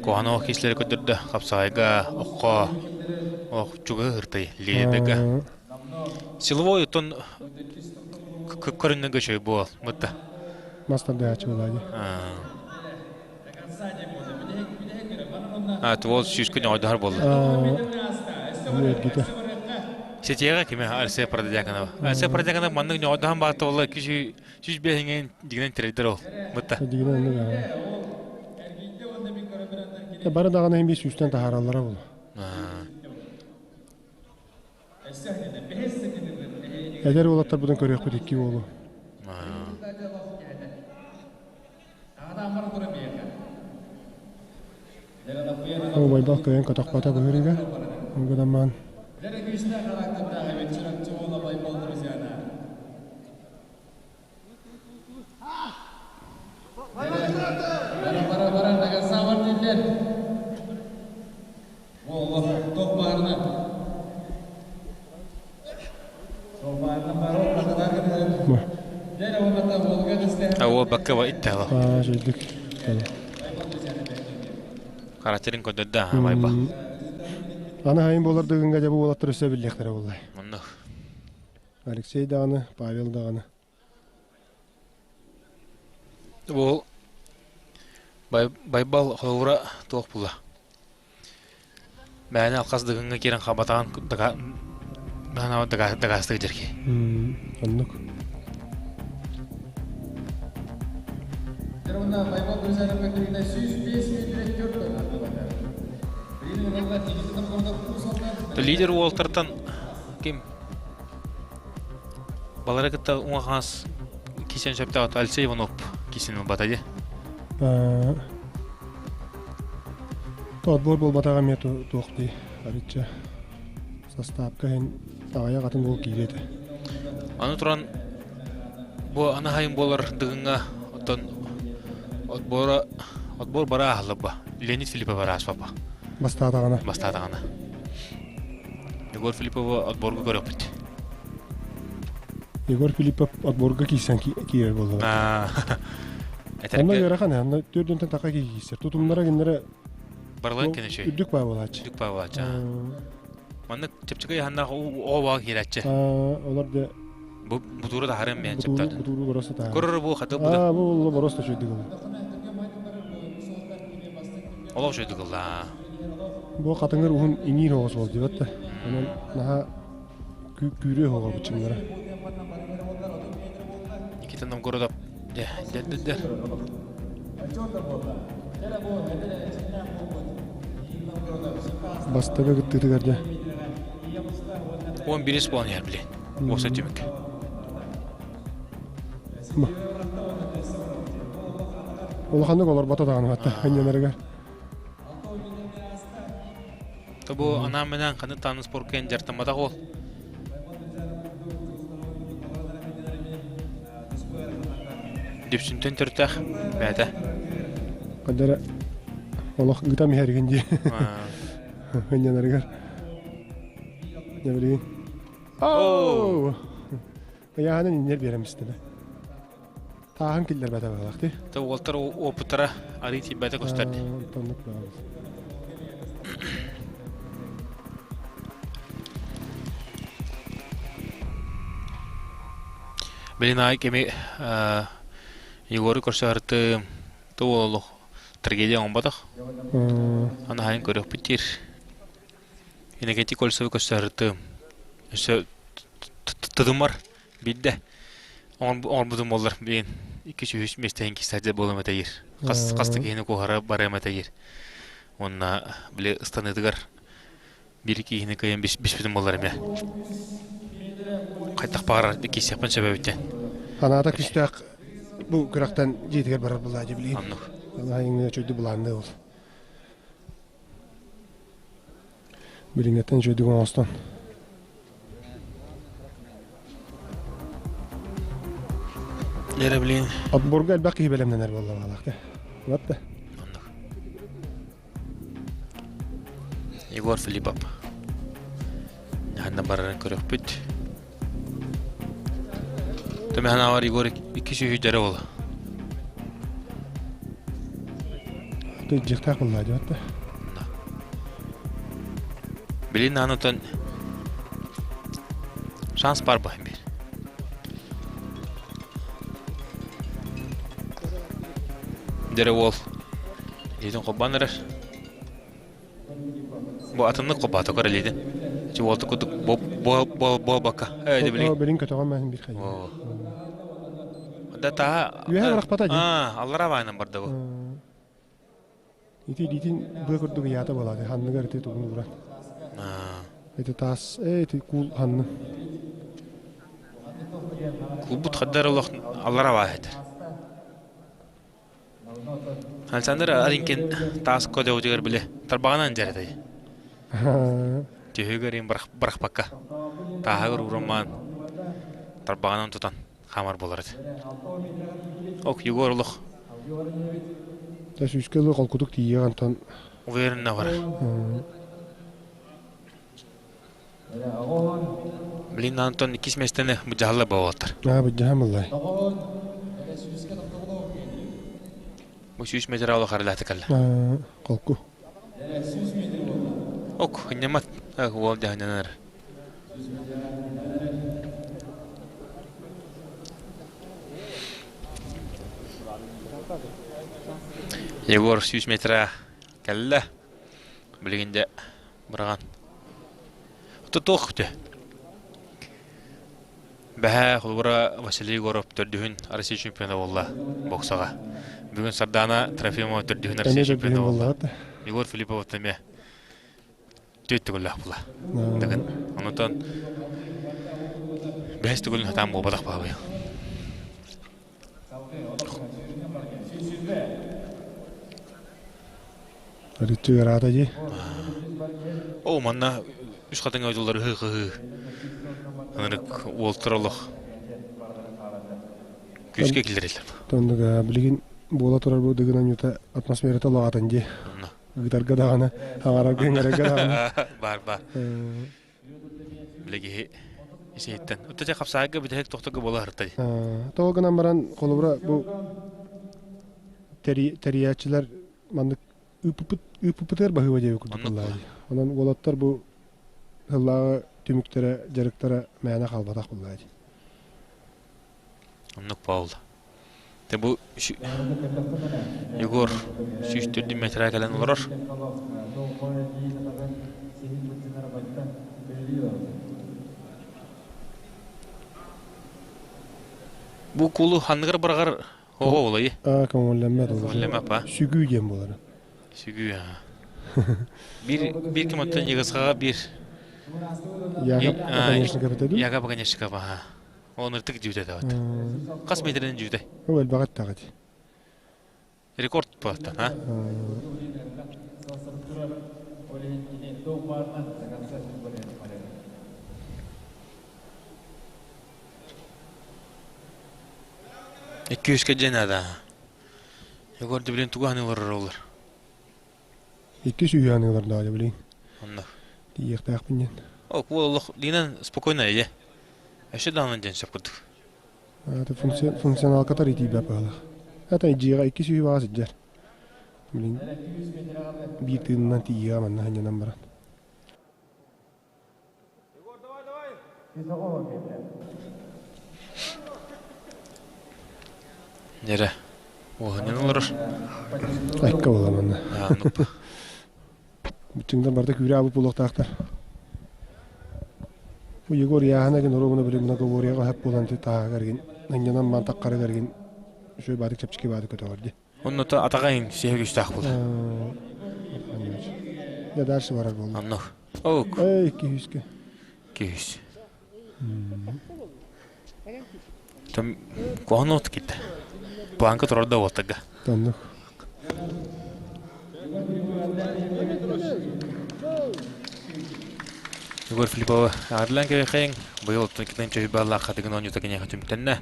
Куһаҕан ох киислэри көрдөрдө хапсаҕайга, окко, ох чугаһы ыртай лиэбэгэ. Силовой оттон көрүннэ көчөй буол мытта. Мастан дыачы буолаа А, туол сүүскө ньоҕойдоһор буолла. Эргитэ. Сетиэҕэ кими Алексей Прододяконова. Алексей Прододяконов маннык ньоҕойдоһон баатта буолла күсү сүүс биэһиҥин дигинэн тирейдер ол. Мытта. Дигинэн оннук аа. Бары даҕаны иһин биир сүүстэн таһаараллара буолуо. Эдэр уолаттарбытын көрүөхпүт икки уолу. Убайбал кыайан көтөхпөтө быһыырыга. Гынаммаан. Уол бакка иттэ Аа, жойдук. Характерин көрдөрдө байба. Аны хайын болар дыгынга дьэ бу уолаттар өссө биллиэхтэрэ буоллай. Онно. Алексей даҕаны, Павел даҕаны. Бу Байбал холобура туох була? Бэйэни алхас дыгыҥҥа киирэн хабатаан дакаастык дьэрки. Оннук. Лидер уолтартан ким Балары кытта уҥа-хаҥас кисэн сөптөөх Алексей Иванов кисин ылбата дии. Отбор буолбатаҕа эмиэ туох дии, арычча састаапка иһин аҕыйах атын уол киириэ этэ. Аны туран бу анаһайын буолар дыгыҥҥа оттон отбора отбор бара аһыллыбба. Леонид Филиппов араспапа. Бастаатаҕына. Бастаатаҕына. Егор Филипповы отборга көрөкпүт. Егор Филиппов отборга киирсэн киирэр буолла. Онно ыарахан, онно төрдүнтэн тақа киирсэр. Тутумнара кинилere Барыларын кенечей. Үрдүк баа буолааччы. Үрдүк баа буолааччы. Маннык чэпчэки ыйаһаннаах оҕо киирээччи. Олор да Бу бутууру таһарым мен чэптаатын. Бутууру бороста таһар. Көрөр бу хаты бу. Аа, бу бороста чөйдүк ылла. Олох чөйдүк ылла. Бу хатыҥыр уһун иҥиир оҕус ол диэбэт да. Онон наһаа күүрүө оҕо быччыҥнара. Никита Новгородов дэ дэ дэ дэ. Бастакы кыттыытыгар дьэ. Он бирис буолан иһэр били. Уопсай түмүк. Улаханнык олорбото даҕаны батта ынньанарыгар. Тобу анаан-менаан ханнык тааны спорткайын дьарыктамматах уол. Дүпсүнтэн төрүттээх бэйэтэ. Кадара олох ыытам иһэригин дии. Ынньанарыгар. Дьэ Оу! Ыйааһынын иннер биэрэн истилэ. Тааһын киллэрбэтэ баҕалаах дии. Та уолтар опыттара арыы тиийбэтэ көстөр дии. Оннук баҕалаах. Билин аай кеми Егору көрсөһөртüm ту олох трагедия оҥботох. Аны хайын көрүөхпүт диир. Иннокентий Кольцовы көрсөһөртüm. Өссө тыдымар Биирдэ оҥорбутум буоллар, билигин 2-3 миэстэһин киирсээччи буолуом этэ диир. Хас хас да киһини куоһара барыам этэ диир. Уонна били ыстаныытыгар биир киһини кыайан биспитим буоллар эмиэ. Хайдах баҕарар киирсиэхпин сөп эбит диэн. Санаата күүстээх бу күрэхтэн дьиэтигэр барар буоллаа дии билигин. Оннук. Анаһайыҥҥа чөйдү былаанныы ол. Билиҥҥэттэн үчүгэйдик оҥостон. Дьэрэ билин. Отборга элбэх киһи бэлэмнэнэр буолла баалаах да. Вот да. Егор Филиппов. Ханна барарын көрөхпүт. Төмөһөн авар Егор икки сүүһү дьэрэ буола. Дьиэхтээх буолла диэт да. Билин анутан шанс бар баһын бир. Дьэрэ уол илиитин холбоон эрэр. Бу атыннык холбоото көр илиитин. Чи уолту курдук буолбакка. Ээ билин. Билин көтөҕөн мэн бир хайы. Да таа. Үөһэ бырахпата дии. Аа, аллара баайынан барда бу. Ити илиитин быа курдук ыйаата буолааты, ханныгар ити тугун ууран. Ити таас, ээ ити куул ханны. Кулбут хаддар олох аллара баа этэр. Александр Аринкин таас кодеутугар биле тарбаҕынан дьэрэтэй. Түһүгэр им бырахпакка тааһыгар уурумаан тарбаҕынан тутан хаамар буолар этэ. Ок, Егор олох. Та сүүскэ ылы холкутук тиийиэх антон. Уверенно бар. Блин, Антон иккис миэстэни быдьаһалла буолуоттар. Аа, быдьаһам ыллай. Бу сүүс метр олох арылааты кэллэ. Холку. Ок, ынньамат. Уол дьаһаннанар. Егор 100 метра кэллэ. Билигин дьэ быраҕан. Туох үтө. Бэһээ холобура Василий Егоров төрдүһүн Россия чемпиона буолла боксаҕа. Бүгүн Сардана Трофимова төрдүһүн Россия чемпиона буолла. Егор Филиппов эмиэ түөрт төгүллээх була. Дагын. Онутан бэһис төгүлүн хатаан буолбатах баабай. Арыччы ыараата дии. Оо, манна үс хатыҥ ойдулар ыһыы-кыһыы. Ынырык уолтар олох күүскэ киллэрэллэр. Тоннуга билигин буола турар бу дыгын анньыта атмосферата улаатан дии. Ыытарга даҕаны, аҥарарга иҥэрэргэ даҕаны. Бар бар. Билиги исиһиттэн. Отто дьэ хапсаайга бүтэһик тохторго буола сыртай. Тоҕо гынан баран холобура бу тэрийээччилэр маннык ыыппыппытыгар баһыыба диэбит курдук буоллаҕа дии. Онон уолаттар бу сыллааҕы түмүктэрэ, дьарыктара мээнэ хаалбатах буоллаҕа дии. Оннук буолла. Те бу Егор 104 метрэ кэлэн олорор. Бу кулу ханныгар барҕар Оҕо олайы. Аа, көҥүллэммэт ол. Көҥүллэммэт ба. Сүгүү диэн буолар. Сүгүү аа. Биир биир ким оттон Егосхаҕа биир Яга Погонешников этэ Яга Погонешников аха. Ол ыртык дьүүтэ этэ Хас метринен дьүүтэ? Ол элбэҕи эттэҕит. Рекорд буолтан, а? Икки үскэ дьиэ наада. Егор да билин тугу аныылар олор? Икки сүүһү аныылар даа билин. Онно. Тиийиэхтээхпин диэн. О, олох динен спокойно эйэ. Өссө даҕаны диэн сөп курдук. Это функционалкатар итиибэ баалах. Это дьиэҕэ икки сүүһү баҕа сылдьар. Билин биир тыынынан тиийиэҕэ манна ханньанан баран. Дьэрэ, уоһунан олорор. Айка буола манна. Быччыҥдар барыта күүрэ аабыт буолуохтаахтар. Бу Егор Яһана гин оруобуна били многоворияҕа сөп буолан тааһыгар гин ынньанан ман таххарыгар гин үчүгэй баатык чэпчэки баатык көтөҕөр дии. Онно атаҕа иһин сиһэ күүстээх буолар. Я дальше барар буолла. Онно. Ок. Эй, киһүскэ. Киһүс. Там куһаҕан от киирдэ. Планка турар да уоттарга. Оннук. Егор Филиппова Арлан кэбихэйиҥ быйыл оттон китэн чөһүйбааллаах хатыгын оонньуута киниэхэ түмтэннэ.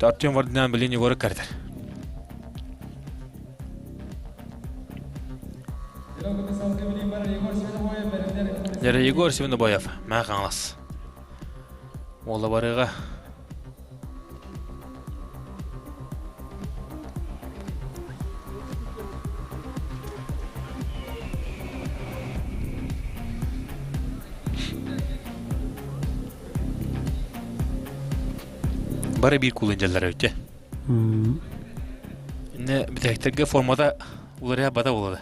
Артем Вардинян билин Егоры кэрдэр. Дьэрэ Егор Свинобоев маа Хаҥалас. Уола барыга Бары биир куулун дьаллара үтэ. Инне бүтэһиктэргэ формата уларыйа бата буолада.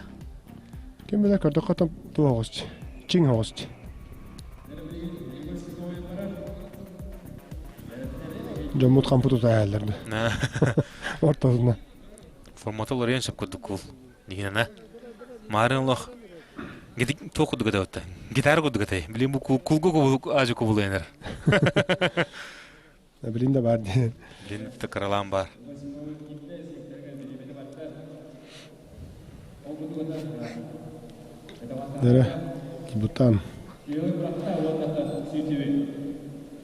Ким билэр көрдөххө туох оҕус чиҥ оҕус. Дьоммут хампы тутаайаллар да. Ортосунан. Формата уларыйан сөп курдук кул. Дигинана. Маарын олох туох курдук этэ Гитара курдук этэй. Билин бу кулгу кубул ажы кубулуянар. Билин да бар дии. Билин да кыралаан бар. Дэрэ, бутан.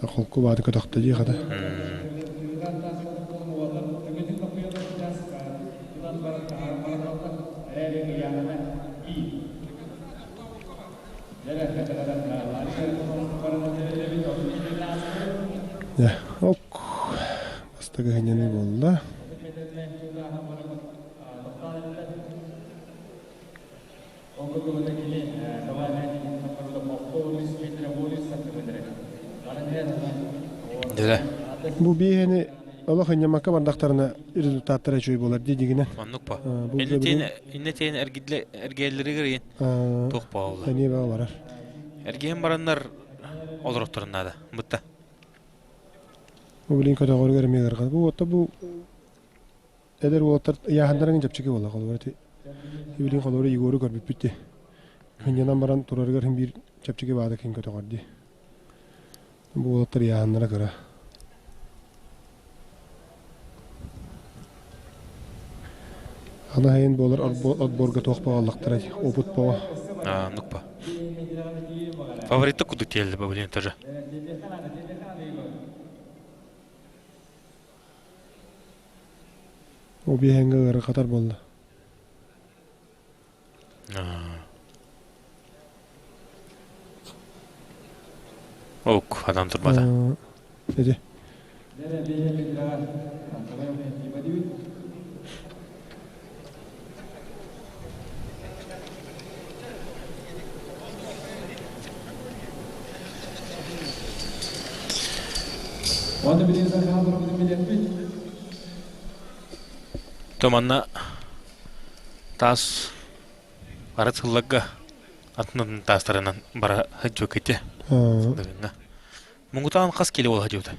Та холку бааты көтөхтө дии хата. Дьэ, ок, бастакы ханньаныы буолла. Дьэ. Бу биэһэни олох ынньамакка бардахтарына результаттара үчүгэй буолар дии дигинэн. Оннук па. Инне тиэн эргиэллэригэр иин туох буолла. Эмиэ баҕа барар. Эргиэн бараннар олоротторун наада. Бытта. Бу билин көтөҕөрүгэр эмиэ ыарҕа. Бу отто бу эдэр уолаттар ыйааһыннарын чэпчэки буолла холобура ити билин холобура Егору көрбүппүт дии. Хынньанан баран турарыгар хин биир чэпчэки баада кин көтөҕөр дии. Бу уолаттар ыйааһыннара кыра. Аны хайын буолар отборга туох буоллахтара опыт по. А, нукпа. Фавориты куду тиэлли ба блин тоже. Обиһэҥҥэ ыарахатар буолла. Ок, адам турбата. Эти. Томанна таас арыт сылларга атын таастарынан бара сылдьыбыккыт Сылдыгыҥҥа. Муҥутаан хас кило буола сылдьыбыта?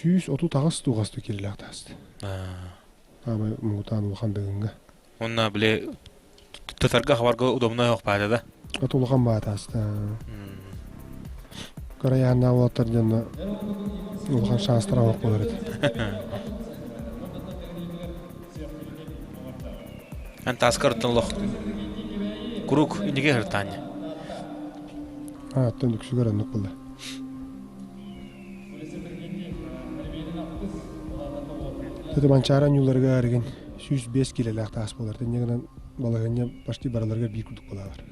138 туҕастыы килилээх тааста. Аамай муҥутаан улахан дыгыҥҥа. Уонна били тутарга хабарга удобнай оһох баата да? От улахан баатааста. Кырайааннаах уолаттар дьонно улахан шанстара оһох буолар этэ. Эн тааскар оттон олох куруук иннигэ сыртаанньа. А, оттон үксүгэр оннук буолла. Тete Манчаары анньууларыгар арыгын 105 килэлээх таас буолар. Инньэ гынан балаһыанньа почти барыларыгар биир курдук буолалар.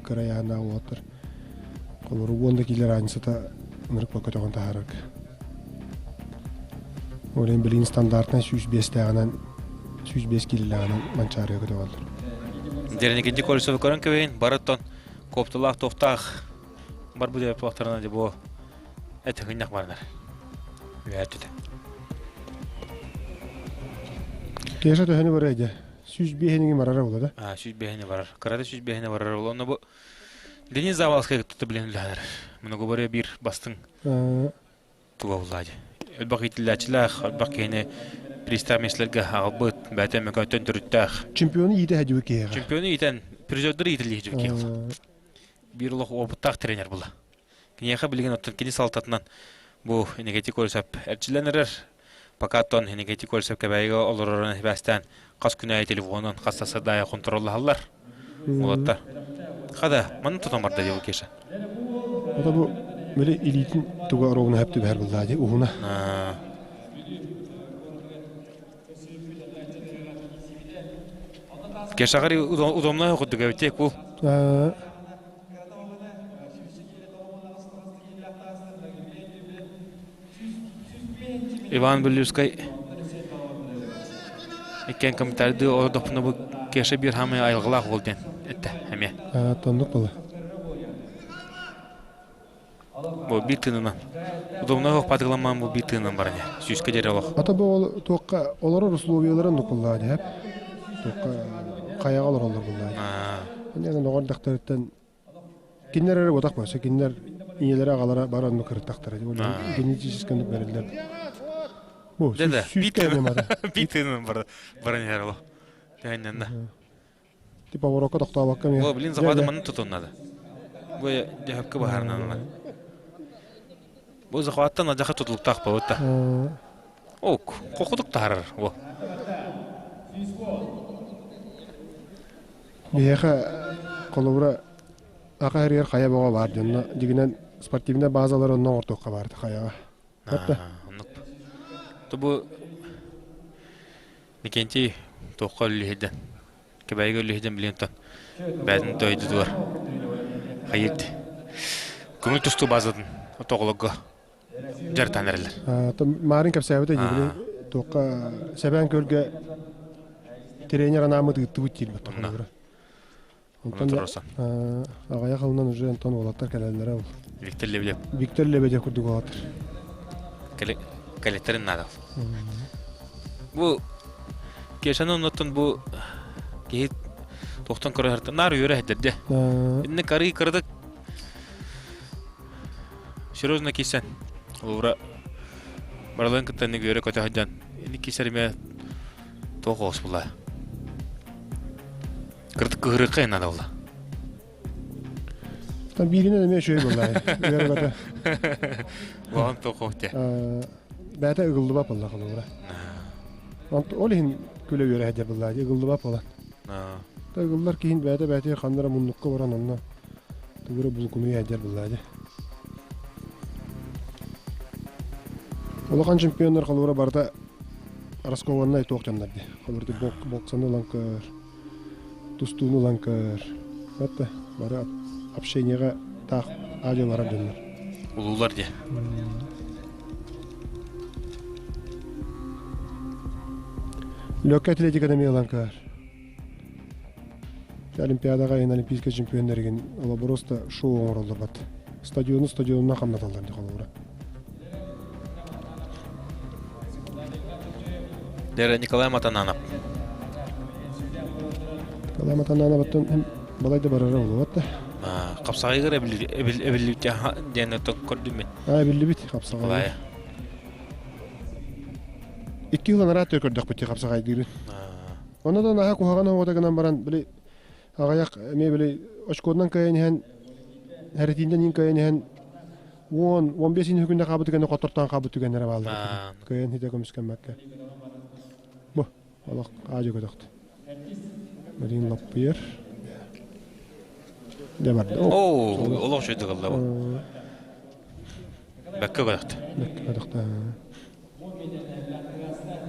Кыра айааннаах уолаттар холору уон да килэ разницата ынырык көтөҕөн таһаарарга. Ол иһин билигин стандартнай 105-тээҕинэн 105 килэлээҕинэн Манчаарыга көтөҕөллөр. Дьэрэникинчи Колесовы көрөн кэбиһин, барыттан копталаах туохтаах бар бу туохтарынан дьэ бу этиһиннэх баранар. Үөһэ Кеша төһөнү барар дьэ? 105 барара була да? А, 105 барар. Кырата 105 барар була. Онно бу Денис Завалскай кытта билэн үлэһэр. Многоборье биир бастыҥ туга булла дьэ. Элбэх иитиллээччилээх, элбэх киһини пристав миэстэлэргэ аҕалбыт, бэйэтэ мөкөөттөн төрүттээх. Чемпиону иитэ сылдьыбыт киһиэхэ. Чемпиону иитэн, призердары иитиллии сылдьыбыт киһи. Биир олох опыттаах тренер була. Киниэхэ билигин оттон кини салтатынан бу Иннокентий Колесов эрчиллэн эрэр. Пока оттон Иннокентий Колесов Кэбээйигэ олорорун сибээстээн хас күн аайы телефонун хас сарсыарда аайы хонтуруоллаһаллар. Уолаттар. Хада, манна тутан барда дии Кеша. Ото бу били илиитин туга оруобуна хөп түбэһэр буллаа дии уһуна. Кешаҕар удобнай курдук эбит бу. Иван Бүллүүскэй иккиэн комментарийдыы олордохпуна бу Кеша биир хаамай айылҕалаах уол диэн эттэ эмиэ. Тоннук була. Бу биир тыынынан. Удобнай оһох патыгыламмаан бу биир тыынынан баран сүүскэ диэри олох. Ата бу ол туохха олорор условияларын нукуллаа диэп. Туохха хайаҕа олороллор буллаа. Аны оҕор дактарыттан Кинилэр эрэ буотах буолса, кинилэр ийэлэрэ аҕалара бары оннук кырыттахтара. Генетически оннук бэриллэр. Бу сүүскэ эмэ Биир тыынынан баран иһэр олох. Тэһэннэннэ. Типа ворокка тохтообокко эмиэ. Бу блин запады манны тутуннады. Бу дьаһапка баһарынан. Бу захваттан адьаха тутулуктаах буолбут да. Ок, кокудук таһарар бу. Биһиэхэ холобура аха иһигэр хайа бөҕө баар дьонно дьигинэн спортивнай базалар онно оҥортуохха баар хайаҕа. Хатта. Оннук. То бу Викентий туохха үллүһүйдэн Кэбээйигэ үллүһүйдэн билиэн тон бэйэтин дойдутугар хайыт көҥүл тустуу базатын тоҕолорго дьарытан эрэллэр. Маарын кэпсээбитэ дии туохха Сэбээн Күөлгэ тренер анааммыт ыыттыбыт диир баттаххына. Онтон аҕыйах ылынан уже онтон уолаттар кэлэллэрэ ол. Виктор Лебедев. Виктор Лебедев курдук уолаттар. Кэлеттерин наада. Бу Кешаны оннуттан бу киһи тохтон көрө наар үөрэ хэддэрде. Инне кары кырдык Серьезно киирсэн, холобура, барыларын кытта инник үөрэ-көтө сылдьан, инник киирсэр эмиэ туох оҕус буолла? Кырдык кыһырыахха наада буолла. Там бииринэн эмиэ үчүгэй буолла. Үөрэ-көтө. Улахан туох оҕус дии. Бэйэтэ ыгыллыбат буолла холобура. Ол иһин күлэ үөрэ сылдьар буоллаа дии, ыгыллыбат буолан. Та ыгыллар киһин бэйэтэ бэйэтигэр ханна эрэ муннукка баран онно тугу эрэ булкунуйа сылдьар буоллаа дии. Улахан чемпионнар холобура барыта раскованнай туох дьоннор дии. Холобура боксаны ылан көр, тустууну ылан көр. Батта бары общениеҕа таах аадьа барар дьоннор. Улуулар дии. Лөккө атлетиканы эмиэ ылан көр. Олимпиадаҕа ин олимпийскай чемпионнарыгын ола просто шоу оҥороллор бат. Стадиону стадионунан хамнаталлар дии холобура. Дера Николай Матананов. Николай Матанановаттан балай да барара буолуот да. Хапсаҕайыгар эбиллибит диэн көрдүм мен. Эбиллибит хапсаҕай. Икки жыл анараа көрдөхпүт хапсаҕайдыырын. Онно да наһаа куһаҕан оҕото гынан баран били аҕыйах эмиэ били очкуоннан кыайан иһэн хэрэтиинтэн иин кыайан иһэн 10 15 иһин күннэ хаабыт түгэнэ хотортоон хаабыт түгэннэрэ бааллар. Кыайан хитэ көмүскэммэккэ. Бу олох аадьы көтөхтө. Марин Лаппыйар. Дьэ барда. Оо, олох үчүгэй тыгылла бу. Бэккэ көтөхтө. Бэккэ көтөхтө.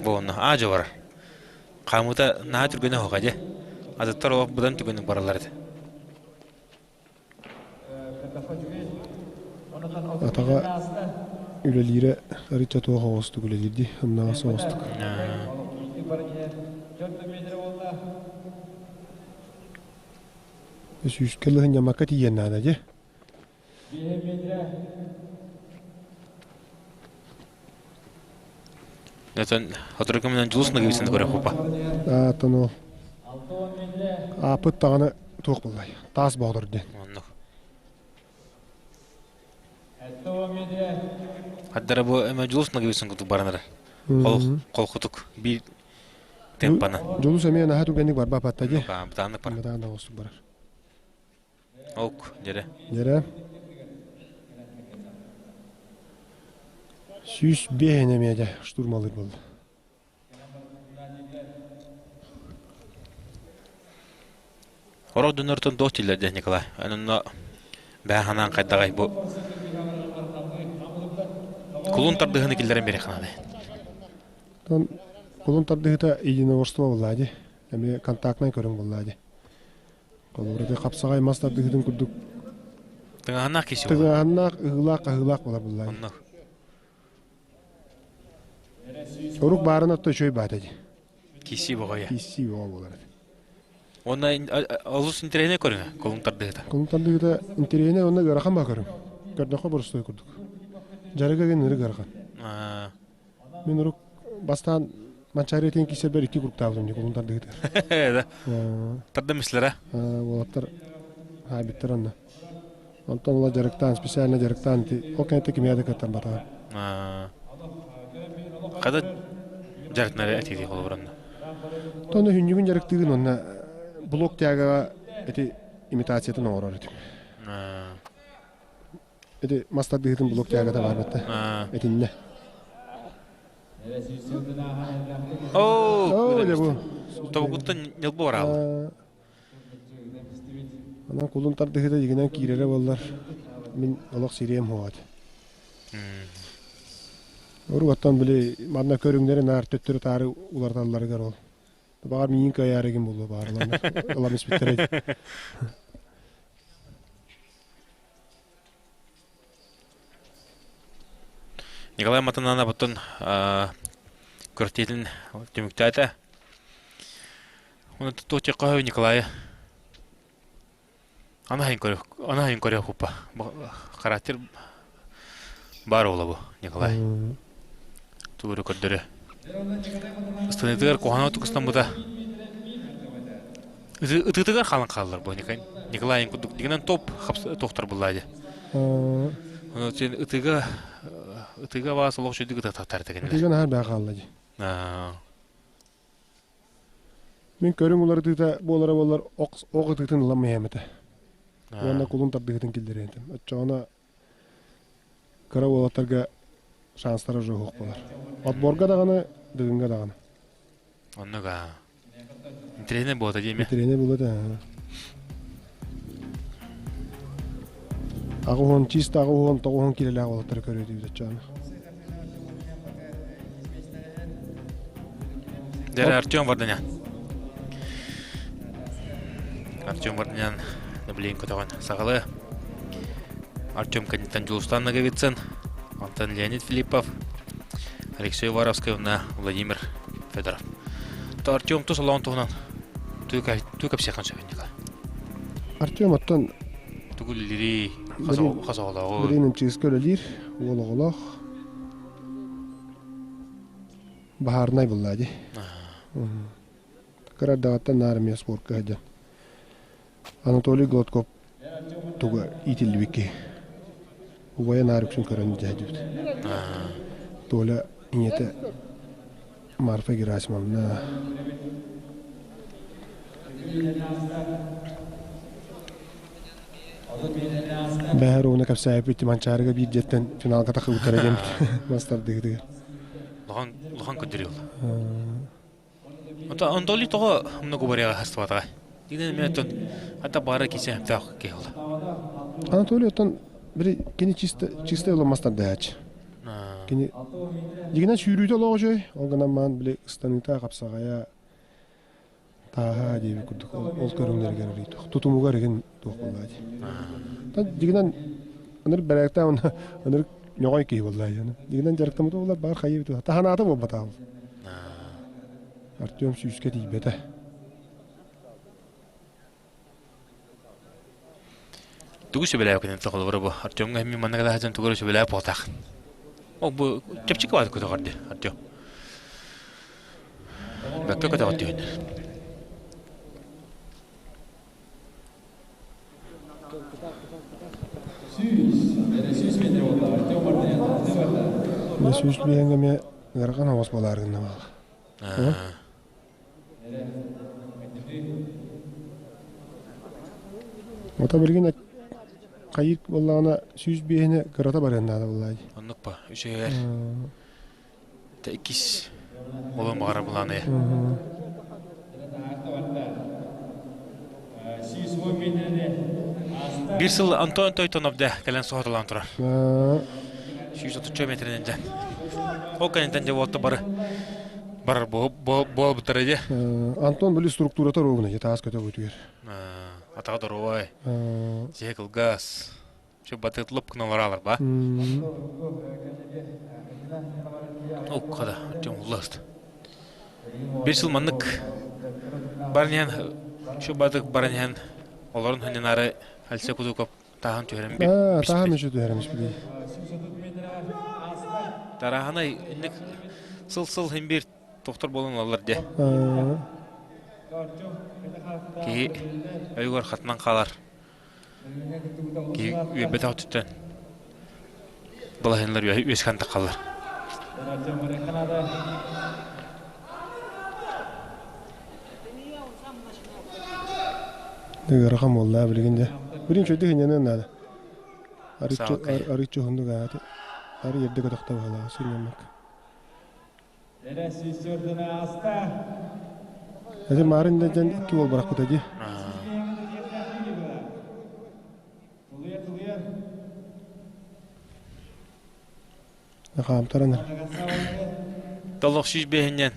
Бу онно аадьы барар. Хаамыыта наһаа түргэнэ оһоҕо дьэ. Атыттар олох быдан түргэнник бараллар этэ. Атаҕа үлэлиирэ арыычча туох оҕустук үлэлиир дии, ымнаҕас оҕустук. Сүүскэ лыһынньаммакка тиийэн наада дии. Нэтэн сотору кэминэн Дьулус Ноговицыны көрө хупа. Ааттан ол ааппыт даҕаны туох буоллай? Таас Боотур диэн. Оннук. Хаддара бу эмэ Дьулус Ноговицын курдук баран эрэр. Хол холкутук биир темпана. Дьулус эмиэ наһаа түгэнник барбаппатта дии. Бытааннык бар. Бытааннык оҕустук барар. Ок, дьэрэ. Дьэрэ. 105 эмиэ дьэ штурмалыыр буолла. Орох дьоннортон туох дииллэр дьэ Николай? Онно бэйэ ханаан хайдаҕай бу кулун тардыһыны киллэрэн биэриэх наада. Тон кулун тардыһыта единоборство буолла дии. Эмиэ контактнай көрүҥ буолла дии. Холобура ити хапсаҕай мас тардыһыытын курдук Тыҥаһыннаах киси тыҥааһыннаах, ыһыылаах-хаһыылаах буолар буоллаҕа. Оннук. Урук баарын отто үчүгэй баата дии. Киси боҕойа. Киси боҕо буолар этэ. Уонна олус интэриэһинэй көрүҥэ кулун тардыһыта. Кулун тардыһыта интэриэһинэй уонна ыарахан баа көрүҥ. Көрдөххө боростуой курдук. Дьарыга гин ырык ыарахан. Мин урук бастаан Манчаары этин киисэрбэр икки кругтаабытым дии кулун тардыһыытыгар. Тарда мислера. Уолаттар хаайбыттар онно. Онтон ыла дьарыктаан, специально дьарыктаан ити ол кэнниттэн кимиэхэ да кыттарбатаҕым. Хата дьарыктанары этиги холобуранна. Тону хүннүгүн дьарыктыырын онно блок тягаҕа ити имитациятын оҥорор этим. Ити мас тардыһыытын блок тягата баар батта. Этиннэ. Оо, дьэ бу. Тобугуттан ньылбы бараалы. Анан кулун тардыһыыта дьигинэн киирэрэ буоллар, мин олох сириэм суоҕа этэ. Уругаттан били манна көрүҥнэри наар төттөрү-таары уларыталларыгар ол. Баҕар миигин кыайаарыгын буолуо баҕар ылан испиттэрэ. Николай Матананабыттан күрэхтэһиитин түмүктээтэ. Оны туох Николай Анаһын көрө хуппа. Характер баар буола бу Николай. Тугу көрдөрө. Станытыгар куһаҕан тукустаммыта. Ытыытыгар хаалан хааллар бу Николай курдук дигинэн топ тохтор буллаа дии. Ону сен ытыга ытыга баас олох үчүгдүк ытатахтар этэ Ытыга наһаа баа хаалла дии. Мин көрүҥ уларытыыта буолара буоллар ох ытыытын ылан иһэм этэ. Уонна кулун тардыһыытын киллэриэн этим. Оччоҕуна кыра уолаттарга шанстара уже суох буолар. Отборга даҕаны, дыгыҥҥа даҕаны. Оннук аа. Интэриэһинэй буолта диэме. Интэриэһинэй буолуо да. Аҕыһон чисто аҕыһон тоҕуһон килэлээх уолаттары көрүөтүбүт оччоҕуна. Дьэ Артем Варданян. Артем Варданян блин көтөҕөн саҕалыы. Артем кэнниттэн Дьулустан Ноговицын, онтон Леонид Филиппов, Алексей Уваровскай уонна Владимир Федоров. То Артем тус олоҕун туһунан туу кэпсиэххин сөп Николай. Артем оттон тугу үлэлиирий, хас оҕолооҕуй? Билигин МЧС-ка үлэлиир, уол оҕолоох. Баһаарынай булла дии. Кыра эрдэҕиттэн наар эмиэ спорка сылдьан. Анатолий Гладков туга иитиллибит киһи. Убайа наар үксүн көрөн дьэһдибит. Толя ийэтэ Марфа Герасимовна Бэһэр ууна кэпсээбиппит Манчаарыга биир дьиэттэн финалга тахсыбыттара диэн мас тардыытыгар. Улахан улахан көрдөрүү Онто Анатолий тоҕо многоборьеҕа хастыбатаҕай? Дигинэн эмиэ оттон хата баара кисе сөптөөх киһи буолла. Анатолий оттон били кини чисто чисто ыла мас тардыһааччы. Кини дигинэн сүүрүүтэ олоҕо үчүгэй, ол гынан маан били ыстаныыта хапсаҕайа тааһа диэбит курдук ол көрүҥнэригэр арый тутумугар игин туох буоллаа дии. Дигинэн ынырык бэрээктээх уонна ынырык ньоҕой киһи буоллаа дии. Дигинэн дьарыктаммыта буоллар баар хайыы бит таһанаата буолбатаҕа. Артем сүүскэ тиийбэтэ. Тугу сөбүлээбиккинэн холобура бу Артемҥа эмиэ манна кэлэ сылдьан тугу эрэ сөбүлээбит буолтаах. Ол бу чэпчэки баҕайытык көтөҕөр дии Артем. Бэккэ көтөҕөр түһүннэр. Сүүс биэҥҥэ эмиэ ыарахан оҕус буолаары гынна баҕа. Ото билигин хайыыр буоллаҕына 105-ни кырата барыан наада буоллаа дии. Оннук ба, үчүгэр. Иккис олом баҕара булаанайа. Биир сыл Антон Тойтонов да кэлэн соһуталаан турар. 130 метринэн дьэн. Ол кэнниттэн дьэ буолта бары барар буолбуттара дии. Антон били структурата ровно таас көтөбүтүгэр. Атаҕа доруобай. Сиһэ кылгас. Все батытлып гыналар ба. Уккада Артем улласт. Бир сыл маннык баран şu батык баран олорун ханнары Алексей Кузуков Таһан түһэрэн Таһан мүчү түһэрэмис билии. Тараһанай инник сыл-сыл хин бир тохтор буолан ылаллар де. Киһи өйүгэр хатынан хаалар. Киһи үөрбэтэх өттүттэн балаһыннар үөскэн таххаллар. Ыарахан буолла билигин дьэ. Билигин үчүгэйдик сынньаныан наада. Арыыччы уһуннук ааты. Ары ерде көтөхтө баһылаах сынньаммакка. Эти марын да дьэн икки уол барахпыта дии. Хаамтаран Толох сүүс биэһиннэн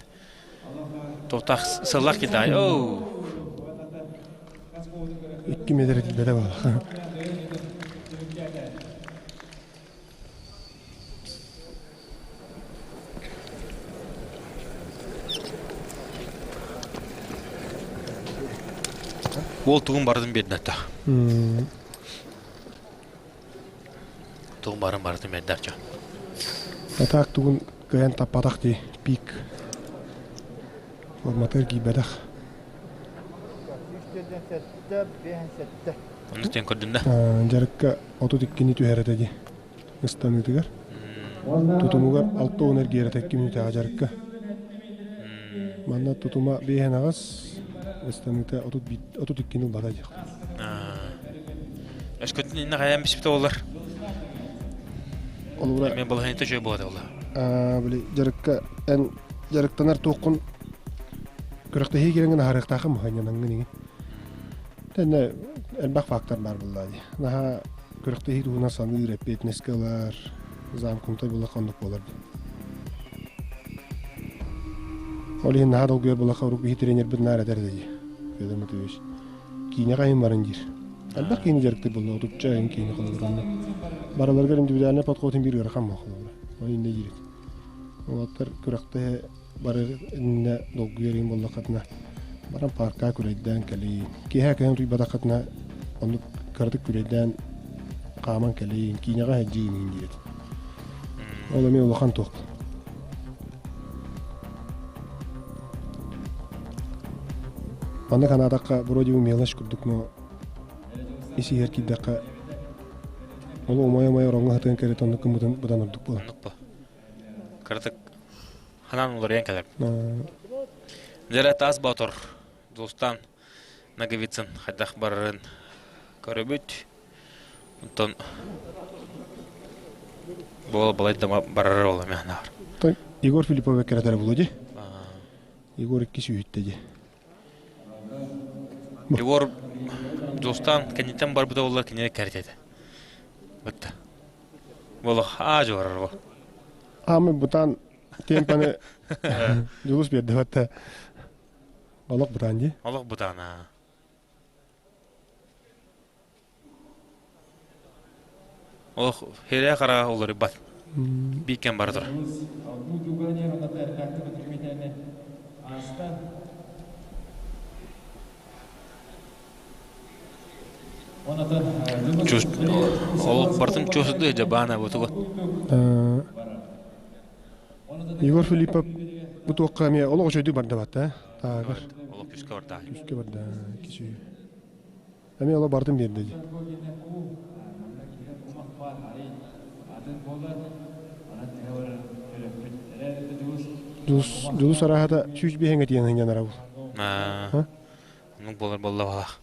тохтах сыллах Китай. Оу. Икки метр тилбэтэ буолла. Уол тугун барытын биэрдэ та. Тугун барын барытын биэрдэ Артем. Атаак тугун кыайан таппатах дии пик. Форматыгар киирбэтэх. Онно тиэн көрдүм да. Дьарыкка 32-ни түһэрэтэ дии ыстаныытыгар. Тутумугар 60 эргиэрэтэ 2 мүнүүтэҕэ дьарыкка. Манна тутума биэһэн аҕыс, ыстаныыта 32-ни ылбата диэх. Өскөтүн иннэ хайаан биспитэ буолар. Олура. Мен балаһыанньата үчүгэй буолар буолла. Били дьарыкка эн дьарыктанар туоххун Күрэхтэһии кирэҥин аһарыахтаахын муһанньанаҥҥын иҥин. Тэннэ элбэх фактор баар буоллаа дии. Наһаа күрэхтэһии туһунан саныыр, эппиэтинэскэ ылар, замкнутай буоллахха оннук буолар. Ол иһин наһаа долгуйар буоллахха урук биһи тренербит наар этэр этэ дии. Федор Матвеевич. Киинэҕэ иһин баран диир. Элбэх киини дьарыктыыр буолла, отучча иһин киини холобур. Барыларыгар индивидуальный подход биир ыарахан буолла холобура. Ол иннэ диир. Уолаттар күрэхтэһэ барар иннинэ долгуйар иһин буоллаххытына баран парка күрэйдээн кэлиин. Киэһэ кыһын утуйбатаххытына оннук кыратык күрэйдээн хааман кэлиин, киинэҕэ сылдьыын иһин диэт. Ол эмиэ улахан туох. Манна санаатахха, вроде бы мелочь курдук, но ис-иһэр киирдэххэ, ол умайа-умайа ороҥҥо сытыан кэрэтэ оннук гыммытын быдан ордук буолар. Оннук бу. Кыратык ханаан уларыйан кэлэр. Дьэрэ таас боотур Дулустан Ноговицын хайдах барарын көрөбүт. Онтон буол балай да барара ол эмэ ханаар. Егор Филиппов эккирэтэрэ буолуо дии. Егор иккис үһүттэ дии. Егор Дулустан кэнниттэн барбыта буоллар кинини кэритэтэ. Бытта. Болох аа барар бу. Аамы бутан темпаны Дьулус биэрдэ батта. Олох бутан дии. Олох бутан аа. Олох херэ хара олорбат. Бииккен бара тур. Ол бартын чуосуду жабаана бутуга. Егор Филиппов бу туохха эмиэ олох үчүгэйдик бардабат ээ таагар. Олох күүскэ барда. Күүскэ барда кисүү. Эмиэ олох бардым биэрдэ дии. Дьулус Дьулус арааһата 105 тиийэн сынньанара бул. Оннук буолар буолла балах.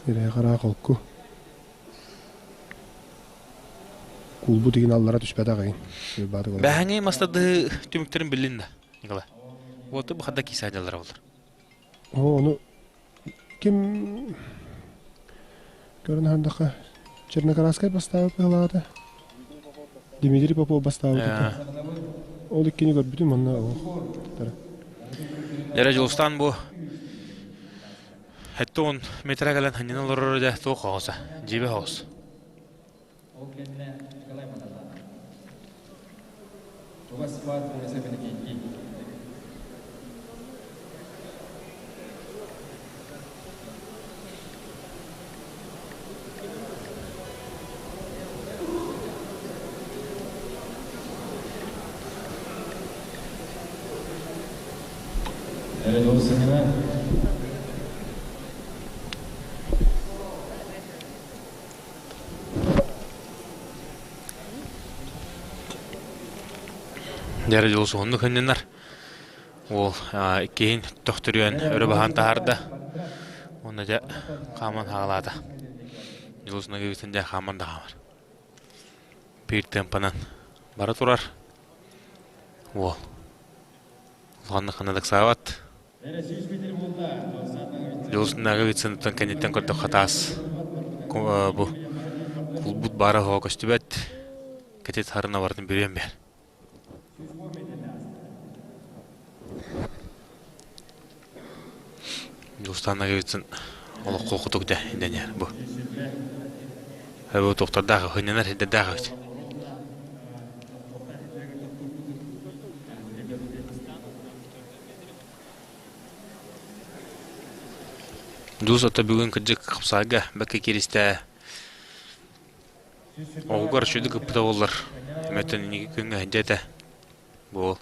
Ирэйэ хараа холку. Кулбут игин аллара түспэтэх игин. Бэһэҥи мастардыы түмүктэрин биллин да, Николай. Уоту бу хадда киисэ дьаллара болар. Оо, ону ким көрөн аһардахха Чернокараскай бастаабыт быһылаата. Дмитрий Попов бастаабыт этэ. Ол иккини көрбүтүм онно Дьэрэ Дьулустаан бу 70 метра кэлэн ханньана олорор дьэ туох хоҕоса, дьиибэ хоҕос. Дьэрэ Дьулус уһуннук хынньанар. Уол иккиһин төхтүрүйэн өрө баһан таһаарда. Уонна дьэ хааман хаалаата. Дьулус Ноговицын дьэ хааман да хаамар. Биир темпанан бара турар. Уол улаханнык ханна да ыксаабат. Дьулус Ноговицыныттан кэнниттэн көрдөххө таас бу кулбут баара оһоҕо көстүбэт. Кэтит харына барытын бүрүөн бэр. Дьулустаан Ноговицын олоххо кутук дэ дэнэр бу. Бу тухтардаах хынньанар сирдэрдээх эбит. Дьулус ото бүгүн кырдьык хапсаайга бэккэ кииристэ. Оҕугар үчүгэйдик ыппыта буоллар, эмэтэн инники күҥҥэ сылдьа этэ буол.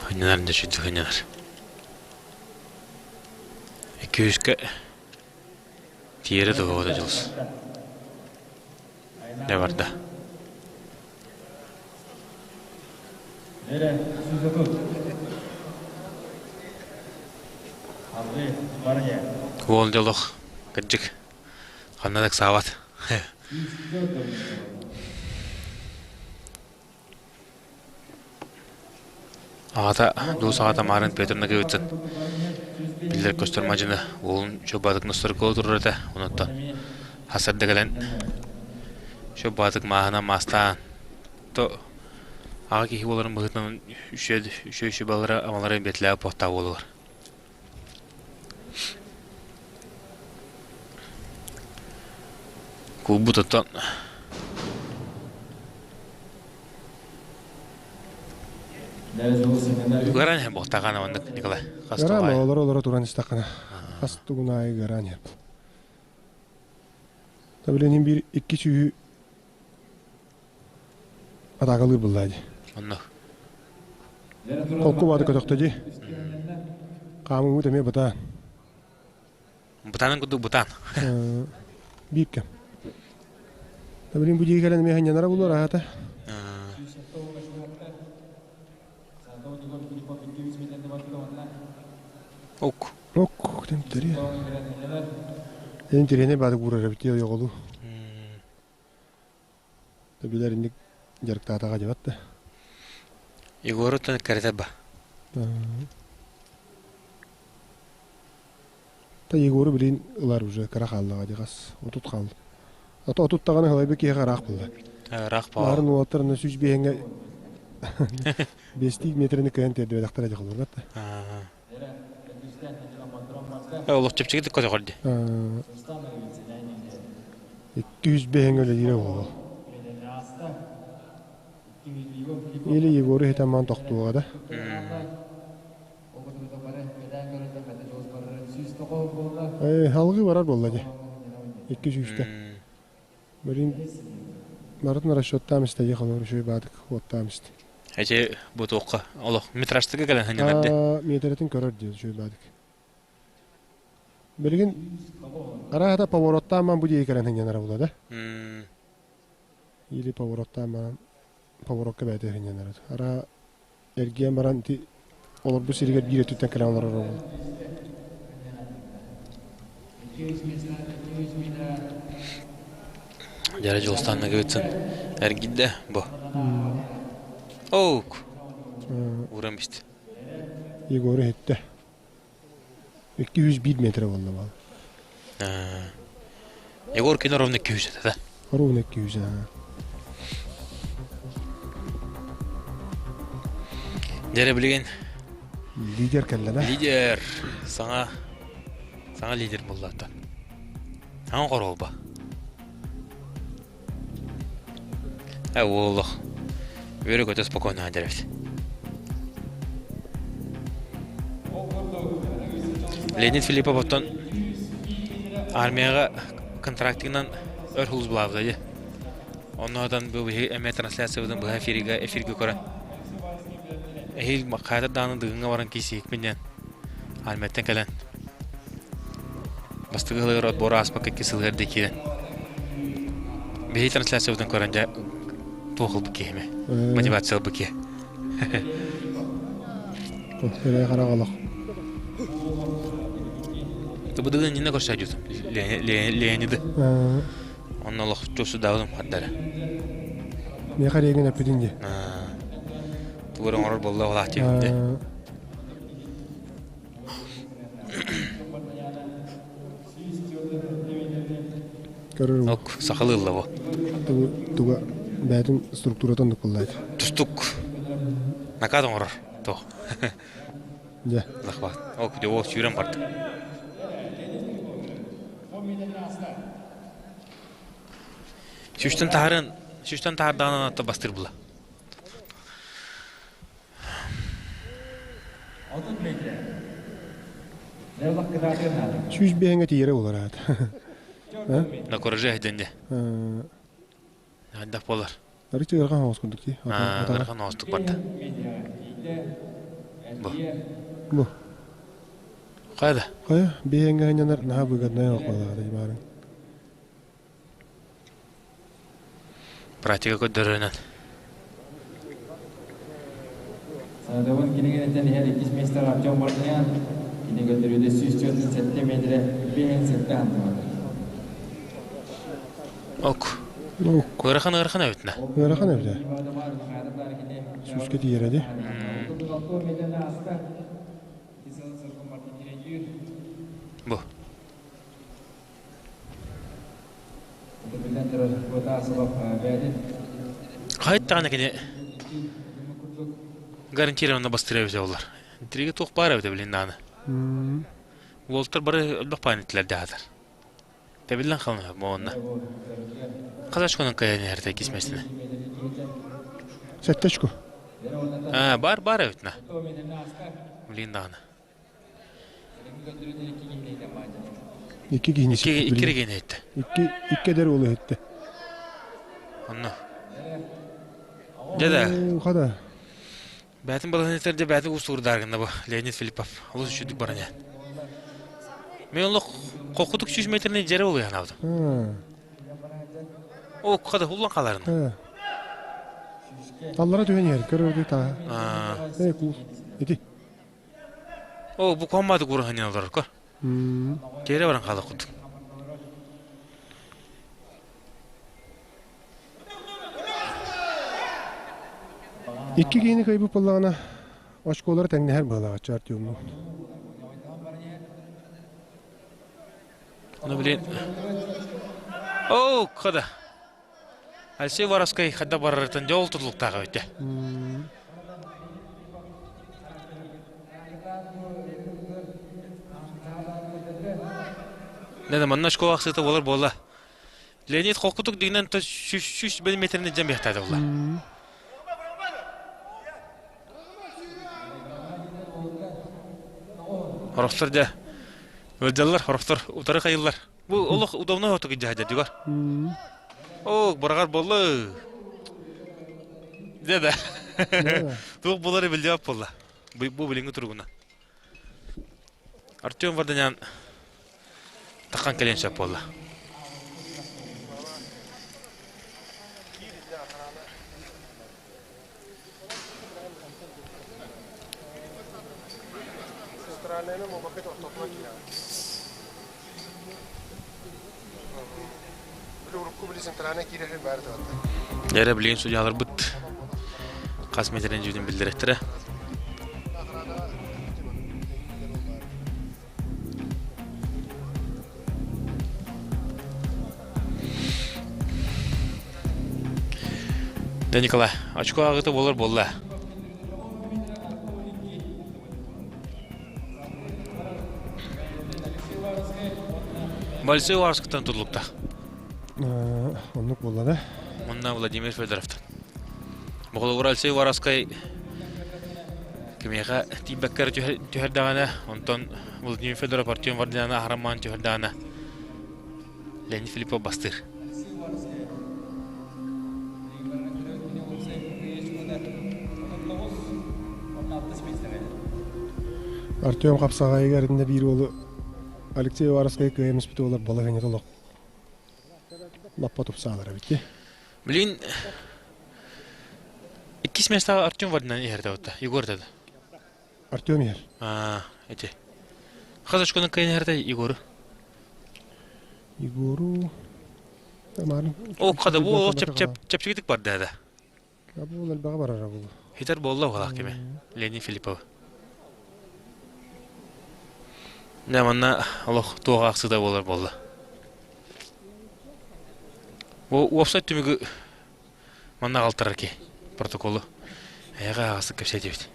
Хынньанар да үчүгэй хынньанар. Күүскэ тиэрэ туһуота дьылыс. Дьэ барда. Уол дьолох кырдьык ханна да ыксаабат. Аҕата, дуу саҕата Марын Петр Накевицын биллэр көстөр мадьыны уолун Чобаатык Носторго турар этэ. Онуттан хасарда кэлэн Чобаатык мааһынан маастаан то аҕа киһи буоларын быһыытынан үчүгэй үчүгэй балара амалара бэтилээбит буохтаах буолуор. Кулбут оттон Ыараан иһэн буолтаҕына оннук Николай. Хас Ыараан олоро олоро туран истэххинэ хас тугун аайы ыараан иһэр. Та билин биир икки сүүһү атаакалыыр буллаа дии. Онно. Холку бааты көтөхтө дии. Хаамыыбыт эмиэ бытаан. Бытаанын курдук бытаан. Биир кэм. Та билин бу дии кэлэн эмиэ ханньанара булуор аата. Ок. Ок, тэмтэри. Эн тириэнэ бааты куурар эбит ойоҕолуу. Билэр инник дьарыктаатаҕа дьабат да. Егоруттан кэрэтэ ба. Та Егору билин ылар уже кыра хааллаҕа дии хас отут хаалла. Ото отут даҕаны ылайбы киһиэхэ ыраах буолла. Ыраах баа. Баарын уолаттар аны сүүс биэһэҥҥэ биэстии метрини кыайан тиэрдибэтэхтэрэ дии холобур да. Олох чэпчэкитик көтөҕөр дии. 205 үлэлиирэ буолуо. Или Егору иһитэн тохтуоҕа да. Халгыы барар буолла дии. Икки сүүстэ. Блин, барытын расчеттаам истэ дии холобур үчүгэй баатык уоттаам истэ. Эти бу туохха олох метражтыга кэлэн ханньанар дии. Метрэтин көрөр дии үчүгэй баатык. Билигин арааһата повороттаан бу диэки кэлэн ханньанара була да. Или повороттаан баран поворокка бэйэтэ ханньанара. Араа эргийэн баран ити олорбут сиригэр биир өттүттэн кэлэн олорор буолла. Дьара Дьулустаан Наговицын эргийдэ бу. Оук. Ууран бист. Егору иһиттэ. 201 метр буолла бал. Егор кино ровно 200 это, да? Ровно 200, Дьэрэ билигин Лидер кэллэ да? Лидер. Саҥа саҥа лидер буллаата. Саҥа хоруолба. Э уоллох. Үөрэ көтө спокойно дэрбит. Леонид Филиппов оттон армияҕа контрактынан өр хулус булаабыта дии. Онноодан бу биһиги эмиэ трансляциябытын быһа эфиргэ эфиргэ көрөн эһиил хайата даҕаны Дыгыҥҥа баран киирсиһикпин диэн армияттан кэлэн бастакы сылыгар отбор ааспакка икки сылыгар да киирэн биһиги трансляциябытын көрөн дьэ туох ылбыт киһи мотивация ылбыт киһи Эрэй харах олох. Тыбыдыгын иннинэ көрсөөдьүтүм Леониды. Онно олох чуосудаабытым хардара. Миэхэ регин эппитин дии. Тугу эрэ оҥорор буолла олаах диэбитте. Көрөр Ок, сахалыы бу. Туга бэйэтин структуратын оннук буллаайт. Тустук. Накат оҥорор. Туох. Дьэ. Захват. Ок, дьэ, сүүрэн барды. Сүүстэн таһарын, сүүстэн таһардаҕынан атта бастыр була. Сүүс биэһэҥҥэ тиийэрэ буолар аата. На кураже дэнде. Хайдах буолар? Арыт ыархан оҕус курдук дии. Ыархан оҕустук барда. Бу. Бу. Хайда? Хайа, биэһэҥҥэ ханньанар наһаа выгодная оҕолоох баарын. Практика көрдөрөрүнэн. Санатабын кинигэнитэн иһэр иккис миэстэҕэ Артем Мартынян, кини көрдөрүүтэ 147 миэтэрэ 57 сантиметр. Ок. Ыарахан ыарахан эбит на. Ыарахан эбит. Сүүскэ тиийэрэ дии. Бу. Хайт даҕаны кини гарантированно бастыра эбитэ буоллар. Интрига туох баар эбитэ билин даҕаны. Уолтар бары элбэх паан иттилэр даатар. Тэбиллэн халын буонна. Хас очконан кыайан иһэртэй кисмэстини? Сэттэ очко. Аа, бар бар эбит на. Билин даҕаны. Икки киһини Икки икки регион иһиттэ. Икки икки эдэр уол иһиттэ. Онно. Дьэ да. Хада. Бээтин балаһынытар дьэ бээтин уустугурдааргынна бу Леонид Филиппов. Олус үчүгдүк баран иһэн. Мен олох хоккутук сүүс метрни дьэрэ олуйан алдым. О, хада хуллан қаларын. Таллара түһэн иһэр, көрөрдүү таа. Э, кул. Ити. О, бу коммады кураһанyan олорор көр. Тере баран қалақ кудук. Икки киһини кыайбыт буоллаҕына, очколара тэҥнэһэр быһалаах Артемну. Ну, блин. О, хада. Алексей Воровской хадда барарытын дьол тутулуктаах эбитэ. Дэ манна школа ахсыта болар буолла. Леонид холкутук дигинэн сүүс метрини дьэн биэхтаата буолла. Хорохтор дьэ ыалдьаллар, хорохтор утары хайыллар. Бу олох удобно отук дьаһадьа О, быраҕар буолла. Дьэ да. Туох буолары билдиэп буолла. Бу билиҥҥи туругуна. Артем Варданян таххан кэлиэн сөп буолла. Эрэ билигин судьяларбыт хас метрин дьүүтүн биллэрэттэрэ. Да, Николай, очко ағыты болар болла. Большой Варскыттан тутулукта. Оннук буолла да. Мунна Владимир Федоровтан. Боголугур Алексей Вараскай кимиэхэ тиийбэккэ түһэрдэҕинэ, онтон Владимир Федоров Артем Вардинаны аһарамаан түһэрдэҕинэ Леонид Филиппов бастыыр. Артем хапсаҕайыгар иннэ биир уолу Алексей Уваровскай кыайан испит уолар балаһыанньата олох лаппа тупсаалар эбит дии. Блин, иккис место Артем Вардинан иһэр да Егор да. Артем иһэр. Аа, эти. Хас очкону кыайан иһэртэй Егору? Егору... О, хада бу чеп чеп чепчикитик барда да. Бу элбэҕи барара бу. Хитер буолла уһалаах кими? Леонид Филиппов. Дьэ манна олох туох аахсыыта буолар буолла. Бу уопсай түмүгү манна аҕалтарар ки протоколу эһэҕэ аҕасык кэпсэтибит.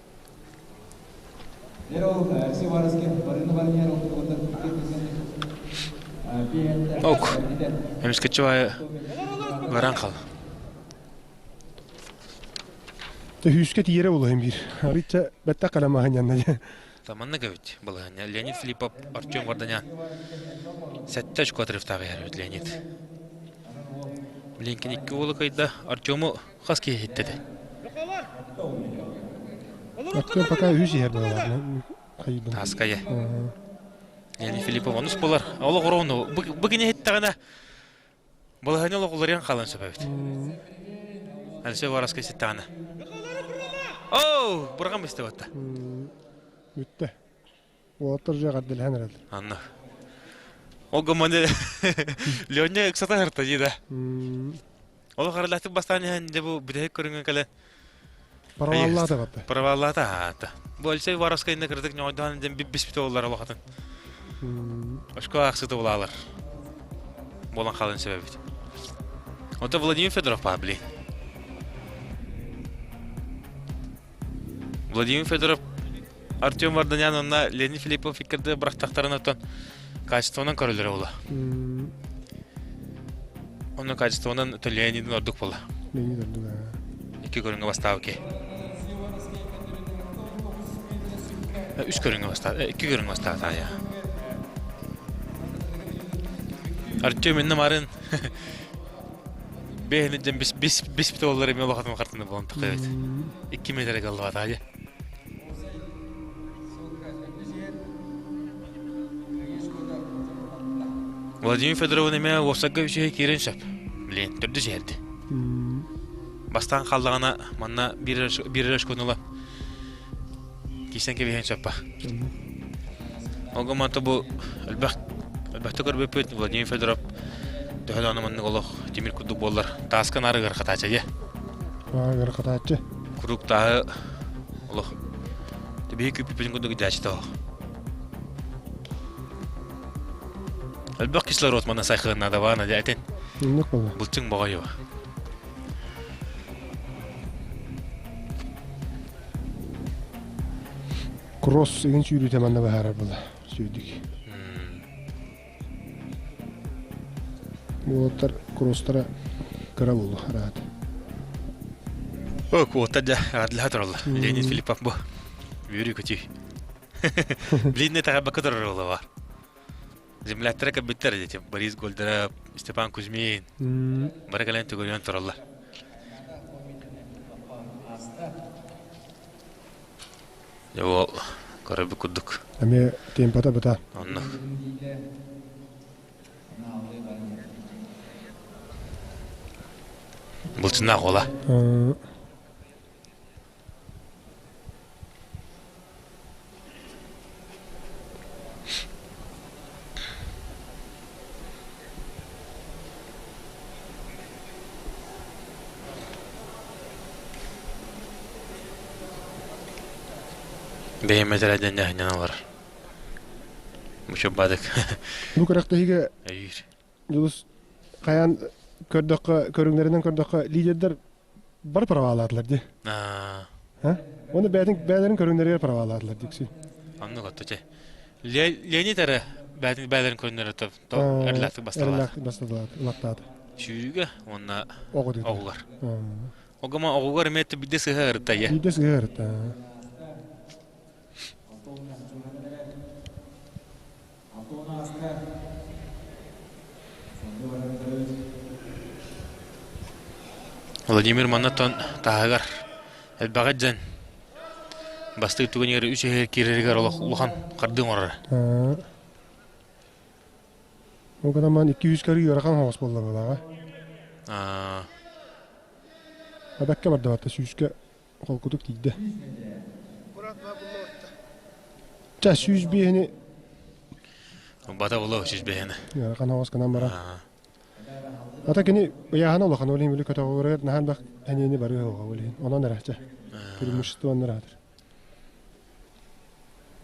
Ок, эмискэччи баайы баран хал. Төһүүскэ тиийэрэ буолуһун биир. Арыычча бэттэх каламаһын янна. Манна көбүт балаһанньа Леонид Филиппов, Артем Варданян. Сэттэ очко отрывтаах иһэр эбит Леонид. Блинкин икки уолу кыйда. Артему хас киһи иһиттэтэ? Артем пока үс иһэр буолар. Таская. Леонид Филиппов онус буолар. Олох орону. Бу кини иһиттэҕинэ Балаһыанньа олох уларыйан хаалан сөп эбит. Алексей Варовскай ситтаҕына. Оу, бырҕан бистэ батта. Бүттэ. Уолаттар уже эҕэрдэлэһэн эрэллэр. Анна. Ол гомоне Леня ыксата хырта дии да. Ол харалаатык бастаан иһэн дьэ бу бүтэһик көрүҥҥэ кэлэн Проваллаата батта. Проваллаата аата. Бу Алексей Уваровскай инна кырдык ньоҕойдоон дьэн биспите оллар олохатын. Очко аахсыта булаалар. Буолан хаалын себебит. Ото Владимир Федоров баа блин. Владимир Федоров Артем Варданян онна Леонид Филиппов иккирде бырахтахтарын оттон качествонан көрөлөрө була. Онно качествонан Леонидин ордук була. Леонид ордук. Икки көрүҥҥэ бастаабы Үс көрүҥҥэ бастаабы, икки көрүҥҥэ бастаабы я. Артем инна марын бэһини дьэн бис бис бис битоллар эми олохотун хартыны болон тахайбит. Икки метр галлаата Владимир Федоровын эмэ уопсайга үчүгэй киирэн сөп. Блин, төрдүс иһэрди. Бастаан хааллаҕына манна биир биир ыла киирсэн кэбиһэн сөп ба. Ол манта бу элбэх элбэхтэ көрбөппүт Владимир Федоров төһө даҕаны маннык олох тимир курдук буоллар тааска наарыгар хатааччы дьэ. Аарыгар хатааччы. Куруук тааһы олох Биһи күүппүппүтүн курдук дьаачыта оһох. Элбэх кислород манна сайхыан наада баана дьэ этин. Инник буолла. Былчыҥ боҕойуба. Кросс игин сүүрүүтэ манна быһаарар буолла. Сүүрдүк. Уолаттар кросстара кыра буолу араат. О, куота дьэ, адлаха тураллар. Леонид Филиппов бу. Үөрүү көтүү. Блин, таҕарбакка турар ола бар. Земляктара кэлбиттэр дети. Борис Гольдеров, Степан Кузьмин. Бары кэлэн төгөрүйэн тураллар. Дьэ ол көрөрбүт курдук. Эмиэ темпата бытаан. Оннук. Былчыннаах уола. Бэйэм этэрээдэн дьаһанньан олорор. Мучуббадык. Бу күрэхтэһиигэ Өйүүр. Дьулус хайаан көрдөххө, көрүҥнэринэн көрдөххө, лидердэр бары праваалаатылар дии. Аа. Уонна бэйэтин бэйэлэрин көрүҥнэригэр праваалаатылар дикси. Оннук отто чэ. Леонид эрэ бэйэтин бэйэлэрин көрүҥнэрэ эрлээхтик басталаата. Эрлээхтик басталаата, ылаттаата. Сүүрүүгэ уонна оҕугар. Огома оҕугар эмиэ биирдэ сыһа ырытта я. Биирдэ сыһа ырытта. Владимир маннаттан таһыгар элбэҕи дьэн бастыыр түгэнигэр үс иһигэр киирэригэр олох улахан хардыы оҥорор. Ол гынан ман 200 көрүү ыарахан соҕус буолла быһыылааҕа. Абакка бардыбатта сүүскэ холкутук тиийдэ. Ча 105-ни Бата буолуо 105-ни. Ыарахан соҕус гынан баран. Ата кини ыйааһына улахан ол иһин били көтөҕүгэр наһаа элбэх эниэни барыа суоҕа ол иһин. Онон эрэ чэ. Преимущество онно эрэ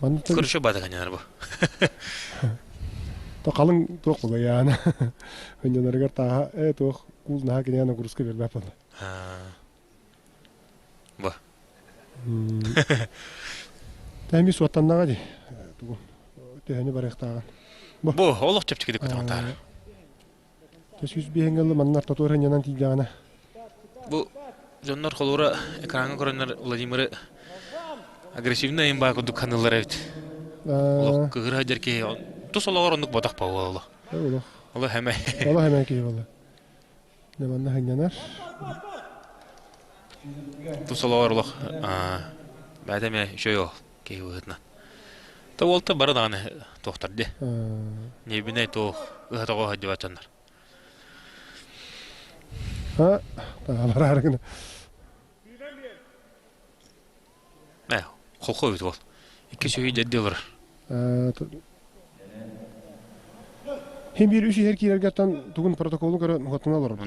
аатыр. Көрүшө бата каньянар бу. То халыҥ туох була яана. Өнньонарыгар тааһа э туох куул наһаа кинигэ нагрузка бербэт буолла. Бу. Тэми суоттаннаҕа дии. Тугу төһөнү барыахтааҕын. Бу олох чэпчэкитик көтөҕөн таара. 105 ылы манна ортотугар ынньанан тиийдэҕинэ. Бу дьоннор холуура экраҥҥа көрөннөр Владимиры агрессивный имба курдук ханыыллар эбит. Олох кыһыр сылдьар киһи тус олоҕор оннук ботах буолла олох. Олох. Олох эмэ. Олох эмэ киһи буолла. Дьэ манна сынньанар. Тус олоҕор олох бэйэтэ эмэ үчүгэй ол киһи быһыытынан. То уолта бары даҕаны туохтар дии. Ньиэбинэй туох ыһа-тоҕо сылдьыбат дьоннор. А, таалар гына. Холхо эбит ол. Икки сүһүй дэрди олорор. Хин биир үс иһэр киирэргеттан тугун протоколу көрөн уһаттана олорор.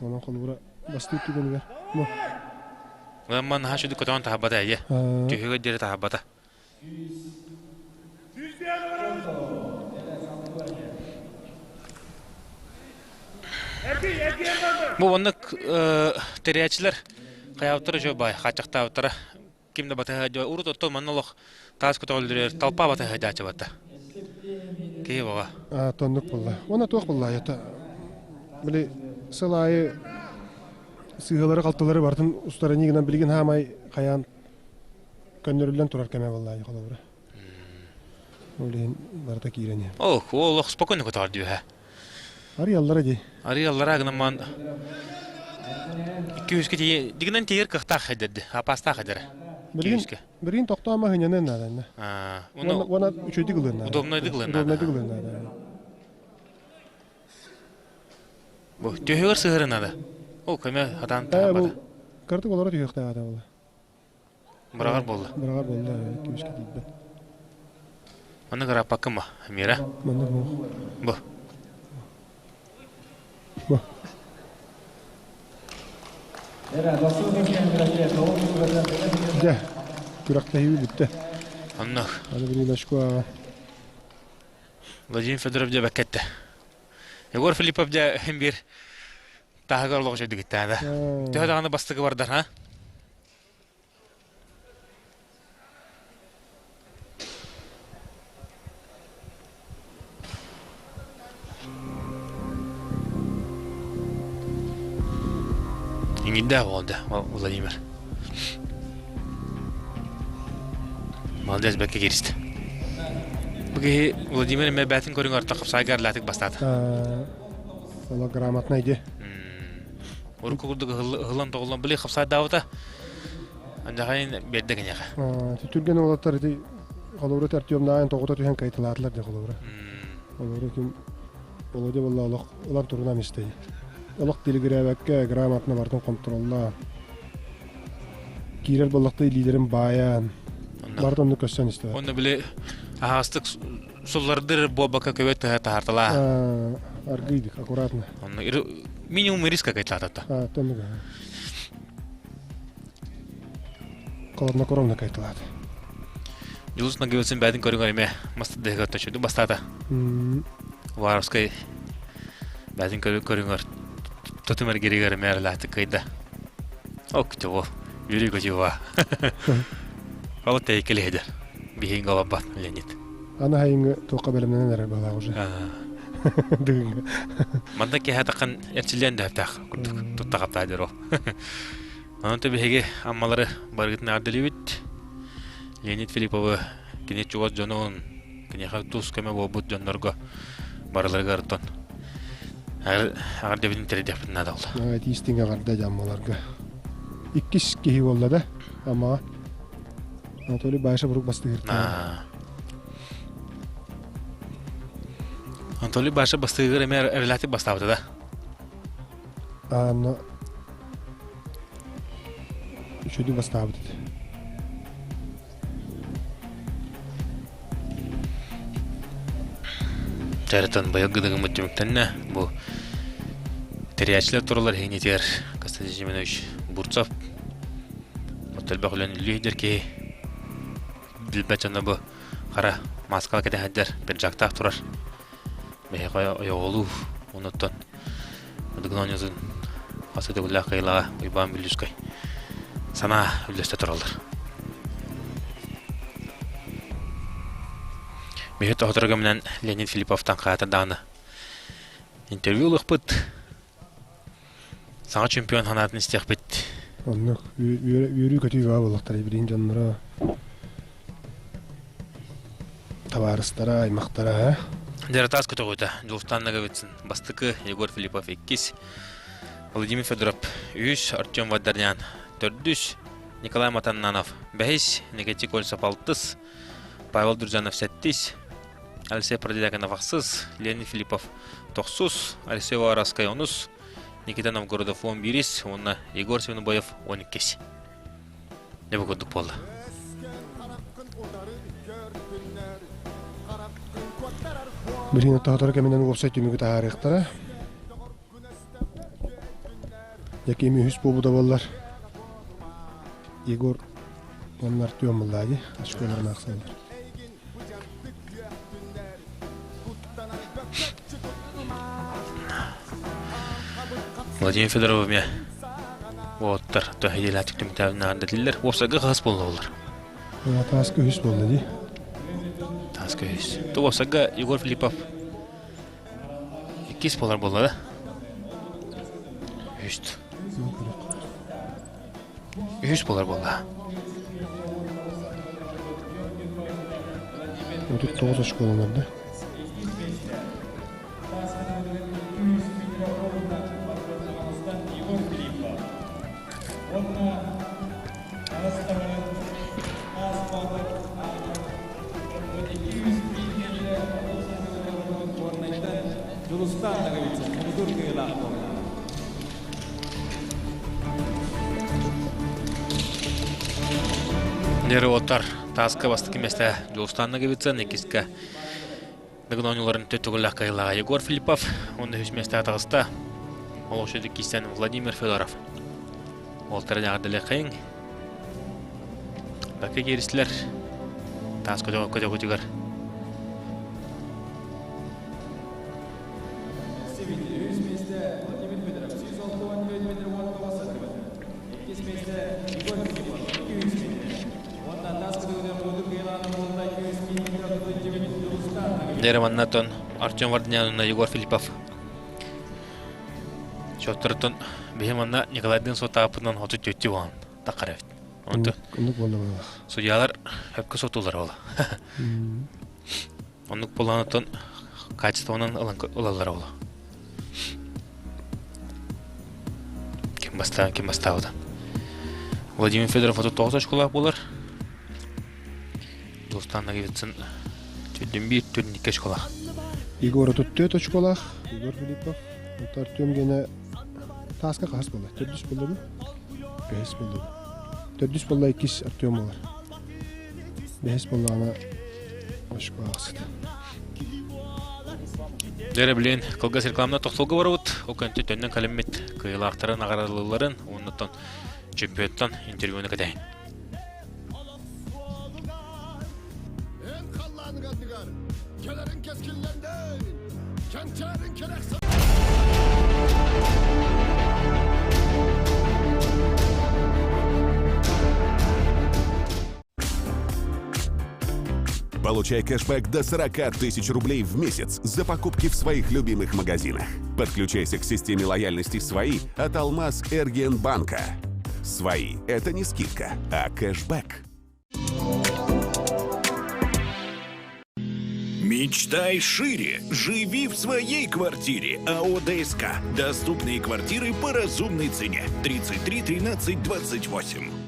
Онон холобура бастыыр түгэнигэр. Ман наһаа сүдү көтөҕөн таһабата эйэ. Түһүгэр диэри таһабата. Бу оннук тэрийээччилэр хайаабыттара үчүгэй баай, хааччахтаабыттара ким да батыһа урут оттон манна олох таас көтөҕүллүрэр толпа батыһа дьаачыбата. Киһи баҕа. Тоннук буолла. Уонна туох буолла это били сыл аайы сыыһалары-халтылары барытын устарыныы гынан билигин хаамай хайаан көннөрүллэн турар кэмэ буолла холобура. Ол иһин барыта киирэн иһэр. Ох, олох спокойно көтөҕөр дүүһэ. Арыйаллара дии. Арыйаллара гынан икки-үскэ тиийэ дигинэн тиийэр кыахтаах хайдарды, апаастаах хайдары. Билигин билигин тохтоoma хыньанын наада. Уонна үчүгүйдүк ылыан наада. Удобнайдык ылыан наада. Удобнайдык ылыан наада. Бу төһөгөр сыһырын наада. Ол көмө хатаан таһабата. Кырдык олоро түһүөхтээх ата буолла. Быраҕар буолла. Быраҕар буолла, күүскэ тиийбэт. Маннык ырааппаккын ба, Мира? Маннык буох. Бу. Бу. Дьэ, күрэхтэһии бүттэ. Оннук. Аны билиночку Владимир Федоров дьэ бэккэтте. Егор Филиппов дьэ биир таһыгар олоҕу чөйдүгүттээдэ. Төһө даҕаны бастакы бардар, ha? Иҥирдээх уолда Владимир. Молодец, бэккэ кииристэ. Бу киһи Владимир эмэ бээтин көрүҥ орто хапсаайга арлаатык бастаата. Ола грамотнай ди. Урукку курдук ыһыллан-тоҕуллан били хапсайдаабыта. Анжахайын биэрдэ киниэхэ. Түргэн уолаттар ити холобура Артемнаайын тоҕута түһэн кайталаатылар де холобура. Холобура ким Володя буолла олох ылан турунан истэй. Олох тилигирээбэккэ грамотно бартын контроллаан. Киирэр боллохто илиилэрин баайан. Барыт онну көссөн истэ. Онно били аһаҕастык суллардыр буолбакка көбөт тыһа таһарталаа. Аргыйдык, аккуратно. Онно минимум риска кайталаатата. Тоннуга. Холоднокровно кайталаата. Дьулус Нагивыцын бээтин көрүҥэр эмэ мастардыһыгар төчөдү бастаата. Уваровскай бээтин көрүҥэр тотум эргиригэр эмэ эрэлээхтик кыайда. Ок, чего, Юрий Кочева. Ол тэйкэлиһидер. Биһиин голоббат Леонид. Аны хайыҥы туохха бэлэмнэнэн эрэр быһалаах уже. Дыгыҥҥа. Манна киһи таххан эрчиллиэн дөһөптөөх курдук тутта хаптаа дэр ол. Онон биһиги Аммалары барыгытын эҕэрдэлиибит. Леонид Филипповы кини чугас дьонун, киниэхэ тус көмө буолбут дьоннорго барыларыгар оттон эҕэрдэбитин тириэрдиэхпитин наада буолла. Тиистиҥ эҕэрдэ Аммаларга. Иккис киһи буолла да Аммаҕа. Анатолий Баишев урук бастыгыртаа. Анатолий Баишев бастыгыр эмэ эрэлээхтик бастаабыта да? Аана үчүгэй бастаабыт этэ. Чарытан быйылгы дыгыммыт түмүктэннэ. Бу тэрийээччилэр туралар иһинитигэр Константин Семенович Бурцев элбэх үлэни үллүйдэр киһи билбэт дьоно бу хара маскаҕа кэтэһэрдэр пиджактаах турар. Биһиэхэ ойоҕолуу онуттан Дыгын оонньуутун хас өтөгүллээх кыайыылааҕа Уйбаан Бүллүскэй санаа үллэстэ тураллар. Биһи тоһоторо көмөнөн Леонид Филипповтан хаата даҕаны интервью ылыахпыт. Саҥа чемпион санаатын истиэхпит. Оннук үөрүү-көтүү баа буоллахтара билигин дьонноро табаарыстара, аймахтара. Дьарытаас көтөҕүүтэ Дьулустаан Ноговицын бастакы, Егор Филиппов иккис, Владимир Федоров үһүс, Артем Вардарнян төрдүс, Николай Матаннанов бэһис, Никитий Кольцов алтыс, Павел Друзанов сэттис, Алексей Продвягинов ахсыс, Леонид Филиппов тохсус, Алексей Воровскай онус, Никита Новгородов он биирис уонна Егор Свинобоев он иккис. Дьэ бу курдук буолла. Билигин тоһоторо кэминэн уопсай түмүгү таһаарыахтара. Яким үһүс буолбута буоллар. Егор уонна Артем буллаади очколарын аахсаллар. Владимир Федоров эмиэ уоттар төһө түмүктээбин наардатиллэр. Уопсайга хас буолла Тааска үһүс буолла дии. Тааска үһүс. Ту уопсайга Егор Филиппов иккис буолар буолла да? Үһүс. Үһүс буолар буолла. 39 очколанар да. Неры оттар тааска бастакы миэстэ Дьулустаан Ноговицын, иккискэ Дыгын оонньууларын төттүгүллэх кыайыылааҕа Егор Филиппов, уонна үһүс миэстэҕэ таҕыста Олохсуйдук киистэн Владимир Федоров. Уолтарын эҕэрдэлиэххэйиҥ. Бакка кииристилэр. Таас көтөҕө көтөҕүтүгэр. Дьэ маннаттан Артем Вардинян Егор Филиппов Счеттарыттан биһи манна Николайдыын суоттааппытынан 34 буолан таххар эбит. Онтон Оннук буолла быһыылаах. судьялар өпкө сотулар ола. Оннук буолан качествонан ылаллар ола. Ким бастаан, ким бастаабыта. Владимир Федоров 39 очколаах буолар. Дулустан Ноговицын түрдүн биир, түрдүн икки очколаах. Егор 34 очколаах, Егор Филиппов. Онтон Артем гене тааска хаһыс буолла? Төрдүс буолла дуу? Бэһис буолла дуу? Төрдүс буолла иккис Артем буолар. Бэһис буоллаҕына очко аахсыт. Дьэ билин кылгас рекламна тохтолго барабыт. Ол кэнтэ төннөн кэлиммит кыайыылаахтарын наҕараадалыылларын уоннаттан чемпионтан интервьюну кэтэһин. Получай кэшбэк до 40 тысяч рублей в месяц за покупки в своих любимых магазинах. Подключайся к системе лояльности «Свои» от Алмаз Эргенбанка. «Свои» — это не скидка, а кэшбэк. Мечтай шире, живи в своей квартире. АО ДСК. Доступные квартиры по разумной цене. 33 13 28.